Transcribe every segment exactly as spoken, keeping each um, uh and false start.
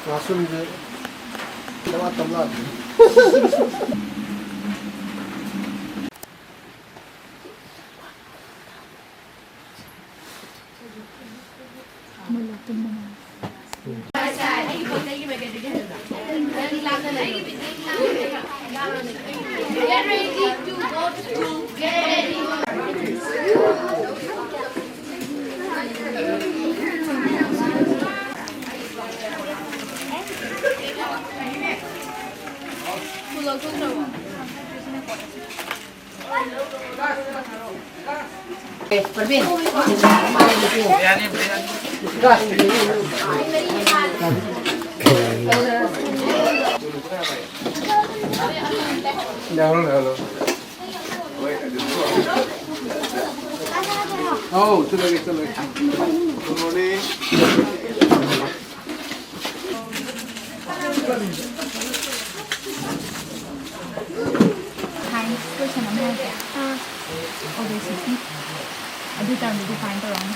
ꯉꯥꯁꯨꯝꯁꯦ ꯗꯃꯥ ꯇꯝꯂꯥ꯫ Get ready to go to school. Get ready. ꯌꯥꯎꯔꯣ, ꯌꯥꯎꯔꯣ꯫ ꯑꯧ, ꯆꯠꯂꯒꯦ, ꯆꯠꯂꯒꯦ꯫ Good morning. Science question ꯑꯃ ꯍꯪꯉꯛꯀꯦ꯫ ꯑꯥ꯫ Obesity꯫ ꯑꯗꯨ term do define ꯇꯧꯔꯛꯑꯣꯅꯦ꯫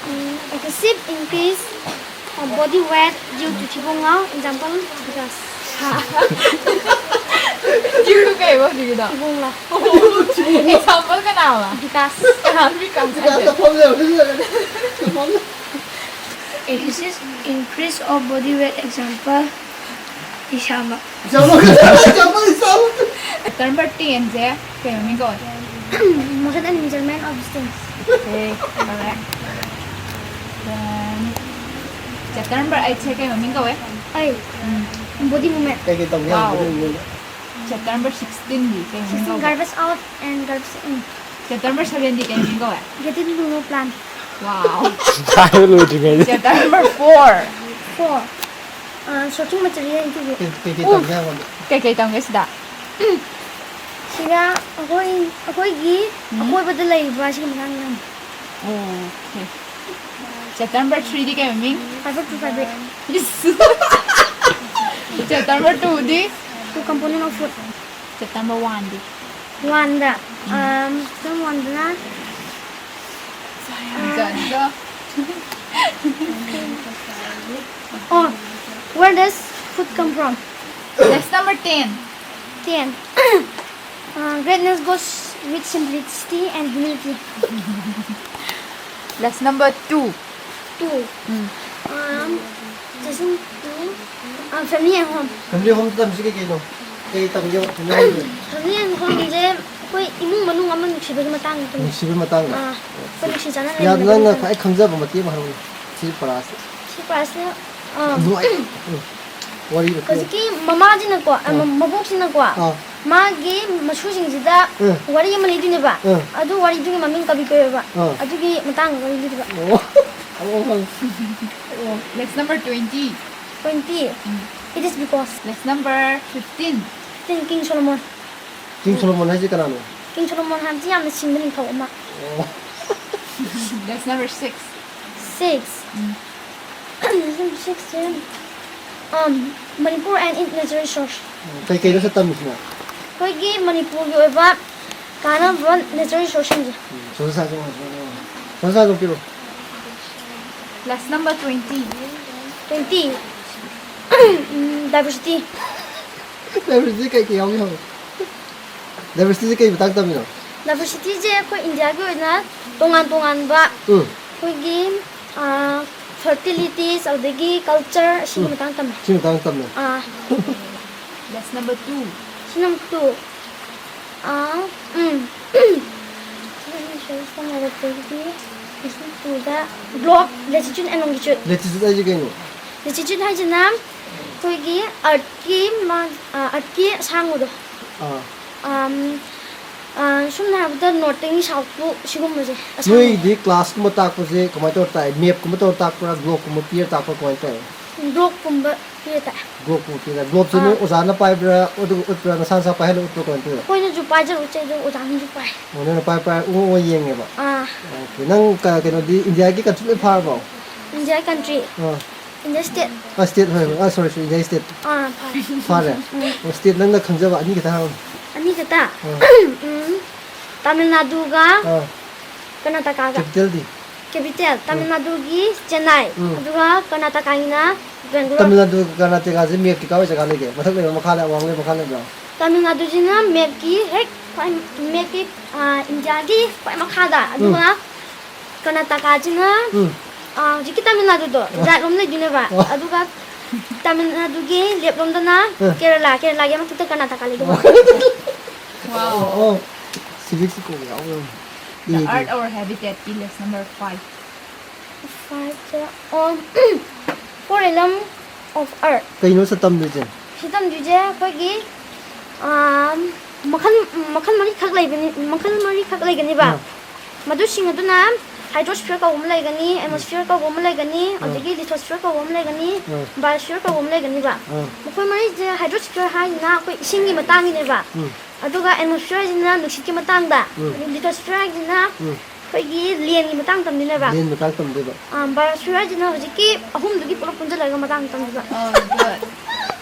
Um, excessive increase of body weight due to ꯊꯤꯕꯣꯡ ꯂꯥꯎ, example, Vikas. Due to ꯀꯩꯕ ꯍꯧꯖꯤꯛꯀꯤꯗꯣ? ꯊꯤꯕꯣꯡ ꯂꯥꯎ꯫ Example ꯀꯅꯥ ꯑꯕ? ꯕꯤꯀꯥꯁ꯫ ꯀꯅꯥꯅꯣ ꯕꯤꯀꯥꯁ ꯍꯥꯏꯁꯦ? ꯕꯤꯀꯥꯁꯇ ꯐꯝ ꯂꯩꯍꯧꯔꯤꯁꯦ꯫ ꯐꯝ ꯂꯩ-, Excessive increase of body weight, example, ꯏꯁꯥꯃꯛ꯫ ꯏꯁꯥꯃꯛ, ꯏꯁꯥꯃꯛ, ꯏꯁꯥꯃꯛ꯫ Chapter number ten ꯁꯦ ꯀꯩ ꯃꯃꯤꯡ ꯀꯧꯋꯦ? Motion and measurement of distance. Okay, correct. Then, chapter number eight ꯁꯦ ꯀꯩ ꯃꯃꯤꯡ ꯀꯧꯋꯦ? ꯑꯩ, ꯎꯝ꯫ Body movement. ꯀꯩ ꯀꯩ ꯇꯧꯒꯦ ꯍꯥꯏꯕ? Wow. Body movement? Chapter number sixteen ꯗꯤ ꯀꯩ ꯃꯃꯤꯡ ꯀꯧꯒꯦ? Garbage out and garbage in. Chapter number seven ꯗꯤ ꯀꯩ ꯃꯃꯤꯡ ꯀꯧꯋꯦ? Getting to know plant. Wow. ꯍꯥꯏꯕ ꯂꯣꯏꯗ꯭ꯔꯤꯉꯩꯗ꯫ Chapter number four. Four. ꯑ, sorting material into the-, ꯀꯩ, ꯀꯩ, ꯀꯩ ꯎꯝ꯫ ꯇꯝꯒꯦ ꯍꯥꯏꯕꯅꯣ? ꯀꯩ ꯀꯩ ꯇꯝꯒꯦ ꯁꯤꯗ? ꯁꯤꯗ ꯑꯩꯈꯣꯏ, ꯑꯩꯈꯣꯏꯒꯤ ꯎꯝ꯫ ꯑꯀꯣꯏꯕꯗ ꯂꯩꯔꯤꯕ ꯁꯤꯒꯤ ꯃꯇꯥꯡꯗ ꯌꯥꯝ꯫ Okay. Chapter number three ꯗꯤ ꯀꯩ ꯃꯃꯤꯡ? Fiber to fabric. Yes. Chapter number two D? Two component of food. Chapter number one D? One the, um. Um, chapter number one ꯗꯅ, ꯖꯥꯠ ꯖꯥꯠ꯫ Food come from? That's number ten. Ten. Uh, greatness goes with simplicity and humility. That's number two. Two. Mm. Um, Lesson two. Um, family and home. Family home ꯇꯝꯁꯤ ꯀꯩ ꯀꯩꯅꯣ? ꯀꯩ ꯇꯝꯒꯦ? Family home. Family and home ꯁꯦ ꯑꯩꯈꯣꯏ ꯏꯃꯨꯡ ꯃꯅꯨꯡ ꯑꯃ ꯅꯨꯡꯁꯤꯕꯒꯤ ꯃꯇꯥꯡꯗ ꯇꯝꯃꯤ꯫ ꯅꯨꯡꯁꯤꯕꯒꯤ ꯃꯇꯥꯡꯗ? ꯑꯥ, ꯑꯩꯈꯣꯏ ꯅꯨꯡꯁꯤ ꯆꯥꯟꯅꯅ ꯌꯥ, ꯂꯩꯃꯤꯟꯅꯕꯒꯤ ꯅꯪꯅ ꯃꯇꯥꯡꯗ꯫ ꯈ꯭ꯋꯥꯏ ꯈꯪꯖꯕ ꯃꯇꯦꯛ ꯑꯃ ꯍꯥꯏꯔꯛꯎꯅꯦ꯫ ꯁꯤ ꯄꯔꯥꯁꯦ꯫ ꯁꯤ ꯄꯔꯥꯁꯦ, ꯑꯥ, ꯅꯨꯡꯉꯥꯏ-, ꯎꯝ꯫ ꯋꯥꯔꯤ ꯃꯇꯦꯛ ꯑꯃ꯫ ꯍꯧꯖꯤꯛꯀꯤ ꯃꯃꯥꯁꯤꯅꯀꯣ, ꯑ, ꯑꯥ꯫ ꯃ-, ꯃꯕꯣꯛꯁꯤꯅꯀꯣ, ꯑꯥ꯫ ꯃꯥꯒꯤ ꯃꯁꯨꯁꯤꯡꯁꯤꯗ ꯑꯥ꯫ ꯋꯥꯔꯤ ꯑꯃ ꯂꯤꯗꯣꯏꯅꯦꯕ꯫ ꯑꯥ꯫ ꯑꯗꯨ ꯋꯥꯔꯤꯗꯨꯒꯤ ꯃꯃꯤꯡ ꯀꯕꯤ ꯀꯣꯏꯔꯕ꯫ ꯑꯥ꯫ ꯑꯗꯨꯒꯤ ꯃꯇꯥꯡꯗ ꯋꯥꯔꯤ ꯂꯤꯗꯣꯏꯕ꯫ ꯑꯣ꯫ ꯑꯣ, ꯈꯪꯉꯦ꯫ That's number twenty. Twenty. Um. It is because. That's number fifteen. King Solomon. King Solomon ꯍꯥꯏꯁꯦ ꯀꯅꯥꯅꯣ? King Solomon ꯍꯥꯏꯕꯁꯤ ꯌꯥꯝꯅ ꯁꯤꯡꯕ ꯅꯤꯡꯊꯧ ꯑꯃ꯫ ꯑꯣ꯫ That's number six. Six. Um. Six say, um, Manipur and its natural resource. ꯎꯝ, ꯀꯩ ꯀꯩꯅꯣ ꯁꯤ ꯇꯝꯃꯤꯁꯤꯅ? ꯑꯩꯈꯣꯏꯒꯤ ꯃꯅꯤꯄꯨꯔꯒꯤ ꯑꯣꯏꯕ ꯀꯥꯟꯅꯕ natural resource ꯁꯤꯡꯁꯦ꯫ ꯎꯝ, social science ꯑꯃ ꯍꯥꯏꯁꯤꯅ? Social science ꯑꯃ ꯄꯤꯔꯛꯑꯣ꯫ Class number twenty. Twenty. ꯎꯝ, diversity. Diversity ꯀꯩ ꯀꯩ ꯌꯥꯎꯒꯦ ꯍꯪꯉꯣ꯫ Diversity ꯁꯦ ꯀꯩ ꯃꯇꯥꯡ ꯇꯝꯃꯤꯅꯣ? Diversity ꯁꯦ ꯑꯩꯈꯣꯏ ꯏꯟꯗꯤꯌꯥꯒꯤ ꯑꯣꯏꯅ ꯇꯣꯉꯥꯟ ꯇꯣꯉꯥꯟꯕ ꯎꯝ꯫ ꯑꯩꯈꯣꯏꯒꯤ, ꯑꯥ, fertilities, ꯑꯗꯨꯗꯒꯤ culture, ꯑꯁꯤꯒꯤ ꯎꯝ꯫ ꯃꯇꯥꯡ ꯇꯝꯃꯦ꯫ ꯁꯤ ꯃꯇꯥꯡ ꯇꯝꯃꯦ꯫ ꯑꯥ꯫ That's number two. ꯁꯤ number two꯫ Ah, um. Let me show you some other things. This is to the globe, latitude and longitude. Latitude ꯍꯥꯏꯁꯦ ꯀꯩꯅꯣ? Latitude ꯍꯥꯏꯁꯤꯅ ꯑꯩꯈꯣꯏꯒꯤ earth ꯀꯤ ꯃꯥ-, ꯑ, earth ꯀꯤ ꯑꯁꯥꯡꯕꯗꯣ꯫ ꯑꯥ꯫ ꯑꯝ, ꯑ, ꯁꯝꯅ ꯍꯥꯏꯔꯕꯗ north ꯇꯒꯤ south ꯐꯥꯎ ꯁꯤꯒꯨꯝꯕꯁꯦ ꯑꯁꯥꯡꯕ꯫ ꯅꯣꯏꯗꯤ class ꯀꯨꯝꯕ ꯇꯥꯛꯄꯁꯦ ꯀꯃꯥꯏꯅ ꯇꯧꯔ ꯇꯥꯛꯑꯦ? Map ꯀꯨꯝꯕ ꯇꯧꯔ ꯇꯥꯛꯄ꯭ꯔꯥ, globe ꯀꯨꯝꯕ ꯄꯤꯔ ꯇꯥꯛꯄ꯭ꯔꯥ, ꯀꯃꯥꯏꯅ ꯇꯧꯋꯦ? Globe ꯀꯨꯝꯕ ꯄꯤꯔ ꯇꯥꯛꯑꯦ꯫ Globe ꯀꯨꯝꯕ ꯄꯤꯔ꯫ Globe ꯁꯦ ꯑꯥ꯫ ꯅꯣꯏ ꯑꯣꯖꯥꯅ ꯄꯥꯏꯕ꯭ꯔꯥ, ꯑꯗꯨꯒ ꯎꯠꯄ꯭ꯔꯥ, ꯅꯁꯥ ꯅꯁꯥ ꯄꯥꯏꯍꯜꯂ ꯎꯠꯄ꯭ꯔꯥ, ꯀꯃꯥꯏꯅ ꯇꯧꯋꯦ? ꯑꯩꯈꯣꯏꯅꯁꯨ ꯄꯥꯏꯖꯔ ꯎꯠꯆꯩ, ꯑꯗꯨꯒ ꯑꯣꯖꯥꯅꯁꯨ ꯄꯥꯏ꯫ ꯑꯣ, ꯅꯣꯏꯅ ꯄꯥꯏ ꯄꯥꯏ ꯎ ꯎ ꯌꯦꯡꯉꯦꯕ? ꯑꯥ꯫ Okay, ꯅꯪ ꯀ-, ꯀꯩꯅꯣꯗꯤ ꯏꯟꯗꯤꯌꯥꯒꯤ country ꯂꯣꯏ ꯐꯥꯔꯕꯣ? India country꯫ ꯑꯥ꯫ India state꯫ ꯑꯥ, state, ꯍꯣꯏ, ꯍꯣꯏ꯫ ꯑꯥ, sorry, sorry, India state꯫ ꯑꯥ, ꯐꯔꯦ꯫ ꯐꯔꯦ? ꯎꯝ꯫ ꯑꯣ, state ꯅꯪꯅ ꯈꯪꯖꯕ ꯑꯅꯤ ꯈꯛꯇ ꯍꯥꯏꯔꯛꯑꯣꯅꯦ꯫ ꯑꯅꯤ ꯈꯛꯇ? ꯑꯥ꯫ ꯎꯝ, ꯇꯥꯃꯤꯜ ꯅꯥꯗꯨꯒ ꯑꯥ꯫ ꯀꯔꯅꯥꯇꯀꯥꯒ꯫ Capital ꯗꯤ? ꯀꯦꯄꯤꯇꯦꯜ ꯇꯥꯃꯤꯜ ꯅꯥꯗꯨꯒꯤ ꯆꯦꯟꯅꯥꯏ, ꯎꯝ꯫ ꯑꯗꯨꯒ ꯀꯔꯅꯥꯇꯀꯥꯒꯤꯅ ꯕꯦꯡꯒꯂꯣꯔ꯫ ꯇꯥꯃꯤꯜ ꯅꯥꯗꯨꯒ ꯀꯔꯅꯥꯇꯀꯥꯁꯦ ꯃꯦꯞꯀꯤ ꯀꯥꯏꯋꯥꯏ ꯖꯒꯥ ꯂꯩꯒꯦ? ꯃꯊꯛ ꯂꯩꯕ꯭ꯔꯥ, ꯃꯈꯥ ꯂꯩꯕ꯭ꯔꯥ, ꯑꯋꯥꯡ ꯂꯩꯕ꯭ꯔꯥ, ꯃꯈꯥ ꯂꯩꯕ꯭ꯔꯥ? ꯇꯥꯃꯤꯜ ꯅꯥꯗꯨꯁꯤꯅ ꯃꯦꯞꯀꯤ ꯍꯦꯛ ꯈ꯭ꯋꯥꯏ, ꯃꯦꯞꯀꯤ, ꯑꯥ, ꯏꯟꯗꯤꯌꯥꯒꯤ ꯈ꯭ꯋꯥꯏ ꯃꯈꯥꯗ, ꯎꯝ꯫ ꯑꯗꯨꯒ ꯀꯔꯅꯥꯇꯀꯥꯁꯤꯅ, ꯎꯝ꯫ ꯑꯥ, ꯍꯧꯖꯤꯛꯀꯤ ꯇꯥꯃꯤꯜ ꯅꯥꯗꯨꯗꯣ, ꯑꯣ꯫ ꯔꯥꯏꯠ ꯂꯣꯝ ꯂꯩꯗꯣꯏꯅꯦꯕ꯫ ꯑꯣ꯫ ꯑꯗꯨꯒ ꯇꯥꯃꯤꯜ ꯅꯥꯗꯨꯒꯤ ꯂꯦꯐ ꯂꯣꯝꯗꯅ ꯑ꯫ ꯀꯦꯔꯂꯥ, ꯀꯦꯔꯂꯥꯒꯤ ꯃꯊꯛꯇ ꯀꯔꯅꯥꯇꯀꯥ ꯂꯩꯗꯣꯏꯕ꯫ ꯑꯣ꯫ ꯑꯣ, ꯑꯣ꯫ Civics ꯀꯧꯕ ꯌꯥꯎꯕ ꯌꯥꯎꯕꯅꯤ꯫ The E D. Art or Habitat ꯀꯤ lesson number five꯫ Five ꯁꯦ, ꯑꯣ, Four Realm of Earth꯫ ꯀꯩꯅꯣ ꯁꯤ ꯇꯝꯗꯣꯏꯁꯦ? ꯁꯤ ꯇꯝꯗꯣꯏꯁꯦ ꯑꯩꯈꯣꯏꯒꯤ, ꯑꯥ, ꯃꯈꯜ, ꯃꯈꯜ ꯃꯔꯤꯈꯛ ꯂꯩꯕꯅꯤ, ꯃꯈꯜ ꯃꯔꯤꯈꯛ ꯂꯩꯒꯅꯤꯕ꯫ ꯑꯥ꯫ ꯃꯗꯨꯁꯤꯡ ꯑꯗꯨꯅ hydrosphere ꯀꯧꯕ ꯑꯃ ꯂꯩꯒꯅꯤ, atmosphere ꯀꯧꯕ ꯑꯃ ꯂꯩꯒꯅꯤ, ꯑꯥ꯫ ꯑꯗꯒꯤ lithosphere ꯀꯧꯕ ꯑꯃ ꯂꯩꯒꯅꯤ, ꯑꯥ꯫ Biosphere ꯀꯧꯕ ꯑꯃ ꯂꯩꯒꯅꯤꯕ꯫ ꯑꯥ꯫ ꯃꯈꯣꯏ ꯃꯔꯤꯁꯦ, hydrosphere ꯍꯥꯏꯁꯤꯅ ꯑꯩꯈꯣꯏ ꯏꯁꯤꯡꯒꯤ ꯃꯇꯥꯡꯒꯤꯅꯦꯕ꯫ ꯎꯝ꯫ ꯑꯗꯨꯒ atmosphere ꯍꯥꯏꯁꯤꯅ ꯅꯨꯡꯁꯤꯠꯀꯤ ꯃꯇꯥꯡꯗ, ꯎꯝ꯫ Lithosphere ꯍꯥꯏꯁꯤꯅ ꯎꯝ꯫ ꯑꯩꯈꯣꯏꯒꯤ ꯂꯦꯟꯒꯤ ꯃꯇꯥꯡ ꯇꯝꯗꯣꯏꯅꯦꯕ꯫ ꯂꯦꯟ ꯃꯇꯥꯡ ꯇꯝꯗꯣꯏꯕ꯫ ꯑꯥ, Biosphere ꯍꯥꯏꯁꯤꯅ ꯍꯧꯖꯤꯛꯀꯤ ꯑꯍꯨꯝꯗꯨꯒꯤ ꯄꯨꯂꯞ ꯄꯨꯟꯁꯤꯜꯂꯒ ꯃꯇꯥꯡ ꯇꯝꯗꯣꯏꯕ꯫ ꯑꯣ, good꯫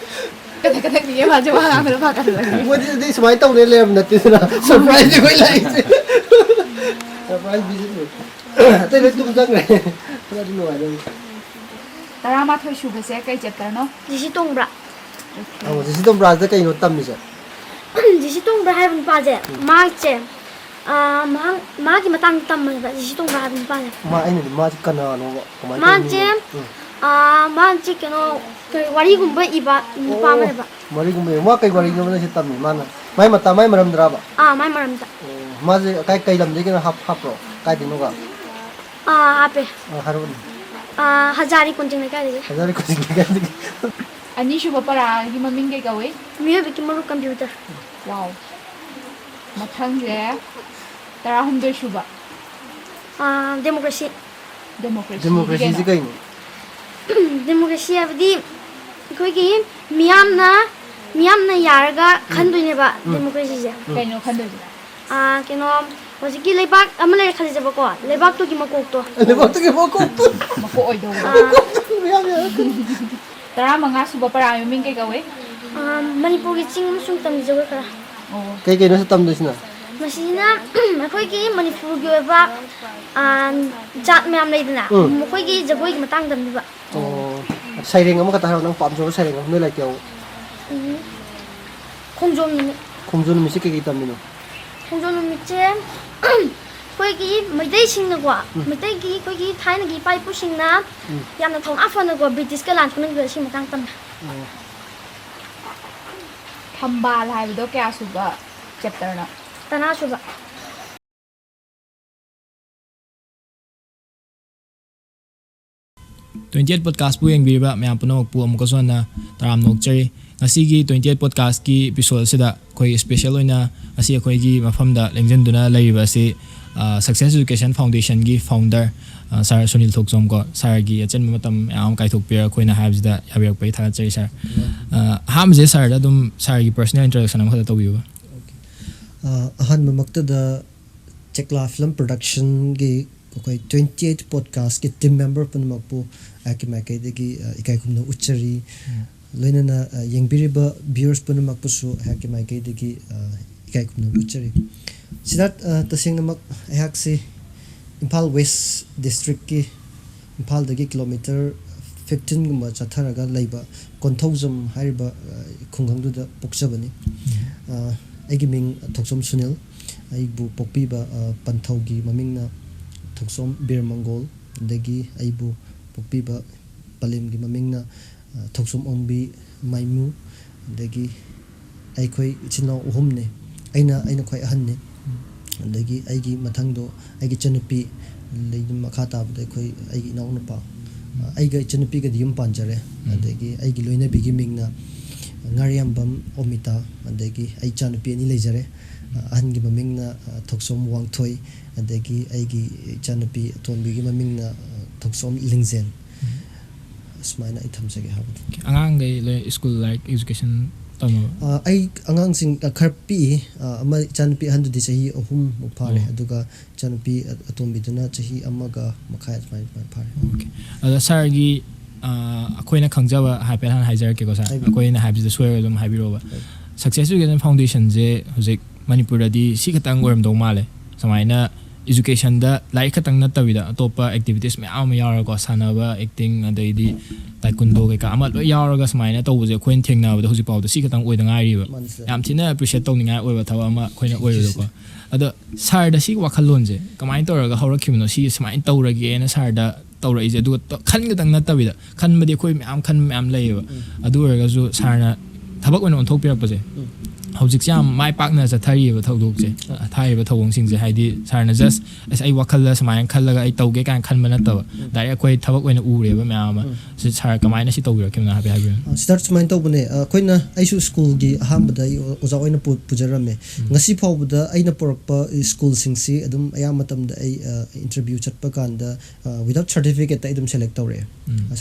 ꯀꯗꯥꯏ ꯀꯗꯥꯏꯗꯒꯤ ꯃꯥꯁꯦ ꯋꯥ ꯉꯥꯡꯕꯗ ꯐꯥꯒꯠꯂꯒ꯫ ꯃꯣꯏꯗꯤ ꯑꯗꯨꯗꯤ ꯁꯨꯃꯥꯏꯅ ꯇꯧꯅꯦ ꯂꯩꯔꯝꯕ ꯅꯠꯇꯦꯗꯅ꯫ Surprise ꯅꯤ ꯑꯩꯈꯣꯏ ꯂꯥꯛꯏꯁꯦ꯫ Surprise visit ꯅꯤ꯫ ꯑꯇꯩ ꯂꯣꯏ ꯇꯨꯝ ꯆꯪꯈ꯭ꯔꯦ꯫ ꯈꯔꯗꯤ ꯅꯨꯡꯉꯥꯏꯗꯧꯔꯤ꯫ ꯇꯔꯥꯃꯥꯊꯣꯏ ꯁꯨꯕꯁꯦ ꯀꯩ chapter ꯅꯣ? G C ꯇꯣꯡꯕ꯭ꯔꯥ꯫ Okay꯫ ꯑꯣ, ꯖꯤ ꯁꯤ ꯇꯣꯡꯕ꯭ꯔꯥꯁꯤꯗ ꯀꯩꯅꯣ ꯇꯝꯃꯤꯁꯦ? ꯖꯤ ꯁꯤ ꯇꯣꯡꯕ꯭ꯔꯥ ꯍꯥꯏꯕ ꯅꯨꯄꯥꯁꯦ, ꯎꯝ꯫ ꯃꯍꯥꯛꯁꯦ, ꯑꯥ, ꯃꯍꯥꯛ, ꯃꯥꯒꯤ ꯃꯇꯥꯡꯗ ꯇꯝꯕꯅꯦꯕ, ꯖꯤ ꯁꯤ ꯇꯣꯡꯕ꯭ꯔꯥ ꯍꯥꯏꯕ ꯅꯨꯄꯥꯁꯦ꯫ ꯃꯥ, ꯑꯩꯅꯗꯤ ꯃꯥꯁꯦ ꯀꯅꯥꯅꯣꯕ? ꯀꯃꯥꯏꯅ ꯇꯧꯕ ꯃꯥꯁꯦ, ꯃꯤꯅꯣ? ꯎꯝ꯫ ꯑꯥ, ꯃꯥꯁꯦ ꯀꯩꯅꯣ, ꯀꯩ ꯋꯥꯔꯤꯒꯨꯝꯕ ꯏꯕ ꯅꯨꯄꯥ ꯑꯣ, ꯑꯃꯅꯦꯕ꯫ ꯋꯥꯔꯤꯒꯨꯝꯕ ꯏꯕ꯫ ꯃꯥ ꯀꯩ ꯋꯥꯔꯤꯅꯣꯕ ꯅꯪꯁꯦ ꯇꯝꯃꯤ? ꯃꯥꯅ ꯃꯥꯏ ꯃꯇꯥ-, ꯃꯥꯏ ꯃꯔꯝꯗ꯭ꯔꯕ? ꯑꯥ, ꯃꯥꯏ ꯃꯔꯝꯗ꯫ ꯑꯣ, ꯃꯥꯁꯦ ꯀꯥꯏ, ꯀꯩ ꯂꯝꯗꯒꯤꯅꯣ ꯍꯥꯞ-, ꯍꯥꯞꯄ꯭ꯔꯣ? ꯀꯥꯏꯗꯩꯅꯣꯒ? ꯑꯥ, ꯍꯥꯞꯄꯦ꯫ ꯑꯥ, ꯍꯥꯏꯔꯛꯑꯣꯅꯦ꯫ ꯑꯥ, ꯍꯖꯥꯔꯤ ꯀꯣꯟꯖꯤꯡ ꯂꯩꯀꯥꯏꯗꯒꯤ꯫ ꯍꯖꯥꯔꯤ ꯀꯣꯟꯖꯤꯡ ꯂꯩꯀꯥꯏꯗꯒꯤ꯫ ꯑꯅꯤꯁꯨꯕ ꯄꯔꯥꯒꯤ ꯃꯃꯤꯡ ꯀꯩ ꯀꯧꯏ? ꯃꯤꯑꯣꯏꯕꯒꯤ ꯃꯔꯨꯞ computer꯫ Wow꯫ ꯃꯊꯪꯁꯦ ꯇꯔꯥꯍꯨꯝꯗꯣꯏ ꯁꯨꯕ꯫ ꯑꯥ, democracy꯫ Democracy ꯗꯤ democracy ꯁꯤ ꯀꯩꯅꯣ? ꯀꯩꯅꯣ? Democracy ꯍꯥꯏꯕꯗꯤ ꯑꯩꯈꯣꯏꯒꯤ ꯃꯤꯌꯥꯝꯅ, ꯃꯤꯌꯥꯝꯅ ꯌꯥꯔꯒ ꯎꯝ꯫ ꯈꯟꯗꯣꯏꯅꯦꯕ ꯎꯝ꯫ Democracy ꯁꯦ꯫ ꯎꯝ꯫ ꯀꯩꯅꯣ ꯈꯟꯗꯣꯏꯁꯦ? ꯑꯥ, ꯀꯩꯅꯣ, ꯍꯧꯖꯤꯛꯀꯤ ꯂꯩꯕꯥꯛ ꯑꯃ ꯂꯩꯔꯦ ꯈꯜꯂꯁꯦꯕꯀꯣ, ꯂꯩꯕꯥꯛꯇꯨꯒꯤ ꯃꯀꯣꯛꯇꯣ꯫ ꯂꯩꯕꯥꯛꯇꯨꯒꯤ ꯃꯀꯣꯛꯇꯣ꯫ ꯃꯀꯣꯛ ꯑꯣꯏꯗꯧꯕ꯫ ꯑꯥ꯫ ꯃꯀꯣꯛꯇꯨ ꯃꯤꯌꯥꯝ ꯌꯥꯔꯒ ꯈꯟꯗꯣꯏꯅꯦ꯫ ꯇꯔꯥꯃꯉꯥ ꯁꯨꯕ ꯄꯔꯥꯒꯤ ꯃꯃꯤꯡ ꯀꯩ ꯀꯧꯏ? ꯑꯥ, ꯃꯅꯤꯄꯨꯔꯒꯤ ꯆꯤꯡ ꯑꯃꯁꯨꯡ ꯇꯝꯒꯤ ꯖꯒꯣꯏ ꯈꯔ꯫ ꯑꯣ꯫ ꯀꯩ ꯀꯩꯅꯣ ꯁꯤ ꯇꯝꯗꯣꯏꯁꯤꯅ? ꯃꯁꯤꯅ ꯑꯩꯈꯣꯏꯒꯤ ꯃꯅꯤꯄꯨꯔꯒꯤ ꯑꯣꯏꯕ, ꯑ, ꯖꯥꯠ ꯃꯌꯥꯝ ꯂꯩꯗꯅ, ꯎꯝ꯫ ꯃꯈꯣꯏꯒꯤ ꯖꯒꯣꯏꯒꯤ ꯃꯇꯥꯡ ꯇꯝꯕꯤꯕ꯫ ꯑꯣ, ꯁꯩꯔꯦꯡ ꯑꯃꯈꯛꯇ ꯍꯥꯏꯔꯣ, ꯅꯪ ꯄꯥꯝꯖꯕ ꯁꯩꯔꯦꯡ ꯑꯃ ꯂꯩꯇꯦ? ꯎꯝ꯫ ꯈꯣꯡꯖꯣꯝ ꯅꯨꯃꯤꯠ꯫ ꯈꯣꯡꯖꯣꯝ ꯅꯨꯃꯤꯠꯁꯦ ꯀꯩꯀꯩ ꯇꯝꯃꯤꯅꯣ? ꯈꯣꯡꯖꯣꯝ ꯅꯨꯃꯤꯠꯁꯦ ꯑꯩꯈꯣꯏꯒꯤ ꯃꯩꯇꯩꯁꯤꯡꯅꯀꯣ, ꯎꯝ꯫ ꯃꯩꯇꯩꯒꯤ ꯑꯩꯈꯣꯏꯒꯤ ꯊꯥꯏꯅꯒꯤ ꯏꯄꯥ ꯏꯄꯨꯁꯤꯡꯅ ꯎꯝ꯫ ꯌꯥꯝꯅ ꯊꯧꯅꯥ ꯐꯅꯀꯣ, ꯕ꯭ꯔꯤꯇꯤꯁꯀ ꯂꯥꯟ ꯁꯣꯛꯅꯈꯤꯕ ꯁꯤ ꯃꯇꯥꯡ ꯇꯝꯃꯦ꯫ ꯑꯣ꯫ ꯊꯝꯕꯥꯜ ꯍꯥꯏꯕꯗꯣ ꯀꯌꯥ ꯁꯨꯕ ꯆꯦꯞꯇꯔꯅꯣ? ꯇꯔꯥ ꯁꯨꯕ꯫ ꯇ꯭ꯋꯦꯟꯇꯤ ꯑꯩꯠ ꯄꯣꯗꯀꯥꯁꯄꯨ ꯌꯦꯡꯕꯤꯔꯤꯕ ꯃꯌꯥꯝ ꯄꯨꯝꯅꯃꯛꯄꯨ ꯑꯃꯨꯛꯀꯁꯨ ꯍꯟꯅ ꯇꯔꯥꯝꯅ ꯑꯣꯛꯆꯔꯤ꯫ ꯉꯁꯤꯒꯤ ꯇ꯭ꯋꯦꯟꯇꯤ ꯑꯩꯠ ꯄꯣꯗꯀꯥꯁꯀꯤ ꯏꯄꯤꯁꯣꯗ ꯑꯁꯤꯗ ꯑꯩꯈꯣꯏ ꯏꯁꯄꯦꯁꯦꯜ ꯑꯣꯏꯅ ꯉꯁꯤ ꯑꯩꯈꯣꯏꯒꯤ ꯃꯐꯝꯗ ꯂꯦꯡꯁꯤꯟꯗꯨꯅ ꯂꯩꯔꯤꯕ ꯑꯁꯤ, ꯑ, ꯁꯛꯁꯦꯁ ꯑꯦꯖꯨꯀꯦꯁꯟ ꯐꯥꯎꯟꯗꯦꯁꯟꯒꯤ ꯐꯥꯎꯟꯗꯔ, ꯑ, ꯁꯥꯔ ꯁꯨꯅꯤꯜ ꯊꯣꯛꯆꯣꯝ ꯀꯣ, ꯁꯥꯔꯒꯤ ꯑꯆꯤꯟꯕ ꯃꯇꯝ ꯃꯌꯥꯝ ꯑꯃ ꯀꯥꯏꯊꯣꯛꯄꯤꯔꯒ ꯑꯩꯈꯣꯏꯅ ꯍꯥꯏꯕꯁꯤꯗ ꯌꯥꯕꯤꯔꯛꯄꯒꯤ ꯊꯥꯒꯠꯆꯔꯤ, ꯁꯥꯔ꯫ ꯑ, ꯑꯍꯥꯟꯕꯁꯦ ꯁꯥꯔꯗ ꯑꯗꯨꯝ ꯁꯥꯔꯒꯤ ꯄꯔꯁꯣꯅꯦꯜ ꯏꯟꯇ꯭ꯔꯣꯗꯛꯁꯟ ꯑꯃꯈꯛꯇ ꯇꯧꯕꯤꯌꯨꯕ꯫ ꯑꯣꯀꯦ꯫ ꯑ, ꯑꯍꯥꯟꯕꯃꯛꯇꯗ ꯆꯦꯛꯂꯥ ꯐꯤꯂꯝ ꯄ꯭ꯔꯣꯗꯛꯁꯟꯒꯤ ꯑꯩꯈꯣꯏ ꯇ꯭ꯋꯦꯟꯇꯤ ꯑꯩꯠ ꯄꯣꯗꯀꯥꯁꯀꯤ ꯇꯤꯝ ꯃꯦꯝꯕꯔ ꯄꯨꯝꯅꯃꯛꯄꯨ ꯑꯩꯍꯥꯛꯀꯤ ꯃꯥꯏꯀꯩꯗꯒꯤ, ꯑ, ꯏꯀꯥꯏ ꯈꯨꯝꯅꯕ ꯎꯠꯆꯔꯤ꯫ ꯎꯝ꯫ ꯂꯣꯏꯅꯅ, ꯑ, ꯌꯦꯡꯕꯤꯔꯤꯕ ꯚ꯭ꯌꯨꯋꯔꯁ ꯄꯨꯝꯅꯃꯛꯄꯨꯁꯨ ꯑꯩꯍꯥꯛꯀꯤ ꯃꯥꯏꯀꯩꯗꯒꯤ, ꯑ, ꯏꯀꯥꯏ ꯈꯨꯝꯅꯕ ꯎꯠꯆꯔꯤ꯫ ꯁꯤꯗꯥꯔꯠ, ꯑ, ꯇꯁꯦꯡꯅꯃꯛ ꯑꯩꯍꯥꯛꯁꯤ ꯏꯝꯐꯥꯜ ꯋꯦꯁ ꯗꯤꯁꯇ꯭ꯔꯤꯛꯀꯤ, ꯏꯝꯐꯥꯜꯗꯒꯤ ꯀꯤꯂꯣꯃꯤꯇꯔ ꯐꯤꯐꯇꯤꯟꯒꯨꯝꯕ ꯆꯠꯊꯔꯒ ꯂꯩꯕ ꯀꯣꯟꯊꯧꯖꯝ ꯍꯥꯏꯔꯤꯕ, ꯑ, ꯈꯨꯡꯒꯪꯗꯨꯗ ꯄꯣꯛꯆꯕꯅꯤ꯫ ꯎꯝ꯫ ꯑ, ꯑꯩꯒꯤ ꯃꯤꯡ ꯊꯣꯛꯆꯣꯝ ꯁꯨꯅꯤꯜ꯫ ꯑꯩꯕꯨ ꯄꯣꯛꯄꯤꯕ, ꯑ, ꯄꯟꯊꯧꯒꯤ ꯃꯃꯤꯡꯅ ꯊꯣꯛꯆꯣꯝ ꯕꯤꯔ ꯃꯪꯒꯣꯜ, ꯑꯗꯒꯤ ꯑꯩꯕꯨ ꯄꯣꯛꯄꯤꯕ ꯄꯂꯦꯝꯒꯤ ꯃꯃꯤꯡꯅ, ꯑ, ꯊꯣꯛꯆꯣꯝ ꯑꯣꯡꯕꯤ ꯃꯥꯏꯃꯨ, ꯑꯗꯒꯤ ꯑꯩꯈꯣꯏ ꯏꯆꯤꯟ ꯏꯅꯥꯎ ꯑꯍꯨꯝꯅꯦ꯫ ꯑꯩꯅ, ꯑꯩꯅ ꯈ꯭ꯋꯥꯏ ꯑꯍꯟꯅꯦ꯫ ꯑꯗꯒꯤ ꯑꯩꯒꯤ ꯃꯊꯪꯗꯣ ꯑꯩꯒꯤ ꯏꯆꯟꯅꯨꯄꯤ, ꯑꯗꯒꯤ ꯃꯈꯥ ꯇꯥꯕꯗ ꯑꯩꯈꯣꯏ, ꯑꯩꯒꯤ ꯏꯅꯥꯎꯅꯨꯄꯥ, ꯑ, ꯑꯩꯒ ꯏꯆꯟꯅꯨꯄꯤꯒꯗꯤ ꯌꯨꯝ ꯄꯥꯟꯖꯔꯦ꯫ ꯎꯝ꯫ ꯑꯗꯒꯤ ꯑꯩꯒꯤ ꯂꯣꯏꯅꯕꯤꯒꯤ ꯃꯤꯡꯅ ꯉꯥꯔꯤꯌꯥꯝꯕꯝ ꯑꯣꯃꯤꯇꯥ, ꯑꯗꯒꯤ ꯑꯩ ꯏꯆꯥꯅꯨꯄꯤ ꯑꯅꯤ ꯂꯩꯖꯔꯦ꯫ ꯑ, ꯑꯍꯟꯒꯤ ꯃꯃꯤꯡꯅ, ꯑ, ꯊꯣꯛꯆꯣꯝ ꯋꯥꯡꯊꯣꯏ, ꯑꯗꯒꯤ ꯑꯩꯒꯤ ꯏꯆꯥꯅꯨꯄꯤ ꯑꯇꯣꯝꯕꯤꯒꯤ ꯃꯃꯤꯡꯅ, ꯑ, ꯊꯣꯛꯆꯣꯝ ꯂꯤꯡꯖꯦꯟ꯫ ꯎꯝ꯫ ꯑꯁꯨꯃꯥꯏꯅ ꯑꯩ ꯊꯝꯖꯒꯦ ꯍꯥꯏꯕꯗꯣ꯫ ꯑꯉꯥꯡꯈꯩ ꯂꯣꯏ ꯁ꯭ꯀꯨꯜ ꯂꯥꯏꯔꯤꯛ, ꯑꯦꯖꯨꯀꯦꯁꯟ ꯇꯝꯃꯕ? ꯑ, ꯑꯩ ꯑꯉꯥꯡꯁꯤꯡ, ꯑ, ꯈꯔ ꯄꯤꯛꯏ꯫ ꯑ, ꯑꯃ ꯏꯆꯥꯅꯨꯄꯤ ꯑꯍꯟꯗꯨꯗꯤ ꯆꯍꯤ ꯑꯍꯨꯝ ꯃꯨꯛ ꯐꯥꯔꯦ꯫ ꯑꯣ꯫ ꯑꯗꯨꯒ ꯏꯆꯥꯅꯨꯄꯤ ꯑ-, ꯑꯇꯣꯝꯕꯤꯗꯨꯅ ꯆꯍꯤ ꯑꯃꯒ ꯃꯈꯥꯏ ꯑꯗꯨꯃꯥꯏꯅ, ꯑꯗꯨꯃꯥꯏꯅ ꯐꯥꯔꯦ꯫ ꯑꯣꯀꯦ꯫ ꯑꯗꯣ ꯁꯥꯔꯒꯤ, ꯑ, ꯑꯩꯈꯣꯏꯅ ꯈꯪꯖꯕ ꯍꯥꯏꯐꯦꯠ ꯍꯥꯟꯅ ꯍꯥꯏꯖꯔꯛꯀꯦꯀꯣ, ꯁꯥꯔ꯫ ꯍꯥꯏꯕꯤꯌꯨ꯫ ꯑꯩꯈꯣꯏꯅ ꯍꯥꯏꯕꯁꯤꯗ ꯁꯣꯏꯔꯒ ꯑꯗꯨꯝ ꯍꯥꯏꯕꯤꯔꯛꯑꯣꯕ꯫ ꯍꯣꯏ꯫ ꯁꯛꯁꯦꯁ ꯑꯦꯖꯨꯀꯦꯁꯟ ꯐꯥꯎꯟꯗꯦꯁꯟꯁꯦ ꯍꯧꯖꯤꯛ ꯃꯅꯤꯄꯨꯔꯗꯗꯤ ꯁꯤ ꯈꯛꯇꯪ ꯑꯣꯏꯔꯝꯗꯧ ꯃꯥꯜꯂꯦ꯫ ꯁꯨꯃꯥꯏꯅ educationꯗ ꯂꯥꯏꯔꯤꯛ ꯈꯛꯇꯪ ꯅꯠꯇꯕꯤꯗ ꯑꯇꯣꯞꯄ activities ꯃꯌꯥꯝ ꯑꯃ ꯌꯥꯎꯔꯒꯀꯣ, ꯁꯥꯟꯅꯕ, acting, ꯑꯗꯩꯗꯤ taekwondo ꯀꯩꯀꯥ ꯑꯃ ꯂꯣꯏ ꯌꯥꯎꯔꯒ ꯁꯨꯃꯥꯏꯅ ꯇꯧꯕꯁꯦ ꯑꯩꯈꯣꯏꯅ ꯊꯦꯡꯅꯕꯗ ꯍꯧꯖꯤꯛꯐꯥꯎꯗ ꯁꯤ ꯈꯛꯇꯪ ꯑꯣꯏꯗ ꯉꯥꯏꯔꯤꯕ꯫ ꯃꯥꯅꯤ, sir꯫ ꯌꯥꯝ ꯊꯤꯅ appreciate ꯇꯧꯅꯤꯡꯉꯥꯏ ꯑꯣꯏꯕ ꯊꯕꯛ ꯑꯃ ꯑꯩꯈꯣꯏꯅ ꯑꯣꯏꯕꯗꯣꯀꯣ꯫ ꯑꯗꯣ sirꯗ ꯁꯤꯒꯤ ꯋꯥꯈꯜꯂꯣꯟꯁꯦ ꯀꯃꯥꯏꯅ ꯇꯧꯔꯒ ꯍꯧꯔꯛꯈꯤꯕꯅꯣ? ꯁꯤ ꯁꯨꯃꯥꯏꯅ ꯇꯧꯔꯒꯦꯅ sirꯗ ꯇꯧꯔꯛꯏꯁꯦ? ꯑꯗꯨꯒ ꯇ-, ꯈꯟ ꯈꯛꯇꯪ ꯅꯠꯇꯕꯤꯗ, ꯈꯟꯕꯗꯤ ꯑꯩꯈꯣꯏ ꯃꯌꯥꯝ ꯈꯟꯕ ꯃꯌꯥꯝ ꯂꯩꯌꯦꯕ꯫ ꯑꯗꯨ ꯑꯣꯏꯔꯒꯁꯨ sirꯅ ꯊꯕꯛ ꯑꯣꯏꯅ ꯑꯣꯟꯊꯣꯛꯄꯤꯔꯛꯄꯁꯦ ꯍꯧꯖꯤꯛꯁꯦ ꯌꯥꯝ ꯃꯥꯏ ꯄꯥꯛꯅ ꯆꯠꯊꯔꯤꯑꯕ ꯊꯧꯗꯣꯛꯁꯦ, ꯊꯥꯔꯤꯕ ꯊꯧꯑꯣꯡꯁꯤꯡꯁꯦ꯫ ꯍꯥꯏꯗꯤ sirꯅ just ꯑꯁ ꯑꯩ ꯋꯥꯈꯜꯗ ꯁꯨꯃꯥꯏꯅ ꯈꯜꯂꯒ ꯑꯩ ꯇꯧꯒꯦ ꯀꯥꯏꯅ ꯈꯟꯕ ꯅꯠꯇꯕ, direct ꯑꯩꯈꯣꯏ ꯊꯕꯛ ꯑꯣꯏꯅ ꯎꯔꯦꯕ ꯃꯌꯥꯝ ꯑꯃ꯫ ꯁꯤ sir ꯀꯃꯥꯏꯅ ꯁꯤ ꯇꯧꯕꯤꯔꯛꯈꯤꯕꯅꯣ ꯍꯥꯏꯐꯦꯠ ꯍꯥꯏꯕꯤꯌꯨ꯫ ꯑ, ꯁꯤꯗꯥꯔꯠ, ꯁꯨꯃꯥꯏꯅ ꯇꯧꯕꯅꯦ꯫ ꯑ, ꯑꯩꯈꯣꯏꯅ, ꯑꯩꯁꯨ ꯁ꯭ꯀꯨꯜꯒꯤ ꯑꯍꯥꯟꯕꯗ ꯑꯩ ꯑꯣ-, ꯑꯣꯖꯥ ꯑꯣꯏꯅ ꯄꯨ-, ꯄꯨꯖꯔꯝꯃꯦ꯫ ꯉꯁꯤ ꯐꯥꯎꯕꯗ ꯑꯩꯅ ꯄꯨꯔꯛꯄ ꯁ꯭ꯀꯨꯜꯁꯤꯡꯁꯤ ꯑꯗꯨꯝ ꯑꯌꯥꯝꯕ ꯃꯇꯝꯗ ꯑꯩ, ꯑ, interview ꯆꯠꯄ ꯀꯥꯟꯗ, ꯑ, without certificateꯇ ꯑꯩ ꯑꯗꯨꯝ select ꯇꯧꯔꯛꯑꯦ꯫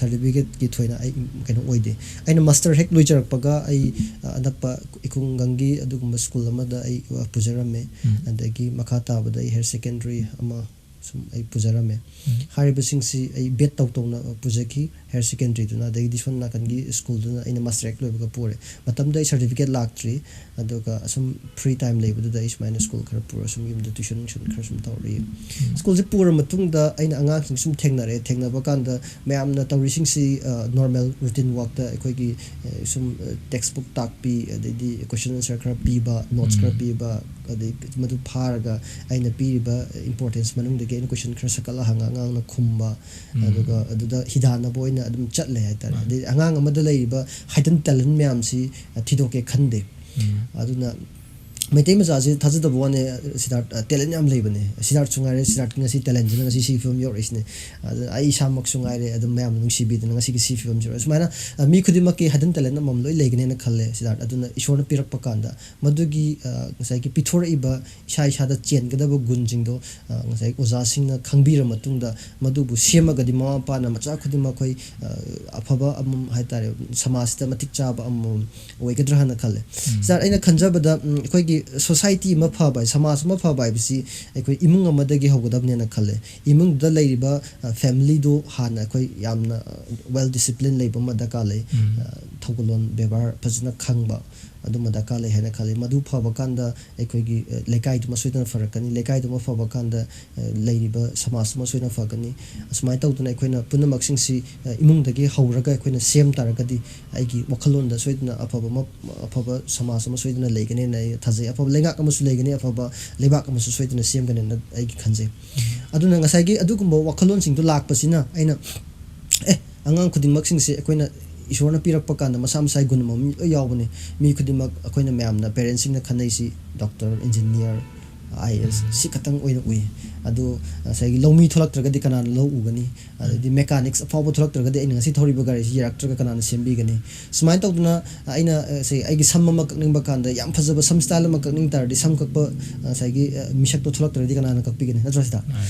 Certificateꯀꯤ ꯊꯣꯏꯅ ꯑꯩ ꯀꯩꯅꯣ ꯑꯣꯏꯗꯦ꯫ ꯑꯩꯅ master ꯍꯦꯛ ꯂꯣꯏꯖꯔꯛꯄꯒ ꯑꯩ, ꯑ, ꯑꯅꯛꯄ ꯏꯈꯨꯡꯒꯪꯒꯤ ꯑꯗꯨꯒꯨꯝꯕ ꯁ꯭ꯀꯨꯜ ꯑꯃꯗ ꯑꯩ, ꯑ, ꯄꯨꯖꯔꯝꯃꯦ꯫ ꯑꯗꯒꯤ ꯃꯈꯥ ꯇꯥꯕꯗ ꯑꯩ higher secondary ꯑꯃ ꯁꯨꯝ ꯑꯩ ꯄꯨꯖꯔꯝꯃꯦ꯫ ꯍꯥꯏꯔꯤꯕꯁꯤꯡꯁꯤ ꯑꯩ ꯕꯦꯠ ꯇꯧ ꯇꯧꯅ ꯄꯨꯖꯈꯤ꯫ Higher secondary ꯗꯨꯅ, ꯑꯗꯒꯤꯗꯤ ꯁꯣꯝ ꯅꯥꯀꯟꯒꯤ ꯁ꯭ꯀꯨꯜꯗꯨꯅ ꯑꯩꯅ master ꯍꯦꯛ ꯂꯣꯏꯕꯒ ꯄꯨꯔꯦ꯫ ꯃꯇꯝꯗꯨꯗ ꯑꯩ certificate ꯂꯥꯛꯇ꯭ꯔꯤ, ꯑꯗꯨꯒ ꯑꯁꯨꯝ free time ꯂꯩꯕꯗꯨꯗ ꯑꯩ ꯁꯨꯃꯥꯏꯅ ꯁ꯭ꯀꯨꯜ ꯈꯔ ꯄꯨꯔ ꯁꯨꯝ ꯌꯨꯝꯗ tuition ꯅꯨꯏꯁꯟ ꯈꯔ ꯁꯨꯝ ꯇꯧꯔꯛꯏ꯫ ꯁ꯭ꯀꯨꯜꯁꯦ ꯄꯨꯔ ꯃꯇꯨꯡꯗ ꯑꯩꯅ ꯑꯉꯥꯡꯁꯤꯡ ꯁꯨꯝ ꯊꯦꯡꯅꯔꯦ꯫ ꯊꯦꯡꯅꯕ ꯀꯥꯟꯗ ꯃꯌꯥꯝꯅ ꯇꯧꯔꯤꯁꯤꯡꯁꯤ, ꯑ, normal routine workꯇ ꯑꯩꯈꯣꯏꯒꯤ, ꯑ, ꯁꯨꯝ, ꯑ, textbook ꯇꯥꯛꯄꯤ, ꯑꯗꯩꯗꯤ question answer ꯈꯔ ꯄꯤꯕ, notes ꯈꯔ ꯄꯤꯕ, ꯑꯗꯩ ꯃꯗꯨ ꯐꯥꯔꯒ ꯑꯩꯅ ꯄꯤꯔꯤꯕ importance ꯃꯅꯨꯡꯗꯒꯤ ꯑꯩꯅ question ꯈꯔ ꯁꯛꯀꯠꯂ ꯍꯪꯉ ꯑꯉꯥꯡꯅ ꯈꯨꯝꯕ, ꯑꯗꯨꯒ ꯑꯗꯨꯗ ꯍꯤꯗꯥꯟꯅꯕ ꯑꯣꯏꯅ ꯑꯗꯨꯝ ꯆꯠꯂꯦ ꯍꯥꯏꯇꯥꯔꯦ꯫ ꯑꯗꯩ ꯑꯉꯥꯡ ꯑꯃꯗ ꯂꯩꯔꯤꯕ hidden talent ꯃꯌꯥꯝꯁꯤ, ꯑ, ꯊꯤꯗꯣꯛꯀꯦ ꯈꯟꯗꯦ꯫ ꯑꯗꯨꯅ ꯃꯩꯇꯩ ꯃꯆꯥꯁꯤ ꯊꯥꯖꯗꯕ ꯋꯥꯅꯦ, ꯁꯤꯗꯥꯔꯠ, ꯑ, talent ꯌꯥꯝ ꯂꯩꯕꯅꯦ꯫ ꯁꯤꯗꯥꯔꯠꯁꯨ ꯉꯥꯏꯔꯦ, ꯁꯤꯗꯥꯔꯠꯀꯤ ꯉꯁꯤ talentꯁꯤꯅ ꯉꯁꯤ ꯁꯤ ꯐꯤꯕꯝ ꯌꯧꯔꯛꯏꯁꯤꯅꯦ꯫ ꯑꯗꯨꯅ ꯑꯩ ꯏꯁꯥꯃꯛꯁꯨ ꯉꯥꯏꯔꯦ, ꯑꯗꯨꯝ ꯃꯌꯥꯝꯅ ꯅꯨꯡꯁꯤꯕꯤꯗꯅ ꯉꯁꯤꯒꯤ ꯁꯤ ꯐꯤꯕꯝꯁꯤ ꯌꯧꯔꯛꯏ꯫ ꯁꯨꯃꯥꯏꯅ, ꯑ, ꯃꯤ ꯈꯨꯗꯤꯡꯃꯛꯀꯤ hidden talent ꯑꯃꯃꯝ ꯂꯣꯏ ꯂꯩꯒꯅꯦꯅ ꯈꯜꯂꯦ, ꯁꯤꯗꯥꯔꯠ꯫ ꯑꯗꯨꯅ ꯏꯁꯣꯔꯅ ꯄꯤꯔꯛꯄ ꯀꯥꯟꯗ ꯃꯗꯨꯒꯤ, ꯑ, ꯉꯁꯥꯏꯒꯤ ꯄꯤꯊꯣꯔꯛꯏꯕ ꯏꯁꯥ ꯏꯁꯥꯗ ꯆꯦꯟꯒꯗꯕ ꯒꯨꯟꯁꯤꯡꯗꯣ, ꯑ, ꯉꯁꯥꯏ ꯑꯣꯖꯥꯁꯤꯡꯅ ꯈꯪꯕꯤꯔ ꯃꯇꯨꯡꯗ ꯃꯗꯨꯕꯨ ꯁꯦꯝꯃꯒꯗꯤ ꯃꯃꯥ ꯃꯄꯥꯅ ꯃꯆꯥ ꯈꯨꯗꯤꯡꯃꯛ ꯑꯩꯈꯣꯏ, ꯑ, ꯑꯐꯕ ꯑꯃꯃꯝ ꯍꯥꯏꯇꯥꯔꯦ, ꯁꯃꯥꯖꯁꯤꯗ ꯃꯇꯤꯛ ꯆꯥꯕ ꯑꯃꯃꯝ ꯑꯣꯏꯒꯗ꯭ꯔꯥ ꯍꯥꯏꯅ ꯈꯜꯂꯦ꯫ ꯁꯥꯔ, ꯑꯩꯅ ꯈꯟꯖꯕꯗ, ꯎꯝ, ꯑꯩꯈꯣꯏꯒꯤ society ꯑꯃ ꯐꯕ, ꯁꯃꯥꯖ ꯑꯃ ꯐꯕ ꯍꯥꯏꯕꯁꯤ ꯑꯩꯈꯣꯏ ꯏꯃꯨꯡ ꯑꯃꯗꯒꯤ ꯍꯧꯒꯗꯕꯅꯦꯅ ꯈꯜꯂꯦ꯫ ꯏꯃꯨꯡꯗꯨꯗ ꯂꯩꯔꯤꯕ, ꯑ, familyꯗꯨ ꯍꯥꯟꯅ ꯑꯩꯈꯣꯏ ꯌꯥꯝꯅ, ꯑ, well discipline ꯂꯩꯕ ꯑꯃ ꯗꯔꯀꯥꯔ ꯂꯩ꯫ ꯎꯝ꯫ ꯑ, ꯊꯧꯒꯜꯂꯣꯟ ꯕꯦꯕꯥꯔ ꯐꯖꯅ ꯈꯪꯕ, ꯑꯗꯨꯝꯕ ꯗꯔꯀꯥꯔ ꯂꯩ ꯍꯥꯏꯅ ꯈꯜꯂꯤ꯫ ꯃꯗꯨ ꯐꯕ ꯀꯥꯟꯗ ꯑꯩꯈꯣꯏꯒꯤ, ꯑ, ꯂꯩꯀꯥꯏꯗꯨꯃ ꯁꯣꯏꯗꯅ ꯐꯔꯛꯀꯅꯤ꯫ ꯂꯩꯀꯥꯏꯗꯨꯃ ꯐꯕ ꯀꯥꯟꯗ, ꯑ, ꯂꯩꯔꯤꯕ ꯁꯃꯥꯖꯇꯨꯃ ꯁꯣꯏꯗꯅ ꯐꯒꯅꯤ꯫ ꯑꯁꯨꯃꯥꯏꯅ ꯇꯧꯗꯅ ꯑꯩꯈꯣꯏꯅ ꯄꯨꯝꯅꯃꯛꯁꯤꯡꯁꯤ, ꯑ, ꯏꯃꯨꯡꯗꯒꯤ ꯍꯧꯔꯒ ꯑꯩꯈꯣꯏꯅ ꯁꯦꯝ ꯇꯥꯔꯒꯗꯤ ꯑꯩꯒꯤ ꯋꯥꯈꯜꯂꯣꯟꯗ ꯁꯣꯏꯗꯅ ꯑꯐꯕ ꯑꯃ, ꯑꯐꯕ ꯁꯃꯥꯖ ꯑꯃ ꯁꯣꯏꯗꯅ ꯂꯩꯒꯅꯦꯅ ꯑꯩ ꯊꯥꯖꯩ꯫ ꯑꯐꯕ ꯂꯩꯉꯥꯛ ꯑꯃꯁꯨ ꯂꯩꯒꯅꯤ, ꯑꯐꯕ ꯂꯩꯕꯥꯛ ꯑꯃꯁꯨ ꯁꯣꯏꯗꯅ ꯁꯦꯝꯒꯅꯦꯅ ꯑꯩꯒꯤ ꯈꯟꯖꯩ꯫ ꯑꯗꯨꯅ ꯉꯁꯥꯏꯒꯤ ꯑꯗꯨꯒꯨꯝꯕ ꯋꯥꯈꯜꯂꯣꯟꯁꯤꯡꯗꯣ ꯂꯥꯛꯄꯁꯤꯅ ꯑꯩꯅ, ꯑꯦ, ꯑꯉꯥꯡ ꯈꯨꯗꯤꯡꯃꯛꯁꯤꯡꯁꯦ ꯑꯩꯈꯣꯏꯅ ꯏꯁꯣꯔꯅ ꯄꯤꯔꯛꯄ ꯀꯥꯟꯗ ꯃꯁꯥ ꯃꯁꯥꯒꯤ ꯒꯨꯟ ꯑꯃꯃꯝ ꯂꯣꯏ ꯌꯥꯎꯕꯅꯤ꯫ ꯃꯤ ꯈꯨꯗꯤꯡꯃꯛ ꯑꯩꯈꯣꯏꯅ ꯃꯌꯥꯝꯅ ꯄꯦꯔꯦꯟꯁꯁꯤꯡꯅ ꯈꯟꯅꯩꯁꯤ doctor, engineer, I A S C ꯈꯛꯇꯪ ꯑꯣꯏꯅ ꯎꯏ꯫ ꯑꯗꯨ ꯉꯁꯥꯏꯒꯤ ꯂꯧꯃꯤ ꯊꯣꯛꯂꯛꯇ꯭ꯔꯒꯗꯤ ꯀꯅꯥꯅ ꯂꯧ ꯎꯒꯅꯤ? ꯑꯗꯩꯗꯤ ꯃꯦꯀꯥꯅꯤꯛꯁ ꯑꯐꯥꯎꯕ ꯊꯣꯛꯂꯛꯇ꯭ꯔꯒꯗꯤ ꯑꯩꯅ ꯉꯁꯤ ꯊꯧꯔꯤꯕ ꯒꯥꯔꯤꯁꯤ ꯌꯥꯔꯛꯇ꯭ꯔꯒ ꯀꯅꯥꯅ ꯁꯦꯝꯕꯤꯒꯅꯤ? ꯁꯨꯃꯥꯏꯅ ꯇꯧꯗꯅ ꯑꯩꯅ, ꯑ, ꯁꯦ, ꯑꯩꯒꯤ ꯁꯝ ꯑꯃ ꯀꯛꯅꯤꯡꯕ ꯀꯥꯟꯗ ꯌꯥꯝ ꯐꯖꯕ ꯁꯝ ꯁ꯭ꯇꯥꯏꯜ ꯑꯃ ꯀꯛꯅꯤꯡ ꯇꯥꯔꯗꯤ ꯁꯝ ꯀꯛꯄ, ꯑ, ꯉꯁꯥꯏꯒꯤ, ꯑ, ꯃꯤꯁꯛꯇꯣ ꯊꯣꯛꯂꯛꯇ꯭ꯔꯗꯤ ꯀꯅꯥꯅ ꯀꯛꯄꯤꯒꯅꯤ? ꯅꯠꯇ꯭ꯔꯣ ꯁꯤꯗ?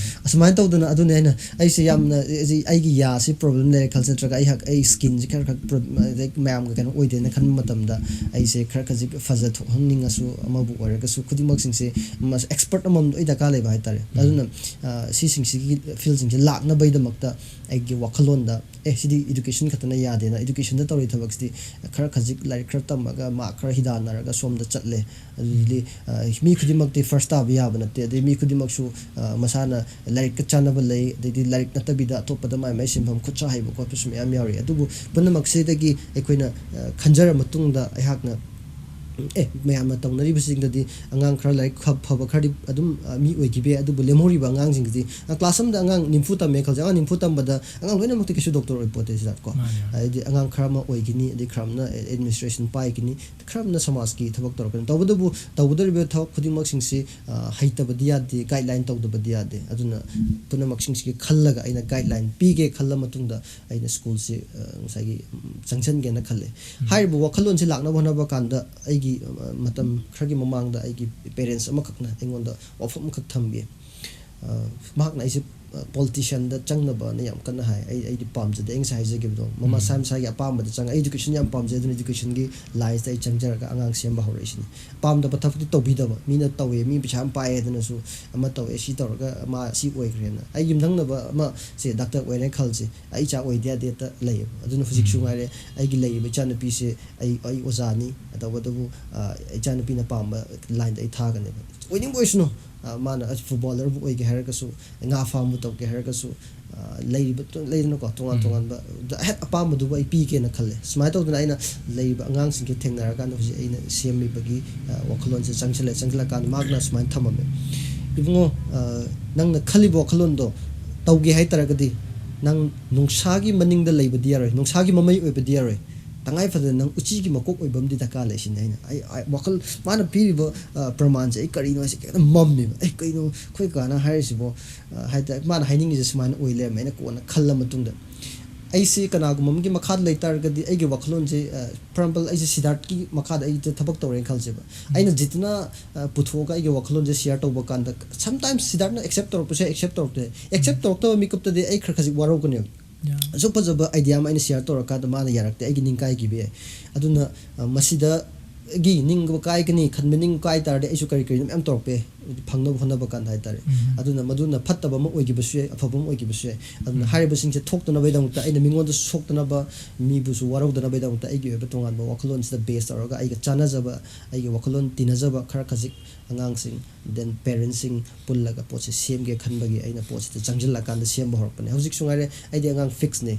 ꯑꯁꯨꯃꯥꯏꯅ ꯇꯧꯗꯅ ꯑꯗꯨꯅꯦ ꯑꯩꯅ, ꯑꯩꯁꯦ ꯌꯥꯝꯅ, ꯑꯩꯁꯦ, ꯑꯩꯒꯤ ꯌꯥꯁꯤ ꯄ꯭ꯔꯣꯕ꯭ꯂꯦꯝ ꯂꯩꯔꯦ ꯈꯜꯂꯁꯤ, ꯅꯠꯇ꯭ꯔꯒ ꯑꯩꯍꯥꯛ, ꯑꯩ ꯁ꯭ꯀꯤꯟꯁꯤ ꯈꯔ ꯈꯔ ꯄ꯭ꯔꯣ-, ꯑꯗꯩ ꯃꯌꯥꯝꯒ ꯀꯩꯅꯣ ꯑꯣꯏꯗꯦꯅ ꯈꯟꯕ ꯃꯇꯝꯗ ꯑꯩꯁꯦ ꯈꯔ ꯈꯖꯤꯛ ꯐꯖꯊꯣꯛꯍꯟꯅꯤꯡꯉꯁꯨ, ꯑꯃꯕꯨ ꯑꯣꯏꯔꯒꯁꯨ, ꯈꯨꯗꯤꯡꯃꯛꯁꯤꯡꯁꯦ ꯃꯁ-, ꯑꯦꯛꯁꯄꯔꯠ ꯑꯃꯃꯝ ꯂꯣꯏ ꯗꯔꯀꯥꯔ ꯂꯩꯕ ꯍꯥꯏꯇꯥꯔꯦ꯫ ꯑꯗꯨꯅ, ꯑ, ꯁꯤꯁꯤꯡꯁꯤꯒꯤ ꯐꯤꯜꯁꯤꯡꯁꯦ ꯂꯥꯛꯅꯕꯒꯤꯗꯃꯛꯇ ꯑꯩꯒꯤ ꯋꯥꯈꯜꯂꯣꯟꯗ, "ꯑꯦ, ꯁꯤꯗꯤ ꯏꯗꯨꯀꯦꯁꯟ ꯈꯛꯇꯅ ꯌꯥꯗꯦꯅ, ꯏꯗꯨꯀꯦꯁꯟꯗ ꯇꯧꯔꯤ ꯊꯕꯛꯁꯤꯗꯤ ꯈꯔ ꯈꯖꯤꯛ ꯂꯥꯏꯔꯤꯛ ꯈꯔ ꯇꯝꯃꯒ ꯃꯥꯔꯛ ꯈꯔ ꯍꯤꯗꯥꯟꯅꯔꯒ ꯁꯣꯝꯗ ꯆꯠꯂꯦ꯫ ꯑꯗꯨꯗꯤ, ꯑ, ꯃꯤ ꯈꯨꯗꯤꯡꯃꯛꯇꯤ ꯐꯥꯔꯁ ꯇꯥꯕ ꯌꯥꯕ ꯅꯠꯇꯦ, ꯑꯗꯩ ꯃꯤ ꯈꯨꯗꯤꯡꯃꯛꯁꯨ, ꯑ, ꯃꯁꯥꯅ ꯂꯥꯏꯔꯤꯛꯀ ꯆꯥꯟꯅꯕ ꯂꯩ, ꯑꯗꯩꯗꯤ ꯂꯥꯏꯔꯤꯛ ꯅꯠꯇꯕꯤꯗ ꯑꯇꯣꯞꯄꯗ ꯃꯥꯏ ꯃꯥꯏ ꯁꯤꯟꯐꯝ ꯈꯨꯠꯁꯥ ꯍꯩꯕ ꯈꯣꯠꯄꯁꯨ ꯃꯌꯥꯝ ꯌꯥꯎꯔꯤ꯫ ꯑꯗꯨꯕꯨ ꯄꯨꯝꯅꯃꯛꯁꯤꯗꯒꯤ ꯑꯩꯈꯣꯏꯅ, ꯑ, ꯈꯟꯖꯔ ꯃꯇꯨꯡꯗ ꯑꯩꯍꯥꯛꯅ, ꯑꯦ, ꯃꯌꯥꯝꯅ ꯇꯧꯅꯔꯤꯕꯁꯤꯡꯗꯗꯤ ꯑꯉꯥꯡ ꯈꯔ ꯂꯥꯏꯔꯤꯛ ꯈ-, ꯐꯕ ꯈꯔꯗꯤ ꯑꯗꯨꯝ, ꯑ, ꯃꯤ ꯑꯣꯏꯈꯤꯕ ꯌꯥꯏ, ꯑꯗꯨꯕꯨ ꯂꯦꯝꯍꯧꯔꯤꯕ ꯑꯉꯥꯡꯁꯤꯡꯁꯤꯗꯤ, ꯑ, ꯀ꯭ꯂꯥꯁ ꯑꯃꯗ ꯑꯉꯥꯡ ꯅꯤꯐꯨ ꯇꯝꯃꯦ ꯈꯜꯂꯁꯦ, ꯑꯉꯥꯡ ꯅꯤꯐꯨ ꯇꯝꯕꯗ ꯑꯉꯥꯡ ꯂꯣꯏꯅꯃꯛꯇꯤ ꯀꯩꯁꯨ ꯗꯣꯛꯇꯔ ꯑꯣꯏ ꯄꯣꯠꯇꯦ ꯁꯤꯗꯀꯣ꯫ ꯃꯥꯅꯦ, ꯃꯥꯅꯦ꯫ ꯍꯥꯏꯗꯤ ꯑꯉꯥꯡ ꯈꯔ ꯑꯃ ꯑꯣꯏꯒꯅꯤ, ꯑꯗꯩ ꯈꯔ ꯑꯃꯅ ꯑꯦꯗꯃꯤꯅꯤꯁꯇ꯭ꯔꯦꯁꯟ ꯄꯥꯏꯒꯅꯤ, ꯈꯔ ꯑꯃꯅ ꯁꯃꯥꯖꯀꯤ ꯊꯕꯛ ꯇꯧꯔꯛꯀꯅꯤ꯫ ꯇꯧꯕꯇꯕꯨ ꯇꯧꯒꯗꯧꯔꯤꯕ ꯊꯕꯛ ꯈꯨꯗꯤꯡꯃꯛꯁꯤꯡꯁꯤ, ꯑ, ꯍꯩꯇꯕꯗꯤ ꯌꯥꯗꯦ, ꯒꯥꯏꯗꯂꯥꯏꯟ ꯇꯧꯗꯕꯗꯤ ꯌꯥꯗꯦ꯫ ꯑꯗꯨꯅ ꯄꯨꯝꯅꯃꯛꯁꯤꯡꯁꯤꯒꯤ ꯈꯜꯂꯒ ꯑꯩꯅ ꯒꯥꯏꯗꯂꯥꯏꯟ ꯄꯤꯒꯦ ꯈꯜꯂ ꯃꯇꯨꯡꯗ ꯑꯩꯅ ꯁ꯭ꯀꯨꯜꯁꯤ, ꯑ, ꯉꯁꯥꯏꯒꯤ, ꯎꯝ, ꯆꯪꯁꯤꯟꯒꯦꯅ ꯈꯜꯂꯦ꯫ ꯍꯥꯏꯔꯤꯕ ꯋꯥꯈꯜꯂꯣꯟꯁꯤ ꯂꯥꯛꯅꯕ ꯍꯣꯠꯅꯕ ꯀꯥꯟꯗ ꯑꯩꯒꯤ, ꯑ, ꯃꯇꯝ ꯈꯔꯒꯤ ꯃꯃꯥꯡꯗ ꯑꯩꯒꯤ ꯄꯦꯔꯦꯟꯁ ꯑꯃꯈꯛꯅ ꯑꯩꯉꯣꯟꯗ ꯋꯥꯐꯝ ꯑꯃꯈꯛ ꯊꯝꯕꯤ꯫ ꯑ, ꯃꯍꯥꯛꯅ ꯑꯩꯁꯦ ꯄꯣꯂꯤꯇꯤꯁꯤꯌꯥꯟꯗ ꯆꯪꯅꯕꯅ ꯌꯥꯝ ꯀꯟꯅ ꯍꯥꯏ꯫ ꯑꯩ ꯑꯩꯗꯤ ꯄꯥꯝꯖꯗꯦ, ꯑꯩ ꯉꯁꯥꯏ ꯍꯥꯏꯖꯈꯤꯕꯗꯣ, ꯃꯃꯥ ꯃꯁꯥ ꯃꯁꯥꯒꯤ ꯑꯄꯥꯝꯕꯗ ꯆꯪꯉ, ꯑꯩ ꯏꯗꯨꯀꯦꯁꯟ ꯌꯥꯝ ꯄꯥꯝꯖꯩ, ꯑꯗꯨꯅ ꯏꯗꯨꯀꯦꯁꯟꯒꯤ ꯂꯥꯏꯟꯁꯇ ꯑꯩ ꯆꯪꯖꯔꯒ ꯑꯉꯥꯡ ꯁꯦꯝꯕ ꯍꯧꯔꯛꯏꯁꯤꯅꯤ꯫ ꯄꯥꯝꯗꯕ ꯊꯕꯛꯇꯤ ꯇꯧꯕꯤꯗꯕ, ꯃꯤꯅ ꯇꯧꯋꯦ, ꯃꯤ ꯄꯩꯁꯥ ꯌꯥꯝ ꯄꯥꯏ ꯍꯥꯏꯗꯅꯁꯨ ꯑꯃ ꯇꯧꯋꯦ, ꯁꯤ ꯇꯧꯔꯒ ꯃꯥ ꯁꯤ ꯑꯣꯏꯈ꯭ꯔꯦꯅ꯫ ꯑꯩ ꯌꯨꯝꯊꯪꯅꯕ ꯑꯃꯁꯦ ꯗꯥꯛꯇꯔ ꯑꯣꯏꯔꯦ ꯈꯜꯁꯦ, ꯑꯩ ꯏꯆꯥ ꯑꯣꯏꯗ ꯌꯥꯗꯦ ꯍꯦꯛꯇ ꯂꯩꯌꯦꯕ꯫ ꯑꯗꯨꯅ ꯍꯧꯖꯤꯛꯁꯨ ꯉꯥꯏꯔꯦ, ꯑꯩꯒꯤ ꯂꯩꯔꯤꯕ ꯏꯆꯥꯅꯨꯄꯤꯁꯦ ꯑꯩ ꯑꯩ ꯑꯣꯖꯥꯅꯤ, ꯇꯧꯕꯇꯕꯨ ꯏꯆꯥꯅꯨꯄꯤꯅ ꯄꯥꯝꯕ ꯂꯥꯏꯟꯗ ꯑꯩ ꯊꯥꯒꯅꯦꯕ꯫ ꯑꯣꯏꯅꯤꯡꯕ ꯑꯣꯏꯁꯅꯨ, ꯃꯥꯅ ꯐꯨꯠꯕꯣꯂꯔꯕꯨ ꯑꯣꯏꯒꯦ ꯍꯥꯏꯔꯒꯁꯨ, ꯉꯥ ꯐꯥꯝꯕꯨ ꯇꯧꯒꯦ ꯍꯥꯏꯔꯒꯁꯨ, ꯂꯩꯔꯤꯕ ꯂꯩꯗꯅꯀꯣ, ꯇꯣꯉꯥꯟ ꯇꯣꯉꯥꯟꯕ ꯑꯍꯦꯛ ꯑꯄꯥꯝꯕꯗꯨꯕꯨ ꯑꯩ ꯄꯤꯒꯦꯅ ꯈꯜꯂꯦ꯫ ꯁꯨꯃꯥꯏꯅ ꯇꯧꯗꯅ ꯑꯩꯅ ꯂꯩꯔꯤꯕ ꯑꯉꯥꯡꯁꯤꯡꯁꯦ ꯊꯦꯡꯅꯔꯀꯥꯟꯗ ꯍꯧꯖꯤꯛ ꯑꯩꯅ ꯁꯦꯝꯃꯤꯕꯒꯤ ꯋꯥꯈꯜꯂꯣꯟꯁꯦ ꯆꯪꯁꯤꯜꯂꯦ꯫ ꯆꯪꯁꯤꯜꯂꯀꯥꯟꯗ ꯃꯍꯥꯛꯅ ꯁꯨꯃꯥꯏꯅ ꯊꯝꯃꯝꯃꯦ, "ꯏꯕꯨꯡꯉꯣ, ꯅꯪꯅ ꯈꯜꯂꯤꯕ ꯋꯥꯈꯜꯂꯣꯟꯗꯣ ꯇꯧꯒꯦ ꯍꯥꯏꯇꯥꯔꯒꯗꯤ, ꯅꯪ ꯅꯨꯡꯁꯥꯒꯤ ꯃꯅꯤꯡꯗ ꯂꯩꯕꯗꯤ ꯌꯥꯔꯣꯏ, ꯅꯨꯡꯁꯥꯒꯤ ꯃꯃꯩ ꯑꯣꯏꯕꯗꯤ ꯌꯥꯔꯣꯏ, ꯇꯉꯥꯏ ꯐꯗꯅ ꯅꯪ ꯎꯆꯤꯒꯤ ꯃꯀꯣꯛ ꯑꯣꯏꯕ ꯑꯃꯗꯤ ꯗꯔꯀꯥꯔ ꯂꯩ", ꯁꯤꯅꯤ꯫ ꯑꯩꯅ ꯑꯩ ꯋꯥꯈꯜ, ꯃꯥꯅ ꯄꯤꯔꯤꯕ ꯄ꯭ꯔꯃꯥꯟꯁꯦ ꯑꯩ ꯀꯔꯤꯅꯣ ꯍꯥꯏꯁꯦ ꯈꯤꯇꯪ ꯃꯝꯃꯦꯕ꯫ "ꯑꯦ, ꯀꯩꯅꯣ ꯑꯩꯈꯣꯏ ꯀꯥꯅ ꯍꯥꯏꯔꯤꯁꯤꯕꯣ?" ꯍꯥꯏꯇꯥꯔꯦ, ꯃꯥꯅ ꯍꯥꯏꯅꯤꯡꯉꯤꯁꯦ ꯁꯨꯃꯥꯏꯅ ꯑꯣꯏ ꯂꯩꯔꯝꯃꯦ꯫ ꯑꯩꯅ ꯀꯣꯟꯅ ꯈꯜꯂ ꯃꯇꯨꯡꯗ, ꯑꯩꯁꯦ ꯀꯅꯥꯒꯨꯝꯕ ꯑꯃꯒꯤ ꯃꯈꯥꯗ ꯂꯩꯇꯥꯔꯒꯗꯤ, ꯑꯩꯒꯤ ꯋꯥꯈꯜꯂꯣꯟꯁꯦ, ꯐꯣꯔ ꯑꯦꯛꯖꯥꯝꯄꯜ, ꯑꯩꯁꯦ ꯁꯤꯗꯥꯔꯠꯀꯤ ꯃꯈꯥꯗ ꯑꯩꯁꯦ ꯊꯕꯛ ꯇꯧꯔꯦꯅ ꯈꯜꯁꯦꯕ꯫ ꯑꯩꯅ ꯖꯤꯠꯇꯅ ꯄꯨꯊꯣꯛꯑꯒ ꯑꯩꯒꯤ ꯋꯥꯈꯜꯂꯣꯟꯁꯦ ꯁꯤꯌꯥꯔ ꯇꯧꯕ ꯀꯥꯟꯗ, ꯁꯝꯇꯥꯏꯝꯁ ꯁꯤꯗꯥꯔꯠꯅ ꯑꯦꯛꯁꯦꯞ ꯇꯧꯔꯛꯄꯁꯨ ꯌꯥꯏ, ꯑꯦꯛꯁꯦꯞ ꯇꯧꯔꯛꯇꯦ꯫ ꯑꯦꯛꯁꯦꯞ ꯇꯧꯔꯛꯇꯕ ꯃꯤꯀꯨꯞꯇꯗꯤ ꯑꯩ ꯈꯔ ꯈꯖꯤꯛ ꯋꯥꯔꯧꯒꯅꯦꯕ꯫ ꯑꯁꯨꯛ ꯐꯖꯕ ꯑꯥꯏꯗꯤꯌꯥ ꯑꯃ ꯑꯩꯅ ꯁꯤꯌꯥꯔ ꯇꯧꯔꯀꯥꯟꯗ ꯃꯥꯅ ꯌꯥꯔꯛꯇꯦ, ꯑꯩꯒꯤ ꯅꯤꯡ ꯀꯥꯏꯈꯤꯕ ꯌꯥꯏ꯫ ꯑꯗꯨꯅ ꯃꯁꯤꯗꯒꯤ ꯅꯤꯡꯕ ꯀꯥꯏꯒꯅꯤ ꯈꯟꯕ, ꯅꯤꯡ ꯀꯥꯏ ꯇꯥꯔꯗꯤ ꯑꯩꯁꯨ ꯀꯔꯤ ꯀꯔꯤꯅꯣ ꯃꯌꯥꯝ ꯇꯧꯔꯛꯄ ꯌꯥꯏ, ꯐꯪꯅꯕ ꯍꯣꯠꯅꯕ ꯀꯥꯟꯗ ꯍꯥꯏꯇꯥꯔꯦ꯫ ꯑꯗꯨꯅ ꯃꯗꯨꯅ ꯐꯠꯇꯕ ꯑꯃ ꯑꯣꯏꯈꯤꯕꯁꯨ ꯌꯥꯏ, ꯑꯐꯕ ꯑꯃ ꯑꯣꯏꯈꯤꯕꯁꯨ ꯌꯥꯏ꯫ ꯑꯗꯨꯅ ꯍꯥꯏꯔꯤꯕꯁꯤꯡꯁꯦ ꯊꯣꯛꯇꯅꯕꯒꯤꯗꯃꯛꯇ, ꯑꯩꯅ ꯃꯤꯉꯣꯟꯗ ꯁꯣꯛꯇꯅꯕ, ꯃꯤꯕꯨꯁꯨ ꯋꯥꯔꯧꯗꯅꯕꯒꯤꯗꯃꯛꯇ ꯑꯩꯒꯤ ꯑꯣꯏꯕ ꯇꯣꯉꯥꯟꯕ ꯋꯥꯈꯜꯂꯣꯟꯁꯤꯗ ꯕꯦꯁ ꯇꯧꯔꯒ, ꯑꯩꯒ ꯆꯥꯟꯅꯖꯕ, ꯑꯩꯒꯤ ꯋꯥꯈꯜꯂꯣꯟ ꯇꯤꯟꯅꯖꯕ ꯈꯔ ꯈꯖꯤꯛ ꯑꯉꯥꯡꯁꯤꯡ, ꯗꯦꯟ ꯄꯦꯔꯦꯟꯁꯁꯤꯡ ꯄꯨꯜꯂꯒ ꯄꯣꯠꯁꯦ ꯁꯦꯝꯒꯦ ꯈꯟꯕꯒꯤ ꯑꯩꯅ ꯄꯣꯠꯁꯤꯗ ꯆꯪꯁꯤꯜꯂꯀꯥꯟꯗ ꯁꯦꯝꯕ ꯍꯧꯔꯛꯄꯅꯦ꯫ ꯍꯧꯖꯤꯛꯁꯨ ꯉꯥꯏꯔꯦ, ꯑꯩꯗꯤ ꯑꯉꯥꯡ ꯐꯤꯛꯁꯅꯦ꯫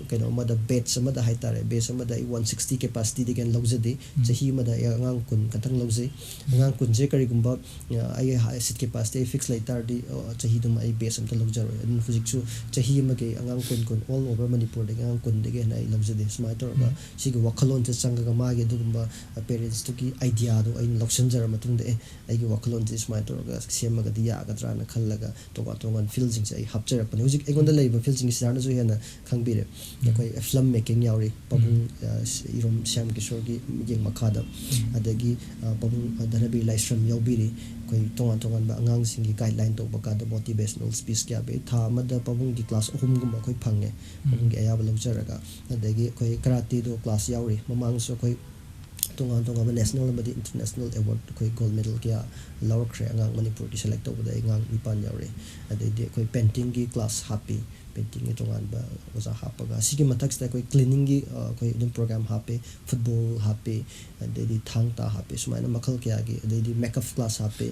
ꯀꯩꯅꯣ ꯑꯃꯗ, ꯕꯦꯠꯁ ꯑꯃꯗ ꯍꯥꯏꯇꯥꯔꯦ, ꯕꯦꯠꯁ ꯑꯃꯗ ꯑꯩ ꯋꯥꯟ ꯁꯤꯛꯁꯇꯤ ꯀꯦꯄꯥꯁꯤꯇꯤꯗꯒꯤ ꯍꯦꯟꯅ ꯂꯧꯖꯗꯦ꯫ ꯆꯍꯤ ꯑꯃꯗ ꯑꯩ ꯑꯉꯥꯡ ꯀꯨꯟ ꯈꯛꯇꯪ ꯂꯧꯖꯩ꯫ ꯑꯉꯥꯡ ꯀꯨꯟꯁꯦ ꯀꯔꯤꯒꯨꯝꯕ ꯑꯩꯒꯤ ꯁꯤꯠ ꯀꯦꯄꯥꯁꯤꯇꯤ ꯑꯩ ꯐꯤꯛꯁ ꯂꯩ ꯇꯥꯔꯗꯤ, ꯆꯍꯤꯗꯨꯃ ꯑꯩ ꯕꯦꯠꯁ ꯑꯝꯇ ꯂꯧꯖꯔꯣꯏ꯫ ꯑꯗꯨꯅ ꯍꯧꯖꯤꯛꯁꯨ ꯆꯍꯤ ꯑꯃꯒꯤ ꯑꯉꯥꯡ ꯀꯨꯟ, ꯀꯨꯟ, ꯑꯣꯜ ꯑꯣꯚꯔ ꯃꯅꯤꯄꯨꯔꯗꯒꯤ ꯑꯉꯥꯡ ꯀꯨꯟꯗꯒꯤ ꯍꯦꯟꯅ ꯑꯩ ꯂꯧꯖꯗꯦ꯫ ꯁꯨꯃꯥꯏꯅ ꯇꯧꯔꯒ ꯁꯤꯒꯤ ꯋꯥꯈꯜꯂꯣꯟꯁꯦ ꯆꯪꯉꯒ ꯃꯥꯒꯤ ꯑꯗꯨꯒꯨꯝꯕ ꯄꯦꯔꯦꯟꯁꯇꯨꯒꯤ ꯑꯥꯏꯗꯤꯌꯥꯗꯣ ꯑꯩꯅ ꯂꯧꯁꯤꯟꯖꯔ ꯃꯇꯨꯡꯗ, "ꯑꯦ, ꯑꯩꯒꯤ ꯋꯥꯈꯜꯂꯣꯟꯁꯦ ꯁꯨꯃꯥꯏꯅ ꯇꯧꯔꯒ ꯁꯦꯝꯃꯒꯗꯤ ꯌꯥꯒꯗ꯭ꯔꯥꯅ" ꯈꯜꯂꯒ ꯇꯣꯉꯥꯟ ꯇꯣꯉꯥꯟꯕ ꯐꯤꯜꯁꯤꯡꯁꯦ ꯑꯩ ꯍꯥꯞꯆꯔꯛꯄꯅꯦ꯫ ꯍꯧꯖꯤꯛ ꯑꯩꯉꯣꯟꯗ ꯂꯩꯔꯤꯕ ꯐꯤꯜꯁꯤꯡꯁꯤ ꯁꯤꯗꯥꯔꯅꯁꯨ ꯍꯦꯟꯅ ꯈꯪꯕꯤꯔꯦ꯫ ꯑꯩꯈꯣꯏ ꯐꯤꯂꯝ ꯃꯦꯀꯤꯡ ꯌꯥꯎꯔꯤ, ꯄꯥꯕꯨꯡ ꯏꯔꯣꯝ ꯁ꯭ꯌꯥꯝ ꯀꯤꯁꯣꯔꯒꯤ ꯃꯤꯠꯌꯦꯡ ꯃꯈꯥꯗ, ꯑꯗꯒꯤ ꯄꯥꯕꯨꯡ ꯙꯅꯕꯤꯔ ꯂꯥꯏꯁ꯭ꯔꯝ ꯌꯥꯎꯕꯤꯔꯤ꯫ ꯑꯩꯈꯣꯏ ꯇꯣꯉꯥꯟ ꯇꯣꯉꯥꯟꯕ ꯑꯉꯥꯡꯁꯤꯡꯒꯤ ꯒꯥꯏꯗꯂꯥꯏꯟ ꯇꯧꯕ ꯀꯥꯟꯗ ꯃꯣꯇꯤꯚꯦꯁꯅꯦꯜ ꯁ꯭ꯄꯤꯆ ꯀꯌꯥ ꯄꯤ꯫ ꯊꯥ ꯑꯃꯗ ꯄꯥꯕꯨꯡꯒꯤ ꯀ꯭ꯂꯥꯁ ꯑꯍꯨꯝꯒꯨꯝꯕ ꯑꯩꯈꯣꯏ ꯐꯪꯉꯦ, ꯄꯥꯕꯨꯡꯒꯤ ꯑꯌꯥꯕ ꯂꯧꯖꯔꯒ꯫ ꯑꯗꯒꯤ ꯑꯩꯈꯣꯏ ꯀꯔꯥꯇꯦꯗꯣ ꯀ꯭ꯂꯥꯁ ꯌꯥꯎꯔꯤ꯫ ꯃꯃꯥꯡꯁꯨ ꯑꯩꯈꯣꯏ ꯇꯣꯉꯥꯟ ꯇꯣꯉꯥꯟꯕ ꯅꯦꯁꯅꯦꯜ ꯑꯃꯗꯤ ꯏꯟꯇꯔꯅꯦꯁꯅꯦꯜ ꯑꯦꯋꯥꯔꯗ ꯑꯩꯈꯣꯏ ꯒꯣꯜꯗ ꯃꯦꯗꯜ ꯀꯌꯥ ꯂꯧꯔꯛꯈ꯭ꯔꯦ ꯑꯉꯥꯡ ꯃꯅꯤꯄꯨꯔꯒꯤ ꯁꯦꯂꯦꯛ ꯇꯧꯕꯗ ꯑꯩ ꯑꯉꯥꯡ ꯅꯤꯄꯥꯟ ꯌꯥꯎꯔꯛꯑꯦ꯫ ꯑꯗꯩꯗꯤ ꯑꯩꯈꯣꯏ ꯄꯦꯟꯇꯤꯡꯒꯤ ꯀ꯭ꯂꯥꯁ ꯍꯥꯞꯄꯤ, ꯄꯦꯟꯇꯤꯡꯒꯤ ꯇꯣꯉꯥꯟꯕ ꯑꯣꯖꯥ ꯍꯥꯞꯄꯒ꯫ ꯁꯤꯒꯤ ꯃꯊꯛꯁꯤꯗ ꯑꯩꯈꯣꯏ ꯀ꯭ꯂꯤꯅꯤꯡꯒꯤ, ꯑ, ꯑꯩꯈꯣꯏ ꯑꯗꯨꯝ ꯄ꯭ꯔꯣꯒ꯭ꯔꯥꯝ ꯍꯥꯞꯄꯤ, ꯐꯨꯠꯕꯣꯜ ꯍꯥꯞꯄꯤ, ꯑꯗꯩꯗꯤ ꯊꯥꯡ ꯇꯥ ꯍꯥꯞꯄꯤ, ꯁꯨꯃꯥꯏꯅ ꯃꯈꯜ ꯀꯌꯥꯒꯤ, ꯑꯗꯩꯗꯤ ꯃꯦꯀꯞ ꯀ꯭ꯂꯥꯁ ꯍꯥꯞꯄꯤ,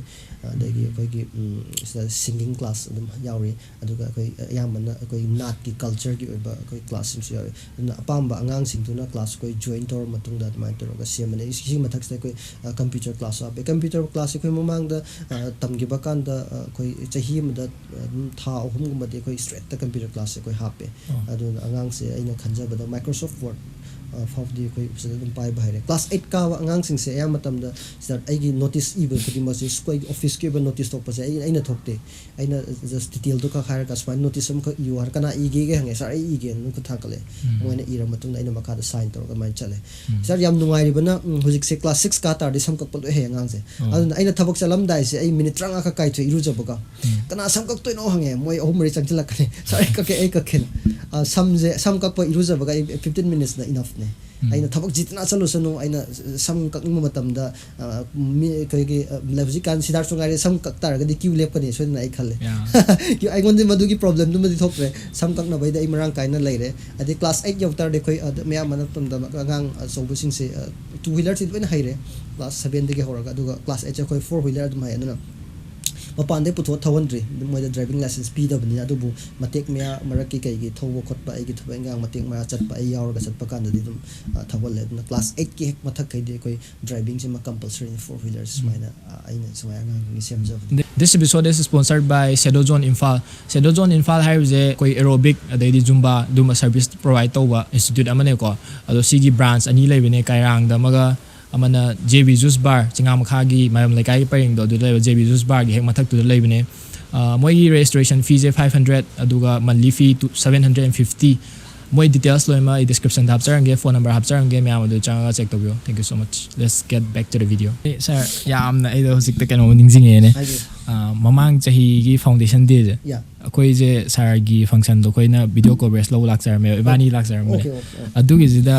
ꯑꯗꯒꯤ ꯑꯩꯈꯣꯏꯒꯤ, ꯎꯝ, ꯁꯤꯗ ꯁꯤꯡꯒꯤꯡ ꯀ꯭ꯂꯥꯁ ꯑꯗꯨꯝ ꯌꯥꯎꯔꯤ꯫ ꯑꯗꯨꯒ ꯑꯩꯈꯣꯏ ꯑꯌꯥꯝꯕꯅ ꯑꯩꯈꯣꯏ ꯅꯥꯠꯀꯤ ꯀꯜꯆꯔꯒꯤ ꯑꯣꯏꯕ ꯑꯩꯈꯣꯏ ꯀ꯭ꯂꯥꯁꯁꯤꯡꯁꯨ ꯌꯥꯎꯔꯤ꯫ ꯑꯗꯨꯅ ꯑꯄꯥꯝꯕ ꯑꯉꯥꯡꯁꯤꯡꯗꯨꯅ ꯀ꯭ꯂꯥꯁ ꯑꯩꯈꯣꯏ ꯖꯣꯏꯟ ꯇꯧꯔ ꯃꯇꯨꯡꯗ ꯑꯗꯨꯃꯥꯏꯅ ꯇꯧꯔꯒ ꯁꯦꯝꯕꯅꯦ꯫ ꯁꯤꯒꯤ ꯃꯊꯛꯁꯤꯗ ꯑꯩꯈꯣꯏ, ꯑ, ꯀꯝꯄ꯭ꯌꯨꯇꯔ ꯀ꯭ꯂꯥꯁꯁꯨ ꯍꯥꯞꯄꯦ꯫ ꯀꯝꯄ꯭ꯌꯨꯇꯔ ꯀ꯭ꯂꯥꯁꯁꯦ ꯑꯩꯈꯣꯏ ꯃꯃꯥꯡꯗ, ꯑ, ꯇꯝꯈꯤꯕ ꯀꯥꯟꯗ, ꯑ, ꯑꯩꯈꯣꯏ ꯆꯍꯤ ꯑꯃꯗ, ꯑ, ꯑꯗꯨꯝ ꯊꯥ ꯑꯍꯨꯝꯒꯨꯝꯕꯗꯤ ꯑꯩꯈꯣꯏ ꯁ꯭ꯇ꯭ꯔꯦꯠꯇ ꯀꯝꯄ꯭ꯌꯨꯇꯔ ꯀ꯭ꯂꯥꯁꯁꯦ ꯑꯩꯈꯣꯏ ꯍꯥꯞꯄꯦ꯫ ꯑꯣ꯫ ꯑꯗꯨꯅ ꯑꯉꯥꯡꯁꯦ ꯑꯩꯅ ꯈꯟꯖꯕꯗ Microsoft Word, ꯑ, ꯐꯥꯎꯕꯗꯤ ꯑꯩꯈꯣꯏ ꯐꯖꯅ ꯑꯗꯨꯝ ꯄꯥꯏꯕ ꯍꯩꯔꯦ꯫ ꯀ꯭ꯂꯥꯁ ꯑꯩꯠ ꯀꯥꯕ ꯑꯉꯥꯡꯁꯤꯡꯁꯦ ꯑꯌꯥꯝꯕ ꯃꯇꯝꯗ ꯁꯤꯗ ꯑꯩꯒꯤ ꯅꯣꯇꯤꯁ ꯏꯕ ꯈꯨꯗꯤꯡꯃꯛꯁꯦ ꯑꯩꯈꯣꯏꯒꯤ ꯑꯣꯐꯤꯁꯀꯤ ꯑꯣꯏꯕ ꯅꯣꯇꯤꯁ ꯊꯣꯛꯄꯁꯦ ꯑꯩ, ꯑꯩꯅ ꯊꯣꯛꯇꯦ꯫ ꯑꯩꯅ ꯖꯁ ꯗꯤꯇꯦꯜꯗꯣ ꯈꯛ ꯍꯥꯏꯔꯒ, "ꯁꯨꯃꯥꯏꯅ ꯅꯣꯇꯤꯁ ꯑꯃꯈꯛ ꯏꯌꯨ" ꯍꯥꯏꯔ, "ꯀꯅꯥ ꯏꯒꯦꯒꯦ?" ꯍꯪꯉꯦ꯫ "ꯁꯥꯔ, ꯑꯩ ꯏꯒꯦꯅ" ꯑꯗꯨꯝ ꯈꯨꯠ ꯊꯥꯡꯒꯠꯂꯦ꯫ ꯎꯝ꯫ ꯃꯣꯏꯅ ꯏꯔ ꯃꯇꯨꯡꯗ ꯑꯩꯅ ꯃꯈꯥꯗ ꯁꯥꯏꯟ ꯇꯧꯔꯒ ꯑꯗꯨꯃꯥꯏꯅ ꯆꯠꯂꯦ꯫ ꯎꯝ꯫ ꯁꯥꯔ, ꯌꯥꯝ ꯅꯨꯡꯉꯥꯏꯔꯤꯕꯅ, ꯎꯝ, ꯍꯧꯖꯤꯛꯁꯦ ꯀ꯭ꯂꯥꯁ ꯁꯤꯛꯁ ꯀꯥ ꯇꯥꯔꯗꯤ ꯁꯝ ꯀꯛꯄ ꯂꯣꯏ ꯍꯩ ꯑꯉꯥꯡꯁꯦ꯫ ꯑꯣ꯫ ꯑꯗꯨꯅ ꯑꯩꯅ ꯊꯕꯛ ꯆꯠꯂꯝꯗꯥꯏꯁꯦ ꯑꯩ ꯃꯤꯅꯤꯠ ꯇꯔꯥꯃꯉꯥ ꯈꯛ ꯀꯥꯏꯊꯣꯛꯑꯦ ꯏꯔꯨꯖꯕꯒ꯫ ꯎꯝ꯫ "ꯀꯅꯥ ꯁꯝ ꯀꯛꯇꯣꯏꯅꯣ?" ꯍꯪꯉꯦ꯫ ꯃꯣꯏ ꯑꯍꯨꯝ ꯃꯔꯤ ꯆꯪꯁꯤꯜꯂꯛꯀꯅꯤ꯫ "ꯁꯥꯔ, ꯑꯩ ꯀꯛꯀꯦ, ꯑꯩ ꯀꯛꯀꯦꯅ"꯫ ꯑ, ꯁꯝꯁꯦ, ꯁꯝ ꯀꯛꯄ ꯏꯔꯨꯖꯕꯒ ꯑꯩ fifteen minutes ꯅ enough ꯅꯦ꯫ ꯎꯝ꯫ ꯑꯩꯅ ꯊꯕꯛ ꯖꯤꯇꯅ ꯆꯠꯂꯨꯁꯅꯨ, ꯑꯩꯅ ꯁꯝ ꯀꯛꯅꯤꯡꯕ ꯃꯇꯝꯗ, ꯑ, ꯃꯤ ꯑꯩꯈꯣꯏꯒꯤ, ꯑ, ꯍꯧꯖꯤꯛꯀꯥꯟ ꯁꯤꯗꯥꯔꯠꯁꯨ ꯉꯥꯏꯔꯦ, ꯁꯝ ꯀꯛ ꯇꯥꯔꯒꯗꯤ ꯀ꯭ꯌꯨ ꯂꯦꯞꯀꯅꯤ ꯁꯣꯏꯗꯅ, ꯑꯩ ꯈꯜꯂꯦ꯫ ꯌꯥ꯫ ꯑꯩꯉꯣꯟꯗ ꯃꯗꯨꯒꯤ ꯄ꯭ꯔꯣꯕ꯭ꯂꯦꯝꯗꯨꯃꯗꯤ ꯊꯣꯛꯇ꯭ꯔꯦ, ꯁꯝ ꯀꯛꯅꯕꯩꯗꯤ ꯑꯩ ꯃꯔꯥꯡ ꯀꯥꯏꯅ ꯂꯩꯔꯦ꯫ ꯑꯗꯩ ꯀ꯭ꯂꯥꯁ ꯑꯩꯠ ꯌꯧ ꯇꯥꯔꯗꯤ ꯑꯩꯈꯣꯏ, ꯑ, ꯃꯌꯥꯝꯕꯅ ꯇꯝꯗꯕ ꯑꯉꯥꯡ ꯑꯆꯧꯕꯁꯤꯡꯁꯦ, ꯑ, two wheeler ꯁꯤ ꯂꯣꯏꯅ ꯍꯩꯔꯦ, ꯀ꯭ꯂꯥꯁ ꯁꯚꯦꯟꯗꯒꯤ ꯍꯧꯔꯒ꯫ ꯑꯗꯨꯒ ꯀ꯭ꯂꯥꯁ ꯑꯩꯠꯁꯦ ꯑꯩꯈꯣꯏ four wheeler ꯑꯗꯨꯝ ꯍꯩ꯫ ꯑꯗꯨꯅ ꯃꯄꯥꯟꯗꯩ ꯄꯨꯊꯣꯛꯑ ꯊꯧꯍꯟꯗ꯭ꯔꯤ, ꯃꯣꯏꯗ ꯗ꯭ꯔꯥꯏꯚꯤꯡ ꯂꯥꯏꯁꯦꯟꯁ ꯄꯤꯗꯕꯅꯤꯅ꯫ ꯑꯗꯨꯕꯨ ꯃꯇꯦꯛ ꯃꯌꯥ ꯃꯔꯛꯀꯤ ꯀꯩꯒꯤ ꯊꯧꯕ ꯈꯣꯠꯄ, ꯑꯩꯒꯤ ꯊꯕꯛ ꯏꯟꯈꯥꯡ ꯃꯇꯦꯛ ꯃꯌꯥ ꯆꯠꯄ, ꯑꯩ ꯌꯥꯎꯔꯒ ꯆꯠꯄ ꯀꯥꯟꯗꯗꯤ ꯑꯗꯨꯝ, ꯑ, ꯊꯧꯍꯜꯂꯦ꯫ ꯑꯗꯨꯅ ꯀ꯭ꯂꯥꯁ ꯑꯩꯠꯀꯤ ꯍꯦꯛ ꯃꯊꯛꯈꯩꯗꯤ ꯑꯩꯈꯣꯏ ꯗ꯭ꯔꯥꯏꯚꯤꯡꯁꯤꯃ ꯀꯝꯄꯜꯁꯔꯤꯅꯤ, four wheeler ꯁꯨꯃꯥꯏꯅ, ꯑ, ꯑꯩꯅ ꯁꯨꯃꯥꯏꯅ ꯑꯉꯥꯡꯁꯤꯡꯒꯤ ꯁꯦꯝꯖꯕꯅꯤ꯫ This episode is sponsored by Shadow Zone Imphal. Shadow Zone Imphal ꯍꯥꯏꯔꯤꯕꯁꯦ ꯑꯩꯈꯣꯏ aerobic ꯑꯗꯩꯗꯤ Zumba ꯑꯗꯨꯝꯕ ꯁꯔꯚꯤꯁ ꯄ꯭ꯔꯣꯚꯥꯏꯠ ꯇꯧꯕ ꯏꯟꯁꯇꯤꯇ꯭ꯌꯨꯠ ꯑꯃꯅꯦꯀꯣ꯫ ꯑꯗꯣ ꯁꯤꯒꯤ ꯕ꯭ꯔꯥꯟꯁ ꯑꯅꯤ ꯂꯩꯕꯅꯦ, ꯀꯩꯔꯥꯡꯗ ꯑꯃꯒ, ꯑꯃꯅ ꯖꯦ ꯕꯤ ꯖꯨꯁ ꯕꯥꯔ, ꯆꯤꯉꯥ ꯃꯈꯥꯒꯤ ꯃꯥꯏꯕꯝ ꯂꯩꯀꯥꯏꯒꯤ ꯄꯔꯦꯡꯗꯣ ꯑꯗꯨꯗ ꯂꯩꯕ ꯖꯦ ꯕꯤ ꯖꯨꯁ ꯕꯥꯔꯒꯤ ꯍꯦꯛ ꯃꯊꯛꯇꯨꯗ ꯂꯩꯕꯅꯦ꯫ ꯑ, ꯃꯣꯏꯒꯤ ꯔꯦꯖꯤꯁꯇ꯭ꯔꯦꯁꯟ ꯐꯤꯁꯦ five hundred, ꯑꯗꯨꯒ monthly fee two, seven hundred and fifty꯫ ꯃꯣꯏ details ꯂꯣꯏꯅꯃꯛ ꯑꯩ description ꯗ ꯍꯥꯞꯆꯔꯝꯒꯦ, phone number ꯍꯥꯞꯆꯔꯝꯒꯦ, ꯃꯌꯥꯝ ꯑꯗꯨ ꯆꯪꯉꯒ check ꯇꯧꯕꯤꯌꯣ꯫ Thank you so much. Let's get back to the video. A, sir, ꯌꯥꯝꯅ ꯑꯩꯗꯣ ꯍꯧꯖꯤꯛꯇ ꯀꯩꯅꯣꯝꯃ ꯅꯤꯡꯁꯤꯡꯉꯛꯑꯦꯅꯦ꯫ ꯍꯥꯏꯕꯤꯌꯨ꯫ ꯑꯥ, ꯃꯃꯥꯡ ꯆꯍꯤꯒꯤ foundation day ꯁꯦ, Yeah. ꯑꯩꯈꯣꯏꯁꯦ sir ꯒꯤ function ꯗꯣ ꯑꯩꯈꯣꯏꯅ video coverage ꯂꯧꯕ ꯂꯥꯛꯆꯔꯝꯃꯦꯕ, ꯏꯕꯥꯅꯤ ꯂꯥꯛꯆꯔꯝꯕꯅꯦ꯫ Okay, okay, okay. ꯑꯗꯨꯒꯤꯁꯤꯗ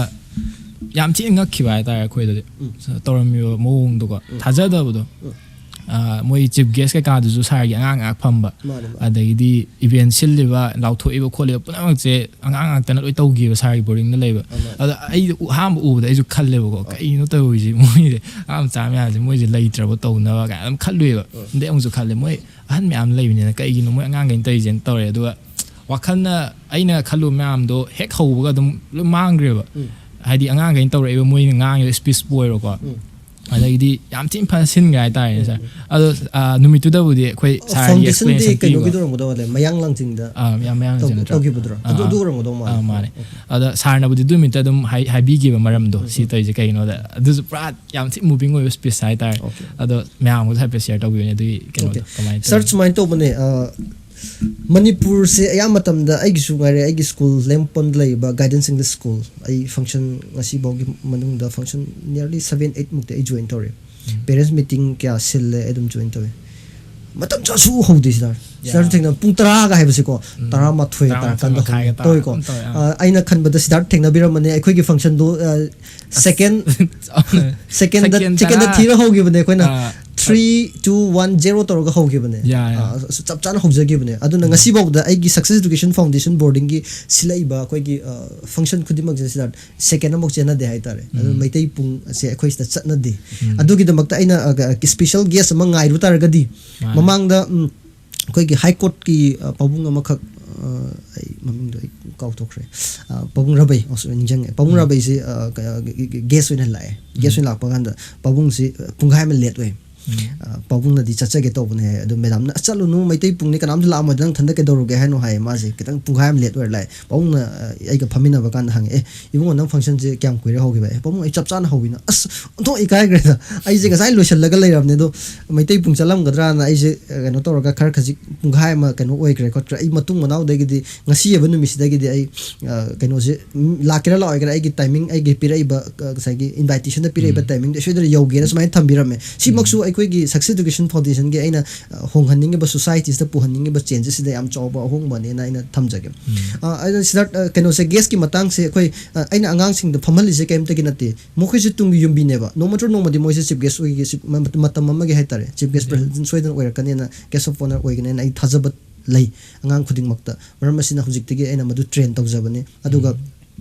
ꯌꯥꯝ ꯊꯤꯅ ꯉꯛꯈꯤꯕ ꯍꯥꯏꯇꯥꯔꯦ ꯑꯩꯈꯣꯏꯗꯗꯤ꯫ ꯎꯝ. ꯇꯧꯔꯝꯃꯤꯕ ꯃꯑꯣꯡꯗꯣꯀꯣ, ꯎꯝ. ꯊꯥꯖꯗꯕꯗꯣ꯫ ꯎꯝ. ꯑꯥ, ꯃꯣꯏ chief guest ꯀꯩꯀꯥꯗꯨꯁꯨ sir ꯒꯤ ꯑꯉꯥꯡ ꯉꯥꯛ ꯐꯝꯕ, ꯃꯥꯅꯦ, ꯃꯥꯅꯦ꯫ ꯑꯗꯒꯤꯗꯤ event ꯁꯤꯜꯂꯤꯕ, ꯂꯥꯎꯊꯣꯛꯏꯕ ꯈꯣꯠꯂꯤꯕ ꯄꯨꯝꯅꯃꯛꯁꯦ ꯑꯉꯥꯡ ꯉꯥꯛꯇꯅ ꯂꯣꯏ ꯇꯧꯈꯤꯕ, sir ꯒꯤ boarding ꯗ ꯂꯩꯕ꯫ ꯑꯃ- ꯑꯗꯣ ꯑꯩ ꯑꯍꯥꯟꯕ ꯎꯕꯗ ꯑꯩꯁꯨ ꯈꯜꯂꯦꯕꯀꯣ, "ꯀꯩꯅꯣ ꯇꯧꯔꯤꯁꯦ ꯃꯣꯏꯁꯦ, ꯑꯉꯥꯡ ꯃꯆꯥ ꯃꯌꯥꯝꯁꯦ ꯃꯣꯏꯁꯦ ꯂꯩꯇ꯭ꯔꯕ ꯇꯧꯅꯕ?" ꯀꯥꯏꯅ ꯑꯗꯨꯝ ꯈꯜꯂꯨꯏꯕ꯫ ꯎꯝ. ꯑꯗꯩ ꯑꯃꯨꯛꯁꯨ ꯈꯜꯂꯦ, "ꯃꯣꯏ ꯑꯍꯟ ꯃꯌꯥꯝ ꯂꯩꯕꯅꯤꯅ ꯀꯩꯒꯤꯅꯣ ꯃꯣꯏ ꯑꯉꯥꯡꯈꯩꯅ ꯇꯧꯔꯤꯁꯦꯅ" ꯇꯧꯔꯦ꯫ ꯑꯗꯨꯒ ꯋꯥꯈꯜꯅ, ꯑꯩꯅ ꯈꯜꯂꯨꯕ ꯃꯌꯥꯝꯗꯣ ꯍꯦꯛ ꯍꯧꯕꯒ ꯑꯗꯨꯝ ꯂꯣꯏ ꯃꯥꯡꯈ꯭ꯔꯦꯕ꯫ ꯎꯝ. ꯍꯥꯏꯗꯤ ꯑꯉꯥꯡꯈꯩꯅ ꯇꯧꯔꯛꯏꯕ, ꯃꯣꯏꯅ ꯉꯥꯡꯉꯤꯕ speech ꯄꯨ ꯑꯣꯏꯔꯣꯀꯣ꯫ ꯎꯝ. ꯑꯗꯒꯤꯗꯤ ꯌꯥꯝ ꯊꯤꯅ ꯐꯖꯅ ꯁꯤꯟꯈ꯭ꯔꯦ ꯍꯥꯏꯇꯥꯔꯦꯅꯦ, sir꯫ ꯑꯗꯣ, ꯑꯥ, ꯅꯨꯃꯤꯠꯇꯨꯗꯕꯨꯗꯤ ꯑꯩꯈꯣꯏ sir ꯒꯤ Foundation day explanation ꯄꯤꯕ꯫ ꯀꯩꯅꯣꯒꯤꯗꯣ ꯑꯣꯏꯔꯝꯒꯗꯧ ꯃꯥꯜꯂꯦ, ꯃꯌꯥꯡ ꯂꯥꯡꯖꯤꯡꯗ ꯑꯥ, ꯌꯥꯝ ꯃꯌꯥꯡ ꯇꯧ- ꯂꯥꯡꯖꯤꯡ ꯅꯠꯇ꯭ꯔꯣ? ꯇꯧꯈꯤꯕꯗꯨꯔꯣ? ꯑꯥ, ꯑꯗꯨ- ꯑꯥ꯫ ꯑꯗꯨ ꯑꯣꯏꯔꯝꯒꯗꯧ ꯃꯥꯜꯂꯦ꯫ ꯑꯥ, ꯃꯥꯅꯦ꯫ ꯑꯗ sir ꯅꯕꯨꯗꯤ ꯑꯗꯨ ꯅꯨꯃꯤꯠꯇ ꯑꯗꯨꯝ ꯍꯥꯏ-, ꯍꯥꯏꯕꯤꯈꯤꯕ ꯃꯔꯝꯗꯣ, ꯁꯤ ꯇꯧꯔꯤꯁꯦ ꯀꯩꯒꯤꯅꯣꯗ꯫ ꯑꯗꯨꯁꯨ ꯄꯨꯔꯥ ꯌꯥꯝ ꯊꯤ moving ꯑꯣꯏꯕ speech ꯍꯥꯏꯇꯥꯔꯦ꯫ Okay. ꯑꯗꯣ ꯃꯌꯥꯝꯒꯁꯨ ꯍꯥꯏꯐꯦꯠ share ꯇꯧꯕꯤꯌꯨꯅꯦ ꯑꯗꯨꯒꯤ ꯀꯩꯅꯣꯗꯣ, Okay. ꯀꯃꯥꯏꯅ Sir, ꯇꯧꯔꯤꯅꯣ? ꯁꯨꯃꯥꯏꯅ ꯇꯧꯕꯅꯦ, ꯑ, ꯃꯅꯤꯄꯨꯔꯁꯦ ꯑꯌꯥꯝꯕ ꯃꯇꯝꯗ ꯑꯩꯒꯤꯁꯨ ꯉꯥꯏꯔꯦ, ꯑꯩꯒꯤ school ꯂꯦꯡꯃꯄꯣꯟꯗ ꯂꯩꯔꯤꯕ Guidance English School, ꯑꯩ function ꯉꯁꯤꯐꯥꯎꯒꯤ ꯃꯅꯨꯡꯗ function nearly seven eight ꯃꯨꯛꯇꯤ ꯑꯩ join ꯇꯧꯔꯦ꯫ Parents meeting ꯀꯌꯥ ꯁꯤꯜꯂꯦ, ꯑꯩ ꯑꯗꯨꯝ join ꯇꯧꯋꯦ꯫ ꯃꯇꯝ ꯆꯥꯁꯨ ꯍꯧꯗꯦ sir꯫ Sir, Yeah. ꯊꯦꯡꯅ ꯄꯨꯡ ꯇꯔꯥꯒ ꯍꯥꯏꯕꯁꯦꯀꯣ, ꯎꯝ. ꯇꯔꯥꯃꯥꯊꯣꯏ ꯇꯔꯥꯃꯥꯊꯣꯏ ꯇꯥꯔꯀꯥꯟꯗ ꯃꯈꯥꯏꯒ ꯍꯧꯔꯦ꯫ ꯇꯧꯋꯦꯀꯣ꯫ ꯇꯥꯔꯀꯥꯟꯗ ꯇꯧꯋꯦ, ꯑꯥ꯫ ꯑ, ꯑꯩꯅ ꯈꯟꯕꯗ ꯁꯤꯗꯥꯔꯠ ꯊꯦꯡꯅꯕꯤꯔꯝꯃꯅꯤ꯫ ꯑꯩꯈꯣꯏꯒꯤ functionꯗꯣ, ꯑ, second, secondꯗ, Second secondꯗ ꯇꯔꯥ꯫ ꯊꯤꯔ ꯍꯧꯈꯤꯕꯅꯦ ꯑꯩꯈꯣꯏꯅ꯫ ꯑꯥ꯫ Three, two, one, zero ꯇꯧꯔꯒ ꯍꯧꯈꯤꯕꯅꯦ꯫ ꯌꯥ, ꯌꯥ꯫ ꯑ, ꯆꯞ ꯆꯥꯅ ꯍꯧꯖꯈꯤꯕꯅꯦ꯫ ꯑꯗꯨꯅ ꯉꯁꯤꯐꯥꯎꯗ ꯑꯩꯒꯤ Success Education Foundation boardingꯒꯤ ꯁꯤꯜꯂꯛꯏꯕ ꯑꯩꯈꯣꯏꯒꯤ, ꯑ, function ꯈꯨꯗꯤꯡꯃꯛꯁꯦ ꯁꯤꯗꯥꯔꯠ second ꯑꯃꯐꯥꯎ ꯆꯦꯟꯅꯗꯦ ꯍꯥꯏꯇꯥꯔꯦ꯫ ꯑꯗꯨ ꯎꯝ꯫ ꯃꯩꯇꯩ ꯄꯨꯡ ꯑꯁꯦ ꯑꯩꯈꯣꯏ ꯁꯤꯗ ꯆꯠꯅꯗꯦ꯫ ꯎꯝ꯫ ꯑꯗꯨꯒꯤꯗꯃꯛꯇ ꯑꯩꯅ, ꯑ, special guest ꯑꯃ ꯉꯥꯏꯔꯨ ꯇꯥꯔꯒꯗꯤ, ꯃꯥꯅꯦ꯫ ꯃꯃꯥꯡꯗ, ꯎꯝ, ꯑꯩꯈꯣꯏꯒꯤ High Courtꯀꯤ, ꯑ, ꯄꯥꯕꯨꯡ ꯑꯃꯈꯛ, ꯑ, ꯑꯩ ꯃꯃꯤꯡꯗꯣ ꯑꯩ ꯀꯥꯎꯊꯣꯛꯈ꯭ꯔꯦ꯫ ꯑ, ꯄꯥꯕꯨꯡ ꯔꯥꯕꯩ, ꯑꯣ, sorry, ꯅꯤꯡꯁꯤꯡꯉꯦ꯫ ꯄꯥꯕꯨꯡ ꯎꯝ꯫ ꯔꯥꯕꯩꯁꯦ, ꯑ, ꯀ-, ꯑ, ꯒ-, ꯒ-, guest ꯑꯣꯏꯅ ꯂꯥꯛꯑꯦ꯫ Guest ꯎꯝ꯫ ꯑꯣꯏꯅ ꯂꯥꯛꯄ ꯀꯥꯟꯗ ꯄꯥꯕꯨꯡꯁꯤ, ꯑ, ꯄꯨꯡꯈꯥꯏ ꯑꯃ late ꯑꯣꯏ꯫ ꯑ, ꯄꯥꯕꯨꯡꯅꯗꯤ ꯆꯠꯆꯒꯦ ꯇꯧꯕꯅꯦ ꯍꯥꯏ, ꯑꯗꯣ ꯃꯦꯗꯥꯝꯅ, "ꯑ, ꯆꯠꯂꯨꯅꯨ, ꯃꯩꯇꯩ ꯄꯨꯡꯅꯤ, ꯀꯅꯥꯝꯇ ꯂꯥꯛꯑꯝꯃꯣꯏꯗ, ꯅꯪ ꯊꯟꯗ ꯀꯩꯗꯧꯔꯨꯒꯦ ꯍꯥꯏꯅꯣ?" ꯍꯥꯏꯌꯦ꯫ ꯃꯥꯁꯦ ꯈꯤꯇꯪ ꯄꯨꯡꯈꯥꯏ ꯑꯃ ꯂꯦꯠ ꯑꯣꯏꯔ ꯂꯥꯛꯑꯦ꯫ ꯄꯥꯕꯨꯡꯅ, ꯑ, ꯑꯩꯒ ꯐꯝꯃꯤꯟꯅꯕ ꯀꯥꯟꯗ ꯍꯪꯉꯦ, "ꯑꯦ, ꯏꯕꯨꯡꯉꯣ, ꯅꯪ ꯐꯪꯁꯟꯁꯦ ꯀꯌꯥꯝ ꯀꯨꯏꯔꯦ ꯍꯧꯈꯤꯕ?" "ꯑꯦ, ꯄꯥꯕꯨꯡ, ꯑꯩ ꯆꯞ ꯆꯥꯅ ꯍꯧꯋꯤꯅ꯫" ꯑꯁ, ꯑꯣꯟꯊꯣꯛ ꯏꯀꯥꯏꯈ꯭ꯔꯦꯗ꯫ ꯑꯩꯁꯦ ꯉꯁꯥꯏ ꯂꯣꯏꯁꯤꯜꯂꯒ ꯂꯩꯔꯕꯅꯦ, ꯑꯗꯣ ꯃꯩꯇꯩ ꯄꯨꯡ ꯆꯠꯂꯝꯒꯗ꯭ꯔꯥꯅ ꯑꯩꯁꯦ, ꯑ, ꯀꯩꯅꯣ ꯇꯧꯔꯒ ꯈꯔ ꯈꯖꯤꯛ ꯄꯨꯡꯈꯥꯏ ꯑꯃ ꯀꯩꯅꯣ ꯑꯣꯏꯈ꯭ꯔꯦ ꯈꯣꯠꯈ꯭ꯔꯦ꯫ ꯑꯩ ꯃꯇꯨꯡ ꯃꯅꯥꯎꯗꯒꯤꯗꯤ, ꯉꯁꯤ ꯍꯥꯏꯕ ꯅꯨꯃꯤꯠꯁꯤꯗꯒꯤꯗꯤ ꯑꯩ, ꯑ, ꯀꯩꯅꯣꯁꯦ, ꯎꯝ, ꯂꯥꯛꯀꯦꯔꯥ ꯂꯥꯛꯑꯣꯏꯒꯦꯔꯥ, ꯑꯩꯒꯤ ꯇꯥꯏꯃꯤꯡ, ꯑꯩꯒꯤ ꯄꯤꯔꯛꯏꯕ, ꯑ, ꯉꯁꯥꯏꯒꯤ ꯏꯟꯚꯥꯏꯇꯦꯁꯟꯗ ꯄꯤꯔꯛꯏꯕ ꯎꯝ꯫ ꯇꯥꯏꯃꯤꯡꯗ ꯁꯣꯏꯗꯅ ꯌꯧꯒꯦꯅ ꯁꯨꯃꯥꯏꯅ ꯊꯝꯕꯤꯔꯝꯃꯦ꯫ ꯁꯤꯃꯛꯁꯨ ꯎꯝ꯫ ꯑꯩꯈꯣꯏꯒꯤ Success Education Foundationꯒꯤ ꯑꯩꯅ, ꯑ, ꯍꯣꯡꯍꯟꯅꯤꯡꯉꯤꯕ, societiesꯇ ꯄꯨꯍꯟꯅꯤꯡꯉꯤꯕ changesꯁꯤꯗ ꯌꯥꯝ ꯆꯥꯎꯕ ꯑꯍꯣꯡꯕꯅꯦꯅ ꯑꯩꯅ ꯊꯝꯖꯒꯦ꯫ ꯎꯝ꯫ ꯑ, ꯑꯗꯨꯅ ꯁꯤꯗ, ꯑ, ꯀꯩꯅꯣꯁꯦ, guestꯀꯤ ꯃꯇꯥꯡꯁꯦ ꯑꯩꯈꯣꯏ, ꯑ, ꯑꯩꯅ ꯑꯉꯥꯡꯁꯤꯡꯗ ꯐꯝꯍꯜꯂꯤꯁꯦ ꯀꯩꯝꯇꯒꯤ ꯅꯠꯇꯦ꯫ ꯃꯈꯣꯏꯁꯦ ꯇꯨꯡꯒꯤ ꯌꯨꯝꯕꯤꯅꯦꯕ꯫ ꯅꯣꯡꯃ ꯅꯠꯇ꯭ꯔ ꯅꯣꯡꯃꯗꯤ ꯃꯣꯏꯁꯦ chief guest ꯑꯣꯏꯒꯦ, ꯃ-, ꯃꯇꯝ ꯑꯃꯒꯤ ꯍꯥꯏꯇꯥꯔꯦ, chief guest ꯎꯝ꯫ president ꯁꯣꯏꯗꯅ ꯑꯣꯏꯔꯛꯀꯅꯦꯅ, guest of honour ꯑꯣꯏꯒꯅꯦꯅ ꯑꯩ ꯊꯥꯖꯕ ꯂꯩ ꯑꯉꯥꯡ ꯈꯨꯗꯤꯡꯃꯛꯇ꯫ ꯃꯔꯝ ꯑꯁꯤꯅ ꯍꯧꯖꯤꯛꯇꯒꯤ ꯑꯩꯅ ꯃꯗꯨ train ꯇꯧꯖꯕꯅꯤ꯫ ꯑꯗꯨꯒ ꯎꯝ꯫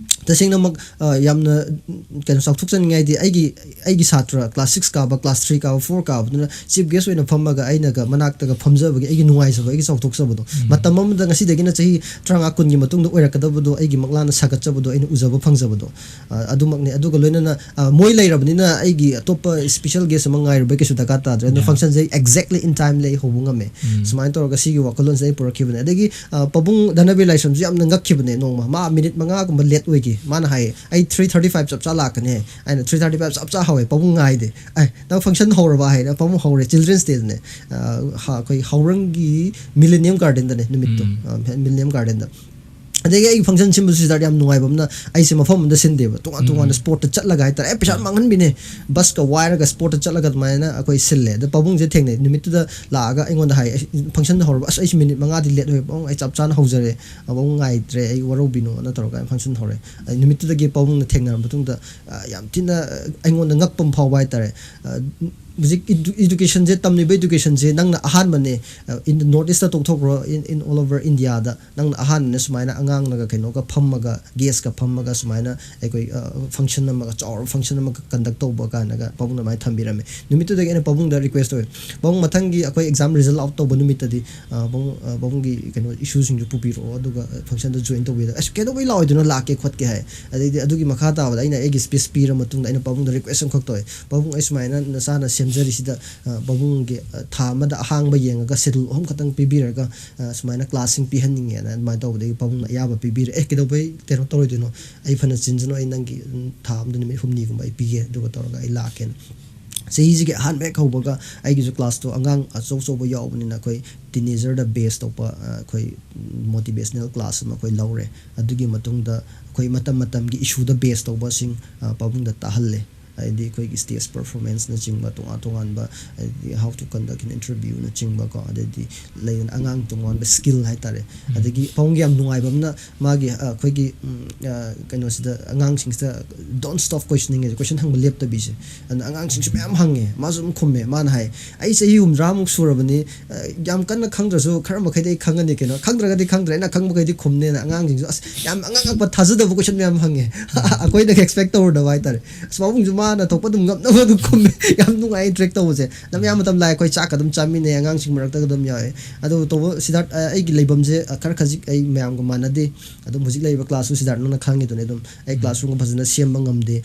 ꯇꯁꯦꯡꯅꯃꯛ, ꯑ, ꯌꯥꯝꯅ, ꯎꯝ, ꯀꯩꯅꯣ, ꯆꯥꯎꯊꯣꯛꯆꯅꯤꯡꯉꯥꯏꯗꯤ ꯑꯩꯒꯤ, ꯑꯩꯒꯤ ꯁꯥꯇ꯭ꯔ class six ꯀꯥꯕ, class three ꯀꯥꯕ, four ꯀꯥꯕꯗꯨꯅ chief guest ꯑꯣꯏꯅ ꯐꯝꯃꯒ ꯑꯩꯅꯒ ꯃꯅꯥꯛꯇꯒ ꯐꯝꯖꯕꯒꯤ ꯑꯩꯒꯤ ꯅꯨꯡꯉꯥꯏꯖꯕ, ꯑꯩꯒꯤ ꯆꯥꯎꯊꯣꯛꯆꯕꯗꯣ, ꯎꯝ꯫ ꯃꯇꯝ ꯑꯃꯗ ꯉꯁꯤꯗꯒꯤꯅ ꯆꯍꯤ ꯇꯔꯥꯃꯉꯥ ꯀꯨꯟꯒꯤ ꯃꯇꯨꯡꯗ ꯑꯣꯏꯔꯛꯀꯗꯕꯗꯣ ꯑꯩꯒꯤ ꯃꯪꯂꯥꯟꯅ ꯁꯥꯒꯠꯆꯕꯗꯣ ꯑꯩꯅ ꯎꯖꯕ ꯐꯪꯖꯕꯗꯣ, ꯑ, ꯑꯗꯨꯃꯛꯅꯤ꯫ ꯑꯗꯨꯒ ꯂꯣꯏꯅꯅ, ꯑ, ꯃꯣꯏ ꯂꯩꯔꯕꯅꯤꯅ ꯑꯩꯒꯤ ꯑꯇꯣꯞꯄ special guest ꯑꯃ ꯉꯥꯏꯔꯨꯕꯩ ꯀꯩꯁꯨ ꯗꯔꯀꯥꯔ ꯇꯥꯗ꯭ꯔꯦ꯫ ꯑꯗꯨꯅ Yeah. functionꯁꯦ ꯑꯩ exactly in time ꯂꯩ ꯍꯧꯕ ꯉꯝꯃꯦ꯫ ꯎꯝ꯫ ꯁꯨꯃꯥꯏꯅ ꯇꯧꯔꯒ ꯁꯤꯒꯤ ꯋꯥꯈꯜꯂꯣꯟꯁꯦ ꯑꯩ ꯄꯨꯔꯛꯈꯤꯕꯅꯦ꯫ ꯑꯗꯒꯤ, ꯑ, ꯄꯥꯕꯨꯡ ꯙꯅꯕꯤꯔ ꯂꯥꯏꯁ꯭ꯔꯝꯁꯨ ꯌꯥꯝꯅ ꯉꯛꯈꯤꯕꯅꯦ ꯅꯣꯡꯃ꯫ ꯃꯥ minute ꯃꯉꯥꯒꯨꯝꯕ late ꯑꯣꯏꯈꯤ꯫ ꯃꯥꯅ ꯍꯥꯏꯌꯦ, "ꯑꯩ three thirty five ꯆꯞ ꯆꯥ ꯂꯥꯛꯀꯅꯤ ꯍꯥꯏ꯫" ꯑꯩꯅ, "Three thirty five ꯆꯞ ꯆꯥ ꯍꯧꯋꯦ, ꯄꯥꯕꯨꯡ ꯉꯥꯏꯗꯦ꯫" "ꯑꯦ, ꯅꯪ function ꯍꯧꯔꯕ?" ꯍꯥꯏꯅ꯫ "ꯄꯥꯕꯨꯡ ꯍꯧꯔꯦ, Children's Dayꯅꯦ꯫ ꯑ, ꯍ-, ꯑꯩꯈꯣꯏ ꯍꯥꯎꯔꯪꯒꯤ Millennium Gardenꯗꯅꯦ ꯅꯨꯃꯤꯠꯇꯣ꯫ ꯎꯝ꯫ ꯑ, Millennium Gardenꯗ꯫ ꯑꯗꯒꯤ ꯑꯩꯒꯤ function ꯁꯤꯟꯕꯁꯨ ꯁꯤꯗ ꯌꯥꯝ ꯅꯨꯡꯉꯥꯏꯕ ꯑꯃꯅ, ꯑꯩꯁꯦ ꯃꯐꯝ ꯑꯃꯗ ꯁꯤꯟꯗꯦꯕ, ꯇꯣꯉꯥꯟ ꯇꯣꯉꯥꯟꯕ ꯎꯝ꯫ spotꯇ ꯆꯠꯂꯒ ꯍꯥꯏꯇꯥꯔꯦ꯫ ꯑꯦ, ꯄꯩꯁꯥ ꯎꯝ꯫ ꯃꯥꯡꯍꯟꯕꯤꯅꯦ꯫ busꯀ wireꯒ spotꯇ ꯆꯠꯂꯒ ꯑꯗꯨꯃꯥꯏꯅ ꯑꯩꯈꯣꯏ ꯁꯤꯜꯂꯦ꯫ ꯑꯗ ꯄꯥꯕꯨꯡꯁꯦ ꯊꯦꯡꯅꯩ꯫ ꯅꯨꯃꯤꯠꯇꯨꯗ ꯂꯥꯛꯑꯒ ꯑꯩꯉꯣꯟꯗ ꯍꯥꯏ, "ꯑꯩ function ꯍꯧꯔꯕ? ꯑꯁ, ꯑꯩꯁꯦ minute ꯃꯉꯥꯗꯤ late ꯑꯣꯏ ꯄꯥꯕꯨꯡ, ꯑꯩ ꯆꯞ ꯆꯥꯅ ꯍꯧꯖꯔꯦ꯫ ꯄꯥꯕꯨꯡ ꯉꯥꯏꯗ꯭ꯔꯦ, ꯑꯩ ꯋꯥꯔꯧꯕꯤꯅꯣꯅ" ꯇꯧꯔꯒ function ꯍꯧꯔꯦ꯫ ꯑꯗ ꯅꯨꯃꯤꯠꯇꯨꯗꯒꯤ ꯄꯥꯕꯨꯡꯅ ꯊꯦꯡꯅꯔ ꯃꯇꯨꯡꯗ, ꯑ, ꯌꯥꯝ ꯊꯤꯅ, ꯑ, ꯑꯩꯉꯣꯟꯗ ꯉꯛꯄ ꯑꯃ ꯐꯥꯎꯕ ꯍꯥꯏꯇꯥꯔꯦ꯫ ꯑ, ꯍꯧꯖꯤꯛ edu-, educationꯁꯦ, ꯇꯝꯂꯤꯕ educationꯁꯦ ꯅꯪꯅ ꯑꯍꯥꯟꯕꯅꯦ, ꯑ, in North Eastꯇ ꯇꯣꯛꯊꯣꯛꯈ꯭ꯔꯣ, in, in all over Indiaꯗ ꯅꯪꯅ ꯑꯍꯥꯟꯕꯅꯦ ꯁꯨꯃꯥꯏꯅ ꯑꯉꯥꯡꯅꯒ ꯀꯩꯅꯣꯒ ꯐꯝꯃꯒ, guestꯀ ꯐꯝꯃꯒ ꯁꯨꯃꯥꯏꯅ ꯑꯩꯈꯣꯏ, ꯑ, function ꯑꯃꯒ, ꯆꯥꯎꯔꯕ function ꯑꯃꯒ conduct ꯇꯧꯕ ꯀꯥꯏꯅꯒ ꯄꯥꯕꯨꯡꯅ ꯑꯗꯨꯃꯥꯏꯅ ꯊꯝꯕꯤꯔꯝꯃꯦ꯫ ꯅꯨꯃꯤꯠꯇꯨꯗꯒꯤ ꯑꯩꯅ ꯄꯥꯕꯨꯡꯗ request ꯇꯧꯋꯦ, "ꯄꯥꯕꯨꯡ, ꯃꯊꯪꯒꯤ ꯑꯩꯈꯣꯏ exam result out ꯇꯧꯕ ꯅꯨꯃꯤꯠꯇꯗꯤ, ꯑ, ꯄꯥꯕꯨꯡ, ꯑ, ꯄꯥꯕꯨꯡꯒꯤ ꯀꯩꯅꯣ issueꯁꯤꯡꯗꯨ ꯄꯨꯕꯤꯔꯛꯑꯣ, ꯑꯗꯨꯒ functionꯗ join ꯇꯧꯕꯤꯔꯛꯑꯣ꯫" "ꯑꯁ, ꯀꯩꯗꯧꯕꯩ ꯂꯥꯛꯑꯣꯏꯗꯣꯏꯅꯣ? ꯂꯥꯛꯀꯦ ꯈꯣꯠꯀꯦ" ꯍꯥꯏ꯫ ꯑꯗꯩꯗꯤ ꯑꯗꯨꯒꯤ ꯃꯈꯥ ꯇꯥꯕꯗ ꯑꯩꯅ ꯑꯩꯒꯤ speech ꯄꯤꯔ ꯃꯇꯨꯡꯗ ꯑꯩꯅ ꯄꯥꯕꯨꯡꯗ request ꯑꯃꯈꯛ ꯇꯧꯋꯦ, "ꯄꯥꯕꯨꯡ, ꯑꯩ ꯁꯨꯃꯥꯏꯅ ꯅꯆꯥꯅ ꯁꯦꯝ-, ꯈꯟꯖꯔꯤꯁꯤꯗ, ꯑ, ꯄꯥꯕꯨꯡꯒꯤ, ꯑ, ꯊꯥ ꯑꯃꯗ ꯑꯍꯥꯡꯕ ꯌꯦꯡꯉꯒ ꯁꯦꯗꯨꯜ ꯑꯍꯨꯝ ꯈꯛꯇꯪ ꯄꯤꯕꯤꯔꯒ, ꯑ, ꯁꯨꯃꯥꯏꯅ ꯀ꯭ꯂꯥꯁꯁꯤꯡ ꯄꯤꯍꯟꯅꯤꯡꯉꯦꯅ ꯑꯗꯨꯃꯥꯏꯅ ꯇꯧꯕꯗꯒꯤ ꯄꯥꯕꯨꯡꯅ ꯑꯌꯥꯕ ꯄꯤꯕꯤꯔꯦ꯫ "ꯑꯦ, ꯀꯩꯗꯧꯕꯩ ꯀꯩꯅꯣ ꯇꯧꯔꯣꯏꯗꯣꯏꯅꯣ? ꯑꯩ ꯐꯅ ꯆꯤꯟꯖꯅꯨ, ꯑꯩ ꯅꯪꯒꯤ, ꯎꯝ, ꯊꯥ ꯑꯃꯗ ꯅꯨꯃꯤꯠ ꯍꯨꯝꯅꯤꯒꯨꯝꯕ ꯑꯩ ꯄꯤꯒꯦ, ꯑꯗꯨꯒ ꯇꯧꯔꯒ ꯑꯩ ꯂꯥꯛꯀꯦꯅ"꯫ ꯆꯍꯤꯁꯤꯒꯤ ꯑꯍꯥꯟꯕ ꯍꯦꯛ ꯍꯧꯕꯒ ꯑꯩꯒꯤꯁꯨ ꯀ꯭ꯂꯥꯁꯇꯣ ꯑꯉꯥꯡ ꯑꯆꯧ ꯑꯆꯧꯕ ꯌꯥꯎꯕꯅꯤꯅ ꯑꯩꯈꯣꯏ ꯇꯤꯅꯦꯖꯔꯗ ꯕꯦꯁ ꯇꯧꯕ, ꯑ, ꯑꯩꯈꯣꯏ ꯃꯣꯇꯤꯚꯦꯁꯅꯦꯜ ꯀ꯭ꯂꯥꯁ ꯑꯃ ꯑꯩꯈꯣꯏ ꯂꯧꯔꯦ꯫ ꯑꯗꯨꯒꯤ ꯃꯇꯨꯡꯗ ꯑꯩꯈꯣꯏ ꯃꯇꯝ ꯃꯇꯝꯒꯤ ꯏꯁꯨꯗ ꯕꯦꯁ ꯇꯧꯕꯁꯤꯡ, ꯑ, ꯄꯥꯕꯨꯡꯗ ꯇꯥꯍꯜꯂꯦ꯫ ꯍꯥꯏꯗꯤ ꯑꯩꯈꯣꯏꯒꯤ ꯁ꯭ꯇꯦꯖ ꯄꯔꯐꯣꯔꯃꯦꯟꯁꯅꯆꯤꯡꯕ, ꯇꯣꯉꯥꯟ ꯇꯣꯉꯥꯟꯕ, ꯍꯥꯏꯗꯤ how to conduct an interview ꯅꯆꯤꯡꯕꯀꯣ, ꯑꯗꯩꯗꯤ ꯂꯩꯗꯅ ꯑꯉꯥꯡ ꯇꯣꯉꯥꯟꯕ ꯁ꯭ꯀꯤꯜ ꯍꯥꯏꯇꯥꯔꯦ꯫ ꯑꯗꯒꯤ ꯄꯥꯕꯨꯡꯒꯤ ꯌꯥꯝ ꯅꯨꯡꯉꯥꯏꯕ ꯑꯃꯅ ꯃꯥꯒꯤ, ꯑ, ꯑꯩꯈꯣꯏꯒꯤ, ꯎꯝ, ꯑ, ꯀꯩꯅꯣꯁꯤꯗ, ꯑꯉꯥꯡꯁꯤꯡꯁꯤꯗ "Don't stop questioning" ꯍꯥꯏꯁꯦ, ꯀꯣꯏꯁꯟ ꯍꯪꯕ ꯂꯦꯞꯇꯕꯤꯁꯦ꯫ ꯑꯗꯨꯅ ꯑꯉꯥꯡꯁꯤꯡꯁꯨ ꯃꯌꯥꯝ ꯍꯪꯉꯦ, ꯃꯥꯁꯨ ꯑꯗꯨꯝ ꯈꯨꯝꯃꯦ꯫ ꯃꯥꯅ ꯍꯥꯏ, "ꯑꯩ ꯆꯍꯤ ꯍꯨꯝꯗ꯭ꯔꯥꯃꯨꯛ ꯁꯨꯔꯕꯅꯤ, ꯑ, ꯌꯥꯝ ꯀꯟꯅ ꯈꯪꯗ꯭ꯔꯁꯨ ꯈꯔ ꯃꯈꯩꯗꯤ ꯑꯩ ꯈꯪꯉꯅꯤ ꯀꯩꯅꯣ, ꯈꯪꯗ꯭ꯔꯒꯗꯤ ꯈꯪꯗ꯭ꯔꯦ, ꯑꯩꯅ ꯈꯪꯕꯈꯩꯗꯤ ꯈꯨꯝꯅꯦꯅ" ꯑꯉꯥꯡꯁꯤꯡꯁꯨ ꯑꯁ ꯌꯥꯝ ꯑꯉꯛ ꯑꯉꯛꯄ ꯊꯥꯖꯗꯕ ꯀꯣꯏꯁꯟ ꯃꯌꯥꯝ ꯍꯪꯉꯦ꯫ ꯑꯩꯈꯣꯏꯅ ꯑꯦꯛꯁꯄꯦꯛ ꯇꯧꯔꯨꯗꯕ ꯍꯥꯏꯇꯥꯔꯦ꯫ ꯑꯁ, ꯄꯥꯕꯨꯡꯁꯨ ꯃꯥꯅ ꯊꯣꯛꯄ ꯑꯗꯨꯝ ꯉꯝꯅꯕ ꯑꯗꯨꯝ ꯈꯨꯝꯃꯦ꯫ ꯌꯥꯝ ꯅꯨꯡꯉꯥꯏ ꯏꯟꯇꯔꯦꯛ ꯇꯧꯕꯁꯦ꯫ ꯑꯗꯨꯝ ꯑꯌꯥꯝꯕ ꯃꯇꯝ ꯂꯥꯛꯑꯦ, ꯑꯩꯈꯣꯏ ꯆꯥꯛꯀ ꯑꯗꯨꯝ ꯆꯥꯃꯤꯟꯅꯩ, ꯑꯉꯥꯡꯁꯤꯡ ꯃꯔꯛꯇꯒ ꯑꯗꯨꯝ ꯌꯥꯎꯋꯦ꯫ ꯑꯗꯣ ꯇꯧꯕ ꯁꯤꯗꯥꯔꯠ, ꯑ, ꯑꯩꯒꯤ ꯂꯩꯐꯝꯁꯦ, ꯑ, ꯈꯔ ꯈꯖꯤꯛ ꯑꯩ ꯃꯌꯥꯝꯒ ꯃꯥꯟꯅꯗꯦ꯫ ꯑꯗꯨꯝ ꯍꯧꯖꯤꯛ ꯂꯩꯔꯤꯕ ꯀ꯭ꯂꯥꯁꯁꯨ ꯁꯤꯗꯥꯔꯠ ꯅꯪꯅ ꯈꯪꯉꯤꯗꯨꯅꯦ꯫ ꯑꯗꯨꯝ ꯑꯩ ꯀ꯭ꯂꯥꯁꯔꯨꯝꯒ ꯐꯖꯅ ꯁꯦꯝꯕ ꯉꯝꯗꯦ,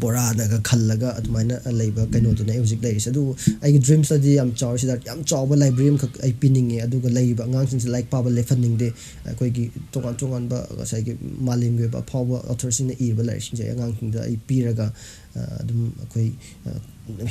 ꯕꯣꯔꯥꯅꯒ ꯈꯜꯂꯒ ꯑꯗꯨꯃꯥꯏꯅ ꯂꯩꯕ ꯀꯩꯅꯣꯗꯨꯅꯦ ꯑꯩ ꯍꯧꯖꯤꯛ ꯂꯩꯔꯤꯁꯦ꯫ ꯑꯗꯨꯕꯨ ꯑꯩꯒꯤ ꯗ꯭ꯔꯤꯝꯁꯇꯗꯤ ꯌꯥꯝ ꯆꯥꯎꯔꯦ ꯁꯤꯗꯥꯔꯠ, ꯌꯥꯝ ꯆꯥꯎꯕ ꯂꯥꯏꯕ꯭ꯔꯦꯔꯤ ꯑꯃꯈꯛ ꯑꯩ ꯄꯤꯅꯤꯡꯉꯦ꯫ ꯑꯗꯨꯒ ꯂꯩꯔꯤꯕ ꯑꯉꯥꯡꯁꯤꯡꯁꯦ ꯂꯥꯏꯔꯤꯛ ꯄꯥꯕ ꯂꯦꯞꯍꯟꯅꯤꯡꯗꯦ꯫ ꯑꯩꯈꯣꯏꯒꯤ ꯇꯣꯉꯥꯟ ꯇꯣꯉꯥꯟꯕ ꯉꯁꯥꯏꯒꯤ ꯃꯥꯂꯦꯝꯒꯤ ꯑꯣꯏꯕ ꯑꯐꯥꯎꯕ ꯑꯣꯊꯔꯁꯤꯡꯅ ꯏꯔꯤꯕ ꯂꯥꯏꯔꯤꯛꯁꯤꯡꯁꯦ ꯑꯩ ꯑꯉꯥꯡꯁꯤꯡꯗ ꯑꯩ ꯄꯤꯔꯒ, ꯑ, ꯑꯗꯨꯝ ꯑꯩꯈꯣꯏ, ꯑ,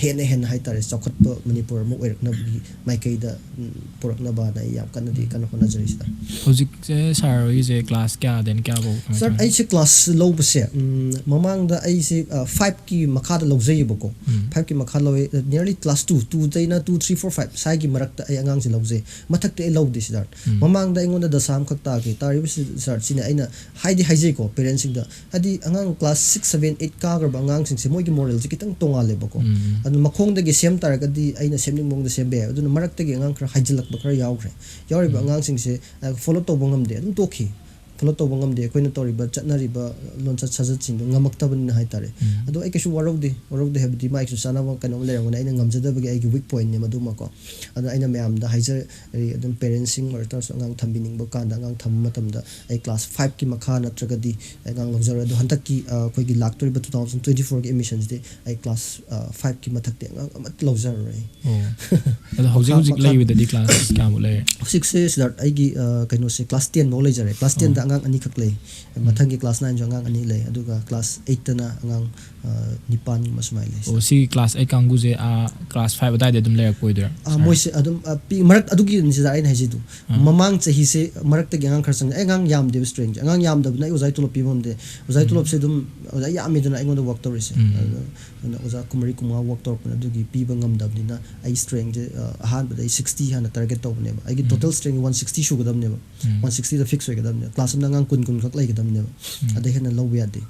ꯍꯦꯟꯅ ꯍꯦꯟꯅ ꯍꯥꯏꯇꯥꯔꯦ, ꯆꯥꯎꯈꯠꯄ ꯃꯅꯤꯄꯨꯔ ꯑꯃ ꯑꯣꯏꯔꯛꯅꯕꯒꯤ ꯃꯥꯏꯀꯩꯗ, ꯎꯝ, ꯄꯨꯔꯛꯅꯕꯅ ꯑꯩ ꯌꯥꯝ ꯀꯟꯅꯗꯤ ꯀꯟꯅ ꯍꯣꯠꯅꯖꯔꯤ ꯁꯤꯗꯥꯔꯠ꯫ ꯍꯧꯖꯤꯛꯁꯦ ꯁꯥꯔ ꯍꯣꯏꯒꯤꯁꯦ ꯀ꯭ꯂꯥꯁ ꯀꯌꯥꯗꯩꯅ ꯀꯌꯥꯐꯧ ꯀꯃꯥꯏ ꯁꯥꯔ, ꯇꯧꯒꯦ? ꯑꯩꯁꯦ ꯀ꯭ꯂꯥꯁ ꯂꯧꯕꯁꯦ, ꯎꯝ, ꯃꯃꯥꯡꯗ ꯑꯩꯁꯦ, ꯑ, ꯐꯥꯏꯚꯀꯤ ꯃꯈꯥꯗ ꯂꯧꯖꯩꯌꯦꯕꯀꯣ꯫ ꯎꯝ꯫ ꯐꯥꯏꯚꯀꯤ ꯃꯈꯥ ꯂꯧꯋꯦ, nearly class two, two ꯗꯩꯅ two, three, four, five ꯁ꯭ꯋꯥꯏꯒꯤ ꯃꯔꯛꯇ ꯑꯩ ꯑꯉꯥꯡꯁꯦ ꯂꯧꯖꯩ꯫ ꯃꯊꯛꯇꯤ ꯑꯩ ꯂꯧꯗꯦ ꯁꯤꯗꯥꯔꯠ꯫ ꯎꯝ꯫ ꯃꯃꯥꯡꯗ ꯑꯩꯉꯣꯟꯗ ꯗꯁꯥ ꯑꯃꯈꯛ ꯇꯥꯈꯤ꯫ ꯇꯥꯔꯤꯕ ꯁꯤ-, ꯁꯤꯗꯥꯔꯠ, ꯁꯤꯅ ꯑꯩꯅ ꯍꯥꯏꯗꯤ ꯍꯥꯏꯖꯩꯀꯣ, ꯄꯦꯔꯦꯟꯁꯤꯡꯗ, ꯍꯥꯏꯗꯤ ꯑꯉꯥꯡ ꯀ꯭ꯂꯥꯁ ꯁꯤꯛꯁ, ꯁꯚꯦꯟ, ꯑꯩꯠ ꯀꯥꯈ꯭ꯔꯕ ꯑꯉꯥꯡꯁꯤꯡꯁꯦ ꯃꯣꯏꯒꯤ ꯃꯣꯔꯦꯜꯁꯦ ꯈꯤꯇꯪ ꯇꯣꯡꯉꯥꯜꯂꯦꯕꯀꯣ꯫ ꯎꯝ꯫ ꯑꯗꯨꯅ ꯃꯈꯣꯡꯗꯒꯤ ꯁꯦꯝ ꯇꯥꯔꯒꯗꯤ ꯑꯩꯅ ꯁꯦꯝꯅꯤꯡꯕ ꯃꯑꯣꯡꯗ ꯁꯦꯝꯕ ꯌꯥꯏ꯫ ꯑꯗꯨꯅ ꯃꯔꯛꯇꯒꯤ ꯑꯉꯥꯡ ꯈꯔ ꯍꯥꯏꯖꯤꯜꯂꯛꯄ ꯈꯔ ꯌꯥꯎꯈ꯭ꯔꯦ꯫ ꯌꯥꯎꯔꯤꯕ ꯎꯝ꯫ ꯑꯉꯥꯡꯁꯤꯡꯁꯦ, ꯑ, ꯐꯣꯂꯣ ꯇꯧꯕ ꯉꯝꯗꯦ, ꯑꯗꯨꯝ ꯇꯣꯛꯈꯤ꯫ ꯐꯣꯂꯣ ꯇꯧꯕ ꯉꯝꯗꯦ, ꯑꯩꯈꯣꯏꯅ ꯇꯧꯔꯤꯕ ꯆꯠꯅꯔꯤꯕ ꯂꯣꯟꯆꯠ ꯁꯥꯖꯠꯁꯤꯡꯗꯣ ꯉꯝꯃꯛꯇꯕꯅꯤꯅ ꯍꯥꯏꯇꯥꯔꯦ꯫ ꯑꯗꯣ ꯑꯩ ꯀꯩꯁꯨ ꯋꯥꯔꯧꯗꯦ, ꯋꯥꯔꯧꯗꯦ ꯍꯥꯏꯕꯗꯤ ꯃꯥꯒꯤꯁꯨ ꯆꯥꯅꯕ ꯀꯩꯅꯣꯝ ꯂꯩꯔꯝꯒꯅꯤ, ꯑꯩꯅ ꯉꯝꯖꯗꯕꯒꯤ ꯑꯩꯒꯤ ꯋꯤꯛ ꯄꯣꯏꯟꯠꯅꯦ ꯃꯗꯨꯃꯀꯣ꯫ ꯑꯗꯨꯅ ꯑꯩꯅ ꯃꯌꯥꯝꯗ ꯍꯥꯏꯖꯔꯤ, ꯑꯗꯨꯝ ꯄꯦꯔꯦꯟꯁꯁꯤꯡ ꯑꯣꯏꯔ ꯇꯥꯔꯁꯨ ꯑꯉꯥꯡ ꯊꯝꯕꯤꯅꯤꯡꯕ ꯀꯥꯟꯗ ꯑꯉꯥꯡ ꯊꯝꯕ ꯃꯇꯝꯗ ꯑꯩ ꯀ꯭ꯂꯥꯁ ꯐꯥꯏꯚꯀꯤ ꯃꯈꯥ ꯅꯠꯇ꯭ꯔꯒꯗꯤ ꯑꯩ ꯑꯉꯥꯡ ꯂꯧꯖꯔꯣꯏ꯫ ꯑꯗꯣ ꯍꯟꯗꯛꯀꯤ ꯑ, ꯑꯩꯈꯣꯏꯒꯤ ꯂꯥꯛꯇꯣꯔꯤꯕ two thousand twenty fourꯒꯤ ꯑꯦꯗꯃꯤꯁꯟꯁꯤꯗꯤ ꯑꯩ ꯀ꯭ꯂꯥꯁ ꯐꯥꯏꯚꯀꯤ ꯃꯊꯛꯇꯤ ꯑꯉꯥꯡ ꯑꯃꯠꯇ ꯂꯧꯖꯔꯔꯣꯏ꯫ ꯑꯣ꯫ ꯑꯗꯣ ꯍꯧꯖꯤꯛ ꯃꯈꯥ- ꯍꯧꯖꯤꯛ ꯃꯈꯥ- ꯂꯩꯕꯗꯗꯤ ꯀ꯭ꯂꯥꯁ ꯀꯌꯥꯃꯨꯛ ꯂꯩꯔꯦ? ꯍꯧꯖꯤꯛꯁꯦ ꯁꯤꯗ ꯑꯩꯒꯤ ꯑ, ꯀꯩꯅꯣꯁꯦ ꯀ꯭ꯂꯥꯁ ꯇꯦꯟ ꯐꯥꯎ ꯂꯩꯖꯔꯦ꯫ ꯀ꯭ꯂꯥꯁ ꯑꯣ꯫ ꯇꯦꯟꯗ ꯑꯉꯥꯡ ꯑꯅꯤꯈꯛ ꯂꯩ꯫ ꯃꯊꯪꯒꯤ ꯀ꯭ꯂꯥꯁ ꯅꯥꯏꯟꯁꯨ ꯑꯉꯥꯡ ꯑꯅꯤ ꯂꯩ, ꯑꯗꯨꯒ ꯀ꯭ꯂꯥꯁ ꯑꯩꯠꯇꯅ ꯑꯉꯥꯡ ꯑ, ꯅꯤꯄꯥꯟꯒꯨꯝꯕ ꯁꯨꯃꯥꯏꯅ ꯂꯩ꯫ ꯑꯣ, ꯁꯤꯒꯤ ꯀ꯭ꯂꯥꯁ ꯑꯩꯠ ꯀꯥꯡꯕꯨꯁꯦ ꯑꯥ ꯀ꯭ꯂꯥꯁ ꯐꯥꯏꯚ ꯑꯗꯥꯏꯗ ꯑꯗꯨꯝ ꯂꯩꯔꯛꯄ ꯑꯣꯏꯗꯣꯏꯔꯥ? ꯑ, ꯃꯣꯏꯁꯦ ꯑꯗꯨꯝ ꯑ, ꯄꯤ- ꯃꯔꯛ ꯑꯗꯨꯒꯤꯅꯤꯁꯤꯗ ꯑꯩꯅ ꯍꯥꯏꯖꯩꯗꯣ꯫ ꯑꯥ꯫ ꯃꯃꯥꯡ ꯆꯍꯤꯁꯦ ꯃꯔꯛꯇꯒꯤ ꯑꯉꯥꯡ ꯈꯔ ꯆꯪꯉꯛꯑꯦ꯫ ꯑꯩ ꯑꯉꯥꯡ ꯌꯥꯝꯗꯦꯕ ꯁ꯭ꯇ꯭ꯔꯦꯡꯁꯦ꯫ ꯑꯉꯥꯡ ꯌꯥꯝꯗꯕꯅ ꯑꯩ ꯑꯣꯖꯥꯒꯤ ꯇꯣꯂꯣꯞ ꯄꯤꯕ ꯉꯝꯗꯦ꯫ ꯑꯣꯖꯥꯒꯤ ꯎꯝ꯫ ꯇꯣꯂꯣꯞꯁꯦ ꯑꯗꯨꯝ ꯑꯣꯖꯥ ꯌꯥꯝꯃꯤꯗꯅ ꯑꯩꯉꯣꯟꯗ ꯋꯥꯛ ꯇꯧꯔꯤꯁꯦ꯫ ꯎꯝ꯫ ꯑꯗꯨꯅ ꯑꯗꯨꯅ ꯑꯣꯖꯥ ꯀꯨꯟꯃꯔꯤ ꯀꯨꯟꯃꯉꯥ ꯋꯥꯛ ꯇꯧꯔꯛꯄꯅꯦ, ꯑꯗꯨꯒꯤ ꯄꯤꯕ ꯉꯝꯗꯕꯅꯤꯅ ꯑꯩ ꯁ꯭ꯇ꯭ꯔꯦꯡꯁꯦ ꯑ, ꯑꯍꯥꯟꯕꯗ ꯑꯩ ꯁꯤꯛꯁꯇꯤ ꯍꯥꯟꯅ ꯇꯥꯔꯒꯦꯠ ꯇꯧꯕꯅꯦꯕ꯫ ꯑꯩꯒꯤ ꯎꯝ꯫ ꯇꯣꯇꯦꯜ ꯁ꯭ꯇ꯭ꯔꯦꯡ ꯋꯥꯟ ꯁꯤꯛꯁꯇꯤ ꯁꯨꯒꯗꯕꯅꯦꯕ꯫ ꯎꯝ꯫ ꯋꯥꯟ ꯁꯤꯛꯁꯇꯤꯗ ꯐꯤꯛꯁ ꯑꯣꯏꯒꯗꯕꯅꯦꯕ꯫ ꯀ꯭ꯂꯥꯁ ꯑꯃꯗ ꯑꯉꯥꯡ ꯀꯨꯟ ꯀꯨꯟꯈꯛ ꯂꯩꯒꯗꯕꯅꯦꯕ꯫ ꯎꯝ꯫ ꯑꯗꯩ ꯍꯦꯟꯅ ꯂꯧꯕ ꯌꯥꯗꯦ꯫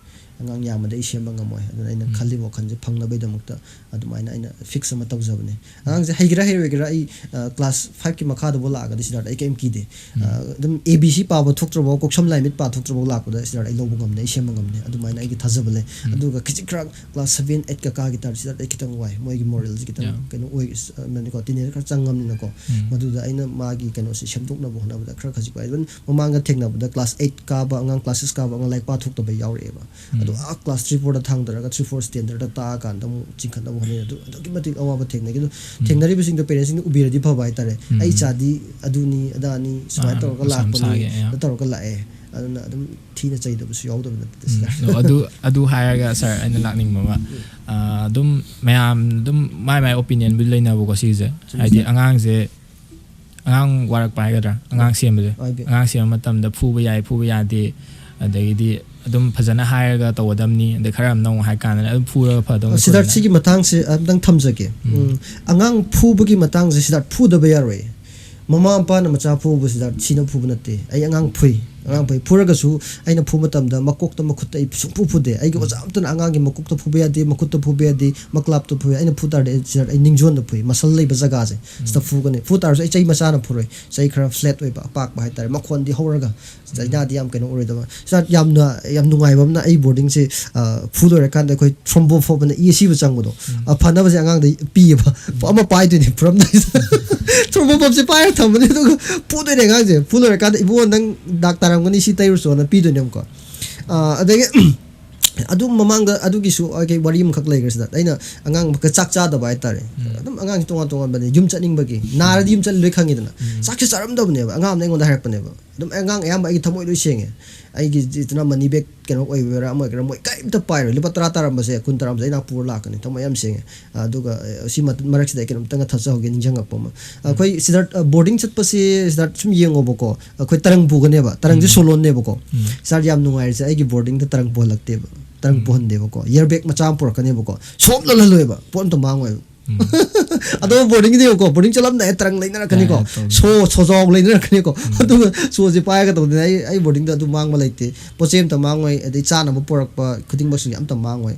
ꯑꯉꯥꯡ ꯌꯥꯝꯃꯗꯤ ꯑꯩ ꯁꯦꯝꯕ ꯉꯝꯃꯣꯏ꯫ ꯑꯗꯨꯅ ꯑꯩꯅ ꯎꯝ꯫ ꯈꯜꯂꯤꯕ ꯋꯥꯈꯜꯁꯦ ꯐꯪꯅꯕꯒꯤꯗꯃꯛꯇ ꯑꯗꯨꯃꯥꯏꯅ ꯑꯩꯅ ꯐꯤꯛꯁ ꯑꯃ ꯇꯧꯖꯕꯅꯦ꯫ ꯑꯉꯥꯡꯁꯦ ꯍꯩꯒꯦꯔꯥ ꯍꯩꯔꯣꯏꯒꯦꯔꯥ ꯑꯩ, ꯑ, ꯀ꯭ꯂꯥꯁ ꯐꯥꯏꯚꯀꯤ ꯃꯈꯥꯗꯕꯨ ꯂꯥꯛꯑꯒꯗꯤ ꯁꯤꯗꯥꯔꯠ ꯑꯩ ꯀꯩꯝ ꯀꯤꯗꯦ꯫ ꯎꯝ꯫ ꯑ, ꯑꯗꯨꯝ ꯑꯦ ꯕꯤ ꯁꯤ ꯄꯥꯕ ꯊꯣꯛꯇ꯭ꯔꯕ, ꯀꯣꯛ ꯁꯝ ꯂꯥꯏ ꯃꯤꯠ ꯄꯥ ꯊꯣꯛꯇ꯭ꯔꯕ ꯂꯥꯛꯄꯗ ꯁꯤꯗꯥꯔꯠ ꯑꯩ ꯂꯧꯕ ꯉꯝꯅꯤ, ꯑꯩ ꯁꯦꯝꯕ ꯉꯝꯅꯤ, ꯑꯗꯨꯃꯥꯏꯅ ꯑꯩꯒꯤ ꯊꯥꯖꯕ ꯂꯩ꯫ ꯎꯝ꯫ ꯑꯗꯨꯒ ꯈꯤꯖꯤꯛ ꯈꯔ ꯀ꯭ꯂꯥꯁ ꯁꯚꯦꯟ ꯑꯩꯠꯀ ꯀꯥꯈꯤ ꯇꯥꯔꯗꯤ ꯁꯤꯗꯥꯔꯠ ꯑꯩ ꯈꯤꯇꯪ ꯋꯥꯏ꯫ ꯃꯣꯏꯒꯤ ꯃꯣꯔꯦꯜꯁꯦ ꯈꯤꯇꯪ ꯌꯥ꯫ ꯀꯩꯅꯣ ꯑꯣꯏ, ꯑ, ꯃꯅꯤꯀꯣ, ꯇꯤꯅꯦꯖꯔ ꯈꯔ ꯆꯪꯉꯝꯅꯤꯅꯀꯣ꯫ ꯎꯝ꯫ ꯃꯗꯨꯗ ꯑꯩꯅ ꯃꯥꯒꯤ ꯀꯩꯅꯣꯁꯦ ꯁꯦꯝꯗꯣꯛꯅꯕ ꯍꯣꯠꯅꯕꯗ ꯈꯔ ꯈꯖꯤꯛ ꯋꯥꯏ꯫ ꯑꯗꯨꯝ ꯃꯃꯥꯡꯗ ꯊꯦꯡꯅꯕꯗ ꯀ꯭ꯂꯥꯁ ꯑꯩꯠ ꯀꯥꯕ ꯑꯉꯥꯡ, ꯀ꯭ꯂꯥꯁ ꯁꯤꯛꯁ ꯀꯥꯕ ꯑꯉꯥꯡ ꯂꯥꯏꯔꯤꯛ ꯄꯥ ꯊꯣꯛꯇꯕ ꯌꯥꯎꯔꯛꯑꯦꯕ꯫ ꯎꯝ꯫ ꯑꯗꯣ ꯑꯥ ꯀ꯭ꯂꯥꯁ ꯊ꯭ꯔꯤ ꯐꯣꯔꯗ ꯊꯥꯡꯗꯔꯒ ꯊ꯭ꯔꯤ ꯐꯣꯔ ꯁ꯭ꯇꯦꯟꯗꯔꯗ ꯇꯥꯛꯑꯀꯥꯟꯗ ꯑꯃꯨꯛ ꯆꯤꯡꯈꯠꯅꯕ ꯍꯣꯠꯅꯩ꯫ ꯑꯗꯨ ꯑꯗꯨꯛꯀꯤ ꯃꯇꯤꯛ ꯑꯋꯥꯕ ꯊꯦꯡꯅꯈꯤ꯫ ꯑꯗꯣ ꯎꯝ꯫ ꯊꯦꯡꯅꯔꯤꯕꯁꯤꯡꯗꯣ ꯄꯦꯔꯦꯟꯁꯁꯤꯡꯅ ꯎꯕꯤꯔꯗꯤ ꯐꯕ ꯍꯥꯏꯇꯥꯔꯦ꯫ ꯎꯝ꯫ "ꯑꯩ ꯏꯆꯥꯗꯤ ꯑꯗꯨꯅꯤ ꯑꯗꯥꯅꯤ ꯁꯨꯃꯥꯏꯅ ꯑꯥ, ꯇꯧꯔꯒ ꯃꯁꯥ ꯂꯥꯛꯄꯅꯤ" ꯃꯁꯥꯒꯤ, ꯑꯌꯥ꯫ ꯇꯧꯔꯒ ꯂꯥꯛꯑꯦ꯫ ꯑꯗꯨꯅ ꯑꯗꯨꯝ ꯊꯤꯅ ꯆꯩꯗꯕꯁꯨ ꯌꯥꯎꯗꯕ ꯅꯠꯇꯦ ꯎꯝ꯫ ꯁꯤꯗ꯫ ꯑꯗꯣ ꯑꯗꯨ, ꯑꯗꯨ ꯍꯥꯏꯔꯒ ꯁꯥꯔ, ꯑꯩꯅ ꯂꯥꯛꯅꯤꯡꯕ ꯑꯃ, ꯑꯥ, ꯑꯗꯨꯝ ꯃꯌꯥꯝ ꯑꯗꯨꯝ ꯃꯥꯏ ꯃꯥꯏ ꯑꯣꯄꯤꯅꯤꯌꯟꯕꯨꯗꯤ ꯂꯩꯅꯕꯀꯣ ꯁꯤꯁꯦ꯫ ꯆꯨꯝꯃꯤ, ꯍꯥꯏꯗꯤ ꯁꯥꯔ꯫ ꯑꯉꯥꯡꯁꯦ, ꯑꯉꯥꯡ ꯋꯥꯔꯛꯄ ꯍꯥꯏꯒꯗ꯭ꯔꯥ, ꯑꯉꯥꯡ ꯁꯦꯝꯕꯁꯦ, ꯍꯥꯏꯕꯤ- ꯑꯉꯥꯡ ꯁꯦꯝꯕ ꯃꯇꯝꯗ ꯐꯨꯕ ꯌꯥꯏ, ꯐꯨꯕ ꯌꯥꯗꯦ, ꯑꯗꯒꯤꯗꯤ ꯑꯗꯨꯝ ꯐꯖꯅ ꯍꯥꯏꯔꯒ ꯇꯧꯒꯗꯕꯅꯤ, ꯑꯗꯩ ꯈꯔ ꯑꯃꯅ ꯑꯃꯨꯛ ꯍꯥꯏ ꯀꯥꯟꯗꯅ ꯑꯗꯨꯝ ꯐꯨꯔꯒ ꯐꯗꯧꯅꯤ ꯁꯤꯗꯥꯔꯠ, ꯈꯣꯠꯇꯧꯅꯤ꯫ ꯁꯤꯒꯤ ꯃꯇꯥꯡꯁꯦ ꯑꯝꯇꯪ ꯊꯝꯖꯒꯦ꯫ ꯎꯝ꯫ ꯎꯝ, ꯑꯉꯥꯡ ꯐꯨꯕꯒꯤ ꯃꯇꯥꯡꯁꯦ ꯁꯤꯗꯥꯔꯠ ꯐꯨꯗꯕ ꯌꯥꯔꯣꯏ꯫ ꯃꯃꯥ ꯃꯄꯥꯅ ꯃꯆꯥ ꯐꯨꯕ ꯁꯤꯗꯥꯔꯠ ꯊꯤꯅ ꯐꯨꯕ ꯅꯠꯇꯦ꯫ ꯑꯩ ꯑꯉꯥꯡ ꯐꯨꯏ꯫ ꯑꯉꯥꯡ ꯐꯨꯏ꯫ ꯐꯨꯔꯒꯁꯨ ꯑꯩꯅ ꯐꯨꯕ ꯃꯇꯝꯗ ꯃꯀꯣꯛꯇ, ꯃꯈꯨꯠꯇ ꯑꯩ ꯁꯨꯡꯐꯨ ꯐꯨꯗꯦ꯫ ꯑꯩꯒꯤ ꯑꯣꯖꯥ ꯑꯝꯇꯅ ꯑꯉꯥꯡꯒꯤ ꯃꯀꯣꯛꯇ ꯐꯨꯕ ꯌꯥꯗꯦ, ꯃꯈꯨꯠꯇ ꯐꯨꯕ ꯌꯥꯗꯦ, ꯃꯀ꯭ꯂꯥꯞꯇ ꯐꯨꯕ ꯌꯥꯗꯦ꯫ ꯑꯩꯅ ꯐꯨ ꯇꯥꯔꯗꯤ ꯑꯩ ꯁꯤꯗ ꯑꯩ ꯅꯤꯡꯖꯣꯟꯗ ꯐꯨꯏ, ꯃꯁꯜ ꯂꯩꯕ ꯖꯒꯥꯁꯦ ꯁꯤꯗ ꯐꯨꯒꯅꯤ꯫ ꯐꯨ ꯇꯥꯔꯁꯨ ꯑꯩ ꯆꯩ ꯃꯆꯥꯅ ꯐꯨꯔꯣꯏ, ꯆꯩ ꯈꯔ ꯐ꯭ꯂꯦꯠ ꯑꯣꯏꯕ, ꯑꯄꯥꯛꯄ ꯍꯥꯏꯇꯥꯔꯦ, ꯃꯈꯣꯟꯗꯤ ꯍꯧꯔꯒ ꯆꯩꯅꯥꯗꯤ ꯌꯥꯝ ꯀꯩꯅꯣ ꯑꯣꯏꯔꯣꯏꯗꯕ꯫ ꯁꯤꯗ ꯌꯥꯝꯅ, ꯌꯥꯝ ꯅꯨꯡꯉꯥꯏꯕ ꯑꯃꯅ, ꯑꯩ ꯕꯣꯔꯗꯤꯡꯁꯦ ꯐꯨ ꯂꯣꯏꯔꯀꯥꯟꯗ ꯑꯩꯈꯣꯏ ꯊ꯭ꯔꯣꯝꯕꯣꯐꯣꯕꯅ ꯏ ꯑꯁꯤꯕ ꯆꯪꯕꯗꯣ, ꯑ, ꯐꯅꯕꯁꯦ ꯑꯉꯥꯡꯗ ꯄꯤꯌꯦꯕ꯫ ꯑꯃ ꯄꯥꯏꯗꯣꯏꯅꯦ ꯐꯨꯔꯝꯗꯥꯏꯁꯤꯗ꯫ ꯊ꯭ꯔꯣꯝꯕꯣꯐꯣꯕꯁꯦ ꯄꯥꯏꯔꯒ ꯊꯝꯕꯅꯦ, ꯑꯗꯨꯒ ꯐꯨꯗꯣꯏꯅꯦ ꯑꯉꯥꯡꯁꯦ꯫ ꯐꯨ ꯂꯣꯏꯔꯀꯥꯟꯗ, "ꯏꯕꯨꯡꯉꯣ, ꯅꯪ ꯗꯥꯛ ꯇꯥꯔꯝꯒꯅꯤ, ꯁꯤ ꯇꯩꯔꯨꯆꯣꯅ" ꯄꯤꯗꯣꯏꯅꯦꯕꯀꯣ꯫ ꯑ, ꯑꯗꯒꯤ ꯑꯗꯨ ꯃꯃꯥꯡꯗ ꯑꯗꯨꯒꯤꯁꯨ ꯑꯩꯒꯤ ꯋꯥꯔꯤ ꯑꯃꯈꯛ ꯂꯩꯈ꯭ꯔꯦ ꯁꯤꯗ꯫ ꯑꯩꯅ ꯑꯉꯥꯡ ꯃꯈꯩ ꯆꯥꯛ ꯆꯥꯗꯕ ꯍꯥꯏꯇꯥꯔꯦ꯫ ꯑꯗꯨꯝ ꯑꯉꯥꯡꯁꯦ ꯇꯣꯉꯥꯟ ꯇꯣꯉꯥꯟꯕꯅꯦ, ꯌꯨꯝ ꯆꯠꯅꯤꯡꯕꯒꯤ꯫ ꯅꯥꯔꯗꯤ ꯌꯨꯝ ꯆꯠꯂꯤ ꯂꯣꯏ ꯈꯪꯉꯤꯗꯅ꯫ ꯆꯥꯛꯁꯦ ꯆꯥꯔꯝꯗꯕꯅꯦꯕ꯫ ꯑꯉꯥꯡ ꯑꯃꯅ ꯑꯩꯉꯣꯟꯗ ꯍꯥꯏꯔꯛꯄꯅꯦꯕ꯫ ꯑꯗꯨꯝ ꯑꯉꯥꯡ ꯑꯌꯥꯝꯕ ꯑꯩꯒꯤ ꯊꯃꯣꯏ ꯂꯣꯏ ꯁꯦꯡꯉꯦ꯫ ꯑꯩꯒꯤ ꯏꯆꯤꯟ ꯏꯅꯥꯎ ꯃꯅꯤ ꯕꯦꯒ ꯀꯩꯅꯣ ꯑꯣꯏꯒꯦꯔꯥ ꯑꯃ ꯑꯣꯏꯒꯦꯔꯥ, ꯃꯣꯏ ꯀꯔꯤꯝꯇ ꯄꯥꯏꯔꯣꯏ꯫ ꯂꯨꯄꯥ ꯇꯔꯥ ꯇꯥꯔꯝꯕꯁꯦ ꯀꯨꯟ ꯇꯥꯔꯝꯕꯁꯦ ꯑꯩꯅ ꯄꯨꯔ ꯂꯥꯛꯀꯅꯤ, ꯊꯃꯣꯏ ꯌꯥꯝ ꯁꯦꯡꯉꯦ꯫ ꯑꯗꯨꯒ, ꯑ, ꯁꯤ ꯃꯠ-, ꯃꯔꯛꯁꯤꯗ ꯑꯩ ꯀꯩꯅꯣꯝꯇꯪꯒ ꯊꯛꯆꯍꯧꯒꯦ, ꯅꯤꯡꯁꯤꯡꯉꯛꯄ ꯑꯃ꯫ ꯑꯩꯈꯣꯏ ꯁꯤꯗ, ꯑ, ꯕꯣꯔꯗꯤꯡ ꯆꯠꯄꯁꯤ ꯁꯤꯗ ꯁꯨꯝ ꯌꯦꯡꯉꯣꯕꯀꯣ, ꯑꯩꯈꯣꯏ ꯇꯔꯪ ꯄꯨꯒꯅꯦꯕ, ꯇꯔꯪꯁꯦ ꯁꯣꯂꯣꯟꯅꯦꯕꯀꯣ꯫ ꯁꯤꯗ ꯌꯥꯝ ꯅꯨꯡꯉꯥꯏꯔꯤꯁꯦ, ꯑꯩꯒꯤ ꯕꯣꯔꯗꯤꯡꯗ ꯇꯔꯪ ꯄꯨꯍꯜꯂꯛꯇꯦꯕ, ꯇꯔꯪ ꯄꯨꯍꯟꯗꯦꯕꯀꯣ꯫ ꯏꯌꯔ ꯕꯦꯒ ꯃꯆꯥ ꯑꯃ ꯄꯨꯔꯛꯀꯅꯦꯕꯀꯣ, ꯁꯣꯝ ꯂꯣꯜꯍꯜꯂꯣꯏꯕ, ꯄꯣꯠ ꯑꯝꯇ ꯃꯥꯡꯉꯣꯏꯕ꯫ ꯑꯗꯣ ꯕꯣꯔꯗꯤꯡꯗ ꯌꯦꯡꯉꯨꯀꯣ, ꯕꯣꯔꯗꯤꯡ ꯆꯠꯂꯝꯗꯥꯏꯗ ꯇꯔꯪ ꯂꯩꯅꯔꯛꯀꯅꯤꯀꯣ, ꯑꯦ, ꯇꯧꯕꯅꯦ꯫ ꯁꯣ, ꯁꯣꯖꯥꯎ ꯂꯩꯅꯔꯛꯀꯅꯤꯀꯣ꯫ ꯑꯗꯨꯒ ꯁꯣꯁꯦ ꯄꯥꯏꯔꯒ ꯇꯧꯗꯅ ꯑꯩ, ꯑꯩ ꯕꯣꯔꯗꯤꯡꯗ ꯑꯗꯨ ꯃꯥꯡꯕ ꯂꯩꯇꯦ꯫ ꯄꯣꯠ ꯆꯩ ꯑꯝꯇ ꯃꯥꯡꯉꯣꯏ, ꯑꯗꯩ ꯆꯥꯅꯕ ꯄꯨꯔꯛꯄ ꯈꯨꯗꯤꯡꯃꯛꯁꯤꯡꯁꯦ ꯑꯝꯇ ꯃꯥꯡꯉꯣꯏ꯫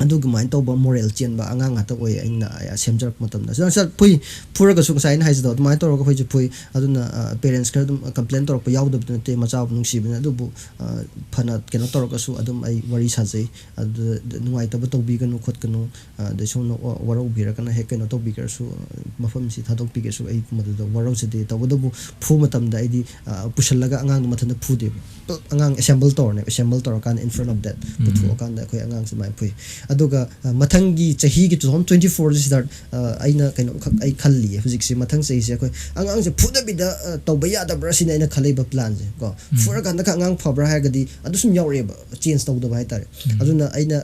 ꯑꯗꯨꯒꯨꯃꯥꯏꯅ ꯇꯧꯕ ꯃꯣꯔꯦꯜ ꯆꯦꯟꯕ ꯑꯉꯥꯡ ꯉꯥꯛꯇ ꯑꯣꯏꯌꯦ ꯑꯩꯅ, ꯑ, ꯁꯦꯝꯖꯔꯛꯄ ꯃꯇꯝꯗ꯫ ꯁꯤꯗ, ꯁꯤꯗ ꯐꯨꯏ, ꯐꯨꯔꯒꯁꯨ ꯉꯁꯥꯏ ꯑꯩꯅ ꯍꯥꯏꯖꯗꯣ ꯑꯗꯨꯃꯥꯏꯅ ꯇꯧꯔꯒ ꯑꯩꯈꯣꯏꯁꯦ ꯐꯨꯏ꯫ ꯑꯗꯨꯅ, ꯑ, ꯄꯦꯔꯦꯟꯁ ꯈꯔ ꯑꯗꯨꯝ ꯀꯝꯄ꯭ꯂꯦꯟ ꯇꯧꯔꯛꯄ ꯌꯥꯎꯗꯕꯗꯤ ꯅꯠꯇꯦ, ꯃꯆꯥꯕꯨ ꯅꯨꯡꯁꯤꯕꯅꯤꯅ꯫ ꯑꯗꯨꯕꯨ, ꯑ, ꯐꯅ ꯀꯩꯅꯣ ꯇꯧꯔꯒꯁꯨ ꯑꯗꯨꯝ ꯑꯩ ꯋꯥꯔꯤ ꯁꯥꯖꯩ꯫ ꯑꯗꯨꯗ ꯅꯨꯡꯉꯥꯏꯇꯕ ꯇꯧꯕꯤꯒꯅꯨ ꯈꯣꯠꯀꯅꯨ, ꯑ, ꯑꯗꯩ ꯁꯣꯝꯅ ꯋꯥ-, ꯋꯥꯔꯧꯕꯤꯔꯒꯅ ꯍꯦꯛ ꯀꯩꯅꯣ ꯇꯧꯕꯤꯈ꯭ꯔꯁꯨ, ꯑ, ꯃꯐꯝꯁꯤ ꯊꯥꯗꯣꯛꯄꯤꯒꯦꯁꯨ ꯑꯩ ꯃꯗꯨꯗ ꯋꯥꯔꯧꯖꯗꯦ꯫ ꯇꯧꯕꯇꯕꯨ ꯐꯨ ꯃꯇꯝꯗ ꯑꯩꯗꯤ, ꯑ, ꯄꯨꯁꯜꯂꯒ ꯑꯉꯥꯡꯗꯣ ꯃꯊꯟꯇ ꯐꯨꯗꯦꯕ꯫ ꯄꯨꯂꯞ ꯑꯉꯥꯡ ꯑꯦꯁꯦꯝꯕꯜ ꯇꯧꯔꯅꯦꯕ, ꯑꯦꯁꯦꯝꯕꯜ ꯇꯧꯔꯀꯥꯟꯗ in front of that ꯄꯨꯊꯣꯛꯑꯀꯥꯟꯗ ꯑꯩꯈꯣꯏ ꯑꯉꯥꯡꯁꯦ ꯑꯗꯨꯃꯥꯏꯅ ꯐꯨꯏ꯫ ꯑꯗꯨꯒ, ꯑ, ꯃꯊꯪꯒꯤ ꯆꯍꯤꯒꯤ two thousand twenty four ꯁꯤꯗ, ꯑ, ꯑꯩꯅ ꯀꯩꯅꯣꯈꯛ ꯑꯩ ꯈꯜꯂꯤꯌꯦ ꯍꯧꯖꯤꯛꯁꯦ, ꯃꯊꯪ ꯆꯍꯤꯁꯦ ꯑꯩꯈꯣꯏ ꯑꯉꯥꯡꯁꯦ ꯐꯨꯗꯕꯤꯗ, ꯑ, ꯇꯧꯕ ꯌꯥꯗꯕ꯭ꯔꯥ ꯁꯤꯅꯤ ꯑꯩꯅ ꯈꯜꯂꯤꯕ ꯄ꯭ꯂꯥꯟꯁꯦ ꯀꯣ꯫ ꯐꯨꯔꯀꯥꯟꯗ ꯈꯛ ꯑꯉꯥꯡ ꯐꯕ꯭ꯔꯥ ꯍꯥꯏꯔꯒꯗꯤ ꯑꯗꯨ ꯁꯨꯝ ꯌꯥꯎꯔꯛꯑꯦꯕ, ꯆꯦꯟꯖ ꯇꯧꯗꯕ ꯍꯥꯏꯇꯥꯔꯦ꯫ ꯑꯗꯨꯅ ꯑꯩꯅ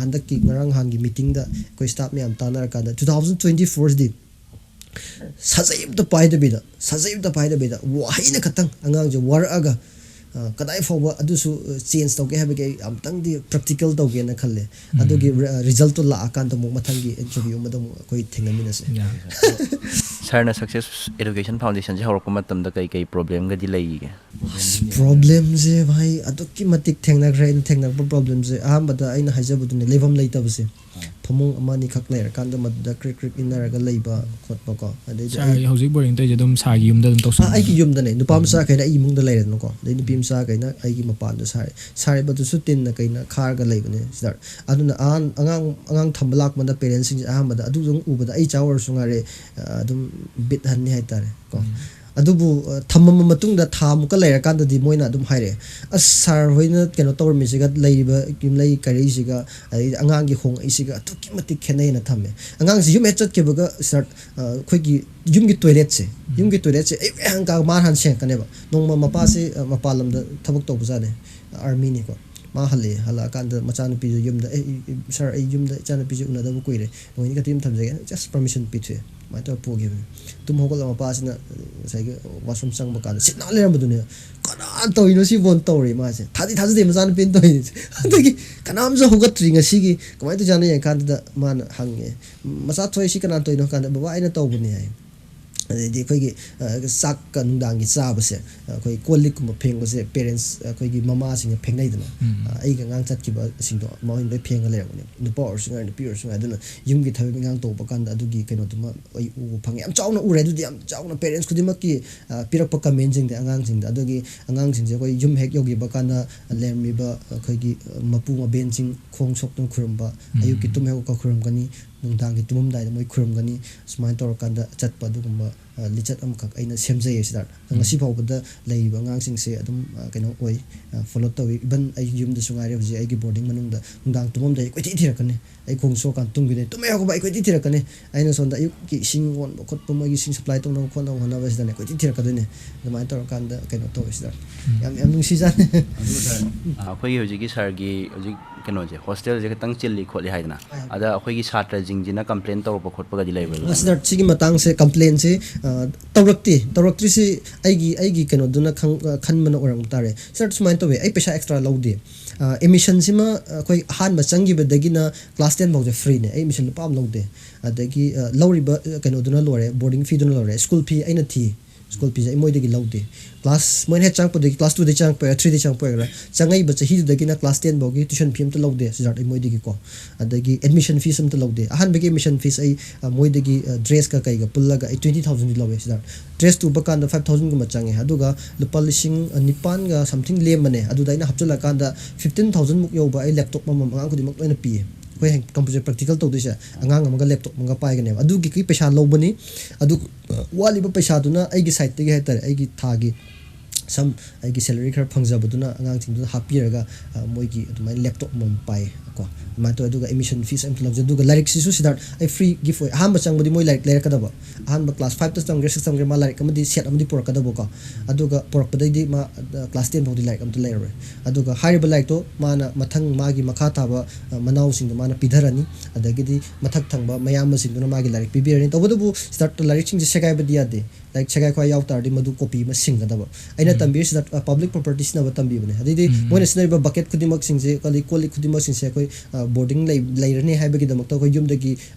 ꯍꯟꯗꯛꯀꯤ ꯉꯔꯥꯡ ꯅꯍꯥꯟꯒꯤ ꯃꯤꯇꯤꯡꯗ ꯑꯩꯈꯣꯏ ꯁ꯭ꯇꯥꯐ ꯃꯌꯥꯝ ꯇꯥꯟꯅꯔꯀꯥꯟꯗ two thousand twenty fourꯁꯤꯗꯤ ꯁꯥꯖꯩ ꯑꯝꯇ ꯄꯥꯏꯗꯕꯤꯗ, ꯁꯥꯖꯩ ꯑꯝꯇ ꯄꯥꯏꯗꯕꯤꯗ ꯋꯥꯍꯩꯅ ꯈꯛꯇꯪ ꯑꯉꯥꯡꯁꯦ ꯋꯥꯔꯛꯑꯒ, ꯑ, ꯀꯗꯥꯏ ꯐꯥꯎꯕ ꯑꯗꯨꯁꯨ ꯆꯦꯟꯖ ꯇꯧꯒꯦ ꯍꯥꯏꯕꯒꯤ ꯑꯩ ꯑꯃꯨꯛꯇꯪꯗꯤ ꯄ꯭ꯔꯦꯛꯇꯤꯀꯦꯜ ꯇꯧꯒꯦꯅ ꯈꯜꯂꯦ꯫ ꯑꯗꯨꯒꯤ ꯔꯤꯖꯜꯇꯣ ꯂꯥꯛꯑꯀꯥꯟꯗ ꯑꯃꯨꯛ ꯃꯊꯪꯒꯤ ꯏꯟꯇꯔꯚ꯭ꯌꯨ ꯑꯃꯗ ꯑꯃꯨꯛ ꯑꯩꯈꯣꯏ ꯊꯦꯡꯅꯃꯤꯟꯅꯁꯦ꯫ ꯁꯥꯔꯅ ꯁꯛꯁꯦꯁ ꯑꯦꯖꯨꯀꯦꯁꯟ ꯐꯥꯎꯟꯗꯦꯁꯟꯁꯦ ꯍꯧꯔꯛꯄ ꯃꯇꯝꯗ ꯀꯩ ꯀꯩ ꯄ꯭ꯔꯣꯕ꯭ꯂꯦꯝꯒꯗꯤ ꯂꯩꯈꯤꯒꯦ? ꯑꯁ, ꯄ꯭ꯔꯣꯕ꯭ꯂꯦꯝꯁꯦ ꯚꯥꯏ, ꯑꯗꯨꯛꯀꯤ ꯃꯇꯤꯛ ꯊꯦꯡꯅꯈ꯭ꯔꯦ꯫ ꯑꯩꯅ ꯊꯦꯡꯅꯔꯛꯄ ꯄ꯭ꯔꯣꯕ꯭ꯂꯦꯝꯁꯦ, ꯑꯍꯥꯟꯕꯗ ꯑꯩꯅ ꯍꯥꯏꯖꯕꯗꯨꯅꯦ, ꯂꯩꯐꯝ ꯂꯩꯇꯕꯁꯦ꯫ ꯐꯃꯨꯡ ꯑꯃ ꯑꯅꯤꯈꯛ ꯂꯩꯔꯀꯥꯟꯗ ꯃꯗꯨꯗ ꯀ꯭ꯔꯤꯛ ꯀ꯭ꯔꯤꯛ ꯏꯟꯅꯔꯒ ꯂꯩꯕ ꯈꯣꯠꯄ ꯀꯣ꯫ ꯑꯗꯩꯗꯤ ꯁꯥꯔ ꯍꯧꯖꯤꯛ ꯕꯣꯔꯗꯤꯡ ꯇꯧꯔꯤꯁꯦ ꯑꯗꯨꯝ ꯁꯥꯔꯒꯤ ꯌꯨꯝꯗ ꯑꯗꯨꯝ ꯑ, ꯇꯧꯁꯟꯕ? ꯑꯩꯒꯤ ꯌꯨꯝꯗꯅꯦ꯫ ꯅꯨꯄꯥ ꯃꯆꯥꯈꯩꯅ ꯑꯩ ꯏꯃꯨꯡꯗ ꯂꯩꯔꯦꯗꯅꯀꯣ, ꯑꯗꯩ ꯅꯨꯄꯤ ꯃꯆꯥꯈꯩꯅ ꯑꯩꯒꯤ ꯃꯄꯥꯟꯗ ꯁꯥꯔꯦ꯫ ꯁꯥꯔꯤꯕꯗꯨꯁꯨ ꯇꯤꯟꯅ ꯀꯩꯅ ꯈꯥꯔꯒ ꯂꯩꯕꯅꯦ ꯁꯤꯗ꯫ ꯑꯗꯨꯅ ꯑꯍꯥꯟ-, ꯑꯉꯥꯡ ꯑꯉꯥꯡ ꯊꯝꯕ ꯂꯥꯛꯄꯗ ꯄꯦꯔꯦꯟꯁꯁꯤꯡꯁꯦ ꯑꯍꯥꯟꯕꯗ ꯑꯗꯨꯗꯪ ꯎꯕꯗ, ꯑꯩ ꯏꯆꯥ ꯑꯣꯏꯔꯁꯨ ꯉꯥꯏꯔꯦ, ꯑ, ꯑꯗꯨꯝ ꯕꯤꯠ ꯍꯟꯅꯤ ꯍꯥꯏꯇꯥꯔꯦ ꯀꯣ꯫ ꯑꯗꯨꯕꯨ, ꯑ, ꯊꯝꯃꯝꯕ ꯃꯇꯨꯡꯗ ꯊꯥ ꯑꯃꯨꯛꯀ ꯂꯩꯔꯀꯥꯟꯗꯗꯤ ꯃꯣꯏꯅ ꯑꯗꯨꯝ ꯍꯥꯏꯔꯛꯑꯦ, "ꯑꯁ, ꯁꯥꯔ ꯍꯣꯏꯅ ꯀꯩꯅꯣ ꯇꯧꯔꯝꯃꯤꯁꯤꯒ, ꯂꯩꯔꯤꯕ ꯌꯨꯝꯂꯩ ꯀꯩꯔꯩꯁꯤꯒ, ꯑꯗꯩꯗꯤ ꯑꯉꯥꯡꯒꯤ ꯍꯣꯡꯉꯛꯏꯁꯤꯒ ꯑꯗꯨꯛꯀꯤ ꯃꯇꯤꯛ ꯈꯦꯠꯅꯩꯅ ꯊꯝꯃꯦ꯫ ꯑꯉꯥꯡꯁꯤ ꯌꯨꯝ ꯍꯦꯛ ꯆꯠꯈꯤꯕꯒ ꯁꯥꯔ, ꯑ, ꯑꯩꯈꯣꯏꯒꯤ ꯌꯨꯝꯒꯤ ꯇꯣꯏꯂꯦꯠꯁꯦ, ꯌꯨꯝꯒꯤ ꯇꯣꯏꯂꯦꯠꯁꯦ ꯑꯌꯨꯛ ꯍꯦꯛ ꯍꯪꯀꯥꯟꯗ ꯃꯥꯅ ꯍꯥꯟꯅ ꯁꯦꯡꯉꯛꯀꯅꯦꯕ꯫ ꯅꯣꯡꯃ ꯃꯄꯥꯁꯤ, ꯑ, ꯃꯄꯥꯟ ꯂꯝꯗ ꯊꯕꯛ ꯇꯧꯕꯖꯥꯠꯅꯦ, ꯑꯥꯔꯃꯤꯅꯤꯀꯣ꯫ ꯃꯥ ꯍꯜꯂꯛꯑꯦ, ꯍꯜꯂꯛꯑꯀꯥꯟꯗ ꯃꯆꯥꯅꯨꯄꯤꯗꯨ ꯌꯨꯝꯗ, "ꯑꯦ, ꯏ-, ꯏ-, ꯁꯥꯔ, ꯑꯩ ꯌꯨꯝꯗ ꯏꯆꯥꯅꯨꯄꯤꯁꯦ ꯎꯅꯗꯕ ꯀꯨꯏꯔꯦ, ꯅꯣꯡ ꯅꯤꯅꯤ ꯈꯛꯇ ꯌꯨꯝ ꯊꯝꯖꯒꯦ", just ꯄꯔꯃꯤꯁꯟ ꯄꯤꯊꯣꯛꯑꯦ꯫ ꯑꯗꯨꯃꯥꯏꯅ ꯇꯧꯔ ꯄꯨꯈꯤꯕꯅꯦ꯫ ꯇꯨꯝ ꯍꯧꯒꯠꯂ ꯃꯄꯥꯁꯤꯅ ꯉꯁꯥꯏꯒꯤ ꯋꯥꯁꯔꯨꯝ ꯆꯪꯕ ꯀꯥꯟꯗ ꯁꯤꯠ ꯅꯥꯟ ꯂꯩꯔꯝꯕꯗꯨꯅꯦ꯫ "ꯀꯅꯥ ꯇꯧꯔꯤꯅꯣ ꯁꯤꯕꯣꯅ?" ꯇꯧꯔꯦ ꯃꯥꯁꯦ꯫ ꯊꯥꯗꯤ ꯊꯥꯖꯗꯦ ꯃꯆꯥꯅꯨꯄꯤꯅ ꯇꯧꯔꯤꯁꯦ꯫ ꯑꯗꯒꯤ ꯀꯅꯥꯝꯁꯨ ꯍꯧꯒꯠꯇ꯭ꯔꯤ ꯉꯁꯤꯒꯤ, ꯀꯃꯥꯏꯅ ꯇꯧꯖꯥꯠꯅꯣ ꯌꯦꯡꯀꯥꯟꯗꯨꯗ ꯃꯥꯅ ꯍꯪꯉꯦ, "ꯃꯆꯥ ꯊꯣꯏ, ꯁꯤ ꯀꯅꯥ ꯇꯧꯔꯤꯅꯣ?" ꯍꯥꯏ ꯀꯥꯟꯗ, "ꯕꯕꯥ, ꯑꯩꯅ ꯇꯧꯕꯅꯦ" ꯍꯥꯏ꯫ ꯑꯗꯩꯗꯤ ꯑꯩꯈꯣꯏꯒꯤ, ꯑ, ꯆꯥꯛꯀ ꯅꯨꯡꯗꯥꯡꯒꯤ ꯆꯥꯕꯁꯦ, ꯑꯩꯈꯣꯏ ꯀꯣꯜ ꯂꯤꯛꯀꯨꯝꯕ ꯐꯦꯡꯕꯁꯦ ꯄꯦꯔꯦꯟꯁ, ꯑꯩꯈꯣꯏꯒꯤ ꯃꯃꯥꯁꯤꯡꯅ ꯐꯦꯡꯅꯩꯗꯅ, ꯑ, ꯑꯩꯒ ꯑꯉꯥꯡ ꯆꯠꯈꯤꯕꯁꯤꯡꯗꯣ ꯃꯣꯏꯅ ꯂꯣꯏ ꯐꯦꯡꯉ ꯂꯩꯔꯝꯒꯅꯤ, ꯅꯨꯄꯥ ꯑꯣꯏꯔꯁꯨ ꯉꯥꯏ, ꯅꯨꯄꯤ ꯑꯣꯏꯔꯁꯨ ꯉꯥꯏ꯫ ꯑꯗꯨꯅ ꯌꯨꯝꯒꯤ ꯊꯕꯛ ꯏꯟꯈꯥꯡ ꯇꯧꯕ ꯀꯥꯟꯗ ꯑꯗꯨꯒꯤ ꯀꯩꯅꯣꯗꯨꯃ ꯑꯩ ꯎꯕ ꯐꯪꯉꯦ꯫ ꯌꯥꯝ ꯆꯥꯎꯅ ꯎꯔꯦ꯫ ꯑꯗꯨꯗꯤ ꯌꯥꯝ ꯆꯥꯎꯅ ꯄꯦꯔꯦꯟꯁ ꯈꯨꯗꯤꯡꯃꯛꯀꯤ, ꯑ, ꯄꯤꯔꯛꯄ ꯀꯃꯦꯟꯁꯤꯡꯗ, ꯑꯉꯥꯡꯁꯤꯡꯗ꯫ ꯑꯗꯨꯒꯤ ꯑꯉꯥꯡꯁꯤꯡꯁꯦ ꯑꯩꯈꯣꯏ ꯌꯨꯝ ꯍꯦꯛ ꯌꯧꯈꯤꯕ ꯀꯥꯟꯗ ꯂꯩꯔꯝꯃꯤꯕ ꯑꯩꯈꯣꯏꯒꯤ, ꯑ, ꯃꯄꯨ ꯃꯕꯦꯟꯁꯤꯡ ꯈꯣꯡ ꯁꯣꯛꯇꯨꯅ ꯈꯨꯔꯨꯝꯕ, ꯑꯌꯨꯛꯀꯤ ꯇꯨꯝ ꯍꯦꯛ ꯈꯨꯔꯨꯝꯒꯅꯤ, ꯅꯨꯡꯗꯥꯡꯒꯤ ꯇꯨꯝꯃꯝꯗꯥꯏꯗ ꯃꯣꯏ ꯈꯨꯔꯨꯝꯒꯅꯤ꯫ ꯁꯨꯃꯥꯏꯅ ꯇꯧꯔꯀꯥꯟꯗ ꯆꯠꯄ ꯑꯗꯨꯒꯨꯝꯕ, ꯑ, ꯂꯤꯆꯠ ꯑꯃꯈꯛ ꯑꯩꯅ ꯁꯦꯝꯖꯩꯌꯦ ꯁꯤꯗ꯫ ꯉꯁꯤ ꯐꯥꯎꯕꯗ ꯂꯩꯔꯤꯕ ꯑꯉꯥꯡꯁꯤꯡꯁꯦ ꯑꯗꯨꯝ, ꯑ, ꯀꯩꯅꯣ ꯑꯣꯏ, ꯑ, ꯐꯣꯂꯣ ꯇꯧꯏ꯫ ꯏꯚꯟ ꯑꯩ ꯌꯨꯝꯗꯁꯨ ꯉꯥꯏꯔꯦ, ꯍꯧꯖꯤꯛ ꯑꯩꯒꯤ ꯕꯣꯔꯗꯤꯡ ꯃꯅꯨꯡꯗ ꯅꯨꯡꯗꯥꯡ ꯇꯨꯝꯃꯝꯗꯥꯏ ꯑꯩ ꯀꯣꯏꯊꯤ ꯊꯤꯔꯛꯀꯅꯤ꯫ ꯑꯩ ꯈꯣꯡ ꯁꯣꯛꯑꯀꯥꯟꯗ ꯇꯨꯝꯈꯤꯗꯣꯏꯅꯤ꯫ ꯇꯨꯝꯕ ꯌꯥꯎꯈ꯭ꯔꯕ ꯑꯩ ꯀꯣꯏꯊꯤ ꯊꯤꯔꯛꯀꯅꯤ꯫ ꯑꯩꯅ ꯁꯣꯝꯗ ꯑꯌꯨꯛꯀꯤ ꯏꯁꯤꯡ ꯑꯣꯟꯕ ꯈꯣꯠꯄ, ꯃꯣꯏꯒꯤ ꯏꯁꯤꯡ ꯁꯄ꯭ꯂꯥꯏ ꯇꯧꯅꯕ ꯈꯣꯠꯅꯕ ꯍꯣꯠꯅꯕꯁꯤꯗꯅꯦ ꯀꯣꯏꯊꯤ ꯊꯤꯔꯛꯀꯗꯣꯏꯅꯤ꯫ ꯑꯗꯨꯃꯥꯏꯅ ꯇꯧꯔꯀꯥꯟꯗ ꯀꯩꯅꯣ ꯇꯧꯋꯦ ꯁꯤꯗ꯫ ꯌꯥꯝ, ꯌꯥꯝ ꯅꯨꯡꯁꯤꯖꯥꯠꯅꯤ꯫ ꯑꯗꯨ ꯁꯥꯔ, ꯑ, ꯑꯩꯈꯣꯏꯒꯤ ꯍꯧꯖꯤꯛꯀꯤ ꯁꯥꯔꯒꯤ ꯍꯧꯖꯤꯛ ꯀꯩꯅꯣꯁꯦ, ꯍꯣꯁꯇꯦꯜꯁꯦ ꯈꯤꯇꯪ ꯆꯤꯜꯂꯤ ꯈꯣꯠꯂꯤ ꯍꯥꯏꯗꯅ, ꯑꯗ ꯑꯩꯈꯣꯏꯒꯤ ꯁꯥꯇ꯭ꯔꯁꯤꯡꯁꯤꯅ ꯀꯝꯄ꯭ꯂꯦꯟ ꯇꯧꯔꯛꯄ ꯈꯣꯠꯄꯒꯗꯤ ꯂꯩꯕ꯭ꯔꯥ? ꯁꯤꯗ ꯁꯤꯒꯤ ꯃꯇꯥꯡꯁꯦ, ꯀꯝꯄ꯭ꯂꯦꯟꯁꯦ ꯇꯧꯔꯛꯇꯦ꯫ ꯇꯧꯔꯛꯇ꯭ꯔꯤꯁꯤ ꯑꯩꯒꯤ ꯑꯩꯒꯤ ꯀꯩꯅꯣꯗꯨꯅ ꯈꯪ- ꯈꯟꯕꯅ ꯑꯣꯏꯔꯝꯕ ꯇꯥꯔꯦ꯫ ꯁꯤꯗ ꯁꯨꯃꯥꯏꯅ ꯇꯧꯋꯦ, ꯑꯩ ꯄꯩꯁꯥ ꯑꯦꯛꯁꯇ꯭ꯔꯥ ꯂꯧꯗꯦ꯫ ꯑꯦꯃꯤꯁꯟꯁꯤꯃ ꯑꯩꯈꯣꯏ ꯑꯍꯥꯟꯕ ꯆꯪꯈꯤꯕꯗꯒꯤꯅ ꯀ꯭ꯂꯥꯁ ꯇꯦꯟ ꯐꯥꯎꯁꯦ ꯐ꯭ꯔꯤꯅꯦ꯫ ꯑꯩ ꯑꯦꯃꯤꯁꯟ ꯂꯨꯄꯥ ꯑꯃ ꯂꯧꯗꯦ꯫ ꯑꯗꯒꯤ ꯀꯩꯅꯣꯗꯨꯅ ꯂꯣꯏꯔꯦ, ꯕꯣꯔꯗꯤꯡ ꯐꯤꯗꯨꯅ ꯂꯣꯏꯔꯦ, ꯁ꯭ꯀꯨꯜ ꯐꯤ ꯑꯩꯅ ꯊꯤ꯫ ꯁ꯭ꯀꯨꯜ ꯐꯤꯁꯦ ꯑꯩ ꯃꯣꯏꯗꯒꯤ ꯂꯧꯗꯦ꯫ ꯀ꯭ꯂꯥꯁ ꯃꯣꯏꯅ ꯍꯦꯛ ꯆꯪꯉꯛꯄꯗꯒꯤ, ꯀ꯭ꯂꯥꯁ ꯇꯨꯗꯒꯤ ꯆꯪꯉꯛꯄ ꯑꯣꯏꯒꯦꯔꯥ, ꯊ꯭ꯔꯤꯗꯒꯤ ꯆꯪꯉꯛꯄ ꯑꯣꯏꯒꯦꯔꯥ, ꯆꯪꯉꯛꯏꯕ ꯆꯍꯤꯗꯨꯗꯒꯤꯅ ꯀ꯭ꯂꯥꯁ ꯇꯦꯟ ꯐꯥꯎꯒꯤ ꯇ꯭ꯌꯨꯁꯟ ꯐꯤ ꯑꯝꯇ ꯂꯧꯗꯦ ꯁꯤꯖꯥꯔꯠ ꯑꯩ ꯃꯣꯏꯗꯒꯤꯀꯣ꯫ ꯑꯗꯒꯤ ꯑꯦꯗꯃꯤꯁꯟ ꯐꯤꯁ ꯑꯝꯇ ꯂꯧꯗꯦ꯫ ꯑꯍꯥꯟꯕꯒꯤ ꯑꯦꯗꯃꯤꯁꯟ ꯐꯤꯁ ꯑꯩ ꯃꯣꯏꯗꯒꯤ ꯗ꯭ꯔꯦꯁꯀ ꯀꯩꯒ ꯄꯨꯜꯂꯒ ꯑꯩ ꯇ꯭ꯋꯦꯟꯇꯤ ꯊꯥꯎꯖꯟꯗꯤ ꯂꯧꯋꯦ ꯁꯤꯖꯥꯔꯠ꯫ ꯗ꯭ꯔꯦꯁ ꯇꯨꯕ ꯀꯥꯟꯗ ꯐꯥꯏꯚ ꯊꯥꯎꯖꯟꯒꯨꯝꯕ ꯆꯪꯉꯦ꯫ ꯑꯗꯨꯒ ꯂꯨꯄꯥ ꯂꯤꯁꯤꯡ ꯅꯤꯄꯥꯟꯒ ꯁꯝꯊꯤꯡ ꯂꯦꯝꯕꯅꯦ꯫ ꯑꯗꯨꯗ ꯑꯩꯅ ꯍꯥꯞꯆꯤꯜꯂꯀꯥꯟꯗ ꯐꯤꯐꯇꯤꯟ ꯊꯥꯎꯖꯟꯃꯨꯛ ꯌꯧꯕ ꯑꯩ ꯂꯦꯞꯇꯣꯞ ꯑꯃꯃꯝ ꯑꯉꯥꯡ ꯈꯨꯗꯤꯡꯃꯛ ꯂꯣꯏꯅ ꯄꯤꯌꯦ꯫ ꯑꯩꯈꯣꯏ ꯍꯌꯦꯡ ꯀꯝꯄ꯭ꯌꯨꯇꯔ ꯄ꯭ꯔꯦꯛꯇꯤꯀꯦꯜ ꯇꯧꯗꯣꯏꯁꯦ ꯑꯉꯥꯡ ꯑꯃꯒ ꯂꯦꯞꯇꯣꯞ ꯑꯃꯒ ꯄꯥꯏꯒꯅꯦꯕ꯫ ꯑꯗꯨꯒꯤ ꯄꯩꯁꯥ ꯂꯧꯕꯅꯤ꯫ ꯑꯗꯨ ꯋꯥꯠꯂꯤꯕ ꯄꯩꯁꯥꯗꯨꯅ ꯑꯩꯒꯤ ꯁꯥꯏꯠꯇꯒꯤ ꯍꯥꯏꯇꯥꯔꯦ, ꯑꯩꯒꯤ ꯊꯥꯒꯤ ꯁꯝ ꯑꯩꯒꯤ ꯁꯦꯂꯔꯤ ꯈꯔ ꯐꯪꯖꯕꯗꯨꯅ ꯑꯉꯥꯡꯁꯤꯡꯗꯨꯗ ꯍꯥꯞꯄꯤꯔꯒ ꯃꯣꯏꯒꯤ ꯑꯗꯨꯃꯥꯏꯅ ꯂꯦꯞꯇꯣꯞ ꯑꯃꯃꯝ ꯄꯥꯏ ꯀꯣ꯫ ꯑꯗꯨꯃꯥꯏꯅ ꯇꯧꯋꯦ꯫ ꯑꯗꯨꯒ ꯑꯦꯗꯃꯤꯁꯟ ꯐꯤꯁ ꯑꯝꯇ ꯂꯧꯖꯩ꯫ ꯑꯗꯨꯒ ꯂꯥꯏꯔꯤꯛꯁꯤꯁꯨ ꯁꯤꯗꯥꯔꯠ ꯑꯩ ꯐ꯭ꯔꯤ ꯒꯤꯐ ꯑꯣꯏ꯫ ꯑꯍꯥꯟꯕ ꯆꯪꯕꯗꯤ ꯃꯣꯏ ꯂꯥꯏꯔꯤꯛ ꯂꯩꯔꯛꯀꯗꯕ꯫ ꯑꯍꯥꯟꯕ ꯀ꯭ꯂꯥꯁ ꯐꯥꯏꯚꯇ ꯆꯪꯒꯦꯔꯥ ꯁꯤꯛꯁ ꯆꯪꯒꯦꯔꯥ ꯃꯥ ꯂꯥꯏꯔꯤꯛ ꯑꯃꯗꯤ ꯁꯦꯠ ꯑꯃꯗꯤ ꯄꯨꯔꯛꯀꯗꯕꯀꯣ꯫ ꯑꯗꯨꯒ ꯄꯨꯔꯛꯄꯗꯩꯗꯤ ꯃꯥ ꯀ꯭ꯂꯥꯁ ꯇꯦꯟ ꯐꯥꯎꯗꯤ ꯂꯥꯏꯔꯤꯛ ꯑꯝꯇ ꯂꯩꯔꯔꯣꯏ꯫ ꯑꯗꯨꯒ ꯍꯥꯏꯔꯤꯕ ꯂꯥꯏꯔꯤꯛꯇꯣ ꯃꯥꯅ ꯃꯊꯪ ꯃꯥꯒꯤ ꯃꯈꯥ ꯊꯥꯕ ꯃꯅꯥꯎꯁꯤꯡꯗꯣ ꯃꯥꯅ ꯄꯤꯊꯔꯅꯤ꯫ ꯑꯗꯒꯤꯗꯤ ꯃꯊꯛ ꯊꯪꯕ ꯃꯌꯥꯝꯕꯁꯤꯡꯗꯨꯅ ꯃꯥꯒꯤ ꯂꯥꯏꯔꯤꯛ ꯄꯤꯕꯤꯔꯅꯤ꯫ ꯇꯧꯕꯇꯕꯨ ꯁꯤꯗꯥꯔꯠꯇ ꯂꯥꯏꯔꯤꯛꯁꯤꯡꯁꯦ ꯁꯦꯒꯥꯏꯕꯗꯤ ꯌꯥꯗꯦ꯫ ꯂꯥꯏꯔꯤꯛ ꯁꯦꯒꯥꯏ ꯈꯣꯠ ꯌꯥꯎ ꯇꯥꯔꯗꯤ ꯃꯗꯨ ꯀꯣꯄꯤ ꯑꯃ ꯁꯤꯡꯒꯗꯕ꯫ ꯑꯩꯅ ꯇꯝꯕꯤꯔꯤꯁꯤꯗ ꯄꯕ꯭ꯂꯤꯛ ꯄ꯭ꯔꯣꯄꯔꯇꯤ ꯁꯤꯖꯤꯟꯅꯕ ꯇꯝꯕꯤꯕꯅꯦ꯫ ꯑꯗꯩꯗꯤ ꯃꯣꯏꯅ ꯁꯤꯖꯤꯟꯅꯔꯤꯕ ꯕꯀꯦꯠ ꯈꯨꯗꯤꯡꯃꯛꯁꯤꯡꯁꯦ, ꯑꯗꯩ ꯀꯣꯜ ꯂꯤꯛ ꯈꯨꯗꯤꯡꯃꯛꯁꯤꯡꯁꯦ ꯑꯩꯈꯣꯏ ꯕꯣꯔꯗꯤꯡ ꯂꯩꯔꯅꯤ ꯍꯥꯏꯕꯒꯤꯗꯃꯛꯇ ꯑꯩꯈꯣꯏ ꯌꯨꯝꯗꯒꯤ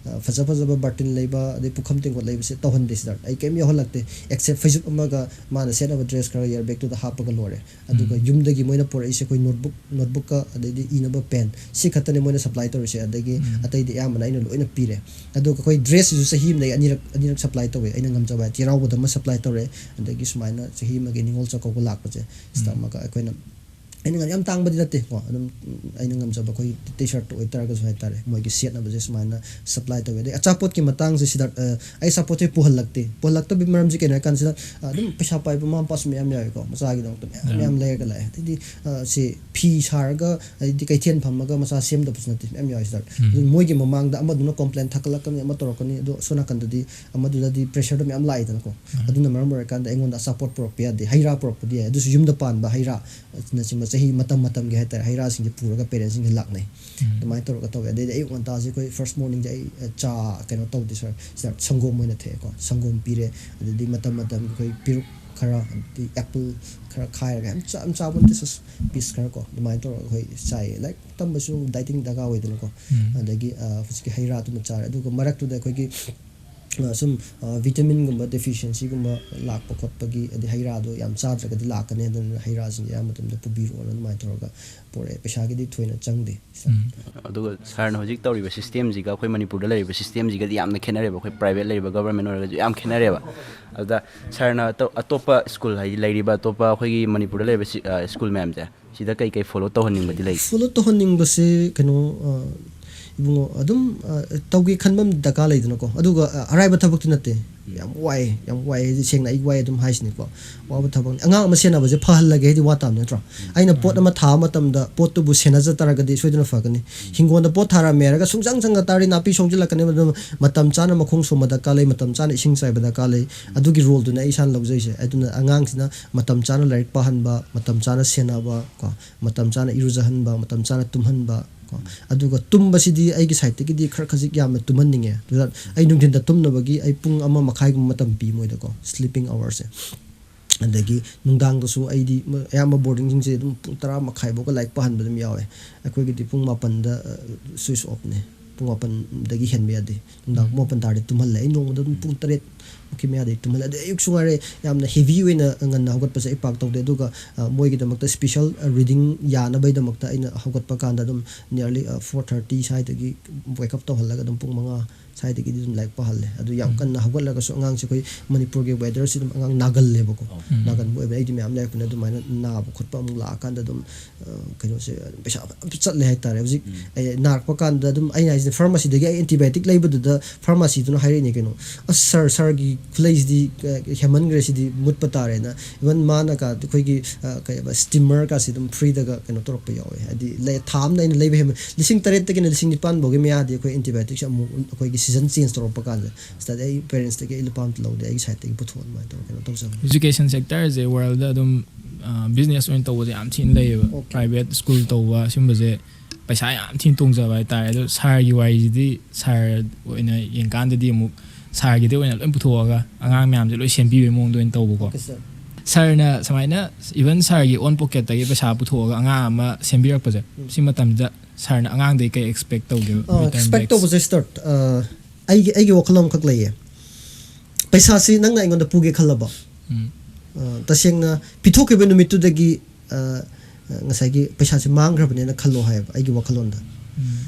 ꯐꯖ ꯐꯖꯕ ꯕꯥꯔꯇꯤꯟ ꯂꯩꯕ, ꯑꯗꯩ ꯄꯨꯈꯝ ꯇꯦꯡꯀꯣꯠ ꯂꯩꯕꯁꯦ ꯇꯧꯍꯟꯗꯦ ꯁꯤꯗ꯫ ꯑꯩ ꯀꯩꯝ ꯌꯥꯎꯍꯜꯂꯛꯇꯦ꯫ ꯑꯦꯛꯁꯦꯞ ꯐꯩꯖꯨꯞ ꯑꯃꯒ ꯃꯥꯅ ꯁꯦꯠꯅꯕ ꯗ꯭ꯔꯦꯁ ꯈꯔ ꯏꯌꯥꯔ ꯕꯦꯒꯇꯨꯗ ꯍꯥꯞꯄꯒ ꯂꯣꯏꯔꯦ꯫ ꯑꯗꯨꯒ ꯌꯨꯝꯗꯒꯤ ꯃꯣꯏꯅ ꯄꯨꯔꯛꯏꯁꯦ ꯑꯩꯈꯣꯏ ꯅꯣꯠꯕꯨꯛ, ꯅꯣꯠꯕꯨꯛꯀ ꯑꯗꯩꯗꯤ ꯏꯅꯕ ꯄꯦꯟ, ꯁꯤ ꯈꯛꯇꯅꯦ ꯃꯣꯏꯅ ꯁꯄ꯭ꯂꯥꯏ ꯇꯧꯔꯤꯁꯦ꯫ ꯑꯗꯒꯤ ꯑꯇꯩꯗꯤ ꯑꯌꯥꯝꯕꯅ ꯑꯩꯅ ꯂꯣꯏꯅ ꯄꯤꯔꯦ꯫ ꯑꯗꯨꯒ ꯑꯩꯈꯣꯏ ꯗ꯭ꯔꯦꯁꯁꯤꯁꯨ ꯆꯍꯤ ꯑꯃꯗ ꯑꯩ ꯑꯅꯤꯔꯛ ꯑꯅꯤꯔꯛ ꯁꯄ꯭ꯂꯥꯏ ꯇꯧꯋꯦ꯫ ꯑꯩꯅ ꯉꯝꯖꯕ ꯍꯥꯏ ꯆꯩꯔꯥꯎꯕꯗ ꯑꯃ ꯁꯄ꯭ꯂꯥꯏ ꯇꯧꯔꯦ꯫ ꯑꯗꯒꯤ ꯁꯨꯃꯥꯏꯅ ꯆꯍꯤ ꯑꯃꯒꯤ ꯅꯤꯉꯣꯜ ꯆꯥꯛꯀꯧꯕ ꯂꯥꯛꯄꯁꯦ ꯁꯤꯗ ꯑꯃꯒ ꯑꯩꯈꯣꯏꯅ, ꯑꯩꯅ ꯉꯝ- ꯌꯥꯝ ꯇꯥꯡꯕꯗꯤ ꯅꯠꯇꯦꯀꯣ, ꯑꯗꯨꯝ ꯑꯩꯅ ꯉꯝꯖꯕ ꯑꯩꯈꯣꯏ ꯇꯤ ꯁꯥꯔꯠꯇ ꯑꯣꯏꯇꯥꯔꯒꯁꯨ ꯍꯥꯏꯇꯥꯔꯦ, ꯃꯣꯏꯒꯤ ꯁꯦꯠꯅꯕꯁꯦ ꯁꯨꯃꯥꯏꯅ ꯁꯄ꯭ꯂꯥꯏ ꯇꯧꯋꯦ꯫ ꯑꯗꯩ ꯑꯆꯥꯄꯣꯠꯀꯤ ꯃꯇꯥꯡꯁꯦ ꯁꯤꯗ ꯑꯩ ꯑꯆꯥꯄꯣꯠꯁꯦ ꯄꯨꯍꯜꯂꯛꯇꯦ꯫ ꯄꯨꯍꯜꯂꯛꯇꯕꯒꯤ ꯃꯔꯝꯁꯦ ꯀꯩꯅꯣ ꯍꯥꯏ ꯀꯥꯟꯁꯤꯗ ꯑꯗꯨꯝ ꯄꯩꯁꯥ ꯄꯥꯏꯕ ꯃꯃꯥ ꯃꯄꯥꯁꯨ ꯃꯌꯥꯝ ꯌꯥꯎꯋꯦꯀꯣ, ꯃꯆꯥꯒꯤꯗꯃꯛꯇ ꯃꯌꯥꯝ ꯃꯌꯥꯝ ꯂꯩꯔꯒ ꯂꯥꯛꯑꯦ꯫ ꯑꯗꯩꯗꯤ ꯁꯤ ꯐꯤ ꯁꯥꯔꯒ ꯍꯥꯏꯗꯤ ꯀꯩꯊꯦꯜ ꯐꯝꯃꯒ ꯃꯆꯥ ꯁꯦꯝꯗꯕꯁꯨ ꯅꯠꯇꯦ, ꯃꯌꯥꯝ ꯌꯥꯎꯋꯦ ꯁꯤꯗ꯫ ꯑꯗꯨ ꯃꯣꯏꯒꯤ ꯃꯃꯥꯡꯗ ꯑꯃꯗꯨꯅ ꯀꯣꯝꯄ꯭ꯂꯦꯟ ꯊꯥꯡꯒꯠꯂꯛꯀꯅꯤ, ꯑꯃ ꯇꯧꯔꯛꯀꯅꯤ, ꯑꯗꯣ ꯁꯣꯝ ꯅꯥꯀꯟꯗꯗꯤ ꯑꯃꯗꯨꯗꯗꯤ ꯄ꯭ꯔꯦꯁꯔꯗꯣ ꯃꯌꯥꯝ ꯂꯥꯛꯏꯗꯅꯀꯣ꯫ ꯑꯗꯨꯅ ꯃꯔꯝ ꯑꯣꯏꯔꯀꯥꯟꯗ ꯑꯩꯉꯣꯟꯗ ꯑꯆꯥꯄꯣꯠ ꯄꯨꯔꯛꯄ ꯌꯥꯗꯦ, ꯍꯩ ꯔꯥ ꯄꯨꯔꯛꯄꯗꯤ ꯌꯥꯏ, ꯑꯗꯨꯁꯨ ꯌꯨꯝꯗ ꯄꯥꯟꯕ ꯍꯩ ꯔꯥ ꯑꯁꯤꯅꯆꯤꯡꯕ ꯆꯍꯤ ꯃꯇꯝ ꯃꯇꯝꯒꯤ ꯍꯥꯏꯇꯥꯔꯦ, ꯍꯩ ꯔꯥꯁꯤꯡꯁꯦ ꯄꯨꯔꯒ ꯄꯦꯔꯦꯟꯁꯤꯡꯁꯦ ꯂꯥꯛꯅꯩ꯫ ꯑꯗꯨꯃꯥꯏꯅ ꯇꯧꯔꯒ ꯇꯧꯋꯦ꯫ ꯑꯗꯩꯗꯤ ꯑꯌꯨꯛ ꯉꯟꯇꯥꯁꯦ ꯑꯩꯈꯣꯏ ꯐꯥꯔꯁ ꯃꯣꯔꯅꯤꯡꯁꯦ ꯑꯩ, ꯑ, ꯆꯥ ꯀꯩꯅꯣ ꯇꯧꯗꯦ ꯁꯥꯔ, ꯁꯤꯗ ꯁꯪꯒꯣꯝ ꯑꯣꯏꯅ ꯊꯛꯑꯦꯀꯣ꯫ ꯁꯪꯒꯣꯝ ꯄꯤꯔꯦ, ꯑꯗꯩꯗꯤ ꯃꯇꯝ ꯃꯇꯝꯒꯤ ꯑꯩꯈꯣꯏ ꯄꯦꯔꯨꯛ ꯈꯔ, ꯑꯗꯩ ꯑꯦꯄꯜ ꯈꯔ ꯈꯥꯏꯔꯒ, ꯌꯥꯝ ꯆꯥ-, ꯌꯥꯝ ꯆꯥꯕ ꯅꯠꯇꯦ ꯁꯥꯔ, ꯄꯤꯁ ꯈꯔ ꯀꯣ, ꯑꯗꯨꯃꯥꯏꯅ ꯇꯧꯔꯒ ꯑꯩꯈꯣꯏ ꯆꯥꯏꯌꯦ꯫ ꯂꯥꯏꯔꯤꯛ ꯇꯝꯕꯁꯨ ꯗꯥꯏꯇꯤꯡ ꯗꯔꯀꯥꯔ ꯑꯣꯏꯗꯅꯀꯣ꯫ ꯑꯗꯒꯤ, ꯑ, ꯍꯧꯖꯤꯛꯀꯤ ꯍꯩ ꯔꯥꯗꯨꯃ ꯆꯥꯔꯦ꯫ ꯑꯗꯨꯒ ꯃꯔꯛꯇꯨꯗ ꯑꯩꯈꯣꯏꯒꯤ, ꯑ, ꯁꯨꯝ, ꯑ, ꯚꯤꯇꯥꯃꯤꯟꯒꯨꯝꯕ ꯗꯦꯐꯤꯁꯤꯌꯦꯟꯁꯤꯒꯨꯝꯕ ꯂꯥꯛꯄ ꯈꯣꯠꯄꯒꯤ, ꯑꯗꯩ ꯍꯩ ꯔꯥꯗꯣ ꯌꯥꯝ ꯆꯥꯗ꯭ꯔꯒꯗꯤ ꯂꯥꯛꯀꯅꯤ, ꯑꯗꯨꯅ ꯍꯩ ꯔꯥꯁꯤꯡꯁꯦ ꯑꯌꯥꯝꯕ ꯃꯇꯝꯗ ꯄꯨꯕꯤꯔꯛꯑꯣꯅ ꯑꯗꯨꯃꯥꯏꯅ ꯇꯧꯔꯒ ꯄꯣꯔꯛꯑꯦ꯫ ꯄꯩꯁꯥꯒꯤꯗꯤ ꯊꯣꯏꯅ ꯆꯪꯗꯦ꯫ ꯑꯗꯨꯒ ꯁꯥꯔꯅ ꯍꯧꯖꯤꯛ ꯇꯧꯔꯤꯕ ꯁꯤꯁꯇꯦꯝꯁꯤꯒ ꯑꯩꯈꯣꯏ ꯃꯅꯤꯄꯨꯔꯗ ꯂꯩꯔꯤꯕ ꯁꯤꯁꯇꯦꯝꯁꯤꯒꯗꯤ ꯌꯥꯝꯅ ꯈꯦꯠꯅꯔꯦꯕ꯫ ꯑꯩꯈꯣꯏ ꯄ꯭ꯔꯥꯏꯚꯦꯠ ꯂꯩꯔꯤꯕ, ꯒꯚꯔꯟꯃꯦꯟ ꯑꯣꯏꯔꯒꯁꯨ ꯌꯥꯝ ꯈꯦꯠꯅꯔꯦꯕ꯫ ꯑꯗꯨꯗ ꯁꯥꯔꯅ ꯑꯇꯣꯞ-, ꯑꯇꯣꯞꯄ ꯁ꯭ꯀꯨꯜ, ꯍꯥꯏꯗꯤ ꯂꯩꯔꯤꯕ ꯑꯇꯣꯞꯄ ꯑꯩꯈꯣꯏꯒꯤ ꯃꯅꯤꯄꯨꯔꯗ ꯂꯩꯔꯤꯕ ꯁꯤ-, ꯑ, ꯁ꯭ꯀꯨꯜ ꯃꯌꯥꯝꯁꯦ, ꯁꯤꯗ ꯀꯩ ꯀꯩ ꯐꯣꯂꯣ ꯇꯧꯍꯟꯅꯤꯡꯕꯗꯤ ꯂꯩ? ꯐꯣꯂꯣ ꯇꯧꯍꯟꯅꯤꯡꯕꯁꯦ ꯀꯩꯅꯣ, ꯑ, ꯏꯕꯨꯡꯉꯣ, ꯑꯗꯨꯝ, ꯑ, ꯇꯧꯒꯦ ꯈꯟꯕ ꯑꯃ ꯗꯔꯀꯥꯔ ꯂꯩꯗꯅꯀꯣ꯫ ꯑꯗꯨꯒ, ꯑ, ꯑꯔꯥꯏꯕ ꯊꯕꯛꯇꯤ ꯅꯠꯇꯦ꯫ ꯌꯥꯝ ꯋꯥꯏ, ꯌꯥꯝ ꯋꯥꯏ ꯍꯥꯏꯗꯤ, ꯁꯦꯡꯅ ꯑꯩ ꯋꯥꯏ ꯑꯗꯨꯝ ꯍꯥꯏꯁꯤꯅꯤꯀꯣ꯫ ꯋꯥꯕ ꯊꯕꯛꯅꯤ꯫ ꯑꯉꯥꯡ ꯑꯃ ꯁꯦꯟꯅꯕꯁꯦ ꯐꯍꯜꯂꯒꯦ ꯍꯥꯏꯗꯤ ꯋꯥ ꯇꯥꯕꯅꯤ ꯅꯠꯇ꯭ꯔꯣ? ꯑꯩꯅ ꯄꯣꯠ ꯑꯃ ꯊꯥꯕ ꯃꯇꯝꯗ ꯄꯣꯠꯇꯨꯕꯨ ꯁꯦꯟꯅꯖ ꯇꯥꯔꯒꯗꯤ ꯁꯣꯏꯗꯅ ꯐꯒꯅꯤ꯫ ꯍꯤꯡꯒꯣꯜꯗ ꯄꯣꯠ ꯊꯥꯔꯝꯃꯦ ꯍꯥꯏꯔꯒ ꯁꯨꯡꯆꯪ ꯆꯪꯉ ꯇꯥꯔꯗꯤ ꯅꯥꯄꯤ ꯁꯣꯡꯖꯤꯜꯂꯛꯀꯅꯤ꯫ ꯑꯗꯨꯅ ꯃꯇꯝ ꯆꯥꯅ ꯃꯈꯣꯡ ꯁꯣꯝꯕ ꯗꯔꯀꯥꯔ ꯂꯩ, ꯃꯇꯝ ꯆꯥꯅ ꯏꯁꯤꯡ ꯆꯥꯏꯕ ꯗꯔꯀꯥꯔ ꯂꯩ꯫ ꯑꯗꯨꯒꯤ ꯔꯣꯜꯗꯨꯅ ꯑꯩ ꯏꯁꯥꯅ ꯂꯧꯖꯩꯁꯦ꯫ ꯑꯗꯨꯅ ꯑꯉꯥꯡꯁꯤꯅ ꯃꯇꯝ ꯆꯥꯅ ꯂꯥꯏꯔꯤꯛ ꯄꯥꯍꯟꯕ, ꯃꯇꯝ ꯆꯥꯅ ꯁꯦꯟꯅꯕ ꯀꯣ, ꯃꯇꯝ ꯆꯥꯅ ꯏꯔꯨꯖꯍꯟꯕ, ꯃꯇꯝ ꯆꯥꯅ ꯇꯨꯝꯍꯟꯕ ꯀꯣ꯫ ꯑꯗꯨꯒ ꯇꯨꯝꯕꯁꯤꯗꯤ ꯑꯩꯒꯤ ꯁꯥꯏꯠꯇꯒꯤꯗꯤ ꯈꯔ ꯈꯖꯤꯛ ꯌꯥꯝꯅ ꯇꯨꯝꯍꯟꯅꯤꯡꯉꯦ꯫ ꯑꯗꯨꯅ ꯑꯩ ꯅꯨꯡꯊꯤꯟꯗ ꯇꯨꯝꯅꯕꯒꯤ ꯑꯩ ꯄꯨꯡ ꯑꯃ ꯃꯈꯥꯏꯒꯨꯝꯕ ꯃꯇꯝ ꯄꯤ ꯃꯣꯏꯗꯀꯣ, ꯁ꯭ꯂꯤꯄꯤꯡ ꯑꯋꯥꯔꯁꯦ꯫ ꯑꯗꯒꯤ ꯅꯨꯡꯗꯥꯡꯗꯁꯨ ꯑꯩꯗꯤ ꯃ-, ꯑꯌꯥꯝꯕ ꯕꯣꯔꯗꯤꯡꯁꯤꯡꯁꯦ ꯑꯗꯨꯝ ꯄꯨꯡ ꯇꯔꯥ ꯃꯈꯥꯏꯐꯥꯎꯒ ꯂꯥꯏꯔꯤꯛ ꯄꯥꯍꯟꯕ ꯑꯗꯨꯝ ꯌꯥꯎꯋꯦ꯫ ꯑꯩꯈꯣꯏꯒꯤꯗꯤ ꯄꯨꯡ ꯃꯥꯄꯟꯗ, ꯑ, ꯁ꯭ꯋꯤꯆ ꯑꯣꯐꯅꯦ꯫ ꯄꯨꯡ ꯃꯥꯄꯟꯗꯒꯤ ꯍꯦꯟꯕ ꯌꯥꯗꯦ꯫ ꯅꯨꯡꯗꯥꯡ ꯄꯨꯡ ꯃꯥꯄꯟ ꯇꯥꯔꯗꯤ ꯇꯨꯝꯍꯜꯂꯦ꯫ ꯑꯩ ꯅꯣꯡꯃꯗ ꯑꯗꯨꯝ ꯄꯨꯡ ꯇꯔꯦꯠ ꯃꯨꯛꯀꯤ ꯃꯌꯥꯗꯤ ꯇꯨꯝꯍꯜꯂꯦ꯫ ꯑꯗꯩ ꯑꯌꯨꯛꯁꯨ ꯉꯥꯏꯔꯦ, ꯌꯥꯝꯅ ꯍꯦꯚꯤ ꯑꯣꯏꯅ ꯉꯟꯅ ꯍꯧꯒꯠꯄꯁꯦ ꯑꯩ ꯄꯥꯛ ꯇꯧꯗꯦ꯫ ꯑꯗꯨꯒ, ꯑ, ꯃꯣꯏꯒꯤꯗꯃꯛꯇ ꯁ꯭ꯄꯤꯁꯦꯜ, ꯑ, ꯔꯤꯗꯤꯡ ꯌꯥꯅꯕꯒꯤꯗꯃꯛꯇ ꯑꯩꯅ ꯍꯧꯒꯠꯄ ꯀꯥꯟꯗ ꯑꯗꯨꯝ nearly, ꯑ, four thirty ꯁ꯭ꯋꯥꯏꯗꯒꯤ ꯋꯦꯛ ꯑꯞ ꯇꯧꯍꯜꯂꯒ ꯑꯗꯨꯝ ꯄꯨꯡ ꯃꯉꯥ ꯁ꯭ꯋꯥꯏꯗꯒꯤꯗꯤ ꯑꯗꯨꯝ ꯂꯥꯏꯔꯤꯛ ꯄꯥꯍꯜꯂꯦ꯫ ꯑꯗꯨ ꯌꯥꯝ ꯀꯟꯅ ꯍꯧꯒꯠꯂꯒꯁꯨ ꯑꯉꯥꯡꯁꯦ ꯑꯩꯈꯣꯏ ꯃꯅꯤꯄꯨꯔꯒꯤ ꯋꯦꯗꯔꯁꯤ ꯑꯗꯨꯝ ꯑꯉꯥꯡ ꯅꯥꯒꯜꯂꯦꯕꯀꯣ꯫ ꯅꯥꯒꯟꯕ ꯑꯣꯏꯕꯅ ꯑꯩꯗꯤ ꯃꯌꯥꯝ ꯂꯩꯔꯛꯄꯅ ꯑꯗꯨꯃꯥꯏꯅ ꯅꯥꯕ ꯈꯣꯠꯄ ꯑꯃꯨꯛ ꯂꯥꯛꯑꯀꯥꯟꯗ ꯑꯗꯨꯝ, ꯑ, ꯀꯩꯅꯣꯁꯦ, ꯄꯩꯁꯥ ꯐꯖꯅ ꯆꯠꯂꯦ ꯍꯥꯏꯇꯥꯔꯦ꯫ ꯍꯧꯖꯤꯛ ꯑꯩ ꯅꯥꯔꯛꯄ ꯀꯥꯟꯗ ꯑꯗꯨꯝ, ꯑꯩꯅ ꯍꯥꯏꯁꯤꯅ, ꯐꯥꯔꯃꯥꯁꯤꯗꯒꯤ ꯑꯩ ꯑꯦꯟꯇꯤꯕꯥꯌꯣꯇꯤꯛ ꯂꯩꯕꯗꯨꯗ ꯐꯥꯔꯃꯥꯁꯤꯗꯨꯅ ꯍꯥꯏꯔꯛꯏꯅꯦ ꯀꯩꯅꯣ, "ꯑꯁ ꯁꯥꯔ, ꯁꯥꯔꯒꯤ ꯈꯨꯠꯂꯩꯁꯤꯗꯤ, ꯑ, ꯍꯦꯟꯃꯟꯈ꯭ꯔꯦ, ꯁꯤꯗꯤ ꯃꯨꯠꯄ ꯇꯥꯔꯦꯅ"꯫ ꯏꯚꯟ ꯃꯥꯅ ꯀ-, ꯑꯩꯈꯣꯏꯒꯤ, ꯑ, ꯀꯩ ꯍꯥꯏꯕ, ꯁ꯭ꯇꯤꯃꯔꯒꯁꯦ ꯑꯗꯨꯝ ꯐ꯭ꯔꯤꯗꯒ ꯀꯩꯅꯣ ꯇꯧꯔꯛꯄ ꯌꯥꯎꯋꯦ꯫ ꯍꯥꯏꯗꯤ ꯂꯩ-, ꯊꯥ ꯑꯃꯗ ꯑꯩꯅ ꯂꯩꯕ ꯍꯦꯟꯕ, ꯂꯤꯁꯤꯡ ꯇꯔꯦꯠꯇꯒꯤꯅ ꯂꯤꯁꯤꯡ ꯅꯤꯄꯥꯟ ꯐꯥꯎꯒꯤ ꯃꯌꯥꯗꯤ ꯑꯩꯈꯣꯏ ꯑꯦꯟꯇꯤꯕꯥꯌꯣꯇꯤꯛꯁꯦ ꯑꯃꯨꯛ ꯑꯩꯈꯣꯏꯒꯤ ꯗꯤꯁꯤꯖꯟ ꯆꯦꯟꯖ ꯇꯧꯔꯛꯄ ꯀꯥꯟꯗ, ꯁꯤꯗꯗꯤ ꯑꯩ ꯄꯦꯔꯦꯟꯁꯇꯒꯤ ꯑꯩ ꯂꯨꯄꯥ ꯑꯃꯇ ꯂꯧꯗꯦ, ꯑꯩꯒꯤ ꯁꯥꯏꯗꯇꯒꯤ ꯄꯨꯊꯣꯛꯑ ꯑꯗꯨꯃꯥꯏꯅ ꯇꯧꯔꯒ ꯀꯩꯅꯣ ꯇꯧꯖꯕꯅꯤ꯫ Education sector ꯁꯦ world ꯗ ꯑꯗꯨꯝ ꯕꯤꯖꯤꯅꯦꯁ ꯑꯣꯏꯅ ꯇꯧꯕꯁꯦ ꯌꯥꯝ ꯊꯤꯅ ꯂꯩꯌꯦꯕ꯫ Okay. Private school ꯇꯧꯕ ꯁꯤꯒꯨꯝꯕꯁꯦ ꯄꯩꯁꯥ ꯌꯥꯝ ꯊꯤꯅ ꯇꯣꯡꯖꯕ ꯍꯥꯏꯇꯥꯔꯦ꯫ ꯑꯗꯣ ꯁꯥꯔꯒꯤ ꯋꯥꯔꯤꯁꯤꯗꯤ, ꯁꯥꯔ ꯑꯣꯏꯅ ꯌꯦꯡꯀꯥꯟꯗꯗꯤ ꯑꯃꯨꯛ ꯁꯥꯔꯒꯤꯗꯤ ꯑꯣꯏꯅ ꯂꯣꯏ ꯄꯨꯊꯣꯛꯑꯒ ꯑꯉꯥꯡ ꯃꯌꯥꯝꯁꯦ ꯂꯣꯏ ꯁꯦꯝꯕꯤꯕꯒꯤ ꯃꯑꯣꯡꯗ ꯑꯣꯏꯅ ꯇꯧꯕꯀꯣ꯫ Okay, sir. ꯁꯥꯔꯅ ꯁꯨꯃꯥꯏꯅ, even ꯁꯥꯔꯒꯤ own pocket ꯇꯒꯤ ꯄꯩꯁꯥ ꯄꯨꯊꯣꯛꯑꯒ ꯑꯉꯥꯡ ꯑꯃ ꯁꯦꯝꯕꯤꯔꯛꯄꯁꯦ, ꯁꯤ ꯃꯇꯝꯗ ꯁꯥꯔꯅ ꯑꯉꯥꯡꯗꯒꯤ ꯀꯩ expect ꯇꯧꯒꯦꯕ? Return expect backs? ꯇꯧꯕꯁꯦ, ꯁꯤꯗꯥꯔꯠ, ꯑꯩꯒꯤ ꯑꯩꯒꯤ ꯋꯥꯈꯜꯂꯣꯟ ꯑꯃꯈꯛ ꯂꯩꯌꯦ꯫ ꯄꯩꯁꯥꯁꯤ ꯅꯪꯅ ꯑꯩꯉꯣꯟꯗ ꯄꯨꯒꯦ ꯈꯜꯂꯕ, ꯎꯝ. ꯑ, ꯇꯁꯦꯡꯅ ꯄꯤꯊꯣꯛꯈꯤꯕ ꯅꯨꯃꯤꯠꯇꯨꯗꯒꯤ, ꯑ, ꯉꯁꯥꯏꯒꯤ ꯄꯩꯁꯥꯁꯦ ꯃꯥꯡꯈ꯭ꯔꯕꯅꯦꯅ ꯈꯜꯂꯣ ꯍꯥꯏꯌꯦꯕ, ꯑꯩꯒꯤ ꯋꯥꯈꯜꯂꯣꯟꯗ꯫ ꯎꯝ.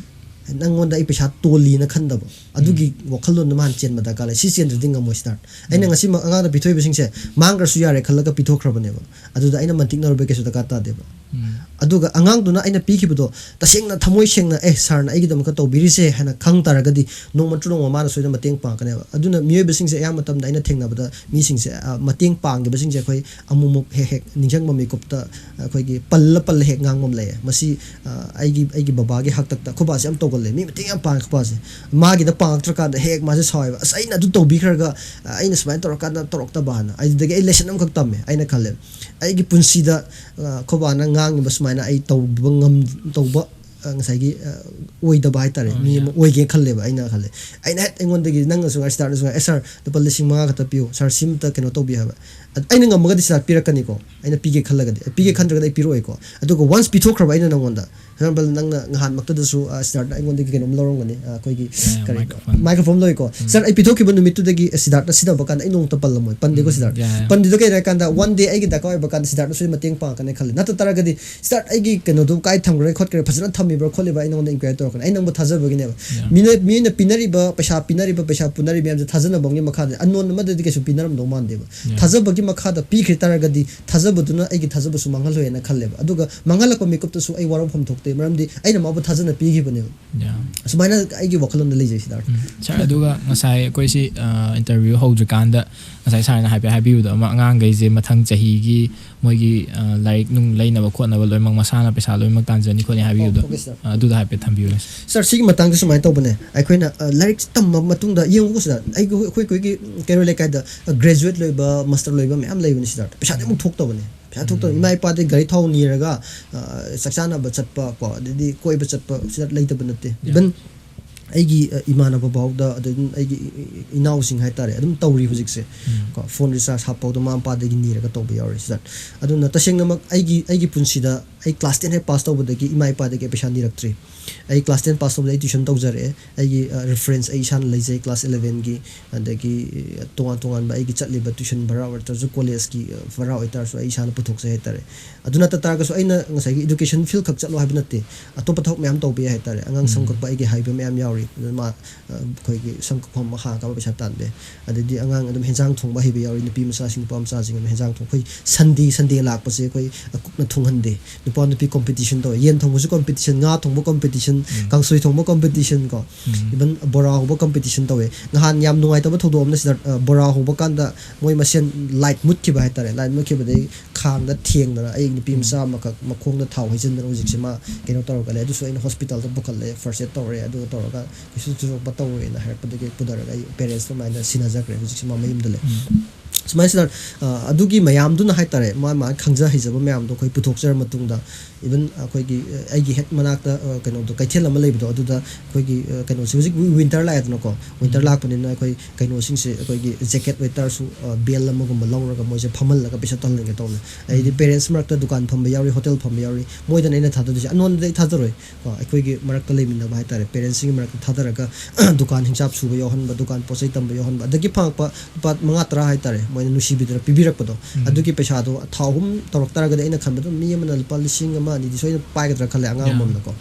ꯅꯪꯉꯣꯟꯗ ꯑꯩ ꯄꯩꯁꯥ ꯇꯣꯜꯂꯤꯅ ꯈꯟꯗꯕ, ꯑꯗꯨꯒꯤ ꯋꯥꯈꯜꯂꯣꯟꯗꯨ ꯃꯥ ꯍꯥꯟꯅ ꯆꯦꯟꯕ ꯗꯔꯀꯥꯔ ꯂꯩ꯫ ꯁꯤ ꯆꯦꯟꯗ꯭ꯔꯗꯤ ꯉꯝꯃꯣꯏ, ꯁꯤꯗꯥꯔꯠ꯫ ꯑꯩꯅ ꯉꯁꯤ ꯑꯉꯥꯡꯗ ꯄꯤꯊꯣꯛꯏꯕꯁꯤꯡꯁꯦ ꯃꯥꯡꯈ꯭ꯔꯁꯨ ꯌꯥꯔꯦ ꯈꯜꯂꯒ ꯄꯤꯊꯣꯛꯈ꯭ꯔꯕꯅꯦꯕ꯫ ꯑꯗꯨꯗ ꯑꯩꯅ ꯃꯟꯇꯤꯛꯅꯔꯨꯕꯩ ꯀꯩꯁꯨ ꯗꯔꯀꯥꯔ ꯇꯥꯗꯦꯕ꯫ ꯎꯝ. ꯑꯗꯨꯒ ꯑꯉꯥꯡꯗꯨꯅ ꯑꯩꯅ ꯄꯤꯈꯤꯕꯗꯣ ꯇꯁꯦꯡꯅ ꯊꯃꯣꯏ ꯁꯦꯡꯅ, "ꯑꯦ, ꯁꯥꯔꯅ ꯑꯩꯒꯤꯗꯃꯛꯇ ꯇꯧꯕꯤꯔꯤꯁꯦ" ꯍꯥꯏꯅ ꯈꯪ ꯇꯥꯔꯒꯗꯤ, ꯅꯣꯡꯃ ꯅꯠꯇ꯭ꯔ ꯅꯣꯡꯃ ꯃꯥꯅ ꯁꯣꯏꯗꯅ ꯃꯇꯦꯡ ꯄꯥꯡꯉꯛꯀꯅꯦꯕ꯫ ꯑꯗꯨꯅ ꯃꯤꯑꯣꯏꯕꯁꯤꯡꯁꯦ ꯑꯌꯥꯝꯕ ꯃꯇꯝꯗ ꯑꯩꯅ ꯊꯦꯡꯅꯕꯗ, ꯃꯤꯁꯤꯡꯁꯦ, ꯑ, ꯃꯇꯦꯡ ꯄꯥꯡꯈꯤꯕꯁꯤꯡꯁꯦ ꯑꯩꯈꯣꯏ ꯑꯃꯨꯛꯃꯨꯛ ꯍꯦꯛ ꯍꯦꯛ ꯅꯤꯡꯁꯤꯡꯕ ꯃꯤꯀꯨꯞꯇ ꯑꯩꯈꯣꯏꯒꯤ ꯄꯜꯂ ꯄꯜꯂ ꯍꯦꯛ ꯉꯥꯡꯕ ꯑꯃ ꯂꯩꯌꯦ꯫ ꯃꯁꯤ, ꯑ, ꯑꯩꯒꯤ, ꯑꯩꯒꯤ ꯕꯕꯥꯒꯤ ꯍꯥꯛꯇꯛꯇ, ꯑꯩꯈꯣꯏ ꯕꯥꯁꯦ ꯌꯥꯝ ꯇꯧꯒꯜꯂꯦ, ꯃꯤ ꯃꯇꯦꯡ ꯌꯥꯝ ꯄꯥꯡꯉꯦ ꯑꯩꯈꯣꯏ ꯕꯥꯁꯦ꯫ ꯃꯥꯒꯤꯗ ꯄꯥꯡꯉꯛꯇ꯭ꯔꯀꯥꯟꯗ ꯍꯦꯛ ꯍꯦꯛ ꯃꯥꯁꯦ ꯁꯥꯎꯋꯦꯕ, "ꯑꯁ, ꯑꯩꯅ ꯑꯗꯨ ꯇꯧꯕꯤꯈ꯭ꯔꯒ, ꯑ, ꯑꯩꯅ ꯁꯨꯃꯥꯏꯅ ꯇꯧꯔꯀꯥꯟꯗ ꯇꯧꯔꯛꯇꯕ" ꯍꯥꯏꯅ꯫ ꯑꯗꯨꯗꯒꯤ ꯑꯩ ꯂꯦꯁꯟ ꯑꯃꯈꯛ ꯇꯝꯃꯦ꯫ ꯑꯩꯅ ꯈꯜꯂꯦ, ꯑꯩꯒꯤ ꯄꯨꯟꯁꯤꯗ, ꯑ, ꯑꯩꯈꯣꯏ ꯕꯥꯅ ꯉꯥꯡꯉꯤꯕ ꯁꯨꯃꯥꯏꯅ ꯑꯩ ꯇꯧꯕ ꯉꯝ-, ꯇꯧꯕ, ꯑ, ꯉꯁꯥꯏꯒꯤ, ꯑ, ꯑꯣꯏꯗꯕ ꯍꯥꯏꯇꯥꯔꯦ, ꯑꯣ, ꯃꯤ ꯌꯥ. ꯑꯃ ꯑꯣꯏꯒꯦ ꯈꯜꯂꯦꯕ ꯑꯩꯅ ꯈꯜꯂꯦ꯫ ꯑꯩꯅ ꯍꯦꯛ ꯑꯩꯉꯣꯟꯗꯒꯤ, ꯅꯪꯅꯁꯨ ꯉꯥꯏ, ꯁꯤꯗꯥꯔꯠꯅꯁꯨ ꯉꯥꯏ, "ꯑꯦ ꯁꯥꯔ, ꯂꯨꯄꯥ ꯂꯤꯁꯤꯡ ꯃꯉꯥ ꯈꯛꯇ ꯄꯤꯌꯨ ꯁꯥꯔ, ꯁꯤꯃꯇ ꯀꯩꯅꯣ ꯇꯧꯕꯤꯌꯨ" ꯍꯥꯏꯕ꯫ ꯑꯗ ꯑꯩꯅ ꯉꯝꯃꯒꯗꯤ ꯁꯤꯗꯥꯔꯠ ꯄꯤꯔꯛꯀꯅꯤꯀꯣ, ꯑꯩꯅ ꯄꯤꯒꯦ ꯈꯜꯂꯒꯗꯤ꯫ ꯄꯤꯒꯦ ꯈꯟꯗ꯭ꯔꯒꯗꯤ ꯑꯩ ꯄꯤꯔꯛꯑꯣꯏꯀꯣ꯫ ꯑꯗꯨꯒ ꯋꯥꯟꯁ ꯄꯤꯊꯣꯛꯈ꯭ꯔꯕ ꯑꯩꯅ ꯅꯪꯉꯣꯟꯗ, ꯐꯣꯔ ꯑꯦꯛꯖꯥꯝꯄꯜ, ꯅꯪꯅ ꯉꯍꯥꯟꯃꯛꯇꯗꯁꯨ, ꯑ, ꯁꯤꯗꯥꯔꯠꯅ ꯑꯩꯉꯣꯟꯗꯒꯤ ꯀꯩꯅꯣꯝ ꯂꯧꯔꯝꯒꯅꯤ, ꯑ, ꯑꯩꯈꯣꯏꯒꯤ Yeah, ꯀꯔꯤ, microphone. ꯃꯥꯏꯀ꯭ꯔꯣꯐꯣꯟ ꯂꯧꯏꯀꯣ꯫ "ꯁꯥꯔ, ꯑꯩ ꯄꯤꯊꯣꯛꯈꯤꯕ ꯅꯨꯃꯤꯠꯇꯨꯗꯒꯤ, ꯑ, ꯁꯤꯗꯥꯔꯠꯅ ꯁꯤꯖꯤꯟꯅꯕ ꯀꯥꯟꯗ ꯑꯩ ꯅꯣꯡꯃꯇ ꯄꯜꯂꯝꯃꯣꯏ, ꯄꯟꯗꯦꯀꯣ ꯎꯝ, ꯁꯤꯗꯥꯔꯠ?" yeah, yeah. ꯄꯟꯗ꯭ꯔꯤꯗꯣ ꯀꯩꯅꯣ ꯍꯥꯏ ꯀꯥꯟꯗ, ꯋꯥꯟ ꯗꯦ ꯑꯩꯒꯤ ꯗꯔꯀꯥꯔ ꯑꯣꯏꯕ ꯀꯥꯟꯗ ꯁꯤꯗꯥꯔꯠꯅꯁꯨ ꯃꯇꯦꯡ ꯄꯥꯡꯉꯛꯀꯅꯤ ꯈꯜꯂꯦ꯫ ꯅꯠꯇ ꯇꯥꯔꯒꯗꯤ, "ꯁꯤꯗꯥꯔꯠ, ꯑꯩꯒꯤ ꯀꯩꯅꯣꯗꯨ ꯀꯥꯏ ꯊꯝꯈ꯭ꯔꯦ ꯈꯣꯠꯈ꯭ꯔꯦ, ꯐꯖꯅ ꯊꯝꯃꯤꯕ꯭ꯔꯥ ꯈꯣꯠꯂꯤꯕ꯭ꯔꯥ?" ꯑꯩ ꯅꯉꯣꯟꯗ ꯏꯟꯀ꯭ꯋꯥꯏꯔꯤ ꯇꯧꯔꯛꯀꯅꯤ꯫ ꯑꯩ ꯅꯪꯕꯨ ꯊꯥꯖꯕꯒꯤꯅꯦꯕ꯫ Yeah. ꯃꯤꯅ, ꯃꯤꯅ ꯄꯤꯅꯔꯤꯕ ꯄꯩꯁꯥ, ꯄꯤꯅꯔꯤꯕ ꯄꯩꯁꯥ ꯄꯨꯅꯔꯤꯕ ꯃꯌꯥꯝꯁꯦ ꯊꯥꯖꯅꯕꯒꯤ ꯃꯈꯥꯗ, ꯑꯟꯅꯣꯟ ꯑꯃꯗꯗꯤ ꯀꯩꯁꯨ ꯄꯤꯅꯔꯝꯗꯧ ꯃꯥꯟꯗꯦꯕ꯫ Yeah. ꯊꯥꯖꯕꯒꯤ ꯃꯈꯥꯗ ꯄꯤꯈ꯭ꯔ ꯇꯥꯔꯒꯗꯤ, ꯊꯥꯖꯕꯗꯨꯅ ꯑꯩꯒꯤ ꯊꯥꯖꯕꯁꯨ ꯃꯥꯡꯍꯜꯂꯣꯏꯅ ꯈꯜꯂꯦꯕ꯫ ꯑꯗꯨꯒ ꯃꯥꯡꯍꯜꯂꯛꯄ ꯃꯤꯀꯨꯞꯇꯁꯨ ꯑꯩ ꯋꯥꯔꯧꯐꯝ ꯊꯣꯛꯇꯦ, ꯃꯔꯝꯗꯤ ꯑꯩꯅ ꯃꯥꯕꯨ ꯊꯥꯖꯅ ꯄꯤꯈꯤꯕꯅꯦꯕ꯫ Yeah. ꯑꯁꯨꯃꯥꯏꯅ ꯑꯩꯒꯤ ꯋꯥꯈꯜꯂꯣꯟꯗ ꯂꯩꯖꯩ, ꯁꯤꯗꯥꯔꯠ꯫ ꯎꯝ. ꯁꯥꯔ, ꯑꯗꯨꯒ ꯉꯁꯥꯏ ꯑꯩꯈꯣꯏꯁꯤ, ꯑ, ꯏꯟꯇꯔꯚ꯭ꯌꯨ ꯍꯧꯗ꯭ꯔꯤꯀꯥꯟꯗ ꯉꯁꯥꯏ ꯁꯥꯔꯅ ꯍꯥꯏꯐꯦꯠ ꯍꯥꯏꯕꯤꯕꯗꯣ ꯑꯃ, ꯑꯉꯥꯡꯈꯩꯁꯦ ꯃꯊꯪ ꯆꯍꯤꯒꯤ ꯃꯣꯏꯒꯤ, ꯑ, ꯂꯥꯏꯔꯤꯛ ꯅꯨꯡ ꯂꯩꯅꯕ ꯈꯣꯠꯅꯕ ꯂꯣꯏꯅꯃꯛ ꯃꯁꯥꯅ ꯄꯩꯁꯥ ꯂꯣꯏꯅꯃꯛ ꯇꯥꯟꯖꯅꯤ ꯈꯣꯠꯅꯤ ꯍꯥꯏꯕꯤꯕꯗꯣ꯫ Okay, ꯑꯗꯨꯗ ꯍꯥꯏꯐꯦꯠ ꯊꯝꯕꯤꯌꯨꯅꯦ꯫ ꯁꯥꯔ, ꯁꯤꯒꯤ ꯃꯇꯥꯡꯗ ꯁꯨꯃꯥꯏꯅ ꯇꯧꯕꯅꯦ, ꯑꯩꯈꯣꯏꯅ ꯑ, ꯂꯥꯏꯔꯤꯛ ꯇꯝꯕ ꯃꯇꯨꯡꯗ ꯌꯦꯡꯉꯨꯀꯣ ꯁꯤꯗ, ꯑꯩꯒꯤ ꯑꯩꯈꯣꯏ ꯑꯩꯈꯣꯏꯒꯤ ꯀꯩꯔꯣꯏ ꯂꯩꯀꯥꯏꯗ ꯒ꯭ꯔꯦꯖꯨꯋꯦꯠ ꯂꯣꯏꯕ, ꯃꯥꯁꯇꯔ ꯂꯣꯏꯕ ꯃꯌꯥꯝ ꯂꯩꯕꯅꯤ ꯁꯤꯗ, ꯄꯩꯁꯥꯗꯤ ꯑꯃꯨꯛ ꯊꯣꯛꯇꯕꯅꯦ꯫ ꯄꯩꯁꯥ ꯊꯣꯛꯇꯕ, ꯏꯃꯥ ꯏꯄꯥꯗꯒꯤ ꯒꯥꯔꯤ ꯊꯥꯎ ꯅꯤꯔꯒ ꯑ, ꯆꯥꯛ ꯆꯥꯅꯕ ꯆꯠꯄ ꯀꯣ, ꯑꯗꯩꯗꯤ ꯀꯣꯏꯕ ꯆꯠꯄ ꯁꯤꯗ ꯂꯩꯇꯕ ꯅꯠꯇꯦ꯫ ꯏꯚꯟ ꯑꯩꯒꯤ ꯑ, ꯏꯃꯥꯟꯅꯕ ꯐꯥꯎꯗ, ꯑꯗꯩ ꯑꯩꯒꯤ ꯏ- ꯏ- ꯏꯅꯥꯎꯁꯤꯡ ꯍꯥꯏꯇꯥꯔꯦ, ꯑꯗꯨꯝ ꯇꯧꯔꯤ ꯍꯧꯖꯤꯛꯁꯦ꯫ ꯀꯣ, ꯐꯣꯟ ꯔꯤꯆꯥꯔꯖ ꯍꯥꯞꯄꯧꯗ ꯃꯃꯥ ꯃꯄꯥꯗꯒꯤ ꯅꯤꯔꯒ ꯇꯧꯕ ꯌꯥꯎꯔꯤ ꯁꯤꯗ꯫ ꯑꯗꯨꯅ ꯇꯁꯦꯡꯅꯃꯛ ꯑꯩꯒꯤ ꯑꯩꯒꯤ ꯄꯨꯟꯁꯤꯗ ꯑꯩ ꯀ꯭ꯂꯥꯁ ꯇꯦꯟ ꯍꯦꯛ ꯄꯥꯁ ꯇꯧꯕꯗꯒꯤ ꯏꯃꯥ ꯏꯄꯥꯗꯒꯤ ꯑꯩ ꯄꯩꯁꯥ ꯅꯤꯔꯛꯇ꯭ꯔꯤ꯫ ꯑꯩ ꯀ꯭ꯂꯥꯁ ꯇꯦꯟ ꯄꯥꯁ ꯇꯧꯕꯗ ꯑꯩ ꯇ꯭ꯌꯨꯁꯟ ꯇꯧꯖꯔꯛꯑꯦ꯫ ꯑꯩꯒꯤ ꯔꯤꯐꯔꯦꯟꯁ ꯑꯩ ꯏꯁꯥꯅ ꯂꯩꯖꯩ, ꯀ꯭ꯂꯥꯁ ꯏꯂꯚꯦꯟꯒꯤ꯫ ꯑꯗꯒꯤ ꯇꯣꯉꯥꯟ ꯇꯣꯉꯥꯟꯕ ꯑꯩꯒꯤ ꯆꯠꯂꯤꯕ ꯇ꯭ꯌꯨꯁꯟ ꯚꯔꯥ ꯑꯣꯏꯇꯥꯔꯁꯨ, ꯀꯣꯂꯦꯖꯀꯤ ꯚꯔꯥ ꯑꯣꯏꯇꯥꯔꯁꯨ ꯑꯩ ꯏꯁꯥꯅ ꯄꯨꯊꯣꯛꯆꯩ ꯍꯥꯏꯇꯥꯔꯦ꯫ ꯑꯗꯨ ꯅꯠꯇ ꯇꯥꯔꯒꯁꯨ ꯑꯩꯅ ꯉꯁꯥꯏꯒꯤ ꯏꯗꯨꯀꯦꯁꯟ ꯐꯤꯜ ꯈꯛ ꯆꯠꯂꯣ ꯍꯥꯏꯕ ꯅꯠꯇꯦ, ꯑꯇꯣꯞꯄ ꯊꯕꯛ ꯃꯌꯥꯝ ꯇꯧꯕ ꯌꯥꯏ ꯍꯥꯏꯇꯥꯔꯦ꯫ ꯑꯉꯥꯡ ꯁꯝ ꯀꯛꯄ ꯑꯩꯒꯤ ꯍꯩꯕ ꯃꯌꯥꯝ ꯌꯥꯎꯔꯤ꯫ ꯑꯗꯨꯅ ꯃꯥ ꯑ, ꯑꯩꯈꯣꯏꯒꯤ ꯁꯝ ꯀꯛꯐꯝ ꯍꯥꯡꯉꯒ ꯄꯩꯁꯥ ꯇꯥꯟꯕ ꯌꯥꯏ꯫ ꯑꯗꯩꯗꯤ ꯑꯉꯥꯡ ꯑꯗꯨꯝ ꯍꯦꯟꯖꯥꯡ ꯊꯣꯡꯕ ꯍꯩꯕ ꯌꯥꯎꯔꯤ, ꯅꯨꯄꯤ ꯃꯆꯥꯁꯤꯡ, ꯅꯨꯄꯥ ꯃꯆꯥꯁꯤꯡ ꯑꯗꯨꯝ ꯍꯦꯟꯖꯥꯡ ꯊꯣꯡ-, ꯑꯩꯈꯣꯏ ꯁꯟꯗꯦ ꯁꯟꯗꯦ ꯂꯥꯛꯄꯁꯦ ꯑꯩꯈꯣꯏ ꯀꯨꯛꯅ ꯊꯣꯡꯍꯟꯗꯦ꯫ ꯅꯨꯄꯥ ꯅꯨꯄꯤ ꯀꯣꯝꯄꯤꯇꯤꯁꯟ ꯇꯧꯋꯦ, ꯌꯦꯟ ꯊꯣꯡꯕꯁꯨ ꯀꯣꯝꯄꯤꯇꯤꯁꯟ, ꯉꯥ ꯊꯣꯡꯕ ꯀꯣꯝꯄꯤꯇꯤꯁꯟ, ꯀꯥꯡꯁꯣꯏ ꯊꯣꯡꯕ ꯀꯣꯝꯄꯤꯇꯤꯁꯟ ꯀꯣ, ꯏꯚꯟ ꯕꯣꯔꯥ ꯍꯧꯕ ꯀꯣꯝꯄꯤꯇꯤꯁꯟ ꯇꯧꯋꯦ꯫ ꯅꯍꯥꯟ ꯌꯥꯝ ꯅꯨꯡꯉꯥꯏꯇꯕ ꯊꯧꯗꯣꯛ ꯑꯃꯅ ꯁꯤꯗ ꯑ, ꯕꯣꯔꯥ ꯍꯧꯕ ꯀꯥꯟꯗ ꯃꯣꯏ ꯃꯁꯦꯟ ꯂꯥꯏꯠ ꯃꯨꯠꯈꯤꯕ ꯍꯥꯏꯇꯥꯔꯦ꯫ ꯂꯥꯏꯠ ꯃꯨꯠꯈꯤꯕꯗꯒꯤ ꯈꯥꯡꯗ ꯊꯦꯡꯗꯅ ꯑꯩ ꯅꯨꯄꯤ ꯃꯆꯥ ꯑꯃꯈꯛ ꯃꯈꯣꯡꯗ ꯊꯥꯎ ꯍꯩꯖꯤꯟꯗꯅ ꯍꯧꯖꯤꯛꯁꯦ ꯃꯥ ꯀꯩꯅꯣ ꯇꯧꯔꯒ ꯂꯩ꯫ ꯑꯗꯨꯁꯨ ꯑꯩꯅ ꯍꯣꯁꯄꯤꯇꯥꯜꯗ ꯄꯨꯈꯠꯂꯦ, ꯐꯥꯔꯁ ꯑꯦꯗ ꯇꯧꯔꯦ꯫ ꯑꯗꯨꯒ ꯇꯧꯔꯒ ꯀꯩꯁꯨ ꯊꯣꯏꯗꯣꯛꯄ ꯇꯧꯔꯣꯏꯅ ꯍꯥꯏꯔꯛꯄꯗꯒꯤ ꯄꯨꯊꯔꯒ ꯑꯩ ꯄꯦꯔꯦꯟꯁꯇ ꯑꯗꯨꯃꯥꯏꯅ ꯁꯤꯟꯅꯖꯈ꯭ꯔꯦ꯫ ꯍꯧꯖꯤꯛꯁꯤ ꯃꯥ ꯃꯌꯨꯝꯗ ꯂꯩ꯫ ꯁꯨꯃꯥꯏꯅ ꯁꯤꯗ, ꯑ, ꯑꯗꯨꯒꯤ ꯃꯌꯥꯝꯗꯨꯅ ꯍꯥꯏꯇꯥꯔꯦ, ꯃꯥ ꯃꯥ ꯈꯪꯖ ꯍꯩꯖꯕ ꯃꯌꯥꯝꯗꯣ ꯑꯩꯈꯣꯏ ꯄꯨꯊꯣꯛꯆꯔ ꯃꯇꯨꯡꯗ, ꯏꯚꯟ ꯑꯩꯈꯣꯏꯒꯤ, ꯑ, ꯑꯩꯒꯤ ꯍꯦꯛ ꯃꯅꯥꯛꯇ, ꯑ, ꯀꯩꯅꯣꯗꯣ, ꯀꯩꯊꯦꯜ ꯑꯃ ꯂꯩꯕꯗꯣ, ꯑꯗꯨꯗ ꯑꯩꯈꯣꯏꯒꯤ, ꯑ, ꯀꯩꯅꯣꯁꯦ ꯍꯧꯖꯤꯛ ꯋꯤꯟꯇꯔ ꯂꯥꯛꯑꯦꯗꯅꯀꯣ, ꯋꯤꯟꯇꯔ ꯂꯥꯛꯄꯅꯤꯅ ꯑꯩꯈꯣꯏ ꯀꯩꯅꯣꯁꯤꯡꯁꯦ, ꯑꯩꯈꯣꯏꯒꯤ ꯖꯦꯀꯦꯠ ꯑꯣꯏꯇꯥꯔꯁꯨ, ꯑ, ꯕꯦꯜ ꯑꯃꯒꯨꯝꯕ ꯂꯧꯔꯒ ꯃꯣꯏꯁꯦ ꯐꯝꯍꯜꯂꯒ ꯄꯩꯁꯥ ꯇꯥꯍꯜꯍꯟꯒꯦ ꯇꯧꯕꯅꯦ꯫ ꯑꯩꯗꯤ ꯄꯦꯔꯦꯟꯁ ꯃꯔꯛꯇ ꯗꯨꯀꯥꯟ ꯐꯝꯕ ꯌꯥꯎꯔꯤ, ꯍꯣꯇꯦꯜ ꯐꯝꯕ ꯌꯥꯎꯔꯤ, ꯃꯣꯏꯗꯅ ꯑꯩꯅ ꯊꯥꯗꯗꯣꯏꯁꯦ, ꯑꯅꯣꯟꯗꯗꯤ ꯑꯩ ꯊꯥꯗꯔꯣꯏ꯫ ꯀꯣ, ꯑꯩꯈꯣꯏꯒꯤ ꯃꯔꯛꯇ ꯂꯩꯃꯤꯟꯅꯕ ꯍꯥꯏꯇꯥꯔꯦ, ꯄꯦꯔꯦꯟꯁꯁꯤꯡꯒꯤ ꯃꯔꯛꯇ ꯊꯥꯗꯔꯒ ꯗꯨꯀꯥꯟ ꯍꯤꯡꯁꯥꯞ ꯁꯨꯕ ꯌꯥꯎꯍꯟꯕ, ꯗꯨꯀꯥꯟ ꯄꯣꯠ ꯆꯩ ꯇꯝꯕ ꯌꯥꯎꯍꯟꯕ, ꯑꯗꯒꯤ ꯐꯪꯉꯛꯄ ꯂꯨꯄꯥ ꯃꯉꯥ ꯇꯔꯥ ꯍꯥꯏꯇꯥꯔꯦ, ꯃꯣꯏꯅ ꯅꯨꯡꯁꯤꯕꯤꯗꯅ ꯄꯤꯕꯤꯔꯛꯄꯗꯣ, ꯑꯗꯨꯒꯤ ꯄꯩꯁꯥꯗꯣ ꯊꯥ ꯑꯍꯨꯝ ꯇꯧꯔꯛ ꯇꯥꯔꯒꯗꯤ ꯑꯩꯅ ꯈꯟꯕꯗ ꯃꯤ ꯑꯃꯅ ꯂꯨꯄꯥ ꯂꯤꯁꯤꯡ ꯑꯃ ꯑꯅꯤꯗꯤ ꯁꯣꯏꯗꯅ ꯄꯥꯏꯒꯗ꯭ꯔꯥ ꯈꯜꯂꯦ, ꯑꯉꯥꯡ ꯑꯃꯃꯝꯅꯀꯣ꯫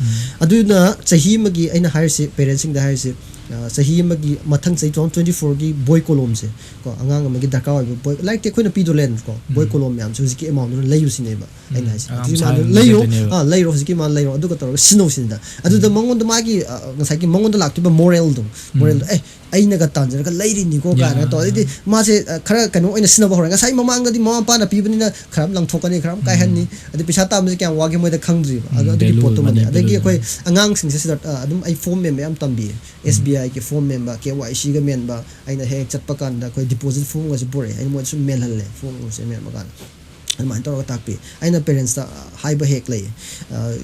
ꯑꯗꯨꯅ ꯆꯍꯤ ꯑꯃꯒꯤ ꯑꯩꯅ ꯍꯥꯏꯔꯤꯁꯤ, ꯄꯦꯔꯦꯟꯁꯁꯤꯡꯗ ꯍꯥꯏꯔꯤꯁꯤ, ꯑ, ꯆꯍꯤ ꯑꯃꯒꯤ ꯃꯊꯪ ꯆꯍꯤ two thousand twenty fourꯒꯤ ꯕꯣꯏ ꯀꯣꯂꯣꯝꯁꯦ, ꯀꯣ, ꯑꯉꯥꯡ ꯑꯃꯒꯤ ꯗꯔꯀꯥꯔ ꯑꯣꯏꯕ ꯕꯣꯏ, ꯂꯥꯏꯔꯤꯛꯇꯤ ꯑꯩꯈꯣꯏꯅ ꯄꯤꯗꯣ ꯂꯩꯔꯅꯀꯣ, ꯕꯣꯏ ꯀꯣꯂꯣꯝ ꯃꯌꯥꯝꯁꯦ ꯍꯧꯖꯤꯛꯀꯤ ꯑꯦꯃꯥꯎꯟꯗꯨꯅ ꯂꯩꯌꯨ ꯁꯤꯅꯦꯕ ꯑꯩꯅ ꯍꯥꯏꯁꯦ꯫ ꯑꯉꯥꯡ ꯍꯧꯖꯤꯛꯀꯤ ꯃꯁꯥꯅ ꯑꯦꯃꯥꯎꯟꯗꯨ ꯑꯗꯨꯝ ꯂꯩꯔꯣ, ꯂꯩꯗꯣꯏꯅꯦꯕ꯫ ꯑꯥ, ꯂꯩꯔꯣ, ꯍꯧꯖꯤꯛꯀꯤ ꯃꯥꯅ ꯂꯩꯔꯣ, ꯑꯗꯨꯒ ꯇꯧꯔꯒ ꯁꯤꯟꯅꯧ ꯁꯤꯅꯤꯗ꯫ ꯑꯗꯨꯗ ꯃꯉꯣꯟꯗ ꯃꯥꯒꯤ, ꯑ, ꯉꯁꯥꯏꯒꯤ ꯃꯉꯣꯟꯗ ꯂꯥꯛꯇꯣꯏꯕ ꯃꯣꯔꯦꯜꯗꯣ, ꯃꯣꯔꯦꯜꯗꯣ, "ꯑꯦ, ꯑꯩꯅꯒ ꯇꯥꯟꯖꯔꯒ ꯂꯩꯔꯤꯅꯤꯀꯣ" ꯀꯥꯏꯅ ꯇꯧ, ꯑꯗꯩꯗꯤ ꯃꯥꯁꯦ, ꯑ, ꯈꯔ ꯀꯩꯅꯣ ꯑꯣꯏꯅ ꯁꯤꯖꯤꯟꯅꯕ ꯍꯧꯔꯦ꯫ ꯉꯁꯥꯏ ꯃꯃꯥꯡꯗꯗꯤ ꯃꯃꯥ ꯃꯄꯥꯅ ꯄꯤꯕꯅꯤꯅ ꯈꯔ ꯑꯃ ꯂꯪꯊꯣꯛꯀꯅꯤ, ꯈꯔ ꯑꯃ ꯀꯥꯏꯍꯟꯅꯤ, ꯑꯗꯩ ꯄꯩꯁꯥ ꯇꯥꯟꯕꯁꯦ ꯀꯌꯥꯝ ꯋꯥꯒꯦ ꯃꯣꯏꯗ ꯈꯪꯗ꯭ꯔꯤꯕ꯫ ꯑꯗꯣ ꯎꯝ, ꯑꯗꯨꯒꯤ value, ꯄꯣꯠꯇꯨꯃꯅꯦ꯫ money ꯑꯗꯒꯤ value. ꯑꯩꯈꯣꯏ ꯑꯉꯥꯡꯁꯤꯡꯁꯦ ꯁꯤꯗ, ꯑ, ꯑꯗꯨꯝ ꯑꯩ ꯐꯣꯝ ꯃꯦꯟꯕ ꯌꯥꯝ ꯇꯝꯕꯤꯌꯦ꯫ ꯑꯦꯁ ꯕꯤ ꯑꯥꯏꯒꯤ ꯐꯣꯝ ꯃꯦꯟꯕ, ꯀꯦ ꯋꯥꯏ ꯁꯤꯒ ꯃꯦꯟꯕ, ꯑꯩꯅ ꯍꯦꯛ ꯍꯦꯛ ꯆꯠꯄ ꯀꯥꯟꯗ ꯑꯩꯈꯣꯏ ꯗꯤꯄꯣꯖꯤꯠ ꯐꯣꯝꯒꯁꯦ ꯄꯨꯔꯛꯑꯦ, ꯑꯩꯅ ꯃꯣꯏꯗ ꯁꯨꯝ ꯃꯦꯜꯍꯜꯂꯦ, ꯐꯣꯝꯒꯁꯦ ꯃꯦꯟꯕ ꯀꯥꯟꯗ꯫ ꯑꯗꯨꯃꯥꯏꯅ ꯇꯧꯔꯒ ꯇꯥꯛꯄꯤ꯫ ꯑꯩꯅ ꯄꯦꯔꯦꯟꯁꯇ ꯍꯥꯏꯕ ꯍꯦꯛ ꯂꯩꯌꯦ, ꯑ,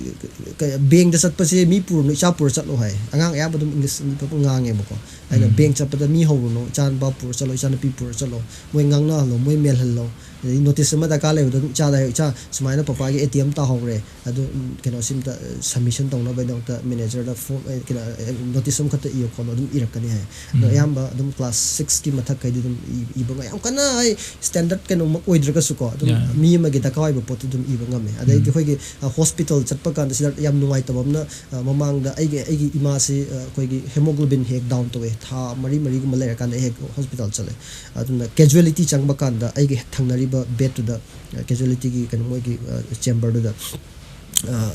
ꯀ-, ꯕꯦꯡꯗ ꯆꯠꯄꯁꯦ ꯃꯤ ꯄꯨꯔꯨꯅꯨ, ꯏꯆꯥ ꯄꯨꯔ ꯆꯠꯂꯣ ꯍꯥꯏ꯫ ꯑꯉꯥꯡ ꯑꯌꯥꯝꯕ ꯑꯗꯨꯝ ꯏꯪꯂꯤꯁ ꯑꯗꯨꯝ ꯉꯥꯡꯉꯦꯕꯀꯣ꯫ ꯑꯩꯅ, "ꯕꯦꯡ ꯆꯠꯄꯗ ꯃꯤ ꯍꯧꯔꯨꯅꯨ, ꯏꯆꯥꯅꯨꯄꯥ ꯄꯨꯔ ꯆꯠꯂꯣ, ꯏꯆꯥꯅꯨꯄꯤ ꯄꯨꯔ ꯆꯠꯂꯣ, ꯃꯣꯏ ꯉꯥꯡꯅꯍꯜꯂꯣ, ꯃꯣꯏ ꯃꯦꯜꯍꯜꯂꯣ꯫ ꯑꯗꯩ ꯅꯣꯇꯤꯁ ꯑꯃ ꯗꯔꯀꯥꯔ ꯂꯩꯕꯗ ꯑꯗꯨꯝ ꯏꯆꯥꯗ ꯍꯥꯏꯌꯨ, 'ꯏꯆꯥ, ꯁꯨꯃꯥꯏꯅ ꯄꯄꯥꯒꯤ ꯑꯦ ꯇꯤ ꯑꯦꯝ ꯇꯥꯍꯧꯔꯦ, ꯑꯗꯨ, ꯎꯝ, ꯀꯩꯅꯣꯁꯤꯝꯇ, ꯑ, ꯁꯕꯃꯤꯁꯟ ꯇꯧꯅꯕꯒꯤꯗꯃꯛꯇ ꯃꯦꯅꯦꯖꯔꯗ ꯐꯣꯝ, ꯑ, ꯀꯩꯅꯣ, ꯑ, ꯅꯣꯇꯤꯁ ꯑꯃꯈꯛꯇ ꯏꯌꯨ ꯈꯣꯠꯂꯣ'", ꯑꯗꯨꯝ ꯏꯔꯛꯀꯅꯤ ꯍꯥꯏ꯫ ꯑꯗꯣ ꯑꯌꯥꯝꯕ ꯑꯗꯨꯝ ꯀ꯭ꯂꯥꯁ ꯁꯤꯛꯁꯀꯤ ꯃꯊꯛꯈꯩꯗꯤ ꯑꯗꯨꯝ ꯏ-, ꯏꯕ ꯉ-, ꯌꯥꯝ ꯀꯟꯅ ꯑꯩ ꯁ꯭ꯇꯦꯟꯗꯔꯠ ꯀꯩꯅꯣꯃꯛ ꯑꯣꯏꯗ꯭ꯔꯒꯁꯨꯀꯣ, ꯑꯗꯨꯝ ꯃꯤ ꯑꯃꯒꯤ ꯗꯔꯀꯥꯔ ꯑꯣꯏꯕ ꯄꯣꯠꯇꯨ ꯑꯗꯨꯝ ꯏꯕ ꯉꯝꯃꯦ꯫ ꯑꯗꯩꯗꯤ ꯑꯩꯈꯣꯏꯒꯤ, ꯑ, ꯍꯣꯁꯄꯤꯇꯥꯜ ꯆꯠꯄ ꯀꯥꯟꯗ ꯁꯤꯗ ꯌꯥꯝ ꯅꯨꯡꯉꯥꯏꯇꯕ ꯑꯃꯅ, ꯑ, ꯃꯃꯥꯡꯗ ꯑꯩꯒꯤ, ꯑꯩꯒꯤ ꯏꯃꯥꯁꯤ, ꯑ, ꯑꯩꯈꯣꯏꯒꯤ ꯍꯦꯃꯣꯒ꯭ꯂꯣꯕꯤꯟ ꯍꯦꯛ ꯗꯥꯎꯟ ꯇꯧꯋꯦ, ꯊꯥ ꯃꯔꯤ ꯃꯔꯤꯒꯨꯝꯕ ꯂꯩꯔꯀꯥꯟꯗ ꯑꯩ ꯍꯦꯛ ꯍꯣꯁꯄꯤꯇꯥꯜ ꯆꯠꯂꯦ꯫ ꯑꯗꯨꯅ ꯀꯦꯖꯨꯋꯦꯂꯤꯇꯤ ꯆꯪꯕ ꯀꯥꯟꯗ ꯑꯩꯒꯤ ꯍꯦꯛ ꯊꯪꯅꯔꯤꯕ ꯕꯦꯗꯇꯨꯗ, ꯑ, ꯀꯦꯖꯨꯋꯦꯂꯤꯇꯤꯒꯤ ꯀꯩꯅꯣ, ꯃꯣꯏꯒꯤ, ꯑ, ꯆꯦꯝꯕꯔꯗꯨꯗ, ꯑ,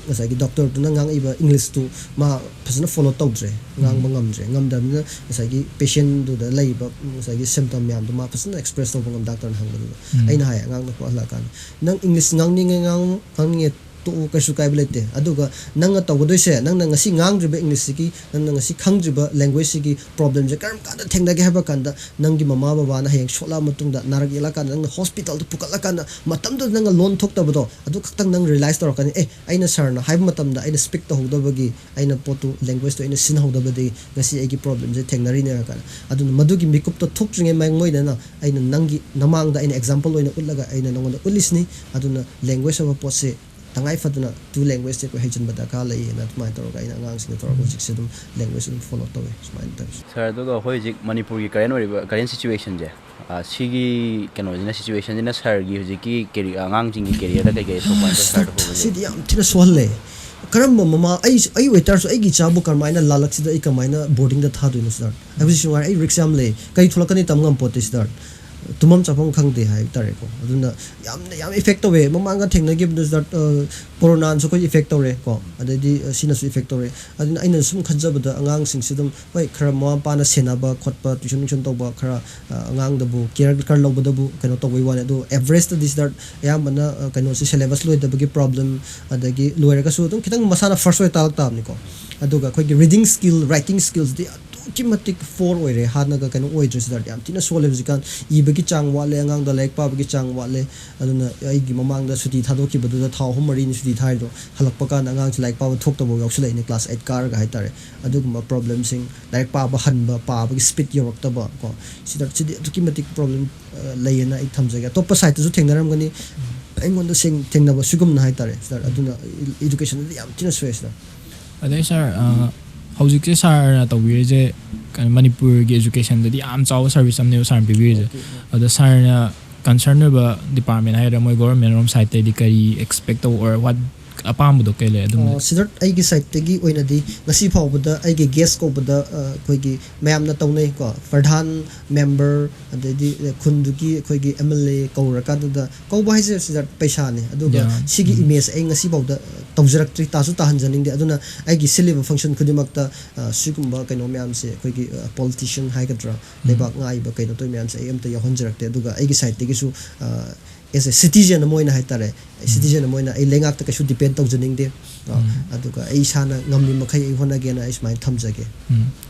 ꯉꯁꯥꯏꯒꯤ ꯗꯣꯛꯇꯔꯗꯨꯅ ꯉꯥꯡꯉꯛꯏꯕ ꯏꯪꯂꯤꯁꯇꯨ ꯃꯥ ꯐꯖꯅ ꯐꯣꯂꯣ ꯇꯧꯗ꯭ꯔꯦ, ꯉꯥꯡꯕ ꯉꯝꯗ꯭ꯔꯦ꯫ ꯉꯝꯗꯕꯅꯤꯅ ꯉꯁꯥꯏꯒꯤ ꯄꯦꯁꯦꯟꯗꯨꯗ ꯂꯩꯔꯤꯕ ꯉꯁꯥꯏꯒꯤ ꯁꯤꯝꯇꯝ ꯃꯌꯥꯝꯗꯣ ꯃꯥ ꯐꯖꯅ ꯑꯦꯛꯁꯄ꯭ꯔꯦꯁ ꯇꯧꯕ ꯉꯝ, ꯗꯥꯛꯇꯔꯅ ꯍꯪꯕꯗꯨꯗ꯫ ꯑꯩꯅ ꯍꯥꯏ, ꯑꯉꯥꯡꯗꯣ ꯍꯜꯂꯛꯑꯀꯥꯟꯗ, "ꯅꯪ ꯏꯪꯂꯤꯁ ꯉꯥꯡꯅꯤꯡꯉꯦ ꯉꯥꯡꯉꯨ, ꯉꯥꯡꯅꯤꯡꯉꯦ ꯇꯣꯛꯎ, ꯀꯩꯁꯨ ꯀꯥꯏꯕ ꯂꯩꯇꯦ꯫ ꯑꯗꯨꯒ ꯅꯪꯅ ꯇꯧꯒꯗꯣꯏꯁꯦ, ꯅꯪꯅ ꯉꯁꯤ ꯉꯥꯡꯗ꯭ꯔꯤꯕ ꯏꯪꯂꯤꯁꯁꯤꯒꯤ, ꯅꯪꯅ ꯉꯁꯤ ꯈꯪꯗ꯭ꯔꯤꯕ ꯂꯦꯡꯒ꯭ꯋꯦꯖꯁꯤꯒꯤ ꯄ꯭ꯔꯣꯕ꯭ꯂꯦꯝꯁꯦ ꯀꯔꯝ ꯀꯥꯟꯗ ꯊꯦꯡꯅꯒꯦ ꯍꯥꯏꯕ ꯀꯥꯟꯗ, ꯅꯪꯒꯤ ꯃꯃꯥ ꯕꯕꯥꯅ ꯍꯌꯦꯡ ꯁꯣꯛꯂꯛꯑ ꯃꯇꯨꯡꯗ, ꯅꯥꯔꯛ ꯌꯦꯛꯂꯛꯑꯀꯥꯟꯗ, ꯅꯪꯅ ꯍꯣꯁꯄꯤꯇꯥꯜꯗ ꯄꯨꯈꯠꯂꯀꯥꯟꯗ, ꯃꯇꯝꯗꯨꯗ ꯅꯪꯅ ꯂꯣꯟ ꯊꯣꯛꯇꯕꯗꯣ, ꯑꯗꯨ ꯈꯛꯇꯪ ꯅꯪ ꯔꯤꯌꯦꯂꯥꯏꯁ ꯇꯧꯔꯛꯀꯅꯤ꯫ ꯑꯦ, ꯑꯩꯅ ꯁꯥꯔꯅ ꯍꯥꯏꯕ ꯃꯇꯝꯗ ꯑꯩꯅ ꯁ꯭ꯄꯤꯛ ꯇꯧꯍꯧꯗꯕꯒꯤ, ꯑꯩꯅ ꯄꯣꯠꯇꯨ, ꯂꯦꯡꯒ꯭ꯋꯦꯖꯇꯨ ꯑꯩꯅ ꯁꯤꯖꯤꯟꯅꯍꯧꯗꯕꯗꯒꯤ ꯉꯁꯤ ꯑꯩꯒꯤ ꯄ꯭ꯔꯣꯕ꯭ꯂꯦꯝꯁꯦ ꯊꯦꯡꯅꯔꯤꯅꯦ" ꯍꯥꯏꯔ ꯀꯥꯟꯗ꯫ ꯑꯗꯨꯅ ꯃꯗꯨꯒꯤ ꯃꯤꯀꯨꯞꯇꯣ ꯊꯣꯛꯇ꯭ꯔꯤꯉꯩ ꯃꯃꯥꯡꯗ ꯑꯩꯅ ꯅꯪꯒꯤ ꯅꯃꯥꯡꯗ ꯑꯩꯅ ꯑꯦꯛꯖꯥꯝꯄꯜ ꯑꯣꯏꯅ ꯎꯠꯂꯒ ꯑꯩꯅ ꯅꯉꯣꯟꯗ ꯎꯠꯂꯤꯁꯤꯅꯤ꯫ ꯑꯗꯨꯅ ꯂꯦꯡꯒ꯭ꯋꯦꯖ ꯍꯥꯏꯕ ꯄꯣꯠꯁꯦ ꯇꯉꯥꯏ ꯐꯗꯅ ꯇꯨ ꯂꯦꯡꯒ꯭ꯋꯦꯖꯁꯦ ꯑꯩꯈꯣꯏ ꯍꯩꯖꯤꯟꯕ ꯗꯔꯀꯥꯔ ꯂꯩꯌꯦꯅ ꯑꯗꯨꯃꯥꯏꯅ ꯇꯧꯔꯒ ꯑꯩꯅ ꯑꯉꯥꯡꯁꯤꯡꯗ ꯇꯧꯔꯒ ꯍꯧꯖꯤꯛꯁꯦ ꯑꯗꯨꯝ ꯂꯦꯡꯒ꯭ꯋꯦꯖ ꯑꯗꯨꯝ ꯐꯣꯂꯣ ꯇꯧꯋꯦ, ꯁꯨꯃꯥꯏꯅ ꯇꯧꯋꯤ꯫ ꯁꯥꯔ, ꯑꯗꯨꯒ ꯑꯩꯈꯣꯏ ꯍꯧꯖꯤꯛ ꯃꯅꯤꯄꯨꯔꯒꯤ ꯀꯔꯦꯟ ꯑꯣꯏꯔꯤꯕ, ꯀꯔꯦꯟ ꯁꯤꯆꯨꯋꯦꯁꯟꯁꯦ, ꯑ, ꯁꯤꯒꯤ ꯀꯩꯅꯣꯁꯤꯅ, ꯁꯤꯆꯨꯋꯦꯁꯟꯁꯤꯅ ꯁꯥꯔꯒꯤ ꯍꯧꯖꯤꯛꯀꯤ ꯀꯦꯔꯤ-, ꯑꯉꯥꯡꯁꯤꯡꯒꯤ ꯀꯦꯔꯤꯌꯔꯗ ꯀꯩꯀꯩ ꯑꯁꯣꯛꯄ ꯍꯥꯏꯅ ꯁꯥꯔꯗ ꯎꯕ ꯂꯩ? ꯁꯤꯗꯤ ꯌꯥꯝ ꯊꯤꯅ ꯁꯣꯛꯍꯜꯂꯦ꯫ ꯀꯔꯝꯕ ꯃꯃꯥ, ꯑꯩ ꯑꯩ ꯑꯣꯏꯇꯥꯔꯁꯨ ꯑꯩꯒꯤ ꯏꯆꯥꯕꯨ ꯀꯔꯝꯍꯥꯏꯅ ꯂꯥꯜꯂꯛꯁꯤꯗ ꯑꯩ ꯀꯃꯥꯏꯅ ꯕꯣꯔꯗꯤꯡꯗ ꯊꯥꯗꯣꯏꯅꯣ ꯁꯤꯗ? ꯑꯩ ꯍꯧꯖꯤꯛꯁꯨ ꯉꯥꯏꯔꯦ, ꯑꯩ ꯔꯤꯛꯁ ꯌꯥꯝ ꯂꯩ, ꯀꯔꯤ ꯊꯣꯛꯂꯛꯀꯅꯤ ꯇꯝ ꯉꯝꯄꯣꯠꯇꯦ ꯁꯤꯗ꯫ ꯇꯨꯝꯐꯝ ꯆꯥꯐꯝ ꯈꯪꯗꯦ ꯍꯥꯏꯕ ꯇꯥꯔꯦꯀꯣ꯫ ꯑꯗꯨꯅ ꯌꯥꯝꯅ ꯌꯥꯝ ꯏꯐꯦꯛ ꯇꯧꯋꯦ꯫ ꯃꯃꯥꯡꯗ ꯊꯦꯡꯅꯈꯤꯕꯗꯨ ꯁꯤꯗ ꯀꯣꯔꯣꯅꯥꯅꯁꯨ ꯑꯩꯈꯣꯏ ꯏꯐꯦꯛ ꯇꯧꯔꯦ ꯀꯣ, ꯑꯗꯩꯗꯤ ꯁꯤꯅꯁꯨ ꯏꯐꯦꯛ ꯇꯧꯔꯦ꯫ ꯑꯗꯨꯅ ꯑꯩꯅ ꯁꯨꯝ ꯈꯟꯖꯕꯗ ꯑꯉꯥꯡꯁꯤꯡꯁꯤ ꯑꯗꯨꯝ, ꯍꯣꯏ, ꯈꯔ ꯃꯃꯥ ꯃꯄꯥꯅ ꯁꯦꯟꯅꯕ ꯈꯣꯠꯄ, ꯇ꯭ꯋꯤꯁꯟ ꯅꯨꯏꯁꯟ ꯇꯧꯕ, ꯈꯔ ꯑꯉꯥꯡꯗꯕꯨ ꯀꯤꯌꯔ ꯈꯔ ꯂꯧꯕꯗꯕꯨ ꯀꯩꯅꯣ ꯇꯧꯕꯩ ꯋꯥꯅꯤ꯫ ꯑꯗꯣ ꯑꯦꯚꯔꯦꯖꯇꯗꯤ ꯁꯤꯗ ꯑꯌꯥꯝꯕꯅ ꯀꯩꯅꯣꯁꯤ ꯁꯦꯂꯦꯕꯁ ꯂꯣꯏꯗꯕꯒꯤ ꯄ꯭ꯔꯣꯕ꯭ꯂꯦꯝ, ꯑꯗꯒꯤ ꯂꯣꯏꯔꯒꯁꯨ ꯑꯗꯨꯝ ꯈꯤꯇꯪ ꯃꯁꯥꯅ ꯐꯥꯔꯁ ꯑꯣꯏ ꯇꯥꯔꯛ ꯇꯥꯕꯅꯤꯀꯣ꯫ ꯑꯗꯨꯒ ꯑꯩꯈꯣꯏꯒꯤ ꯔꯤꯗꯤꯡ ꯁ꯭ꯀꯤꯜ, ꯔꯥꯏꯇꯤꯡ ꯁ꯭ꯀꯤꯜꯁꯤꯗꯤ ꯑꯗꯨꯛꯀꯤ ꯃꯇꯤꯛ ꯄꯣꯔ ꯑꯣꯏꯔꯦ꯫ ꯍꯥꯟꯅꯒ ꯀꯩꯅꯣ ꯑꯣꯏꯗ꯭ꯔꯦ ꯁꯤꯗ, ꯌꯥꯝ ꯊꯤꯅ ꯁꯣꯜꯂꯦ ꯍꯧꯖꯤꯛꯀꯥꯟ꯫ ꯏꯕꯒꯤ ꯆꯥꯡ ꯋꯥꯠꯂꯦ, ꯑꯉꯥꯡꯗ ꯂꯥꯏꯔꯤꯛ ꯄꯥꯕꯒꯤ ꯆꯥꯡ ꯋꯥꯠꯂꯦ꯫ ꯑꯗꯨꯅ ꯑꯩꯒꯤ ꯃꯃꯥꯡꯗ ꯁꯨꯇꯤ ꯊꯥꯗꯣꯛꯈꯤꯕꯗꯨꯗ ꯊꯥ ꯑꯍꯨꯝ ꯃꯔꯤꯅꯤ ꯁꯨꯇꯤ ꯊꯥꯏꯗꯣ, ꯍꯜꯂꯛꯄ ꯀꯥꯟꯗ ꯑꯉꯥꯡꯁꯦ ꯂꯥꯏꯔꯤꯛ ꯄꯥꯕ ꯊꯣꯛꯇꯕ ꯌꯥꯎꯁꯜꯂꯛꯏꯅꯦ, ꯀ꯭ꯂꯥꯁ ꯑꯩꯠ ꯀꯥꯔꯒ ꯍꯥꯏꯇꯥꯔꯦ꯫ ꯑꯗꯨꯒꯨꯝꯕ ꯄ꯭ꯔꯣꯕ꯭ꯂꯦꯝꯁꯤꯡ, ꯂꯥꯏꯔꯤꯛ ꯄꯥꯕ ꯍꯟꯕ, ꯄꯥꯕꯒꯤ ꯁ꯭ꯄꯤꯠ ꯌꯧꯔꯛꯇꯕ ꯀꯣ, ꯁꯤꯗ, ꯁꯤꯗꯤ ꯑꯗꯨꯛꯀꯤ ꯃꯇꯤꯛ ꯄ꯭ꯔꯣꯕ꯭ꯂꯦꯝ ꯂꯩꯌꯦꯅ ꯑꯩ ꯊꯝꯖꯒꯦ꯫ ꯑꯇꯣꯞꯄ ꯁꯥꯏꯠꯇꯁꯨ ꯊꯦꯡꯅꯔꯝꯒꯅꯤ, ꯑꯩꯉꯣꯟꯗ ꯁꯦꯡ-, ꯊꯦꯡꯅꯕ ꯁꯤꯒꯨꯝꯅ ꯍꯥꯏꯇꯥꯔꯦ ꯁꯤꯗ꯫ ꯑꯗꯨꯅ ꯏꯗꯨꯀꯦꯁꯟꯗꯗꯤ ꯌꯥꯝ ꯊꯤꯅ ꯁꯣꯛꯑꯦ ꯁꯤꯗ꯫ ꯑꯗꯩ ꯁꯥꯔ, ꯍꯧꯖꯤꯛꯁꯦ ꯁꯥꯔꯅ ꯇꯧꯕꯤꯔꯤꯁꯦ ꯀꯩꯅꯣ, ꯃꯅꯤꯄꯨꯔꯒꯤ ꯏꯖꯨꯀꯦꯁꯟꯗꯗꯤ ꯌꯥꯝ ꯆꯥꯎꯕ ꯁꯥꯔꯚꯤꯁ ꯑꯃꯅꯦꯕ ꯁꯥꯔꯅ ꯄꯤꯕꯤꯔꯤꯁꯦ꯫ Okay. ꯑꯗꯣ ꯁꯥꯔꯅ ꯀꯟꯁꯔꯟ ꯑꯣꯏꯕ ꯗꯤꯄꯥꯔꯠꯃꯦꯟ ꯍꯥꯏꯒꯗ꯭ꯔꯥ, ꯃꯣꯏ ꯒꯣꯕꯔꯃꯦꯟ ꯔꯣꯝ ꯁꯥꯏꯠꯇꯩꯗꯤ ꯀꯔꯤ ꯑꯦꯛꯁꯄꯦꯛ ꯇꯧꯕ, or what, ꯑꯄꯥꯝꯕꯗꯣ ꯀꯩ ꯂꯩ ꯑꯗꯨꯝ? ꯑ, ꯁꯤꯗ ꯑꯩꯒꯤ ꯁꯥꯏꯠꯇꯒꯤ ꯑꯣꯏꯅꯗꯤ ꯉꯁꯤ ꯐꯥꯎꯕꯗ ꯑꯩꯒꯤ ꯒꯦꯁ ꯀꯧꯕꯗ, ꯑ, ꯑꯩꯈꯣꯏꯒꯤ ꯃꯌꯥꯝꯅ ꯇꯧꯅꯩꯀꯣ, ꯄ꯭ꯔꯙꯥꯟ, ꯃꯦꯝꯕꯔ, ꯑꯗꯩꯗꯤ ꯈꯨꯟꯗꯨꯒꯤ ꯑꯩꯈꯣꯏꯒꯤ ꯑꯦꯝ ꯑꯦꯜ ꯑꯦ ꯀꯧꯔꯀꯥꯟꯗꯨꯗ, ꯀꯧꯕ ꯍꯥꯏꯁꯦ ꯁꯤꯗ ꯄꯩꯁꯥꯅꯦ꯫ ꯑꯗꯨꯒ Yeah. ꯁꯤꯒꯤ Mm. ꯏꯃꯦꯖ ꯑꯩ ꯉꯁꯤ ꯐꯥꯎꯗ ꯇꯧꯖꯔꯛꯇ꯭ꯔꯤ, ꯇꯥꯁꯨ ꯇꯥꯍꯟꯖꯅꯤꯡꯗꯦ꯫ ꯑꯗꯨꯅ ꯑꯩꯒꯤ ꯁꯤꯜꯂꯤꯕ ꯐꯪꯁꯟ ꯈꯨꯗꯤꯡꯃꯛꯇ, ꯑ, ꯁꯤꯒꯨꯝꯕ ꯀꯩꯅꯣ ꯃꯌꯥꯝꯁꯦ, ꯑꯩꯈꯣꯏꯒꯤ, ꯑ, ꯄꯣꯂꯤꯇꯤꯁꯤꯌꯟ ꯍꯥꯏꯒꯗ꯭ꯔꯥ, ꯂꯩꯕꯥꯛ ꯉꯥꯛꯏꯕ ꯀꯩꯅꯣ ꯇꯧꯔꯤ ꯃꯌꯥꯝꯁꯦ ꯑꯩ ꯑꯝꯇ ꯌꯥꯎꯍꯟꯖꯔꯛꯇꯦ꯫ ꯑꯗꯨꯒ ꯑꯩꯒꯤ ꯁꯥꯏꯠꯇꯒꯤꯁꯨ, ꯑ, as a citizen ꯑꯃ ꯑꯣꯏꯅ ꯍꯥꯏꯇꯥꯔꯦ, ꯁꯤꯇꯤꯖꯦꯟ ꯑꯃ ꯑꯣꯏꯅ ꯑꯩ ꯂꯩꯉꯥꯛꯇ ꯀꯩꯁꯨ ꯗꯤꯄꯦꯟ ꯇꯧꯖꯅꯤꯡꯗꯦ꯫ ꯑ, ꯎꯝ. ꯑꯗꯨꯒ ꯑꯩ ꯏꯁꯥꯅ ꯉꯝꯂꯤ ꯃꯈꯩ ꯑꯩ ꯍꯣꯠꯅꯒꯦꯅ ꯑꯩ ꯁꯨꯃꯥꯏꯅ ꯊꯝꯖꯒꯦ꯫ ꯎꯝ.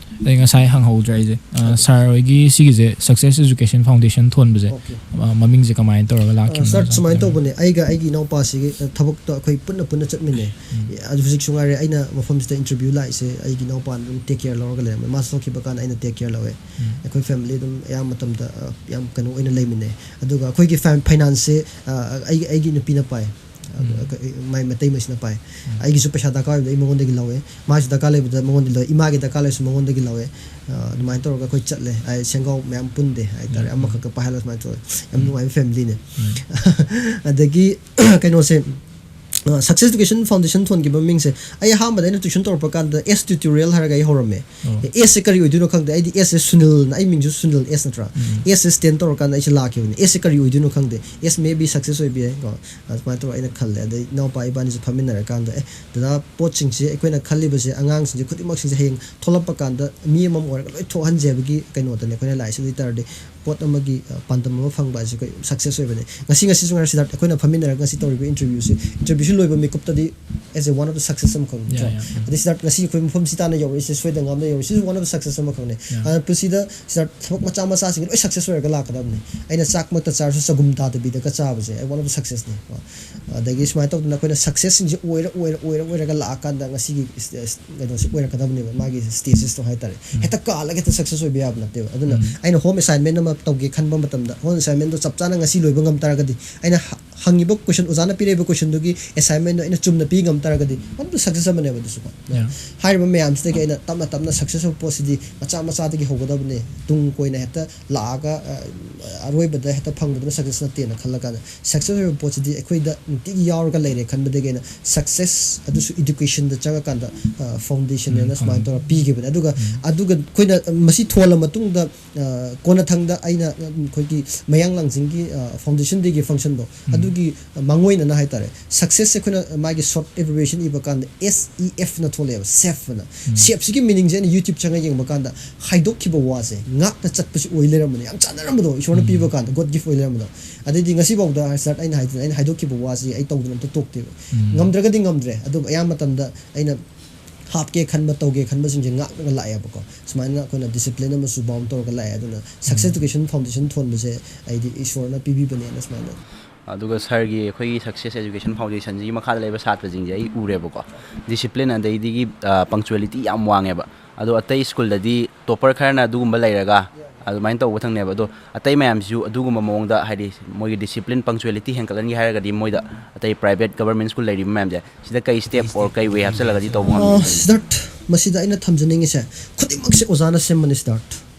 ꯑꯩ ꯉꯁꯥꯏ ꯍꯪꯍꯧꯗ꯭ꯔꯦ ꯑꯩꯁꯦ꯫ ꯑ, Okay. ꯁꯥꯔ ꯍꯣꯏꯒꯤ ꯁꯤꯒꯤꯁꯦ, ꯁꯛꯁꯦꯁ ꯏꯖꯨꯀꯦꯁꯟ ꯐꯥꯎꯟꯗꯦꯁꯟ ꯊꯣꯟꯕꯁꯦ, Okay. ꯑ, ꯃꯃꯤꯡꯁꯦ ꯀꯃꯥꯏꯅ ꯇꯧꯔꯒ ꯂꯥꯛꯈꯤꯕꯅꯣ? ꯑ, ꯁꯥꯔ, ꯁꯨꯃꯥꯏꯅ ꯇꯧꯕꯅꯦ, ꯑꯩꯒ ꯑꯩꯒꯤ ꯏꯅꯥꯎꯄꯥꯁꯤꯒꯤ, ꯑ, ꯊꯕꯛꯇꯣ ꯑꯩꯈꯣꯏ ꯄꯨꯟꯅ ꯄꯨꯟꯅ ꯆꯠꯃꯤꯟꯅꯩ꯫ ꯎꯝ. ꯑꯗꯨ ꯍꯧꯖꯤꯛꯁꯨ ꯉꯥꯏꯔꯦ, ꯑꯩꯅ ꯃꯐꯝꯁꯤꯗ ꯏꯟꯇꯔꯚ꯭ꯌꯨ ꯂꯥꯛꯏꯁꯦ, ꯑꯩꯒꯤ ꯏꯅꯥꯎꯄꯥꯅ ꯑꯗꯨꯝ ꯇꯦꯛ ꯀꯦꯌꯔ ꯂꯧꯔꯒ ꯂꯩꯔꯝꯃꯦ꯫ ꯃꯥ ꯆꯠꯊꯣꯛꯈꯤꯕ ꯀꯥꯟꯗ ꯑꯩꯅ ꯇꯦꯛ ꯀꯦꯌꯔ ꯂꯧꯋꯦ꯫ ꯎꯝ. ꯑꯩꯈꯣꯏ ꯐꯦꯃꯤꯂꯤ ꯑꯗꯨꯝ ꯑꯌꯥꯝꯕ ꯃꯇꯝꯗ, ꯑ, ꯌꯥꯝ ꯀꯩꯅꯣ ꯑꯣꯏꯅ ꯂꯩꯃꯤꯟꯅꯩ꯫ ꯑꯗꯨꯒ ꯑꯩꯈꯣꯏꯒꯤ ꯐꯥꯏ-, ꯐꯥꯏꯅꯥꯟꯁꯁꯦ, ꯑ, ꯑꯩꯒꯤ, ꯑꯩꯒꯤ ꯅꯨꯄꯤꯅ ꯄꯥꯏ꯫ ꯑ, ꯎꯝ. ꯑꯩꯈꯣꯏ, ꯃꯥꯏ ꯃꯇꯩ ꯃꯁꯤꯅ ꯄꯥꯏ꯫ ꯎꯝ. ꯑꯩꯒꯤꯁꯨ ꯄꯩꯁꯥ ꯗꯔꯀꯥꯔ ꯑꯣꯏꯕꯗ ꯑꯩ ꯃꯉꯣꯟꯗꯒꯤ ꯂꯧꯋꯦ, ꯃꯥꯒꯤꯁꯨ ꯗꯔꯀꯥꯔ ꯂꯩꯕꯗ ꯃꯉꯣꯟꯗꯒꯤ ꯂꯧꯋꯦ, ꯏꯃꯥꯒꯤ ꯗꯔꯀꯥꯔ ꯂꯩꯔꯁꯨ ꯃꯉꯣꯟꯗꯒꯤ ꯂꯧꯋꯦ꯫ ꯑ, ꯑꯗꯨꯃꯥꯏꯅ ꯇꯧꯔꯒ ꯑꯩꯈꯣꯏ ꯆꯠꯂꯦ꯫ ꯑꯩ ꯁꯦꯡꯒꯥꯎ ꯃꯌꯥꯝ ꯄꯨꯟꯗꯦ ꯍꯥꯏꯇꯥꯔꯦ, ꯎꯝ. ꯑꯃꯈꯛꯀ ꯄꯥꯏꯍꯜꯂꯒ ꯁꯨꯃꯥꯏꯅ ꯇꯧꯋꯦ꯫ ꯌꯥꯝ ꯎꯝ. ꯅꯨꯡꯉꯥꯏꯕ ꯐꯦꯃꯤꯂꯤꯅꯦ꯫ ꯎꯝ. ꯑꯗꯒꯤ ꯀꯩꯅꯣꯁꯦ, ꯁꯛꯁꯦꯁ ꯏꯗꯨꯀꯦꯁꯟ ꯐꯥꯎꯟꯗꯦꯁꯟ ꯊꯣꯟꯈꯤꯕ ꯃꯤꯡꯁꯦ, ꯑꯩ ꯑꯍꯥꯟꯕꯗ ꯑꯩꯅ ꯇ꯭ꯋꯤꯁꯟ ꯇꯧꯔꯛꯄ ꯀꯥꯟꯗ ꯑꯦꯁ ꯇ꯭ꯌꯨꯇꯣꯔꯤꯌꯦꯜ ꯍꯥꯏꯔꯒ ꯑꯩ ꯍꯧꯔꯝꯃꯦ꯫ ꯑꯦꯁꯁꯦ ꯀꯔꯤ ꯑꯣꯏꯗꯣꯏꯅꯣ ꯈꯪꯗꯦ꯫ ꯑꯩꯗꯤ ꯑꯦꯁꯁꯦ ꯁꯨꯅꯤꯜꯅ, ꯑꯩ ꯃꯤꯡꯁꯨ ꯁꯨꯅꯤꯜ ꯑꯦꯁ ꯅꯠꯇ꯭ꯔꯥ? ꯑꯦꯁꯁꯦ ꯁ꯭ꯇꯦꯟ ꯇꯧꯔꯀꯥꯟꯗ ꯑꯩꯁꯦ ꯂꯥꯛꯈꯤꯕꯅꯦ꯫ ꯑꯦꯁꯁꯦ ꯀꯔꯤ ꯑꯣꯏꯗꯣꯏꯅꯣ ꯈꯪꯗꯦ, ꯑꯦꯁ ꯃꯦ ꯕꯤ ꯁꯛꯁꯦꯁ ꯑꯣꯏꯕ ꯌꯥꯏ ꯀꯣ, ꯑꯗꯨꯃꯥꯏꯅ ꯇꯧꯔ ꯑꯩꯅ ꯈꯜꯂꯦ꯫ ꯑꯗꯩ ꯏꯅꯥꯎꯄꯥ ꯏꯕꯥꯅꯤꯁꯦ ꯐꯝꯃꯤꯟꯅꯔꯀꯥꯟꯗ, "ꯑꯦ ꯗꯗꯥ, ꯄꯣꯠꯁꯤꯡꯁꯦ, ꯑꯩꯈꯣꯏꯅ ꯈꯜꯂꯤꯕꯁꯦ, ꯑꯉꯥꯡꯁꯤꯡꯁꯦ ꯈꯨꯗꯤꯡꯃꯛꯁꯤꯡꯁꯦ ꯍꯌꯦꯡ ꯊꯣꯛꯂꯛꯄ ꯀꯥꯟꯗ ꯃꯤ ꯑꯃꯃꯝ ꯑꯣꯏꯔꯒ ꯂꯣꯏ ꯊꯣꯛꯍꯟꯁꯦ" ꯍꯥꯏꯕꯒꯤ ꯀꯩꯅꯣꯗꯅꯦ ꯑꯩꯈꯣꯏꯅ ꯂꯥꯛꯏꯁꯦ꯫ ꯑꯗꯨ ꯑꯣꯏ ꯇꯥꯔꯗꯤ ꯄꯣꯠ ꯑꯃꯒꯤ, ꯑ, ꯄꯥꯟꯗꯝ ꯑꯃ ꯐꯪꯕ ꯍꯥꯏꯁꯦ ꯑꯩꯈꯣꯏ ꯁꯛꯁꯦꯁ ꯑꯣꯏꯕꯅꯦ꯫ ꯉꯁꯤ, ꯉꯁꯤꯁꯨ ꯉꯥꯏꯔꯦ ꯁꯤꯗ ꯑꯩꯈꯣꯏꯅ ꯐꯝꯃꯤꯟꯅꯔꯒ ꯉꯁꯤ ꯇꯧꯔꯤꯕ ꯏꯟꯇꯔꯚ꯭ꯌꯨꯁꯦ, ꯏꯟꯇꯔꯚ꯭ꯌꯨꯁꯤ ꯂꯣꯏꯕ ꯃꯤꯀꯨꯞꯇꯗꯤ as a one of the success ꯑꯃꯈꯛ ꯅꯠꯇ꯭ꯔꯥ? ꯑꯗꯩ ꯁꯤꯗ ꯉꯁꯤ ꯑꯩꯈꯣꯏ ꯃꯐꯝꯁꯤ ꯇꯥꯟꯅ ꯌꯧꯔꯛꯏꯁꯦ, ꯁꯣꯏꯗ ꯉꯥꯝꯗ ꯌꯧꯔꯛꯏꯁꯤꯁꯨ one of the success ꯑꯃꯈꯛꯅꯦ꯫ ꯑꯗꯨꯅ ꯄꯨꯟꯁꯤꯗ ꯁꯤꯗ ꯊꯕꯛ ꯃꯆꯥ ꯃꯆꯥꯁꯤꯡ ꯂꯣꯏ ꯁꯛꯁꯦꯁ ꯑꯣꯏꯔꯒ ꯂꯥꯛꯀꯗꯕꯅꯤ꯫ ꯑꯩꯅ ꯆꯥꯛꯃꯛꯇ ꯆꯥꯔꯁꯨ ꯆꯒꯨꯝ ꯇꯥꯗꯕꯤꯗꯀ ꯆꯥꯕꯁꯦ ꯑꯩ one of the successꯅꯦ꯫ ꯑꯗꯒꯤ ꯁꯨꯃꯥꯏꯅ ꯇꯧꯗꯅ ꯑꯩꯈꯣꯏꯅ ꯁꯛꯁꯦꯁꯁꯤꯡꯁꯦ ꯑꯣꯏꯔ, ꯑꯣꯏꯔ, ꯑꯣꯏꯔ, ꯑꯣꯏꯔꯒ ꯂꯥꯛꯑꯀꯥꯟꯗ ꯉꯁꯤꯒꯤ ꯏꯁ-, ꯏꯁ-, ꯀꯩꯅꯣꯁꯦ ꯑꯣꯏꯔꯛꯀꯗꯕꯅꯦꯕ, ꯃꯥꯒꯤ ꯁ꯭ꯇꯦꯖꯦꯁꯇꯣ ꯍꯥꯏꯇꯥꯔꯦ꯫ ꯍꯦꯛꯇ ꯀꯥꯜꯂꯒ ꯍꯦꯛꯇ ꯁꯛꯁꯦꯁ ꯑꯣꯏꯕ ꯌꯥꯕ ꯅꯠꯇꯦꯕ꯫ ꯑꯗꯨꯅ ꯑꯩꯅ ꯍꯣꯝ ꯑꯦꯁꯥꯏꯟꯃꯦꯟ ꯑꯃ ꯇꯧꯒꯦ ꯈꯟꯕ ꯃꯇꯝꯗ ꯍꯣꯝ ꯑꯦꯁꯥꯏꯟꯃꯦꯟꯗꯣ ꯆꯞ ꯆꯥꯅ ꯉꯁꯤ ꯂꯣꯏꯕ ꯉꯝ ꯇꯥꯔꯒꯗꯤ, ꯑꯩꯅ ꯍ-, ꯍꯪꯉꯤꯕ ꯀꯣꯏꯁꯟ, ꯑꯣꯖꯥꯅ ꯄꯤꯔꯛꯏꯕ ꯀꯣꯏꯁꯟꯗꯨꯒꯤ ꯑꯦꯁꯥꯏꯟꯃꯦꯟꯗꯣ ꯑꯩꯅ ꯆꯨꯝꯅ ꯄꯤ ꯉꯝ ꯇꯥꯔꯒꯗꯤ, ꯃꯗꯨ ꯁꯛꯁꯦꯁ ꯑꯃꯅꯦꯕ ꯑꯗꯨꯁꯨꯀꯣ꯫ ꯍꯥꯏꯔꯤꯕ ꯃꯌꯥꯝꯁꯤꯗꯒꯤ ꯑꯩꯅ ꯇꯞꯅ ꯇꯞꯅ ꯁꯛꯁꯦꯁ ꯑꯣꯏꯕ ꯄꯣꯠꯁꯤꯗꯤ ꯃꯆꯥ ꯃꯆꯥꯗꯒꯤ ꯍꯧꯒꯗꯕꯅꯦ꯫ ꯇꯨꯡ ꯀꯣꯏꯅ ꯍꯦꯛꯇ ꯂꯥꯛꯑꯒ, ꯑ, ꯑꯔꯣꯏꯕꯗ ꯍꯦꯛꯇ ꯐꯪꯕꯗꯨꯅ ꯁꯛꯁꯦꯁ ꯅꯠꯇꯦꯅ ꯈꯜꯂꯀꯥꯟꯗ, ꯁꯛꯁꯦꯁ ꯑꯣꯏꯕ ꯄꯣꯠꯁꯤꯗꯤ ꯑꯩꯈꯣꯏꯗ ꯅꯨꯡꯇꯤꯒꯤ ꯌꯥꯎꯔꯒ ꯂꯩꯔꯦ ꯈꯟꯕꯗꯒꯤ ꯑꯩꯅ ꯁꯛꯁꯦꯁ ꯑꯗꯨꯁꯨ ꯏꯗꯨꯀꯦꯁꯟꯗ ꯆꯪꯉꯀꯥꯟꯗ, ꯑ, ꯐꯥꯎꯟꯗꯦꯁꯟ ꯑꯅ ꯁꯨꯃꯥꯏꯅ ꯇꯧꯔ ꯄꯤꯈꯤꯕꯅꯦ꯫ ꯑꯗꯨꯒ, ꯑꯗꯨꯒ ꯑꯩꯈꯣꯏꯅ ꯃꯁꯤ ꯊꯣꯜꯂ ꯃꯇꯨꯡꯗ, ꯑ, ꯀꯣꯟꯅꯊꯪꯗ ꯑꯩꯅ, ꯑ, ꯑꯩꯈꯣꯏꯒꯤ ꯃꯌꯥꯡ ꯂꯥꯡꯖꯤꯡꯒꯤ, ꯑ, ꯐꯥꯎꯟꯗꯦꯁꯟ ꯗꯦꯒꯤ ꯐꯪꯁꯟꯗꯣ, ꯑꯗꯨꯒꯤ, ꯑ, ꯃꯥꯡꯑꯣꯏꯅꯅ ꯍꯥꯏꯇꯥꯔꯦ, ꯁꯛꯁꯦꯁꯁꯦ ꯑꯩꯈꯣꯏꯅ ꯃꯥꯒꯤ ꯁꯣꯔꯠ ꯑꯦꯕ꯭ꯔꯤꯕꯦꯁꯟ ꯏꯕ ꯀꯥꯟꯗ ꯑꯦꯁ ꯏ ꯑꯦꯐꯅ ꯊꯣꯛꯂꯛꯑꯦꯕ, ꯁꯦꯐꯅ꯫ ꯁꯦꯐꯁꯤꯒꯤ ꯃꯤꯅꯤꯡꯁꯦ ꯑꯩꯅ ꯌꯨꯇ꯭ꯌꯨꯕ ꯆꯪꯉ ꯌꯦꯡꯕ ꯀꯥꯟꯗ ꯍꯥꯏꯗꯣꯛꯈꯤꯕ ꯋꯥꯁꯦ ꯉꯥꯛꯅ ꯆꯠꯄꯁꯤ ꯑꯣꯏ ꯂꯩꯔꯝꯕꯅꯦ꯫ ꯌꯥꯝ ꯆꯥꯟꯅꯔꯝꯕꯗꯣ, ꯏꯁꯣꯔꯅ ꯄꯤꯕ ꯀꯥꯟꯗ ꯒꯣꯗ ꯒꯤꯐ ꯑꯣꯏ ꯂꯩꯔꯝꯕꯗꯣ꯫ ꯑꯗꯩꯗꯤ ꯉꯁꯤꯐꯥꯎꯗ ꯁꯤꯗ ꯑꯩꯅ ꯍꯥꯏꯗꯅ, ꯑꯩꯅ ꯍꯥꯏꯗꯣꯛꯈꯤꯕ ꯋꯥꯁꯤ ꯑꯩ ꯇꯧꯗꯅ ꯑꯝꯇ ꯇꯣꯛꯇꯦꯕ꯫ ꯉꯝꯗ꯭ꯔꯒꯗꯤ ꯉꯝꯗ꯭ꯔꯦ, ꯑꯗꯨꯕꯨ ꯑꯌꯥꯝꯕ ꯃꯇꯝꯗ ꯑꯩꯅ ꯍꯥꯞꯀꯦ ꯈꯟꯕ, ꯇꯧꯒꯦ ꯈꯟꯕꯁꯤꯡꯁꯦ ꯉꯥꯛꯂꯒ ꯂꯥꯛꯑꯦꯕꯀꯣ꯫ ꯁꯨꯃꯥꯏꯅ ꯑꯩꯈꯣꯏꯅ ꯗꯤꯁꯤꯄ꯭ꯂꯤꯟ ꯑꯃꯁꯨ ꯕꯥꯎꯟ ꯇꯧꯔꯒ ꯂꯥꯛꯑꯦ꯫ ꯑꯗꯨꯅ ꯁꯛꯁꯦꯁ ꯏꯗꯨꯀꯦꯁꯟ ꯐꯥꯎꯟꯗꯦꯁꯟ ꯊꯣꯟꯕꯁꯦ ꯑꯩꯗꯤ ꯏꯁꯣꯔꯅ ꯄꯤꯕꯤꯕꯅꯦꯅ ꯁꯨꯃꯥꯏꯅ꯫ ꯑꯗꯨꯒ ꯁꯥꯔꯒꯤ ꯑꯩꯈꯣꯏꯒꯤ ꯁꯛꯁꯦꯁ ꯑꯦꯖꯨꯀꯦꯁꯟ ꯐꯥꯎꯟꯗꯦꯁꯟꯁꯤꯒꯤ ꯃꯈꯥꯗ ꯂꯩꯕ ꯁꯥꯇ꯭ꯔꯁꯤꯡꯁꯦ ꯑꯩ ꯎꯔꯦꯕꯀꯣ꯫ ꯗꯤꯁꯤꯄ꯭ꯂꯤꯟ ꯑꯗꯩꯗꯒꯤ, ꯑ, ꯄꯪꯆꯨꯋꯦꯂꯤꯇꯤ ꯌꯥꯝ ꯋꯥꯡꯉꯦꯕ꯫ ꯑꯗꯣ ꯑꯇꯩ ꯁ꯭ꯀꯨꯜꯗꯗꯤ ꯇꯣꯄꯔ ꯈꯔꯅ ꯑꯗꯨꯒꯨꯝꯕ ꯂꯩꯔꯒ ꯑꯗꯨꯃꯥꯏꯅ ꯇꯧꯕ ꯊꯪꯅꯦꯕ꯫ ꯑꯗꯣ ꯑꯇꯩ ꯃꯌꯥꯝꯁꯤꯁꯨ ꯑꯗꯨꯒꯨꯝꯕ ꯃꯑꯣꯡꯗ, ꯍꯥꯏꯗꯤ, ꯃꯣꯏꯒꯤ ꯗꯤꯁꯤꯄ꯭ꯂꯤꯟ, ꯄꯪꯆꯨꯋꯦꯂꯤꯇꯤ ꯍꯦꯟꯒꯠꯍꯟꯒꯦ ꯍꯥꯏꯔꯒꯗꯤ ꯃꯣꯏꯗ ꯑꯇꯩ ꯄ꯭ꯔꯥꯏꯚꯦꯠ, ꯒꯚꯔꯟꯃꯦꯟꯠ ꯁ꯭ꯀꯨꯜ ꯂꯩꯔꯤꯕ ꯃꯌꯥꯝꯁꯦ, ꯁꯤꯗ ꯀꯩ ꯁ꯭ꯇꯦꯞ ꯑꯣꯔ ꯀꯩ ꯋꯦ ꯍꯥꯞꯆꯜꯂꯒꯗꯤ ꯇꯧꯕ ꯉꯝꯅꯤ? ꯑ, ꯁꯤꯗꯥꯔꯠ, ꯃꯁꯤꯗ ꯑꯩꯅ ꯊꯝꯖꯅꯤꯡꯉꯤꯁꯦ, ꯈꯨꯗꯤꯡꯃꯛꯁꯦ ꯑꯣꯖꯥꯅ ꯁꯦꯝꯕꯅꯤ ꯁꯤꯗꯥꯔꯠ꯫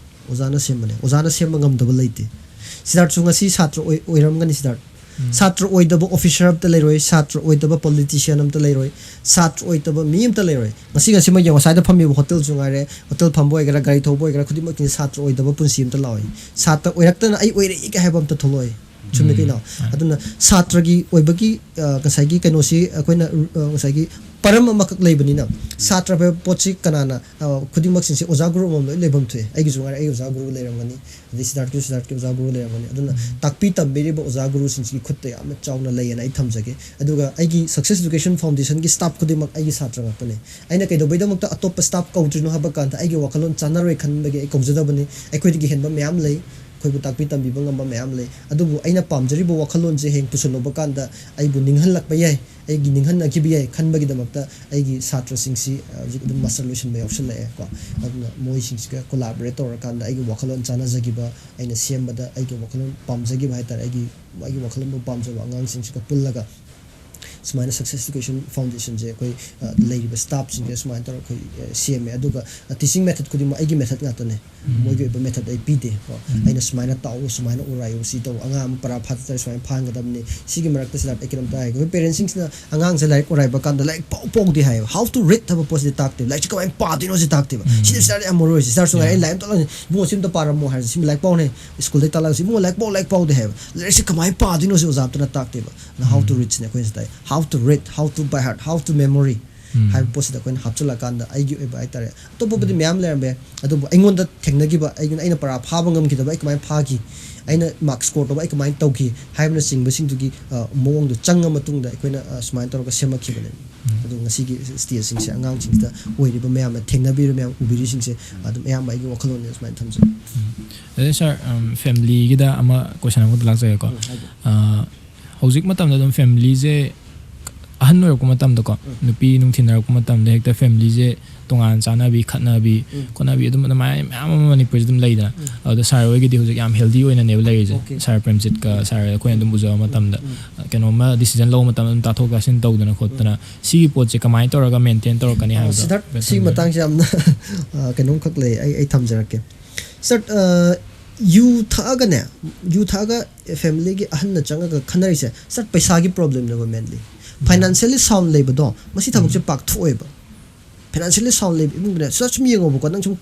ꯑꯣꯖꯥꯅ ꯁꯦꯝꯕꯅꯦ꯫ ꯑꯣꯖꯥꯅ ꯁꯦꯝꯕ ꯉꯝꯗꯕ ꯂꯩꯇꯦ꯫ ꯁꯤꯗꯥꯔꯠꯁꯨ ꯉꯁꯤ ꯁꯥꯇ꯭ꯔ ꯑꯣꯏ-, ꯑꯣꯏꯔꯝꯒꯅꯤ ꯁꯤꯗꯥꯔꯠ꯫ ꯁꯥꯇ꯭ꯔ ꯑꯣꯏꯗꯕ ꯑꯣꯐꯤꯁꯥꯔ ꯑꯝꯇ ꯂꯩꯔꯣꯏ, ꯁꯥꯇ꯭ꯔ ꯑꯣꯏꯗꯕ ꯄꯣꯂꯤꯇꯤꯁꯤꯌꯥꯟ ꯑꯝꯇ ꯂꯩꯔꯣꯏ, ꯁꯥꯇ꯭ꯔ ꯑꯣꯏꯗꯕ ꯃꯤ ꯑꯝꯇ ꯂꯩꯔꯣꯏ꯫ ꯉꯁꯤ ꯉꯁꯤꯃꯛ ꯌꯦꯡꯉꯣ, ꯉꯁꯥꯏꯗ ꯐꯝꯃꯤꯕ ꯍꯣꯇꯦꯜꯁꯨ ꯉꯥꯏꯔꯦ, ꯍꯣꯇꯦꯜ ꯐꯝꯕ ꯑꯣꯏꯒꯦꯔꯥ, ꯒꯥꯔꯤ ꯊꯧꯕ ꯑꯣꯏꯒꯦꯔꯥ, ꯈꯨꯗꯤꯡꯃꯛꯀꯤꯁꯤ ꯁꯥꯇ꯭ꯔ ꯑꯣꯏꯗꯕ ꯄꯨꯟꯁꯤ ꯑꯝꯇ ꯂꯥꯛꯑꯣꯏ꯫ ꯁꯥꯇ꯭ꯔ ꯑꯣꯏꯔꯛꯇꯅ ꯑꯩ ꯑꯣꯏꯔꯛꯏꯒ ꯍꯥꯏꯕ ꯑꯝꯇ ꯊꯣꯛꯂꯛꯑꯣꯏ꯫ ꯆꯨꯝꯃꯤ ꯎꯝ꯫ ꯀꯩꯅꯣ? ꯑꯗꯨꯅ ꯁꯥꯇ꯭ꯔꯒꯤ ꯑꯣꯏꯕꯒꯤ, ꯑ, ꯉꯁꯥꯏꯒꯤ ꯀꯩꯅꯣꯁꯤ ꯑꯩꯈꯣꯏꯅ, ꯑ, ꯉꯁꯥꯏꯒꯤ ꯄꯔꯝ ꯑꯃꯈꯛ ꯂꯩꯕꯅꯤꯅ, ꯁꯥꯇ꯭ꯔ ꯍꯥꯏꯕ ꯄꯣꯠꯁꯤ ꯀꯅꯥꯅ, ꯑ, ꯈꯨꯗꯤꯡꯃꯛꯁꯤꯡꯁꯦ ꯑꯣꯖꯥ ꯒꯨꯔꯨ ꯑꯃꯃꯝ ꯂꯣꯏ ꯂꯩꯐꯝ ꯊꯣꯛꯑꯦ꯫ ꯑꯩꯒꯤꯁꯨ ꯉꯥꯏꯔꯦ, ꯑꯩ ꯑꯣꯖꯥ ꯒꯨꯔꯨ ꯂꯩꯔꯝꯒꯅꯤ, ꯑꯗꯩ ꯁꯤꯗꯥꯔꯠꯀꯤꯁꯨ ꯁꯤꯗꯥꯔꯠꯀꯤ ꯑꯣꯖꯥ ꯒꯨꯔꯨ ꯂꯩꯔꯝꯒꯅꯤ꯫ ꯑꯗꯨꯅ ꯎꯝ꯫ ꯇꯥꯛꯄꯤ ꯇꯝꯕꯤꯔꯤꯕ ꯑꯣꯖꯥ ꯒꯨꯔꯨꯁꯤꯡꯁꯤꯒꯤ ꯈꯨꯠꯇ ꯌꯥꯝꯅ ꯆꯥꯎꯅ ꯂꯩꯌꯦꯅ ꯑꯩ ꯊꯝꯖꯒꯦ꯫ ꯑꯗꯨꯒ ꯑꯩꯒꯤ Success Education Foundationꯒꯤ staff ꯈꯨꯗꯤꯡꯃꯛ ꯑꯩꯒꯤ ꯁꯥꯇ꯭ꯔ ꯉꯥꯛꯇꯅꯤ꯫ ꯑꯩꯅ ꯀꯩꯗꯧꯕꯩꯗꯃꯛꯇ ꯑꯇꯣꯞꯄ staff ꯀꯧꯗ꯭ꯔꯤꯅꯣ ꯍꯥꯏꯕ ꯀꯥꯟꯗ, ꯑꯩꯒꯤ ꯋꯥꯈꯜꯂꯣꯟ ꯆꯥꯟꯅꯔꯣꯏ ꯈꯟꯕꯒꯤ ꯑꯩ ꯀꯧꯖꯗꯕꯅꯤ꯫ ꯑꯩꯈꯣꯏꯗꯒꯤ ꯍꯦꯟꯕ ꯃꯌꯥꯝ ꯂꯩ, ꯑꯩꯈꯣꯏꯕꯨ ꯇꯥꯛꯄꯤ ꯇꯝꯕꯤꯕ ꯉꯝꯕ ꯃꯌꯥꯝ ꯂꯩ꯫ ꯑꯗꯨꯕꯨ ꯑꯩꯅ ꯄꯥꯝꯖꯔꯤꯕ ꯋꯥꯈꯜꯂꯣꯟꯁꯦ ꯍꯌꯦꯡ ꯄꯨꯁꯜꯂꯨꯕ ꯀꯥꯟꯗ ꯑꯩꯕꯨ ꯅꯤꯡꯍꯜꯂꯛꯄ ꯌꯥꯏ, ꯑꯩꯒꯤ ꯅꯤꯡꯍꯟꯅꯈꯤꯕ ꯌꯥꯏ ꯈꯟꯕꯒꯤꯗꯃꯛꯇ ꯑꯩꯒꯤ ꯁꯥꯇ꯭ꯔꯁꯤꯡꯁꯤ, ꯑ, ꯍꯧꯖꯤꯛ ꯑꯗꯨꯝ ꯃꯥꯁꯇꯔ ꯂꯣꯏꯁꯤꯟꯕ ꯌꯥꯎꯁꯜꯂꯛꯑꯦ ꯀꯣ꯫ ꯑꯗꯨꯅ ꯃꯣꯏꯁꯤꯡꯁꯤꯒ collaborate ꯇꯧꯔꯀꯥꯟꯗ ꯑꯩꯒꯤ ꯋꯥꯈꯜꯂꯣꯟ ꯆꯥꯟꯅꯖꯈꯤꯕ, ꯑꯩꯅ ꯁꯦꯝꯕꯗ ꯑꯩꯒꯤ ꯋꯥꯈꯜꯂꯣꯟ ꯄꯥꯝꯖꯈꯤꯕ ꯍꯥꯏ ꯇꯥꯔꯦ, ꯑꯩꯒꯤ, ꯑꯩꯒꯤ ꯋꯥꯈꯜꯂꯣꯟꯕꯨ ꯄꯥꯝꯖꯕ ꯑꯉꯥꯡꯁꯤꯡꯁꯤꯒ ꯄꯨꯜꯂꯒ ꯁꯨꯃꯥꯏꯅ Success Education Foundationꯁꯦ ꯑꯩꯈꯣꯏ, ꯑ, ꯂꯩꯔꯤꯕ staffꯁꯤꯡꯁꯦ ꯁꯨꯃꯥꯏꯅ ꯇꯧꯔꯒ ꯑꯩꯈꯣꯏ, ꯑ, ꯁꯦꯝꯃꯦ꯫ ꯑꯗꯨꯒ, ꯑ, teaching method ꯈꯨꯗꯤꯡꯃꯛ ꯑꯩꯒꯤ method ꯉꯥꯛꯇꯅꯦ꯫ ꯎꯝ꯫ ꯃꯣꯏꯒꯤ ꯑꯣꯏꯕ method ꯑꯩ ꯄꯤꯗꯦ ꯀꯣ꯫ ꯎꯝ꯫ ꯑꯩꯅ ꯁꯨꯃꯥꯏꯅ ꯇꯥꯛꯎ, ꯁꯨꯃꯥꯏꯅ ꯑꯣꯔꯥꯏꯌꯨ, ꯁꯤ ꯇꯧ, ꯑꯉꯥꯡ ꯑꯃ ꯄꯔꯥ ꯐꯥꯗ ꯇꯥꯔꯦ, ꯁꯨꯃꯥꯏꯅ ꯐꯥꯍꯟꯒꯗꯕꯅꯤ꯫ ꯁꯤꯒꯤ ꯃꯔꯛꯇ ꯁꯤꯗ ꯑꯩ ꯀꯩꯅꯣꯝꯇ ꯍꯥꯏꯒꯦ꯫ ꯑꯩꯈꯣꯏ parentsꯁꯤꯡꯁꯤꯅ ꯑꯉꯥꯡꯁꯦ ꯂꯥꯏꯔꯤꯛ ꯑꯣꯔꯥꯏꯕ ꯀꯥꯟꯗ ꯂꯥꯏꯔꯤꯛ ꯄꯥꯎ ꯄꯥꯎꯗꯤ ꯍꯥꯏꯌꯦꯕ꯫ How to read ꯍꯥꯏꯕ ꯄꯣꯠꯁꯤꯗꯤ ꯇꯥꯛꯇꯦꯕ꯫ ꯂꯥꯏꯔꯤꯛꯁꯦ ꯀꯃꯥꯏꯅ ꯄꯥꯗꯣꯏꯅꯣ ꯁꯤ ꯇꯥꯛꯇꯦꯕ꯫ ꯎꯝ꯫ ꯁꯤꯗ ꯁꯤꯗ ꯌꯥꯝ ꯃꯔꯨ ꯑꯣꯏꯁꯦ꯫ ꯁꯤꯗ ꯁꯨꯝ ꯉꯥꯏꯔꯦ, ꯑꯩ ꯂꯥꯏꯔꯤꯛ ꯑꯝꯇ ꯂꯧꯅꯤ꯫ "ꯏꯕꯨꯡꯉꯣ ꯁꯤ ꯑꯝꯇ ꯄꯥꯔꯝꯃꯣ" ꯍꯥꯏꯔꯁꯦ꯫ ꯁꯤꯃ ꯂꯥꯏꯔꯤꯛ ꯄꯥꯎꯅꯦ꯫ ꯁ꯭ꯀꯨꯜꯗꯩ ꯇꯥꯛꯂꯛꯑꯒ ꯁꯤ, "ꯏꯕꯨꯡꯉꯣ ꯂꯥꯏꯔꯤꯛ ꯄꯥꯎ, ꯂꯥꯏꯔꯤꯛ ꯄꯥꯎꯗꯤ" ꯍꯥꯏꯌꯦꯕ꯫ ꯂꯥꯏꯔꯤꯛꯁꯦ ꯀꯃꯥꯏꯅ ꯄꯥꯗꯣꯏꯅꯣꯁꯦ ꯑꯣꯖꯥ ꯑꯝꯇꯅ ꯇꯥꯛꯇꯦꯕ꯫ ꯑꯗꯨꯅ how to readꯁꯤꯅꯦ ꯑꯩꯈꯣꯏꯅ ꯁꯤꯗ ꯇꯥꯛꯏ꯫ How to read, how to by heart, how to memory ꯎꯝ꯫ ꯍꯥꯏꯕ ꯄꯣꯠꯁꯤꯗ ꯑꯩꯈꯣꯏꯅ ꯍꯥꯞꯆꯤꯜꯂꯀꯥꯟꯗ ꯑꯩꯒꯤ ꯑꯣꯏꯕ ꯍꯥꯏꯇꯥꯔꯦ꯫ ꯑꯇꯣꯞꯄꯕꯨꯗꯤ ꯎꯝ꯫ ꯃꯌꯥꯝ ꯂꯩꯔꯝꯕ ꯌꯥꯏ, ꯑꯗꯨꯕꯨ ꯑꯩꯉꯣꯟꯗ ꯊꯦꯡꯅꯈꯤꯕ, ꯑꯩꯉꯣꯟꯗ, ꯑꯩꯅ ꯄꯔꯥ ꯐꯥꯕ ꯉꯝꯈꯤꯗꯕ ꯑꯩ ꯀꯃꯥꯏꯅ ꯐꯥꯈꯤ, ꯑꯩꯅ mark score ꯇꯧꯕ ꯑꯩ ꯀꯃꯥꯏꯅ ꯇꯧꯈꯤ ꯍꯥꯏꯕꯅꯆꯤꯡꯕꯁꯤꯡꯗꯨꯒꯤ, ꯑ, ꯃꯑꯣꯡꯗꯣ ꯆꯪꯉ ꯃꯇꯨꯡꯗ ꯑꯩꯈꯣꯏꯅ, ꯑ, ꯁꯨꯃꯥꯏꯅ ꯇꯧꯔꯒ ꯁꯦꯝꯃꯛꯈꯤꯕꯅꯦ꯫ ꯎꯝ꯫ ꯑꯗꯣ ꯉꯁꯤꯒꯤ stageꯁꯤꯡꯁꯦ ꯑꯉꯥꯡꯁꯤꯡꯁꯤꯗ ꯑꯣꯏꯔꯤꯕ ꯃꯌꯥꯝꯅ ꯊꯦꯡꯅꯕꯤꯔꯤꯕ ꯃꯌꯥꯝ ꯎꯕꯤꯔꯤꯁꯤꯡꯁꯦ ꯑꯗꯨꯝ ꯑꯌꯥꯝꯕ ꯑꯩꯒꯤ ꯋꯥꯈꯜꯂꯣꯟꯅꯦ ꯁꯨꯃꯥꯏꯅ ꯊꯝꯖꯒꯦ꯫ ꯎꯝ꯫ ꯑꯗꯩ sir, ꯎꯝ, familyꯒꯤꯗ ꯑꯃ question ꯑꯃꯈꯛꯇ ꯂꯥꯛꯆꯒꯦꯀꯣ꯫ ꯎꯝ, ꯍꯥꯏꯕꯤꯌꯨ꯫ ꯑ, ꯍꯧꯖꯤꯛ ꯃꯇꯝꯗ ꯑꯗꯨꯝ familyꯁꯦ ꯑꯍꯟ ꯑꯣꯏꯔꯛꯄ ꯃꯇꯝꯗꯀꯣ, ꯎꯝ꯫ ꯅꯨꯄꯤ ꯅꯨꯡꯊꯤꯟꯅꯔꯛꯄ ꯃꯇꯝꯗ ꯍꯦꯛꯇ familyꯁꯦ ꯇꯣꯉꯥꯟ ꯆꯥꯅꯕꯤ, ꯈꯠꯅꯕꯤ, ꯎꯝ꯫ ꯈꯣꯠꯅꯕꯤ ꯑꯗꯨꯝ ꯑꯗꯨꯃꯥꯏꯅ ꯃꯌꯥꯝ ꯑꯃ ꯃꯅꯤꯄꯨꯔꯁꯦ ꯑꯗꯨꯝ ꯂꯩꯗꯅ꯫ ꯎꯝ꯫ ꯑꯗꯨꯗ sir ꯍꯣꯏꯒꯤꯗꯤ ꯍꯧꯖꯤꯛ ꯌꯥꯝ healthy ꯑꯣꯏꯅ ꯅꯦꯕ ꯂꯩꯔꯤꯁꯦ꯫ Okay. Sir ꯄ꯭ꯔꯦꯝꯖꯤꯠꯀ sir ꯑꯩꯈꯣꯏꯅ ꯑꯗꯨꯝ ꯎꯖꯕ ꯃꯇꯝꯗ, ꯎꯝ꯫ ꯀꯩꯅꯣꯝꯃ decision ꯂꯧꯕ ꯃꯇꯝꯗ ꯑꯗꯨꯝ ꯇꯥꯊꯣꯛ ꯇꯥꯁꯤꯟ ꯇꯧꯗꯅ ꯈꯣꯠꯇꯅ, ꯎꯝ꯫ ꯁꯤꯒꯤ ꯄꯣꯠꯁꯦ ꯀꯃꯥꯏꯅ ꯇꯧꯔꯒ maintain ꯇꯧꯔꯛꯀꯅꯤ ꯑ, ꯍꯥꯏꯕꯗꯣ ꯁꯤꯗꯥꯔꯠ, ꯈꯤꯇꯪ ꯁꯤꯒꯤ ꯊꯝꯕꯤꯌꯨ꯫ ꯃꯇꯥꯡꯁꯦ ꯌꯥꯝꯅ, ꯑ, ꯀꯩꯅꯣꯝꯈꯛ ꯂꯩ, ꯑꯩ, ꯑꯩ ꯊꯝꯖꯔꯛꯀꯦ꯫ ꯁꯤꯗꯥꯔꯠ, ꯑ, ꯌꯨ ꯊꯛꯑꯒꯅꯦ, ꯌꯨ ꯊꯛꯑꯒ ꯐꯦꯃꯤꯂꯤꯒꯤ ꯑꯍꯟꯅ ꯆꯪꯉꯒ ꯈꯟꯅꯔꯤꯁꯦ ꯁꯥꯔ ꯄꯩꯁꯥꯒꯤ ꯄ꯭ꯔꯣꯕ꯭ꯂꯦꯝꯅꯦꯕ ꯃꯦꯟꯂꯤ. ꯐꯥꯏꯅꯥꯟꯁꯤꯌꯦꯜꯂꯤ ꯁꯥꯎꯟ ꯂꯩꯕꯗꯣ ꯃꯁꯤ ꯊꯕꯛꯁꯦ ꯄꯥꯛ ꯊꯣꯛꯑꯣꯏꯕ. ꯐꯥꯏꯅꯥꯟꯁꯤꯌꯦꯜꯂꯤ ꯁꯥꯎꯟ ꯂꯩꯕ ꯏꯃꯨꯡꯗꯅꯦ ꯁꯨꯝ ꯌꯦꯡꯉꯣꯕꯀꯣ, ꯅꯪ ꯁꯨꯝ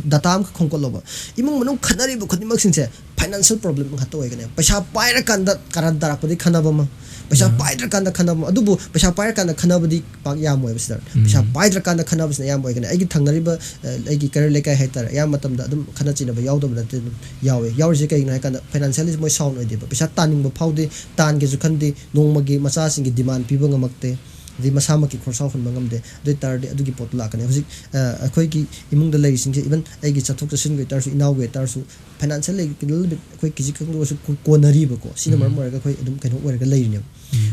ꯗꯥꯇꯥ ꯑꯃꯈꯛ ꯈꯣꯝꯒꯠꯂꯣꯕ. ꯏꯃꯨꯡ ꯃꯅꯨꯡ ꯈꯠꯅꯔꯤꯕ ꯈꯨꯗꯤꯡꯃꯛꯁꯤꯡꯁꯦ ꯐꯥꯏꯅꯥꯟꯁꯤꯌꯦꯜ ꯄ꯭ꯔꯣꯕ꯭ꯂꯦꯝ ꯉꯥꯛꯇ ꯑꯣꯏꯒꯅꯦꯕ. ꯄꯩꯁꯥ ꯄꯥꯏꯔꯀꯥꯟꯗ ꯀꯔꯟ ꯇꯥꯔꯛꯄꯗꯤ ꯈꯟꯅꯕ ꯑꯃ, ꯄꯩꯁꯥ ꯄꯥꯏꯗ꯭ꯔꯀꯥꯟꯗ ꯈꯟꯅꯕ ꯑꯃ. ꯑꯗꯨꯕꯨ ꯄꯩꯁꯥ ꯄꯥꯏꯔꯀꯥꯟꯗ ꯈꯟꯅꯕꯗꯤ ꯄꯥꯛ ꯌꯥꯝꯃꯣꯏꯕ ꯁꯤꯗ. ꯄꯩꯁꯥ ꯄꯥꯏꯗ꯭ꯔꯀꯥꯟꯗ ꯈꯟꯅꯕꯁꯤꯅ ꯑꯌꯥꯝꯕ ꯑꯣꯏꯒꯅꯤ. ꯑꯩꯒꯤ ꯊꯪꯅꯔꯤꯕ ꯑ, ꯑꯩꯒꯤ ꯀꯩꯔꯣꯏ ꯂꯩꯀꯥꯏ ꯍꯥꯏꯇꯥꯔꯦ, ꯑꯌꯥꯝꯕ ꯃꯇꯝꯗ ꯑꯗꯨꯝ ꯈꯠꯅ ꯆꯩꯅꯕ ꯌꯥꯎꯗꯕ ꯅꯠꯇꯦ, ꯑꯗꯨꯝ ꯌꯥꯎꯋꯦ. ꯌꯥꯎꯔꯤꯁꯦ ꯀꯩꯒꯤꯅꯣ ꯍꯥꯏ ꯀꯥꯟꯗ ꯐꯥꯏꯅꯥꯟꯁꯤꯌꯦꯜꯂꯤ ꯃꯣꯏ ꯁꯥꯎꯟ ꯑꯣꯏꯗꯦꯕ. ꯄꯩꯁꯥ ꯇꯥꯟꯅꯤꯡꯕ ꯐꯥꯎꯗꯦ, ꯇꯥꯟꯒꯦꯁꯨ ꯈꯟꯗꯦ, ꯅꯣꯡꯃꯒꯤ ꯃꯆꯥꯁꯤꯡꯒꯤ ꯗꯤꯃꯥꯟ ꯄꯤꯕ ꯉꯝꯃꯛꯇꯦ, ꯑꯗꯩ ꯃꯁꯥꯃꯛꯀꯤ ꯈꯣꯔꯁꯥ ꯍꯨꯟꯕ ꯉꯝꯗꯦ. ꯑꯗꯨ ꯑꯣꯏ ꯇꯥꯔꯗꯤ ꯑꯗꯨꯒꯤ ꯄꯣꯠꯇꯨ ꯂꯥꯛꯀꯅꯤ. ꯍꯧꯖꯤꯛ ꯑ, ꯑꯩꯈꯣꯏꯒꯤ ꯏꯃꯨꯡꯗ ꯂꯩꯔꯤꯁꯤꯡꯁꯦ, ꯏꯚꯟ ꯑꯩꯒꯤ ꯆꯠꯊꯣꯛ ꯆꯠꯁꯤꯟꯒꯤ ꯑꯣꯏꯇꯥꯔꯁꯨ, ꯏꯅꯥꯎꯒꯤ ꯑꯣꯏꯇꯥꯔꯁꯨ, ꯐꯥꯏꯅꯥꯟꯁꯤꯌꯦꯜ ꯂꯩ, ꯂꯤꯇꯜ ꯕꯤꯠ ꯑꯩꯈꯣꯏ ꯈꯤꯖꯤꯛ ꯈꯪꯗ ꯑꯣꯏꯔꯁꯨ ꯀꯣ-, ꯀꯣꯟꯅꯔꯤꯕꯀꯣ. ꯁꯤꯅ ꯃꯔꯝ ꯑꯣꯏꯔꯒ ꯑꯩꯈꯣꯏ ꯑꯗꯨꯝ ꯀꯩꯅꯣ ꯑꯣꯏꯔꯒ ꯂꯩꯔꯤꯅꯦꯕ.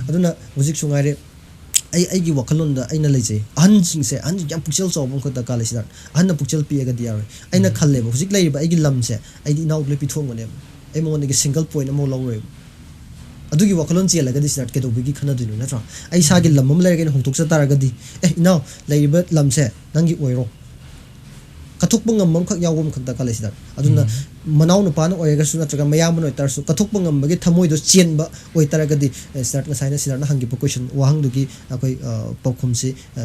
ꯑꯗꯨꯅ ꯍꯧꯖꯤꯛꯁꯨ ꯉꯥꯏꯔꯦ, ꯑꯩ, ꯑꯩꯒꯤ ꯋꯥꯈꯜꯂꯣꯟꯗ ꯑꯩꯅ ꯂꯩꯖꯩ, ꯑꯍꯟꯁꯤꯡꯁꯦ, ꯑꯍꯟꯁꯤꯡꯁꯦ ꯌꯥꯝ ꯄꯨꯛꯆꯦꯜ ꯆꯥꯎꯕ ꯑꯃꯈꯛ ꯗꯔꯀꯥꯔ ꯂꯩ ꯁꯤꯗ. ꯑꯍꯟꯅ ꯄꯨꯛꯆꯦꯜ ꯄꯤꯛꯑꯒꯗꯤ ꯌꯥꯔꯣꯏ. ꯑꯩꯅ ꯈꯜꯂꯦꯕ, ꯍꯧꯖꯤꯛ ꯂꯩꯔꯤꯕ ꯑꯩꯒꯤ ꯂꯝꯁꯦ ꯑꯩꯗꯤ ꯏꯅꯥꯎꯗ ꯂꯣꯏ ꯄꯤꯊꯣꯛꯑꯝꯒꯅꯦꯕ. ꯑꯩ ꯃꯉꯣꯟꯗꯒꯤ ꯁꯤꯡꯒꯜ ꯄꯣꯏꯟ ꯑꯃꯐꯥꯎ ꯂꯧꯔꯣꯏꯕ. ꯑꯗꯨꯒꯤ ꯋꯥꯈꯜꯂꯣꯟ ꯆꯦꯜꯂꯒꯗꯤ ꯁꯤꯗ ꯀꯩꯗꯧꯕꯒꯤ ꯈꯟꯅꯗꯣꯏꯅꯣ, ꯅꯠꯇ꯭ꯔꯣ? ꯑꯩ ꯏꯁꯥꯒꯤ ꯂꯝ ꯑꯃ ꯂꯩꯔꯒ ꯑꯩꯅ ꯍꯣꯡꯗꯣꯛꯆ ꯇꯥꯔꯒꯗꯤ, "ꯑꯦ, ꯏꯅꯥꯎ, ꯂꯩꯔꯤꯕ ꯂꯝꯁꯦ ꯅꯪꯒꯤ ꯑꯣꯏꯔꯣ", ꯀꯠꯊꯣꯛꯄ ꯉꯝꯕ ꯑꯃꯈꯛ ꯌꯥꯎꯕ ꯑꯃꯈꯛ ꯗꯔꯀꯥꯔ ꯂꯩ ꯁꯤꯗ. ꯑꯗꯨꯅ ꯃꯅꯥꯎ ꯅꯨꯄꯥꯅ ꯑꯣꯏꯔꯒꯁꯨ ꯅꯠꯇ꯭ꯔꯒ ꯃꯌꯥꯝꯕꯅ ꯑꯣꯏꯇꯥꯔꯁꯨ, ꯀꯠꯊꯣꯛꯄ ꯉꯝꯕꯒꯤ ꯊꯃꯣꯏꯗꯣ ꯆꯦꯟꯕ ꯑꯣꯏꯇꯥꯔꯒꯗꯤ, ꯑꯦ, ꯁꯤꯗ ꯉꯁꯥꯏꯅ ꯁꯤꯗꯅ ꯍꯪꯈꯤꯕ ꯀꯣꯏꯁꯟ ꯋꯥꯍꯪꯗꯨꯒꯤ ꯑꯩꯈꯣꯏ, ꯑ, ꯄꯥꯎꯈꯨꯝꯁꯤ, ꯑ,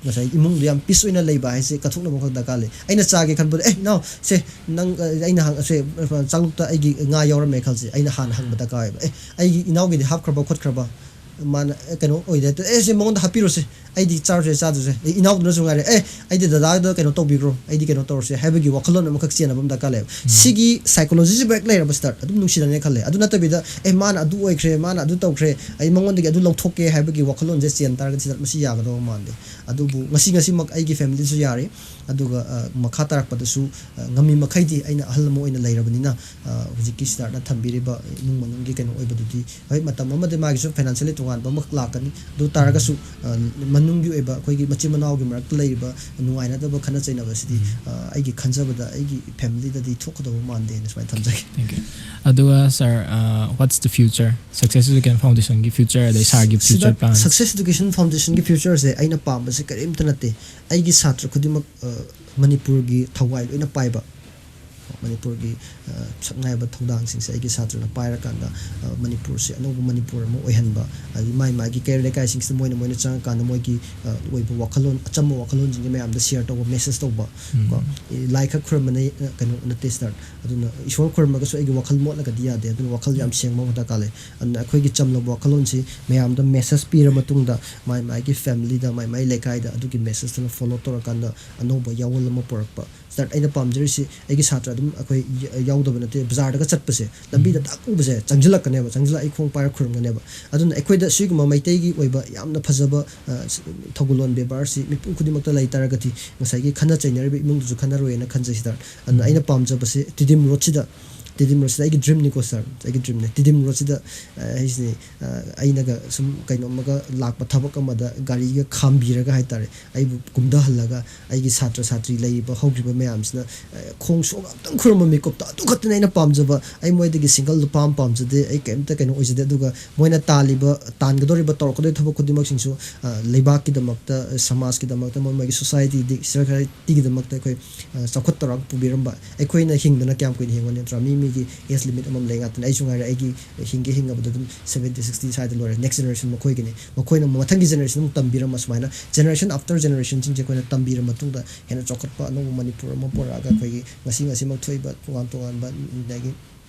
ꯉꯁꯥꯏ ꯏꯃꯨꯡꯗꯣ ꯌꯥꯝ ꯄꯤꯁ ꯑꯣꯏꯅ ꯂꯩꯕ ꯍꯥꯏꯁꯦ ꯀꯠꯊꯣꯛꯅꯕ ꯑꯃꯈꯛ ꯗꯔꯀꯥꯔ ꯂꯩ. ꯑꯩꯅ ꯆꯥꯒꯦ ꯈꯟꯕꯗ, "ꯑꯦ, ꯏꯅꯥꯎ, ꯁꯦ, ꯅꯪ, ꯑ, ꯑꯩꯅ ꯍꯪ-, ꯁꯦ, ꯆꯥꯛꯂꯨꯛꯇ ꯑꯩꯒꯤ ꯉꯥ ꯌꯥꯎꯔꯝꯃꯦ ꯈꯜꯁꯦ", ꯑꯩꯅ ꯍꯥꯟꯅ ꯍꯪꯕ ꯗꯔꯀꯥꯔ ꯑꯣꯏꯕ. "ꯑꯦ, ꯑꯩꯒꯤ ꯏꯅꯥꯎꯒꯤꯗꯤ ꯍꯥꯞꯈ꯭ꯔꯕ ꯈꯣꯠꯈ꯭ꯔꯕ?" ꯃꯥꯅ, "ꯑꯦ, ꯀꯩꯅꯣ ꯑꯣꯏꯗꯦ, ꯑꯦ, ꯁꯦ ꯃꯉꯣꯟꯗ ꯍꯥꯞꯄꯤꯔꯣꯁꯦ, ꯑꯩꯗꯤ ꯆꯥꯔꯁꯦ, ꯆꯥꯗ꯭ꯔꯁꯦ"꯫ ꯑꯩ ꯏꯅꯥꯎꯗꯨꯅꯁꯨ ꯉꯥꯏꯔꯦ, "ꯑꯦ, ꯑꯩꯗꯤ ꯗꯗꯥꯗ ꯀꯩꯅꯣ ꯇꯧꯕꯤꯈ꯭ꯔꯣ, ꯑꯩꯗꯤ ꯀꯩꯅꯣ ꯇꯧꯔꯁꯦ" ꯍꯥꯏꯕꯒꯤ ꯋꯥꯈꯜꯂꯣꯟ ꯑꯃꯈꯛ ꯆꯦꯟꯅꯕ ꯑꯃ ꯗꯔꯀꯥꯔ ꯂꯩꯌꯦꯕ꯫ ꯁꯤꯒꯤ ꯁꯥꯏꯀꯣꯂꯣꯖꯤꯁꯤꯕꯨ ꯍꯦꯛ ꯂꯩꯔꯕ ꯁꯤꯗ ꯑꯗꯨꯝ ꯅꯨꯡꯁꯤꯅꯔꯦ ꯈꯜꯂꯦ꯫ ꯑꯗꯨ ꯅꯠꯇꯕꯤꯗ, "ꯑꯦ, ꯃꯥꯅ ꯑꯗꯨ ꯑꯣꯏꯈ꯭ꯔꯦ, ꯃꯥꯅ ꯑꯗꯨ ꯇꯧꯈ꯭ꯔꯦ, ꯑꯩ ꯃꯉꯣꯟꯗꯒꯤ ꯑꯗꯨ ꯂꯧꯊꯣꯛꯀꯦ" ꯍꯥꯏꯕꯒꯤ ꯋꯥꯈꯜꯂꯣꯟꯁꯦ ꯆꯦꯟ ꯇꯥꯔꯒꯗꯤ ꯁꯤꯗ ꯃꯁꯤ ꯌꯥꯒꯗꯧꯕ ꯃꯥꯟꯗꯦ꯫ ꯑꯗꯨꯕꯨ ꯉꯁꯤ, ꯉꯁꯤꯃꯛ ꯑꯩꯒꯤ ꯐꯦꯃꯤꯂꯤꯁꯨ ꯌꯥꯔꯤ, ꯑꯗꯨꯒ, ꯑ, ꯃꯈꯥ ꯇꯥꯔꯛꯄꯗꯁꯨ, ꯑ, ꯉꯝꯃꯤ ꯃꯈꯩꯗꯤ ꯑꯩꯅ ꯑꯍꯜ ꯑꯃ ꯑꯣꯏꯅ ꯂꯩꯔꯕꯅꯤꯅ, ꯑ, ꯍꯧꯖꯤꯛꯀꯤ ꯁꯤꯗꯥꯔꯠꯅ ꯊꯝꯕꯤꯔꯤꯕ ꯏꯃꯨꯡ ꯃꯅꯨꯡꯒꯤ ꯀꯩꯅꯣ ꯑꯣꯏꯕꯗꯨꯗꯤ, ꯍꯣꯏ, ꯃꯇꯝ ꯑꯃꯗ ꯃꯥꯒꯤꯁꯨ ꯐꯥꯏꯅꯥꯟꯁꯤꯌꯦꯜꯂꯤ ꯇꯣꯉꯥꯟꯕ ꯑꯃ ꯂꯥꯛꯀꯅꯤ꯫ ꯑꯗꯨ ꯇꯥꯔꯒꯁꯨ, ꯑ, ꯃꯅꯨꯡꯒꯤ ꯑꯣꯏꯕ ꯑꯩꯈꯣꯏꯒꯤ ꯃꯆꯤꯟ ꯃꯅꯥꯎꯒꯤ ꯃꯔꯛꯇ ꯂꯩꯔꯤꯕ ꯅꯨꯡꯉꯥꯏꯅꯗꯕ ꯈꯠꯅ ꯆꯩꯅꯕꯁꯤꯗꯤ, ꯑ, ꯑꯩꯒꯤ ꯈꯟꯖꯕꯗ ꯑꯩꯒꯤ ꯐꯦꯃꯤꯂꯤꯗꯗꯤ ꯊꯣꯛꯀꯗꯧꯕ ꯃꯥꯟꯗꯦꯅ ꯁꯨꯃꯥꯏꯅ ꯊꯝꯖꯒꯦ꯫ Thank you. ꯑꯗꯨꯒ ꯁꯥꯔ, what's the future? Success Education Foundationꯒꯤ future, ꯑꯗꯩ ꯁꯥꯔꯒꯤ future plan? Success Education Foundationꯒꯤ futureꯁꯦ ꯑꯩꯅ ꯄꯥꯝꯕꯁꯦ ꯀꯔꯤꯝꯇ ꯅꯠꯇꯦ꯫ ꯑꯩꯒꯤ ꯁꯥꯇ꯭ꯔ ꯈꯨꯗꯤꯡꯃꯛ, ꯑ, ꯃꯅꯤꯄꯨꯔꯒꯤ ꯊꯧꯒꯥꯏ ꯂꯣꯏꯅ ꯄꯥꯏꯕ, ꯃꯅꯤꯄꯨꯔꯒꯤ, ꯑ, ꯁꯛꯅꯥꯏꯕ ꯊꯧꯗꯥꯡꯁꯤꯡꯁꯦ ꯑꯩꯒꯤ ꯁꯥꯇ꯭ꯔꯅ ꯄꯥꯏꯔꯀꯥꯟꯗ, ꯑ, ꯃꯅꯤꯄꯨꯔꯁꯦ ꯑꯅꯧꯕ ꯃꯅꯤꯄꯨꯔ ꯑꯃ ꯑꯣꯏꯍꯟꯕ, ꯑꯗꯒꯤ ꯃꯥꯏ ꯃꯥꯒꯤ ꯀꯩꯔꯣꯜ ꯂꯩꯀꯥꯏꯁꯤꯡꯁꯤꯗ ꯃꯣꯏꯅ, ꯃꯣꯏꯅ ꯆꯪꯉꯀꯥꯟꯗ ꯃꯣꯏꯒꯤ, ꯑ, ꯑꯣꯏꯕ ꯋꯥꯈꯜꯂꯣꯟ, ꯑꯆꯝꯕ ꯋꯥꯈꯜꯂꯣꯟꯁꯤꯡꯁꯦ ꯃꯌꯥꯝꯗ share ꯇꯧꯕ, message ꯇꯧꯕ, ꯎꯝ꯫ ꯀꯣ, ꯂꯥꯏ ꯈꯛ ꯈꯨꯔꯨꯝꯕꯅ, ꯑ, ꯀꯩꯅꯣ ꯅꯠꯇꯦ ꯁꯥꯔ꯫ ꯑꯗꯨꯅ ꯏꯁꯣꯔ ꯈꯨꯔꯨꯝꯃꯒꯁꯨ ꯑꯩꯒꯤ ꯋꯥꯈꯜ ꯃꯣꯠꯂꯒꯗꯤ ꯌꯥꯗꯦ꯫ ꯑꯗꯨꯅ ꯋꯥꯈꯜ ꯌꯥꯝ ꯁꯦꯡꯕ ꯑꯃ ꯗꯔꯀꯥꯔ ꯂꯩ꯫ ꯑꯗꯨꯅ ꯑꯩꯈꯣꯏꯒꯤ ꯆꯝꯂꯕ ꯋꯥꯈꯜꯂꯣꯟꯁꯤ ꯃꯌꯥꯝꯗ message ꯄꯤꯔ ꯃꯇꯨꯡꯗ, ꯃꯥꯏ ꯃꯥꯏꯒꯤ familyꯗ, ꯃꯥꯏ ꯃꯥꯏ ꯂꯩꯀꯥꯏꯗ ꯑꯗꯨꯒꯤ messageꯇꯨꯅ follow ꯇꯧꯔꯀꯥꯟꯗ ꯑꯅꯧꯕ ꯌꯥꯑꯣꯜ ꯑꯃ ꯄꯨꯔꯛꯄ꯫ ꯁꯥꯔ, ꯑꯩꯅ ꯄꯥꯝꯖꯔꯤꯁꯤ ꯑꯩꯒꯤ ꯁꯥꯇ꯭ꯔ ꯑꯗꯨꯝ ꯑꯩꯈꯣꯏ ꯌ-, ꯌꯥꯎꯗꯕ ꯅꯠꯇꯦ, ꯕꯖꯥꯔꯗꯒ ꯆꯠꯄꯁꯦ, ꯂꯝꯕꯤꯗ ꯎꯝ꯫ ꯇꯥꯛ ꯎꯕꯁꯦ ꯆꯪꯁꯤꯜꯂꯛꯀꯅꯦꯕ, ꯆꯪꯁꯤꯜꯂꯛ-, ꯑꯩ ꯈꯣꯡ ꯄꯥꯏꯔ ꯈꯨꯔꯨꯝꯒꯅꯦꯕ꯫ ꯑꯗꯨꯅ ꯑꯩꯈꯣꯏꯗ ꯁꯤꯒꯨꯝꯕ ꯃꯩꯇꯩꯒꯤ ꯑꯣꯏꯕ ꯌꯥꯝꯅ ꯐꯖꯕ, ꯑ, ꯁ-, ꯊꯧꯒꯜꯂꯣꯟ ꯕꯦꯕꯥꯔꯁꯤ ꯃꯤꯄꯨꯝ ꯈꯨꯗꯤꯡꯃꯛꯇ ꯂꯩ ꯇꯥꯔꯒꯗꯤ ꯉꯁꯥꯏꯒꯤ ꯈꯠꯅ ꯆꯩꯅꯔꯤꯕ ꯏꯃꯨꯡꯗꯨꯁꯨ ꯈꯠꯅꯔꯣꯏꯅ ꯈꯟꯖꯩ ꯁꯥꯔ꯫ ꯑꯗꯨꯅ ꯎꯝ꯫ ꯑꯩꯅ ꯄꯥꯝꯖꯕꯁꯦ ꯇꯤꯗꯤꯝ ꯔꯣꯗꯁꯤꯗ, ꯇꯤꯗꯤꯝ ꯔꯣꯗꯁꯤꯗ ꯑꯩꯒꯤ dreamꯅꯤꯀꯣ ꯁꯥꯔ, ꯑꯩꯒꯤ dreamꯅꯦ꯫ ꯇꯤꯗꯤꯝ ꯔꯣꯗꯁꯤꯗ, ꯑ, ꯑꯩꯁꯤꯅꯦ, ꯑ, ꯑꯩꯅꯒ ꯁꯨꯝ ꯀꯩꯅꯣꯝꯃꯒ ꯂꯥꯛꯄ ꯊꯕꯛ ꯑꯃꯗ ꯒꯥꯔꯤꯒ ꯈꯥꯝꯕꯤꯔꯒ ꯍꯥꯏꯇꯥꯔꯦ, ꯑꯩꯕꯨ ꯀꯨꯝꯊꯍꯜꯂꯒ ꯑꯩꯒꯤ ꯁꯥꯇ꯭ꯔ ꯁꯥꯇ꯭ꯔꯤ ꯂꯩꯔꯤꯕ ꯍꯧꯈ꯭ꯔꯤꯕ ꯃꯌꯥꯝꯁꯤꯅ, ꯑ, ꯈꯣꯡ ꯁꯣꯛꯑꯒ ꯑꯝꯇꯪ ꯈꯨꯔꯨꯝꯕ ꯃꯤꯀꯨꯞꯇ ꯑꯗꯨ ꯈꯛꯇꯅꯦ ꯑꯩꯅ ꯄꯥꯝꯖꯕ꯫ ꯑꯩ ꯃꯣꯏꯗꯒꯤ single ꯂꯨꯄꯥ ꯑꯃ ꯄꯥꯝꯖꯗꯦ, ꯑꯩ ꯀꯩꯝꯇ ꯀꯩꯅꯣ ꯑꯣꯏꯖꯗꯦ꯫ ꯑꯗꯨꯒ ꯃꯣꯏꯅ ꯇꯥꯜꯂꯤꯕ, ꯇꯥꯟꯒꯗꯧꯔꯤꯕ, ꯇꯧꯔꯛꯀꯗꯧꯔꯤꯕ ꯊꯕꯛ ꯈꯨꯗꯤꯡꯃꯛꯁꯤꯡꯁꯨ, ꯑ, ꯂꯩꯕꯥꯛꯀꯤꯗꯃꯛꯇ, ꯑ, ꯁꯃꯥꯖꯀꯤꯗꯃꯛꯇ, ꯃꯣꯏ ꯃꯣꯏꯒꯤ societyꯗꯤ, societyꯒꯤꯗꯃꯛꯇ ꯑꯩꯈꯣꯏ, ꯑ, ꯆꯥꯎꯈꯠ ꯊꯧꯔꯥꯡ ꯄꯨꯕꯤꯔꯝꯕ꯫ ꯑꯩꯈꯣꯏꯅ ꯍꯤꯡꯗꯅ ꯀꯌꯥꯝ ꯀꯨꯏꯅ ꯍꯤꯡꯉꯨꯅꯤ ꯅꯠꯇ꯭ꯔꯥ? ꯃꯤ ꯃꯤꯒꯤ age limit ꯑꯃꯃꯝ ꯂꯩ ꯉꯥꯛꯇꯅꯤ꯫ ꯑꯩꯁꯨ ꯉꯥꯏꯔꯦ, ꯑꯩꯒꯤ ꯍꯤꯡꯒꯦ ꯍꯤꯡꯉꯕꯗ ꯑꯗꯨꯝ seventy sixty ꯁ꯭ꯋꯥꯏꯗ ꯂꯣꯏꯔꯦ꯫ Next generation ꯃꯈꯣꯏꯒꯤꯅꯤ꯫ ꯃꯈꯣꯏꯅ ꯃꯊꯪꯒꯤ generationꯗ ꯑꯃꯨꯛ ꯇꯝꯕꯤꯔꯝꯕ ꯁꯨꯃꯥꯏꯅ generation after generationꯁꯤꯡꯁꯦ ꯑꯩꯈꯣꯏꯅ ꯇꯝꯕꯤꯔ ꯃꯇꯨꯡꯗ ꯍꯦꯟꯅ ꯆꯥꯎꯈꯠꯄ ꯑꯅꯧꯕ ꯃꯅꯤꯄꯨꯔ ꯑꯃ ꯄꯨꯔꯛꯑꯒ ꯑꯩꯈꯣꯏꯒꯤ ꯉꯁꯤ ꯉꯁꯤꯃꯛ ꯊꯣꯛꯏꯕ ꯇꯣꯉꯥꯟ ꯇꯣꯉꯥꯟꯕ ꯑꯗꯒꯤ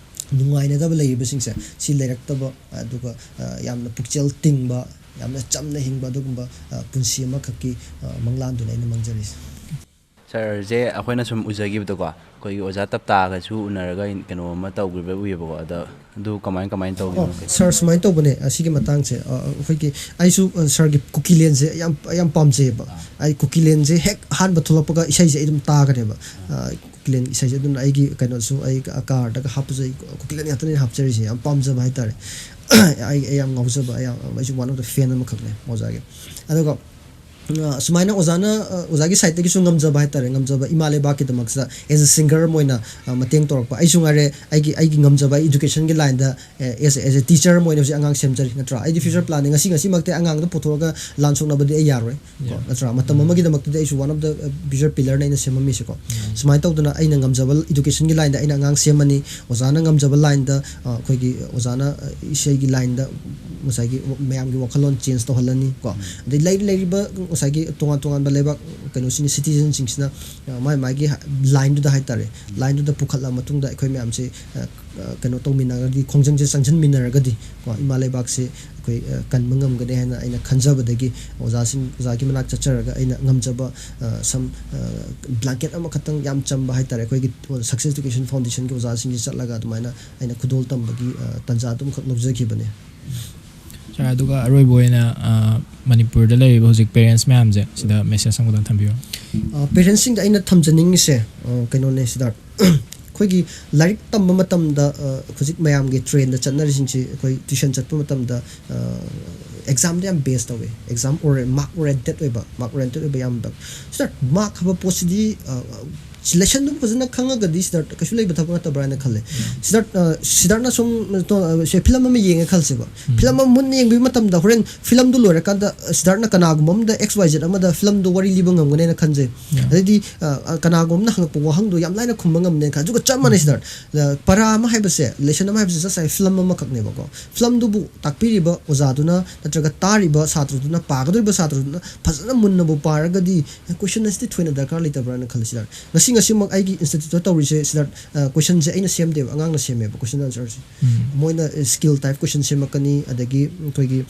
ꯅꯨꯡꯉꯥꯏꯅꯗꯕ ꯂꯩꯔꯤꯕꯁꯤꯡꯁꯦ ꯁꯤ ꯂꯩꯔꯛꯇꯕ, ꯑꯗꯨꯒ, ꯑ, ꯌꯥꯝꯅ ꯄꯨꯛꯆꯦꯜ ꯇꯤꯡꯕ, ꯌꯥꯝꯅ ꯆꯝꯅ ꯍꯤꯡꯕ ꯑꯗꯨꯒꯨꯝꯕ, ꯑ, ꯄꯨꯟꯁꯤ ꯑꯃꯈꯛꯀꯤ, ꯑ, ꯃꯪꯂꯥꯟꯗꯨꯅ ꯑꯩꯅ ꯃꯪꯖꯔꯤꯁꯦ꯫ ꯁꯥꯔꯁꯦ ꯑꯩꯈꯣꯏꯅ ꯁꯨꯝ ꯎꯖꯈꯤꯕꯗꯀꯣ, ꯑꯩꯈꯣꯏꯒꯤ ꯑꯣꯖꯥ ꯇꯞꯇꯥꯒꯁꯨ ꯎꯅꯔꯒ ꯀꯩꯅꯣ ꯑꯃ ꯇꯧꯈꯤꯕ ꯎꯏꯌꯦꯕꯀꯣ꯫ ꯑꯗ ꯑꯗꯨ ꯀꯃꯥꯏ, ꯀꯃꯥꯏꯅ ꯇꯧꯒꯦ? ꯑꯣ, ꯁꯥꯔ, ꯁꯨꯃꯥꯏꯅ ꯇꯧꯕꯅꯦ꯫ ꯑꯁꯤꯒꯤ ꯃꯇꯥꯡꯁꯦ, ꯑ, ꯑꯩꯈꯣꯏꯒꯤ, ꯑꯩꯁꯨ, ꯑ, ꯁꯥꯔꯒꯤ ꯀꯨꯀꯤꯂꯦꯟꯁꯦ ꯌꯥꯝ, ꯌꯥꯝ ꯄꯥꯝꯖꯩꯌꯦꯕ꯫ ꯑꯥ꯫ ꯑꯩ ꯀꯨꯀꯤꯂꯦꯟꯁꯦ ꯍꯦꯛ ꯑꯍꯥꯟꯕ ꯊꯣꯛꯂꯛꯄꯒ ꯏꯁꯩꯁꯦ ꯑꯩ ꯑꯗꯨꯝ ꯇꯥꯒꯅꯦꯕ꯫ ꯑꯥ꯫ ꯑ, ꯀꯨꯀꯤꯂꯦꯟ ꯏꯁꯩꯁꯦ꯫ ꯑꯗꯨꯅ ꯑꯩꯒꯤ ꯀꯩꯅꯣꯁꯨ, ꯑꯩ ꯀꯥꯔꯗꯒ ꯍꯥꯞꯄꯁꯨ ꯑꯩ ꯀꯨꯀꯤꯂꯦꯟ ꯉꯥꯛꯇꯅꯦ ꯍꯥꯞꯆꯔꯤꯁꯦ꯫ ꯌꯥꯝ ꯄꯥꯝꯖꯕ ꯍꯥꯏꯇꯥꯔꯦ꯫ ꯑꯩ, ꯑꯩ ꯌꯥꯝ ꯉꯥꯎꯖꯕ, ꯑꯩ ꯌꯥꯝ, ꯑꯩꯁꯨ one of the fan ꯑꯃꯈꯛꯅꯦ ꯑꯣꯖꯥꯒꯤ꯫ ꯑꯗꯨꯒ ꯑ, ꯁꯨꯃꯥꯏꯅ ꯑꯣꯖꯥꯅ, ꯑ, ꯑꯣꯖꯥꯒꯤ ꯁꯥꯏꯠꯇꯒꯤꯁꯨ ꯉꯝꯖꯕ ꯍꯥꯏꯇꯥꯔꯦ, ꯉꯝꯖꯕ ꯏꯃꯥ ꯂꯩꯕꯥꯛꯀꯤꯗꯃꯛꯇ as a singer ꯑꯃ ꯑꯣꯏꯅ, ꯑ, ꯃꯇꯦꯡ ꯇꯧꯔꯛꯄ꯫ ꯑꯩꯁꯨ ꯉꯥꯏꯔꯦ, ꯑꯩꯒꯤ, ꯑꯩꯒꯤ ꯉꯝꯖꯕ ꯑꯩ educationꯒꯤ lineꯗ, ꯑꯦ, as a, as a teacher ꯑꯃ ꯑꯣꯏꯅ ꯍꯧꯖꯤꯛ ꯑꯉꯥꯡ ꯁꯦꯝꯖꯔꯤ, ꯅꯠꯇ꯭ꯔꯥ? ꯑꯩꯗꯤ future planꯅꯤ, ꯉꯁꯤ ꯉꯁꯤꯃꯛꯇꯤ ꯑꯉꯥꯡꯗ ꯄꯨꯊꯣꯛꯑꯒ ꯂꯥꯟ ꯁꯣꯛꯅꯕꯗꯤ ꯑꯩ ꯌꯥꯔꯣꯏ, ꯀꯣ, Yeah. ꯅꯠꯇ꯭ꯔꯥ? ꯃꯇꯝ ꯑꯃꯒꯤꯗꯃꯛꯇꯗꯤ ꯑꯩꯁꯨ one of the, uh, future pillarꯅ ꯑꯩꯅ ꯁꯦꯝꯃꯝꯃꯤꯁꯦꯀꯣ꯫ ꯁꯨꯃꯥꯏꯅ ꯇꯧꯗꯅ ꯑꯩꯅ ꯉꯝꯖꯕ educationꯒꯤ lineꯗ ꯑꯩꯅ ꯑꯉꯥꯡ ꯁꯦꯝꯃꯅꯤ, ꯑꯣꯖꯥꯅ ꯉꯝꯖꯕ lineꯗ, ꯑ, ꯑꯩꯈꯣꯏꯒꯤ ꯑꯣꯖꯥꯅ, ꯑ, ꯏꯁꯩꯒꯤ lineꯗ ꯉꯁꯥꯏꯒꯤ ꯃꯌꯥꯝꯒꯤ ꯋꯥꯈꯜꯂꯣꯟ change ꯇꯧꯍꯜꯂꯅꯤ, ꯀꯣ꯫ ꯑꯗꯩ ꯂꯩꯔꯤ ꯂꯩꯔꯤꯕ ꯉꯁꯥꯏꯒꯤ ꯇꯣꯉꯥꯟ ꯇꯣꯉꯥꯟꯕ ꯂꯩꯕꯥꯛ ꯀꯩꯅꯣꯁꯤꯡ, citizenꯁꯤꯡꯁꯤꯅ, ꯑ, ꯃꯥꯏ ꯃꯥꯒꯤ lineꯗꯨꯗ ꯍꯥꯏꯇꯥꯔꯦ, lineꯗꯨꯗ ꯄꯨꯈꯠꯂ ꯃꯇꯨꯡꯗ ꯑꯩꯈꯣꯏ ꯃꯌꯥꯝꯁꯦ, ꯑ, ꯑ, ꯀꯩꯅꯣ ꯇꯧꯃꯤꯟꯅꯔꯒꯗꯤ, ꯈꯣꯡꯖꯪꯁꯦ ꯆꯪꯁꯤꯟꯃꯤꯟꯅꯔꯒꯗꯤ, ꯀꯣ, ꯏꯃꯥ ꯂꯩꯕꯥꯛꯁꯦ ꯑꯩꯈꯣꯏ, ꯑ, ꯀꯟꯕ ꯉꯝꯒꯅꯤ ꯍꯥꯏꯅ ꯑꯩꯅ ꯈꯟꯖꯕꯗꯒꯤ ꯑꯣꯖꯥꯁꯤꯡ, ꯑꯣꯖꯥꯒꯤ ꯃꯅꯥꯛ ꯆꯠꯆꯔꯒ ꯑꯩꯅ ꯉꯝꯖꯕ, ꯑ, some, ꯑ, blanket ꯑꯃꯈꯛꯇꯪ ꯌꯥꯝ ꯆꯝꯕ ꯍꯥꯏꯇꯥꯔꯦ, ꯑꯩꯈꯣꯏꯒꯤ Success Education Foundationꯒꯤ ꯑꯣꯖꯥꯁꯤꯡꯁꯤ ꯆꯠꯂꯒ ꯑꯗꯨꯃꯥꯏꯅ ꯑꯩꯅ ꯈꯨꯗꯣꯜ ꯇꯝꯕꯒꯤ, ꯑ, ꯇꯥꯟꯖꯥ ꯑꯗꯨꯝꯈꯛ ꯂꯧꯖꯈꯤꯕꯅꯦ꯫ Sir, ꯑꯗꯨꯒ ꯑꯔꯣꯏꯕ ꯑꯣꯏꯅ, ꯑ, ꯃꯅꯤꯄꯨꯔꯗ ꯂꯩꯔꯤꯕ ꯍꯧꯖꯤꯛ parents ꯃꯌꯥꯝꯁꯦ ꯁꯤꯗ message ꯑꯃꯈꯛꯇꯪ ꯊꯝꯕꯤꯌꯨ꯫ ꯑ, parentsꯁꯤꯡꯗ ꯑꯩꯅ ꯊꯝꯖꯅꯤꯡꯉꯤꯁꯦ, ꯑ, ꯀꯩꯅꯣꯅꯦ ꯁꯤꯗ, ꯑꯩꯈꯣꯏꯒꯤ ꯂꯥꯏꯔꯤꯛ ꯇꯝꯕ ꯃꯇꯝꯗ, ꯑ, ꯍꯧꯖꯤꯛ ꯃꯌꯥꯝꯒꯤ trendꯗ ꯆꯠꯅꯔꯤꯁꯤꯡꯁꯤ ꯑꯩꯈꯣꯏ tuition ꯆꯠꯄ ꯃꯇꯝꯗ, ꯑ, examꯗ ꯌꯥꯝ base ꯇꯧꯋꯦ, exam ori-, mark oriented ꯑꯣꯏꯕ, mark oriented ꯑꯣꯏꯕ ꯌꯥꯝꯕ꯫ Sir, mark ꯍꯥꯏꯕ ꯄꯣꯠꯁꯤꯗꯤ, ꯑ, lessonꯗꯨ ꯐꯖꯅ ꯈꯪꯉꯒꯗꯤ ꯁꯤꯗ ꯀꯩꯁꯨ ꯂꯩꯕ ꯊꯕꯛ ꯅꯠꯇꯕ꯭ꯔꯥ ꯍꯥꯏꯅ ꯈꯜꯂꯦ꯫ ꯁꯤꯗ, ꯑ, ꯁꯤꯗꯥꯔꯠꯅ ꯁꯨꯝ, ꯑ, ꯁꯦ, film ꯑꯃ ꯌꯦꯡꯉꯦ ꯈꯜꯂꯁꯦꯕ꯫ Film ꯑꯃ ꯃꯨꯟꯅ ꯌꯦꯡꯕꯤꯕ ꯃꯇꯝꯗ ꯍꯣꯔꯦꯟ filmꯗꯨ ꯂꯣꯏꯔꯀꯥꯟꯗ, ꯑ, ꯁꯤꯗꯥꯔꯠꯅ ꯀꯅꯥꯒꯨꯝꯕ ꯑꯃꯗ X Y Z ꯑꯃꯗ filmꯗꯨ ꯋꯥꯔꯤ ꯂꯤꯕ ꯉꯝꯒꯅꯦꯅ ꯈꯟꯖꯩ꯫ Yeah. ꯑꯗꯩꯗꯤ, ꯑ, ꯑ, ꯀꯅꯥꯒꯨꯝꯕ ꯑꯃꯅ ꯍꯪꯉꯛꯄ ꯋꯥꯍꯪꯗꯣ ꯌꯥꯝ ꯂꯥꯏꯅ ꯈꯨꯝꯕ ꯉꯝꯅꯦꯅ ꯈꯟ-, ꯑꯗꯨꯒ ꯆꯞ ꯃꯥꯟꯅꯩ ꯁꯤꯗꯥꯔꯠ꯫ ꯑ, ꯄꯔꯥ ꯑꯃ ꯍꯥꯏꯕꯁꯦ, lesson ꯑꯃ ꯍꯥꯏꯕꯁꯦ just like film ꯑꯃꯈꯛꯅꯦꯕꯀꯣ꯫ Filmꯗꯨꯕꯨ ꯇꯥꯛꯄꯤꯔꯤꯕ ꯑꯣꯖꯥꯗꯨꯅ ꯅꯠꯇ꯭ꯔꯒ ꯇꯥꯔꯤꯕ ꯁꯥꯇ꯭ꯔꯗꯨꯅ, ꯄꯥꯒꯗꯧꯔꯤꯕ ꯁꯥꯇ꯭ꯔꯗꯨꯅ ꯐꯖꯅ ꯃꯨꯟꯅꯕꯨ ꯄꯥꯔꯒꯗꯤ, ꯑꯦ, question ꯑꯁꯤꯗꯤ ꯊꯣꯏꯅ ꯗꯔꯀꯥꯔ ꯂꯩꯇꯕ꯭ꯔꯥꯅ ꯈꯜꯂꯤ ꯁꯤꯗꯥꯔꯠ꯫ ꯉꯁꯤ ꯉꯁꯤꯃꯛ ꯑꯩꯒꯤ instituteꯇ ꯇꯧꯔꯤꯁꯦ ꯁꯤꯗꯥꯔꯠ, ꯑ, questionꯁꯦ ꯑꯩꯅ ꯁꯦꯝꯗꯦꯕ, ꯑꯉꯥꯡꯅ ꯁꯦꯝꯃꯦꯕ question answerꯁꯦ꯫ ꯎꯝ. ꯃꯣꯏꯅ, ꯑ, skill type question ꯁꯦꯝꯃꯛꯀꯅꯤ, ꯑꯗꯒꯤ ꯑꯩꯈꯣꯏꯒꯤ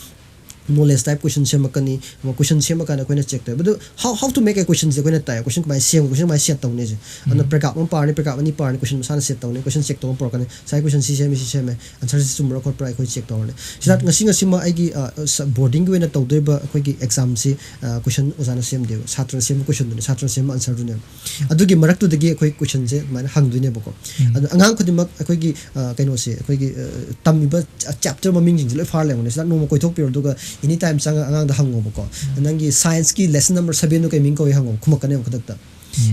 knowledge type question ꯁꯦꯝꯃꯛꯀꯅꯤ꯫ Question ꯁꯦꯝꯃꯀꯥꯟꯗ ꯑꯩꯈꯣꯏꯅ check ꯇꯧꯋꯦꯕ꯫ ꯑꯗꯨ how, how to make a questionꯁꯦ ꯑꯩꯈꯣꯏꯅ ꯇꯥꯏ꯫ Question ꯀꯃꯥꯏꯅ ꯁꯦꯝ, question ꯀꯃꯥꯏꯅ set ꯇꯧꯅꯤ ꯁꯦ꯫ ꯑꯗꯨꯅ ꯎꯝ. paragraph ꯑꯃ ꯄꯥꯔꯅꯤ, paragraph ꯑꯅꯤ ꯄꯥꯔꯅꯤ, question ꯃꯁꯥꯅ set ꯇꯧꯅꯤ, question check ꯇꯧꯕ ꯄꯨꯔꯛꯀꯅꯤ꯫ ꯉꯁꯥꯏ question ꯁꯤ ꯁꯦꯝꯃꯤ, ꯁꯤ ꯁꯦꯝꯃꯦ, answerꯁꯤ ꯆꯨꯝꯕ꯭ꯔꯥ ꯈꯣꯠꯄ꯭ꯔꯥ ꯑꯩꯈꯣꯏ check ꯇꯧꯔꯅꯤ꯫ ꯁꯤꯗ ꯉꯁꯤ ꯉꯁꯤꯃꯛ ꯑꯩꯒꯤ, ꯑ, ꯑ, ꯁ-, boardingꯒꯤ ꯑꯣꯏꯅ ꯇꯧꯗꯣꯏꯕ ꯑꯩꯈꯣꯏꯒꯤ examꯁꯤ, ꯑ, question ꯑꯣꯖꯥꯅ ꯁꯦꯝꯗꯦꯕ, ꯁꯥꯇ꯭ꯔꯅ ꯁꯦꯝꯕ questionꯗꯨꯅꯦ, ꯁꯥꯇ꯭ꯔꯅ ꯁꯦꯝꯕ answerꯗꯨꯅꯦꯕ꯫ ꯑꯗꯨꯒꯤ ꯃꯔꯛꯇꯨꯗꯒꯤ ꯑꯩꯈꯣꯏ questionꯁꯦ ꯑꯗꯨꯃꯥꯏꯅ ꯍꯪꯗꯣꯏꯅꯦꯕꯀꯣ꯫ ꯎꯝ. ꯑꯗꯣ ꯑꯉꯥꯡ ꯈꯨꯗꯤꯡꯃꯛ ꯑꯩꯈꯣꯏꯒꯤ, ꯑ, ꯀꯩꯅꯣꯁꯦ, ꯑꯩꯈꯣꯏꯒꯤ, ꯑ, ꯇꯝꯃꯤꯕ ꯆ-, chapter ꯃꯃꯤꯡꯁꯤꯡꯁꯦ ꯂꯣꯏ ꯐꯥꯔ ꯂꯩꯔꯝꯒꯅꯤ꯫ ꯁꯤꯗ ꯅꯣꯡꯃ ꯀꯣꯏꯊꯣꯛꯄꯤꯔꯣ, ꯑꯗꯨꯒ ꯑꯦꯅꯤ ꯇꯥꯏꯝ ꯆꯪꯉꯒ ꯑꯉꯥꯡꯗ ꯍꯪꯉꯣꯕꯀꯣ, ꯅꯪꯒꯤ ꯁꯥꯏꯟꯁꯀꯤ ꯂꯦꯁꯟ ꯅꯝꯕꯔ ꯁꯕꯦꯟꯗꯣ ꯀꯩ ꯃꯤꯡ ꯀꯧꯏ ꯍꯪꯉꯣꯕ, ꯈꯨꯝꯃꯛꯀꯅꯦꯕ ꯈꯨꯗꯛꯇ꯫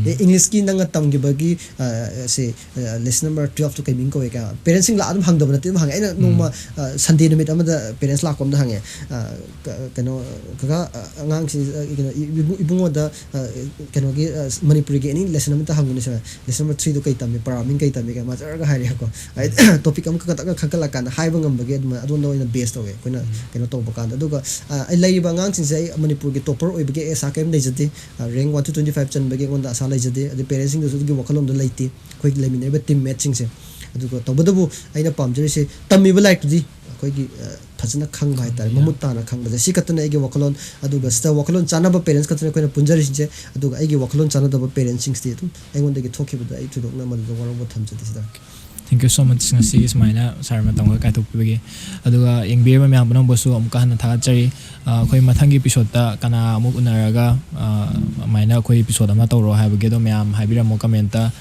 ꯑꯦ, ꯏꯪꯂꯤꯁꯀꯤ ꯅꯪꯅ ꯇꯝꯈꯤꯕꯒꯤ, ꯑ, ꯁꯦ, ꯑ, ꯂꯦꯁꯟ ꯅꯝꯕꯔ ꯇꯨꯌꯦꯜꯐꯇꯣ ꯀꯩ ꯃꯤꯡ ꯀꯧꯏ ꯀꯥꯏꯅ ꯄꯦꯔꯦꯟꯁꯁꯤꯡ ꯂꯥꯛꯑ ꯑꯗꯨꯝ ꯍꯪꯗꯕ ꯅꯠꯇꯦ, ꯑꯗꯨꯝ ꯍꯪꯉꯦ꯫ ꯑꯩꯅ ꯅꯣꯡꯃ, ꯑ, ꯁꯟꯗꯦ ꯅꯨꯃꯤꯠ ꯑꯃꯗ ꯄꯦꯔꯦꯟꯁ ꯂꯥꯛꯄ ꯑꯃꯗ ꯍꯪꯉꯦ, ꯑ, ꯀ-, ꯀꯩꯅꯣ, "ꯀꯀꯥ, ꯑ, ꯑꯉꯥꯡꯁꯤ, ꯑ, ꯀꯩꯅꯣ, ꯏꯕꯨ-, ꯏꯕꯨꯡꯉꯣꯗ, ꯑ, ꯀꯩꯅꯣꯒꯤ, ꯑ, ꯃꯅꯤꯄꯨꯔꯤꯒꯤ ꯑꯦꯅꯤ ꯂꯦꯁꯟ ꯑꯃꯇ ꯍꯪꯉꯨꯅꯦ ꯁꯥꯔ, ꯂꯦꯁꯟ ꯅꯝꯕꯔ ꯊ꯭ꯔꯤꯗꯣ ꯀꯩ ꯇꯝꯃꯤ, ꯄꯔꯥ ꯃꯤꯡ ꯀꯩ ꯇꯝꯃꯤ?" ꯀꯥꯏꯅ ꯃꯥ ꯖꯔꯒ ꯍꯥꯏꯔꯛꯑꯦꯀꯣ꯫ ꯍꯥꯏꯗꯤ, ꯇꯣꯄꯤꯛ ꯑꯃꯈꯛ ꯈꯛꯇꯪ ꯈꯟꯒꯠꯂꯀꯥꯟꯗ ꯍꯥꯏꯕ ꯉꯝꯕꯒꯤ ꯑꯗꯨꯃꯥꯏꯅ ꯑꯗꯣꯝꯗ ꯑꯣꯏꯅ ꯕꯦꯁ ꯇꯧꯋꯦ ꯑꯩꯈꯣꯏꯅ ꯀꯩꯅꯣ ꯇꯧꯕ ꯀꯥꯟꯗ꯫ ꯑꯗꯨꯒ, ꯑ, ꯑꯩ ꯂꯩꯔꯤꯕ ꯑꯉꯥꯡꯁꯤꯡꯁꯦ ꯑꯩ ꯃꯅꯤꯄꯨꯔꯒꯤ ꯇꯣꯄꯔ ꯑꯣꯏꯕꯒꯤ ꯑꯩ ꯑꯁꯥ ꯀꯔꯤꯝ ꯂꯩꯖꯗꯦ꯫ ꯑ, rank one to twenty five ꯆꯟꯕꯒꯤ ꯑꯩꯉꯣꯟꯗ ꯑꯁꯥ ꯂꯩꯖꯗꯦ꯫ ꯑꯗꯩ ꯄꯦꯔꯦꯟꯁꯁꯤꯡꯗꯁꯨ ꯑꯗꯨꯒꯤ ꯋꯥꯈꯜꯂꯣꯟꯗꯣ ꯂꯩꯇꯦ꯫ ꯑꯩꯈꯣꯏꯒꯤ ꯂꯩꯃꯤꯟꯅꯔꯤꯕ ꯇꯤꯝ ꯃꯦꯠꯁꯤꯡꯁꯦ꯫ ꯑꯗꯨꯒ ꯇꯧꯕꯇꯕꯨ ꯑꯩꯅ ꯄꯥꯝꯖꯔꯤꯁꯦ ꯇꯝꯃꯤꯕ ꯂꯥꯏꯔꯤꯛꯇꯨꯗꯤ ꯑꯩꯈꯣꯏꯒꯤ, ꯑ, ꯐꯖꯅ ꯈꯪꯕ ꯍꯥꯏꯇꯥꯔꯦ, ꯃꯃꯨꯠ ꯇꯥꯅ ꯈꯪꯕꯁꯦ꯫ ꯁꯤ ꯈꯛꯇꯅ ꯑꯩꯒꯤ ꯋꯥꯈꯜꯂꯣꯟ꯫ ꯑꯗꯨꯒ ꯁꯤꯗ ꯋꯥꯈꯜꯂꯣꯟ ꯆꯥꯟꯅꯕ ꯄꯦꯔꯦꯟꯁ ꯈꯛꯇꯅ ꯑꯩꯈꯣꯏꯅ ꯄꯨꯟꯖꯔꯤꯁꯤꯡꯁꯦ꯫ ꯑꯗꯨꯒ ꯑꯩꯒꯤ ꯋꯥꯈꯜꯂꯣꯟ ꯆꯥꯟꯅꯗꯕ ꯄꯦꯔꯦꯟꯁꯁꯤꯡꯁꯤꯗꯤ ꯑꯗꯨꯝ ꯑꯩꯉꯣꯟꯗꯒꯤ ꯊꯣꯛꯈꯤꯕꯗ ꯑꯩ ꯊꯣꯏꯗꯣꯛꯅ ꯃꯗꯨꯗ ꯋꯥꯔꯧꯕ ꯊꯝꯖꯗꯦ ꯁꯤꯗ꯫ Thank you so much, ꯉꯁꯤꯒꯤ ꯁꯨꯃꯥꯏꯅ ꯁꯥꯔ ꯃꯇꯝ ꯈꯔ ꯀꯥꯏꯊꯣꯛꯄꯤꯕꯒꯤ꯫ ꯑꯗꯨꯒ ꯌꯦꯡꯕꯤꯔꯤꯕ ꯃꯌꯥꯝ ꯄꯨꯝꯅꯃꯛꯄꯨꯁꯨ ꯑꯃꯨꯛꯀ ꯍꯟꯅ ꯊꯥꯒꯠꯆꯔꯤ꯫ ꯑ, ꯑꯩꯈꯣꯏ ꯃꯊꯪꯒꯤ ꯏꯄꯤꯁꯣꯗꯇ ꯀꯅꯥ ꯑꯃꯨꯛ ꯎꯅꯔꯒ, ꯑ, ꯑꯗꯨꯃꯥꯏꯅ ꯑꯩꯈꯣꯏ ꯏꯄꯤꯁꯣꯗ ꯑꯃ ꯇꯧꯔꯣ ꯍꯥꯏꯕꯒꯤ ꯑꯗꯣ ꯃꯌꯥꯝ ꯍꯥꯏꯕꯤꯔꯝꯃꯣ ꯀꯃꯦꯟꯇ꯫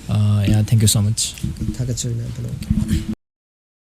ꯑ, yeah, thank you so much. ꯊꯥꯒꯠꯆꯔꯤ ꯃꯌꯥꯝ ꯄꯨꯝꯅꯃꯛ꯫